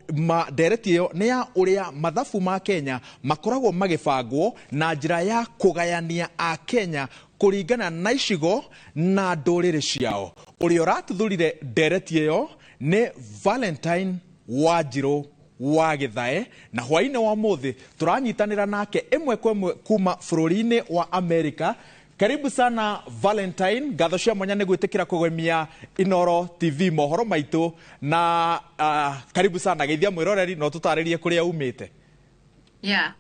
ndereti ĩyo nĩ ya ũrĩa mathabu ma Kenya makoragwo magĩbangwo na njĩra ya kũgayania a Kenya kũringana na icigo na ndũrĩrĩ ciao. Ũrĩa ũratuthũrire ndereti ĩyo nĩ Valentine Wanjiru wa Githae, na hwaĩ-inĩ wa mũthĩ tũranyitanĩra nake ĩmwe kwa ĩmwe kuma bũrũri-inĩ wa Amerika. Karibu sana Valentine, ngatho cia mwanya nĩ gwĩtĩkĩra kũgemia Inooro TV mohoro maitũ na karibu sana geithia mwĩroreri no tũtarĩrie kũrĩa umĩte. Yeah,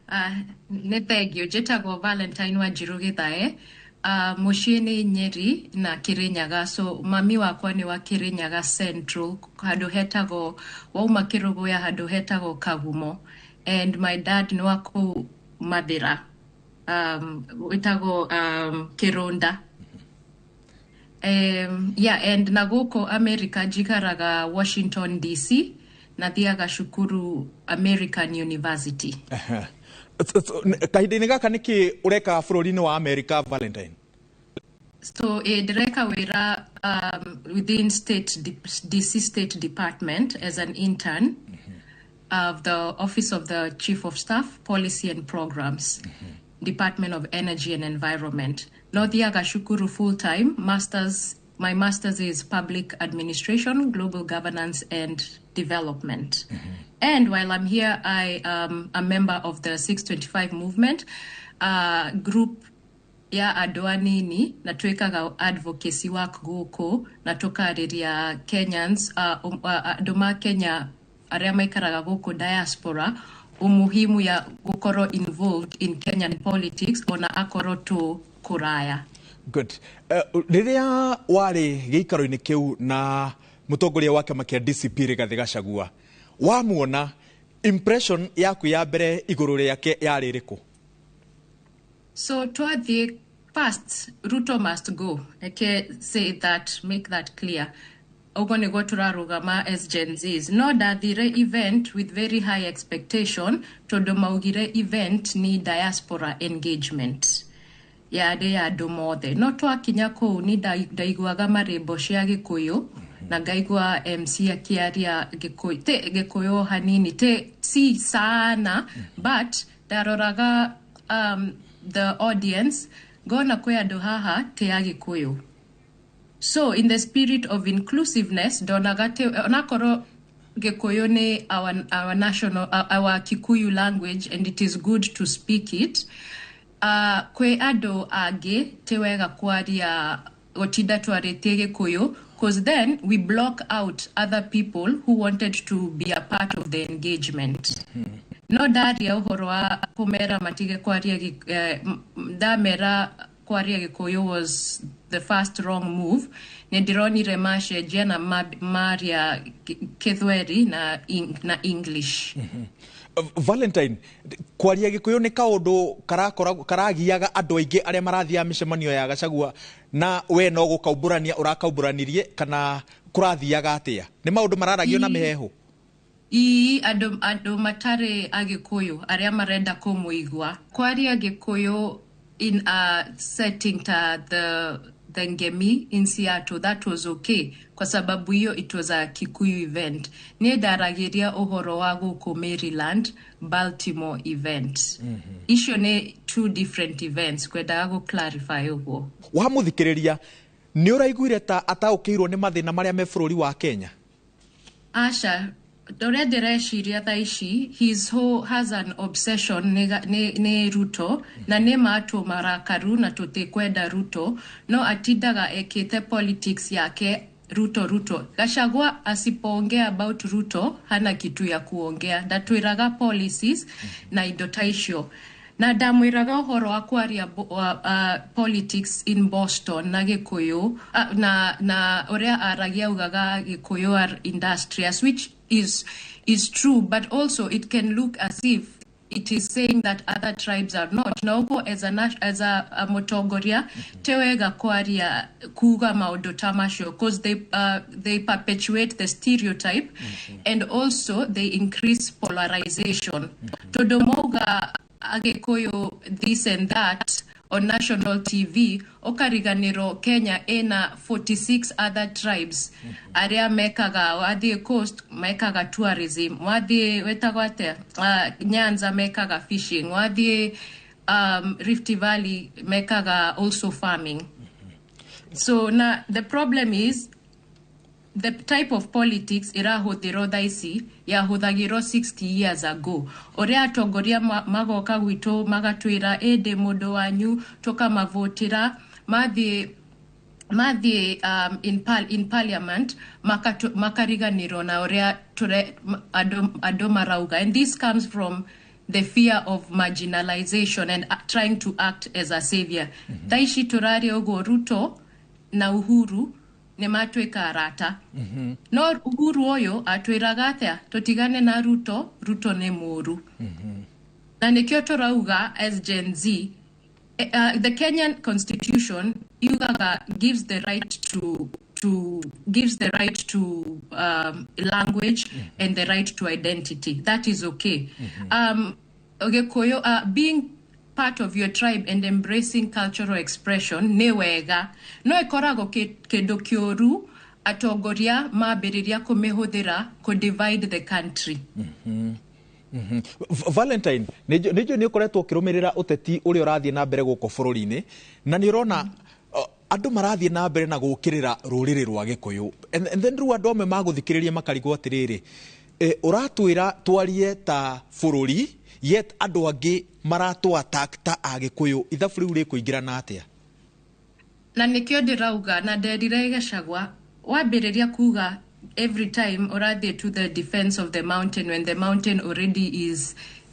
nĩ thengio. Njĩtagwo Valentine Wanjiru Githae. Mũciĩ nĩ Nyeri na Kirinyaga, so mami wakwa nĩ wa Kirinyaga Central, handũ hetagwo wauma Kĩrũgũya handũ hetagwo Kagumo, and my dad nĩ wa kũu Mathĩra, wĩtagwo Kĩrũnda. Yeah, and na gũkũ America njikaraga Washington DC na thiaga cukuru American University. Kahinda-inĩ gaka nĩkĩ ũreka bũrũri-inĩ wa America, Valentine? So ndĩreka wĩra within state DC State Department as an intern. of the Office of the Chief of Staff, Policy and Programs, Department of Energy and Environment. No thiaga cukuru full time, masters. My master's is Public Administration, Global Governance and Development. And while I'm here, I am a member of the 625 movement group ya andũ anini, na twĩkaga advocacy work gũkũ na tũkarĩria Kenyans, andũ ma Kenya arĩa maikaraga gũkũ diaspora, umuhimu ya gũkorwo involved in Kenyan politics ona akorwo tũ kũraya. Good. Rĩrĩa warĩ gĩikaro-inĩ kĩu na mũtongoria wa kĩama kĩa DCP Rigathĩ Gachagua, wamuona, impression yaku ya mbere igũrũ rĩake yarĩ ĩrĩkũ? So twathiĩ, first, Ruto must go. I can say that, make that clear. Ũguo nĩguo tũrarũgama as Gen Zs. No ndathire event with very high expectation, tondũ maugire event ni diaspora engagement, yarĩ ya andũ mothe. No twakinya kũu ni ndaiguaga marĩmbo cia Gĩkũyũ na ngaigua MC akĩaria Gĩkũyũ, te Gĩkũyũ hanini, te si sana, but ndaroraga the audience ngona kwĩ andũ haha te a Gĩkũyũ. So in the spirit of inclusiveness, ndonaga te onakorwo Gĩkũyũ nĩ our national, our Kikuyu language, and it is good to speak it, kwĩ andũ angĩ ti wega kwaria, gũtinda twarĩtie Gĩkũyũ, cause then we block out other people who wanted to be a part of the engagement. No ndaria ũhoro wa kũmera matige kwaria, ndamera kwaria Gĩkũyũ was the first wrong move. Nĩ ndĩronire macenjia na maria Kĩthweri na English. Valentine, kwaria Gĩkũyũ nĩ kaũndũ karagiaga andũ aingĩ arĩa marathiaga mĩcemanio ya Gachagua, na we no gũkaumbũrania ũrakaumbũranirie kana kũrathiaga atĩa? Nĩ maũndũ mararagio na mĩheehũ? Ii, andũ matarĩ Agĩkũyũ arĩa marenda kũmũigua kwaria Gĩkũyũ in a setting ta the Ngemi in Seattle, that was okay, kwa sababu hiyo it was a Kikuyu event. Niĩ ndaragĩria ũhoro wa gũkũ Maryland, Baltimore event. Icio nĩ two different events, kwendaga gũ clarify ũguo. Wamũthikĩrĩria, nĩ ũraiguire ta ataũkĩirwo nĩ mathĩna marĩa me bũrũri wa Kenya? Aca, ũrĩa ndĩreciria thaa ici, his whole has an obsession nĩ Ruto, na nĩ matũ marakaru na tũtikwenda Ruto, no atindaga ekĩte politics yake Ruto, Ruto. Gachagua asipoongea about Ruto hana kitu ya kuongea. Ndatwĩraga policies na indo ta icio, na ndamwĩraga ũhoro wa kwaria politics in Boston na Gĩkũyũ, na ũrĩa aragia augaga Gĩkũyũ are industrious, which is true, but also it can look as if it is saying that other tribes are not. Na ũguo as a mũtongoria ti wega kwaria kuga maũndũ ta macio, because they perpetuate the stereotype and also they increase polarization, tondũ mauga Agĩkũyũ this and that on national TV, ũkariganĩrwo Kenya ĩna 46 other tribes arĩa mekaga, wathiĩ coast mekaga tourism, wathiĩ wĩtagwo atĩa, Nyanza mekaga fishing, wathiĩ Rift Valley mekaga also farming. So na the problem is the type of politics ĩrahũthĩrwo thaa ici yahũthagĩrwo 60 years ago, ũrĩa atongoria magoka gwitũ magatwĩra ĩndĩ mũndũ wanyu, tũkamavotĩra, mathiĩ in parliament makariganĩrwo na ũrĩa andũ marauga. And this comes from the fear of marginalization and trying to act as a savior. Thaa ici tũraria ũguo, Ruto na Uhuru nĩ matuĩka arata. No Uhuru ũyũ atwĩraga atĩa? Tũtigane na Ruto, Ruto nĩ mũũru. Na nĩkĩo tũrauga as Gen Z, the Kenyan constitution yugaga gives the right to language and the right to identity. That is okay. Gĩkũyũ, being part of your tribe and embracing cultural expression nĩ wega, no ĩkoragwo kĩndũ kĩũru. Atongoria mambĩrĩria kũmĩhũthĩra kũ divide the country. Valentine, nĩ njũĩ nĩ ũkoretwo ũkĩrũmĩrĩra ũteti ũrĩa ũrathiĩ na mbere gũkũ bũrũri-inĩ, na nĩ ũrona andũ marathiĩ na mbere na gũkĩrĩra rũrĩrĩ rwa Gĩkũyũ. And then rĩu andũ amwe magũthikĩrĩria makarigwo atĩrĩrĩ, ũratwĩra twarie ta bũrũri, yet andũ angĩ maratũ attack ta Agĩkũyũ. Ithabu rĩu rĩkũingĩrana atĩa? Na nĩkĩo ndĩrauga na nderire Gachagua, wambĩrĩria kuga every time ũrathiĩ to the defense of the mountain when the mountain already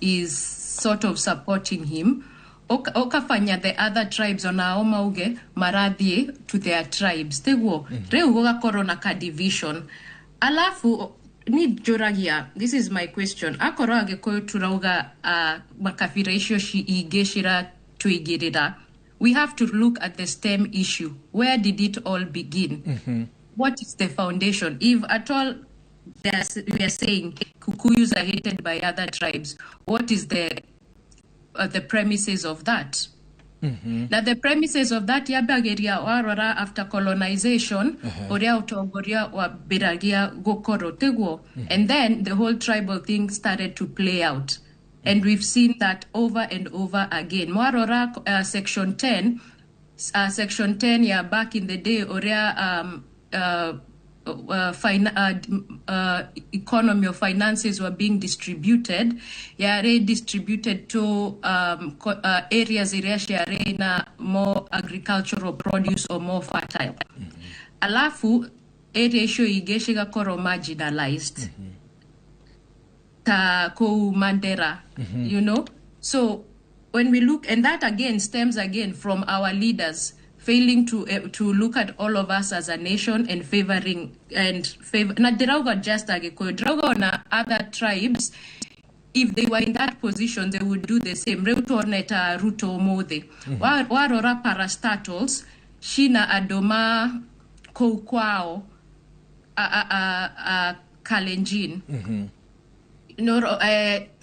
is sort of supporting him, ũkafanya the other tribes onao mauge marathiĩ to their tribes, tiguo? Rĩu gũgakorwo na ka division. Alafu ni njũragia, this is my question, akorwo Agĩkũyũ turauga makabira icio ingĩ ciratũigĩrĩra, we have to look at the stem issue. Where did it all begin? What is the foundation? If at all we are saying Kikuyus are hated by other tribes, what is the premises of that? Now the premises of that yambagĩria warora after colonization, ũrĩa ũtongoria wambĩragia gũkorwo, tiguo? And then the whole tribal thing started to play out, and we've seen that over and over again. Mwarora section 10, section 10 ya back in the day, ũrĩa economy of finances were being distributed, yarĩ distributed to areas iria ciarĩ na more agricultural produce or more fertile, alafu area icio ingĩ cigakorwo marginalized ta kũu Mandera. So when we look, and that again stems again from our leaders failing to look at all of us as a nation and favoring and favor, na ndirauga just Agikuyu, ndirauga ona other tribes, if they were in that position, they would do the same. Rĩu tuone ta Ruto ũmũthĩ. Warora parastatals cina andũ ma kũu kwao a Kalenjin. No,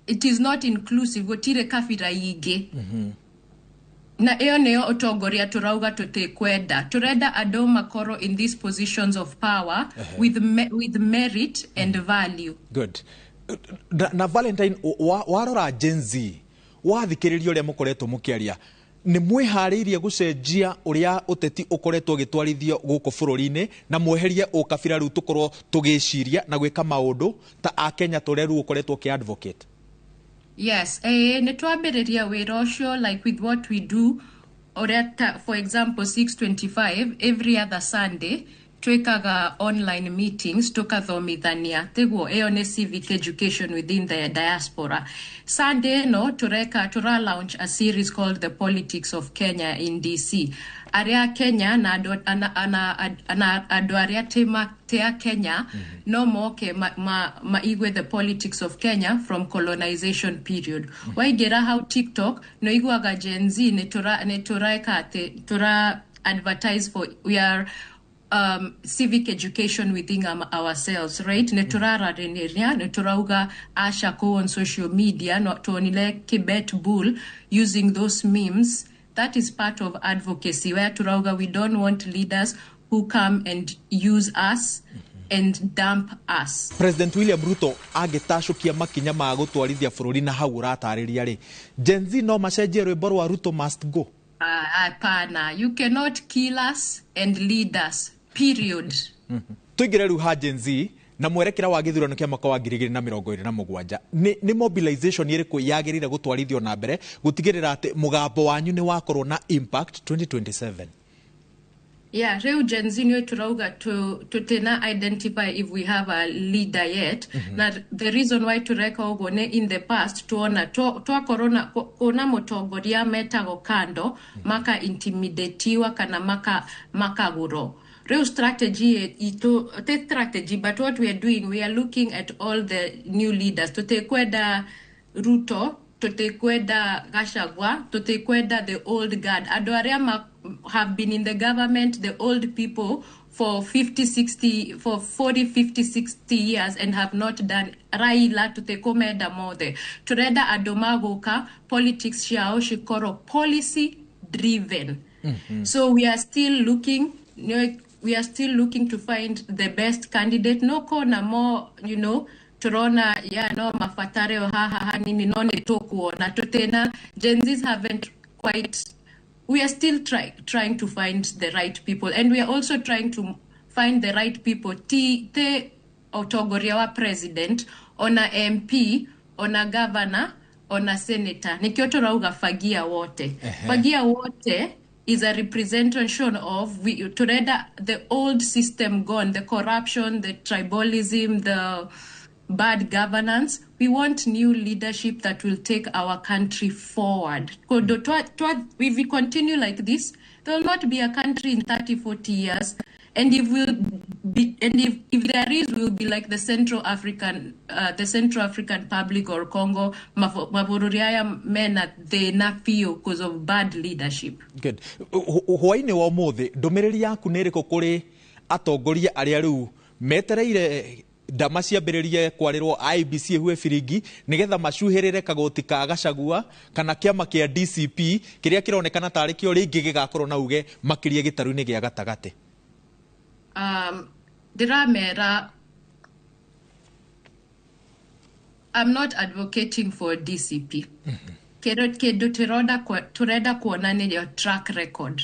it is not inclusive, gũtirĩ kabira ingĩ. Na ĩyo nĩyo ũtongoria tũrauga tũtikwenda. Tũrenda andũ makorwo in these positions of power with merit and value. Good. Na Valentine, warora Gen Z, wathikĩrĩria ũrĩa mũkoretwo mũkĩaria, nĩ mwĩharĩirie gũcenjia ũrĩa ũteti ũkoretwo ũgĩtwarithio gũkũ bũrũri-inĩ na mweherie ũkabira, rĩu tũkorwo tũgĩciria na gwĩka maũndũ ta Akenya tũrĩa rĩu ũkoretwo ũkĩ advocate? Yes, nĩ twambĩrĩria wĩra ũcio, like with what we do ũrĩa ta, for example, 625 every other Sunday twĩkaga online meetings, tũkathomithania, tiguo? Ĩyo nĩ civic education within the diaspora. Sunday ĩno tũreka, tũra launch a series called The Politics of Kenya in DC. Arĩa Kenya na andũ na andũ arĩa ti a Kenya no moke maigue the politics of Kenya from colonization period. Waingĩra hau TikTok nĩ ũiguaga Gen Z nĩ tũreka atĩ tũra advertise for, we are civic education within ourselves, right? Nĩ tũrararĩrĩria, nĩ tũrauga aca kũu on social media. No tuonile Kibet Bull using those memes. That is part of advocacy where turauga we don't want leaders who come and use us and dump us. President William Ruto angĩtacũkia makinya ma gũtwarithia bũrũri na hau ũratarĩria rĩ, Gen Z no macenjie rwĩmbo rwa "Ruto must go"? Hapana, you cannot kill us and lead us, period. Tũingĩre rĩu ha Gen Z na mwerekera wa gĩthurano kĩa mwaka wa 2027. Nĩ mobilization ĩrĩkũ yagĩrĩire gũtwarithio na mbere gũtigĩrĩra atĩ mũgambo wanyu nĩ wakorwo na impact 2027? Yeah, rĩu Gen Z nĩyo turauga tutina identify if we have a leader yet. Na the reason why tureka ũguo nĩ in the past tuona twakorwo na kuna mũtongoria metagwo kando, maka intimidatiwa kana makagũrwo. Rĩu strategy itu te strategy, but what we are doing, we are looking at all the new leaders. Tutikwenda Ruto, tutikwenda Gachagua, tutikwenda the old guard, andũ arĩa have been in the government, the old people, for 50 60, for 40 50 60 years and have not done. Raila tutikumenda mothe. Turenda andũ magũka politics ciao cikorwo policy driven. So we are still looking. Nĩ We are still looking to find the best candidate. No kona more, turona ya no mabatare o haha hanini no nĩ tũkuona tũtĩna. Gen Zs haven't quite, we are still trying to find the right people, and we are also trying to find the right people ti te otongoria wa president, ona MP, ona governor, ona senator. Nikio turauga fagia wote. Fagia wote is a representation of we turenda the old system gone, the corruption, the tribalism, the bad governance. We want new leadership that will take our country forward. If we continue like this, there will not be a country in 30, 40 years. And if we'll be, and if there is, we'll be like the Central African Republic or Congo, mabũrũri aya mena thĩna biũ because of bad leadership. Good. Hwainĩ wa ũmũthĩ, ndũmĩrĩri yaku nĩ ĩrĩkũ kũrĩ atongoria arĩa rĩu metereire ndama ciambĩrĩrie kwarĩrwo IEBC ĩhuhe biringi nĩgetha macuhĩrĩre kagoti ka Gachagua kana kĩama kĩa DCP kĩrĩa kĩronekana tarĩ kĩo rĩngĩ gĩgakorwo na uge makĩria gĩtarũ-inĩ gĩa gatagatĩ? Ndĩramera I'm not advocating for DCP. Kĩndũ tũrenda kuona nĩ your track record.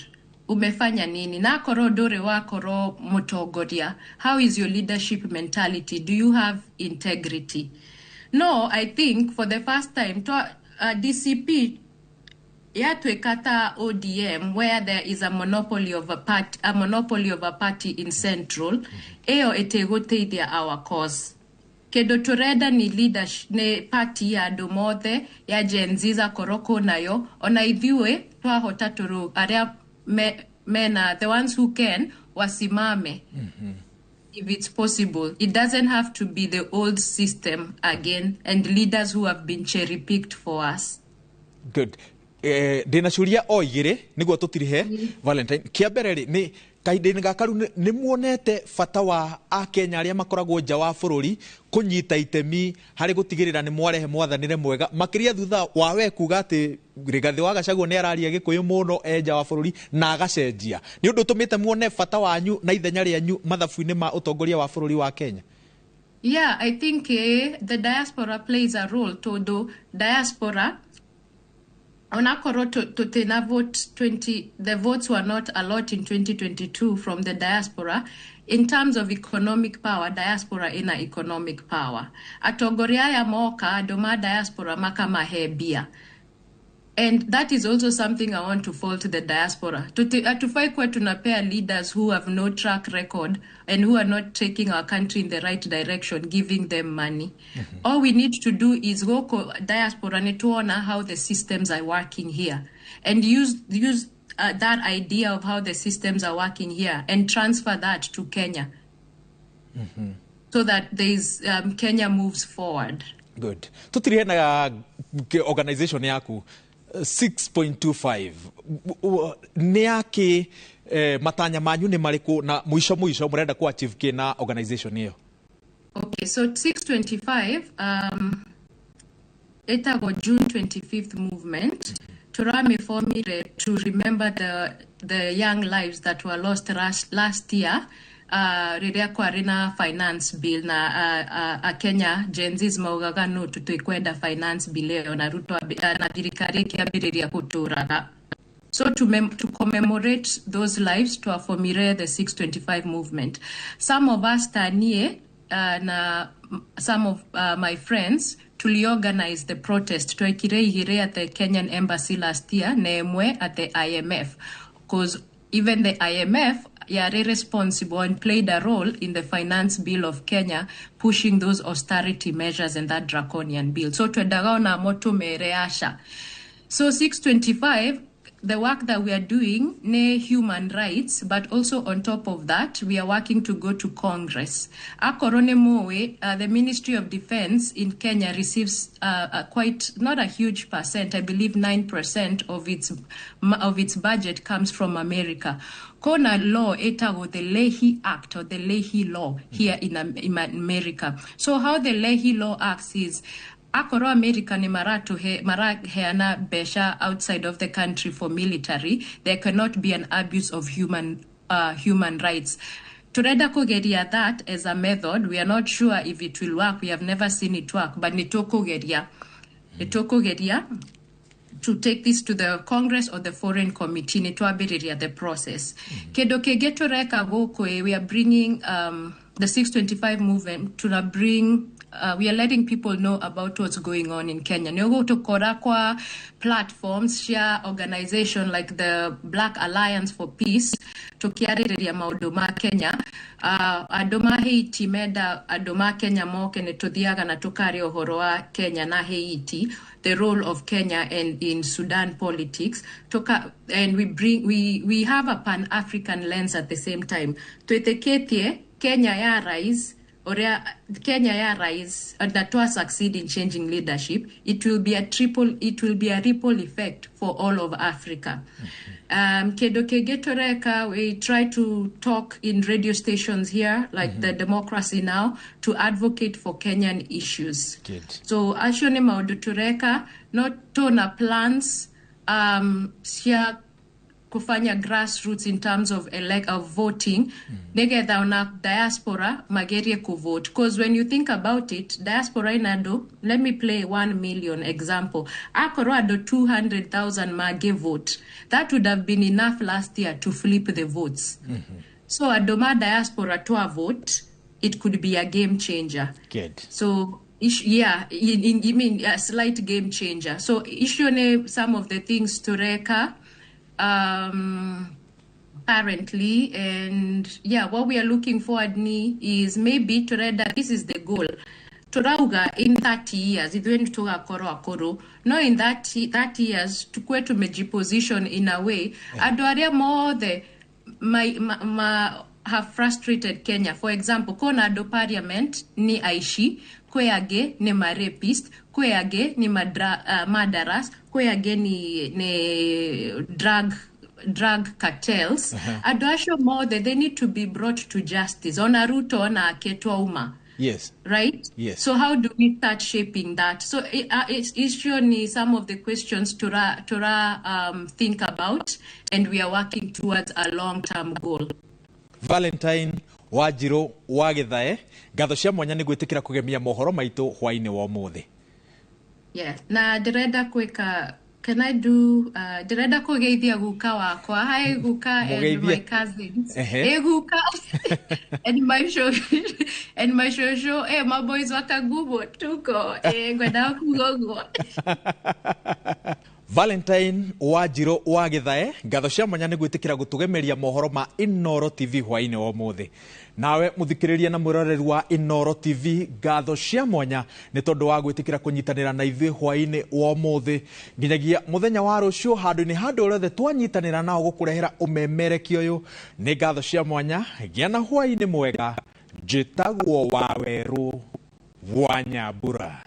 Umefanya nini? Na akorwo ndũrĩ wakorwo mũtongoria, how is your leadership mentality? Do you have integrity? No, I think for the first time DCP yatuĩka ta ODM, where there is a monopoly of a party in Central, ĩyo ĩtĩgũteithia our cause. Kĩndũ tũrenda nĩ leadership, nĩ party ya andũ mothe, ya Gen Z akorwo kũnayo, ona ithuĩ twahota tũrũ arĩa mena the ones who can wasimame if it's possible. It doesn't have to be the old system again and leaders who have been cherry picked for us. Good. Ndĩna ciũria o igĩrĩ nĩguo tũtirihe, Valentine. Kĩa mbere rĩ, nĩ kahinda-inĩ gaka rĩu nĩ muonete bata wa akenya arĩa makoragwo nja wa bũrũri kũnyita itemi harĩ gũtigĩrĩra nĩ mwarehe mwathanĩre mwega, makĩria thutha wa we kuga atĩ Rigathĩ wa Gachagua nĩ araria Gĩkũyũ mũno e nja wa bũrũri na agacenjia? Nĩ ũndũ ũtũmĩte muone bata wanyu na ithenya rĩanyu mathabu-inĩ ma ũtongoria wa bũrũri wa Kenya? Yeah, I think the diaspora plays a role, tondũ diaspora onakorwo tũtina vote 20, the votes were not a lot in 2022 from the diaspora. In terms of economic power, diaspora ina economic power. Atongoria aya moka, andũ ma diaspora makamahe mbia, and that is also something I want to fault the diaspora. Hatufai kuwa tunapea leaders who have no track record and who are not taking our country in the right direction, giving them money. All we need to do is go diaspora nĩ tuona how the systems are working here and use that idea of how the systems are working here and transfer that to Kenya so that Kenya moves forward. Good. Tutirihe na organization yaku 6.25 nĩ yake, matanya manyu nĩ marĩkũ na mũico mũico mũrenda ku achieve kĩ na organization ĩyo? Okay, so 625 ĩtagwo June 25th movement. Turamĩformire to remember the young lives that were lost last year rĩrĩa kwarĩ na finance bill na Akenya Gen Zs maugaga no tũtĩkwenda finance bill ĩyo, na Ruto na thirikari ĩkĩambĩrĩria gũtũraga. So to commemorate those lives, twaformire the 625 movement. Some of us, tanie na some of my friends, tuliorganize the protest. Twekire igĩrĩ at the Kenyan Embassy last year na ĩmwe at the IMF, because even the IMF yarĩ responsible and played a role in the finance bill of Kenya, pushing those austerity measures and that draconian bill. So twendaga onamo tũmere aca. So 625, the work that we are doing ne human rights, but also on top of that, we are working to go to Congress. Akorwo nĩ mũĩ, the Ministry of Defense in Kenya receives a quite, not a huge percent, I believe 9% of its budget comes from America. Kona law ĩtagwo the Leahy Act or the Leahy Law here in America. So how the Leahy Law acts is, akorwo America nĩ maraheana mbeca outside of the country for military, there cannot be an abuse of human human rights. Turenda kugeria that as a method. We are not sure if it will work. We have never seen it work, but nitukugeria. Nitukugeria to take this to the Congress or the Foreign Committee, nitwambĩrĩria the process. Kĩndũ kĩngĩ tũreka gũkũ, we are bringing the 625 movement to bring we are letting people know about what's going on in Kenya. Nĩ ũgũtũkora kwa platforms cia organization like the Black Alliance for Peace, tũkĩarĩrĩria maũndũ ma Kenya. Andũ ma Haiti menda andũ ma Kenya moke, nĩ tũthiaga na tũkaria ũhoro wa Kenya na Haiti, the role of Kenya and in Sudan politics. Tuka, and we bring we have a pan-African lens at the same time. Twĩtĩkĩtie Kenya ya rise Orea, Kenya ya rise and that to succeed in changing leadership, it will be a triple, it will be a ripple effect for all of Africa. Kĩndũ kĩngĩ tũreka, we try to talk in radio stations here, like the Democracy Now, to advocate for Kenyan issues. Good. So acio nĩ maũndũ tũreka, no tuna plans cia kufanya grassroots in terms of of voting, nigetha ona diaspora magerie kuvote, because when you think about it, diaspora ina andũ, let me play 1 million example, akorwo andũ 200,000 mage vote, that would have been enough last year to flip the votes. So andũ ma diaspora to vote, it could be a game changer. Good. So yeah, you mean a slight game changer. So issue ne some of the things tureka currently, and yeah, what we are looking forward ni is maybe tureda, this is the goal. Turauga in 30 years, ithuĩ nĩ tũgakorwo akũrũ, no in 30 years tukue tumejiposition in a way andũ arĩa mothe ma have frustrated Kenya. For example, kona andũ parliament ni aici, kwĩ angĩ nĩ ma rapist, kwĩ angĩ nĩ murderers, kwĩ angĩ ni drug cartels. Andũ acio mothe, they need to be brought to justice. Ona Ruto ona aketwa uma. Yes. Right? Yes. So how do we start shaping that? So it's issue ni some of the questions tura think about, and we are working towards a long-term goal. Valentine Wanjiru wa Githae, ngatho cia mwanya nĩ gwĩtĩkĩra kũgemia mohoro maitũ hwainĩ wa ũmũthĩ. Yeah. Na ndĩrenda kwĩka, can I do ndĩrenda kũgeithia guka wakwa. Hi guka and my cousins. Hey guka and my shosho, and my shosho, eh my boys wakagubo tuko ngwenda kuga ũguo. Valentine Wanjiru wa Githae, ngatho cia mwanya nĩ gwĩtĩkĩra gũtũgemeria mohoro ma Inooro TV hwainĩ wa ũmũthĩ. Nawe mũthikĩrĩria na mwĩroreri wa Inooro TV, ngatho cia mwanya nĩ tondũ wa gwĩtĩkĩra kũnyitanĩra na ithuĩ hwainĩ wa ũmũthĩ nginyagia mũthenya wa rũciũ handũ-inĩ handũ rĩothe twanyitanĩra nao gũkũrehera ũmemerekia ũyũ. Nĩ ngatho cia mwanya, gĩa na hwainĩ mwega. Njĩtagwo Wawerũ wa Nyambura.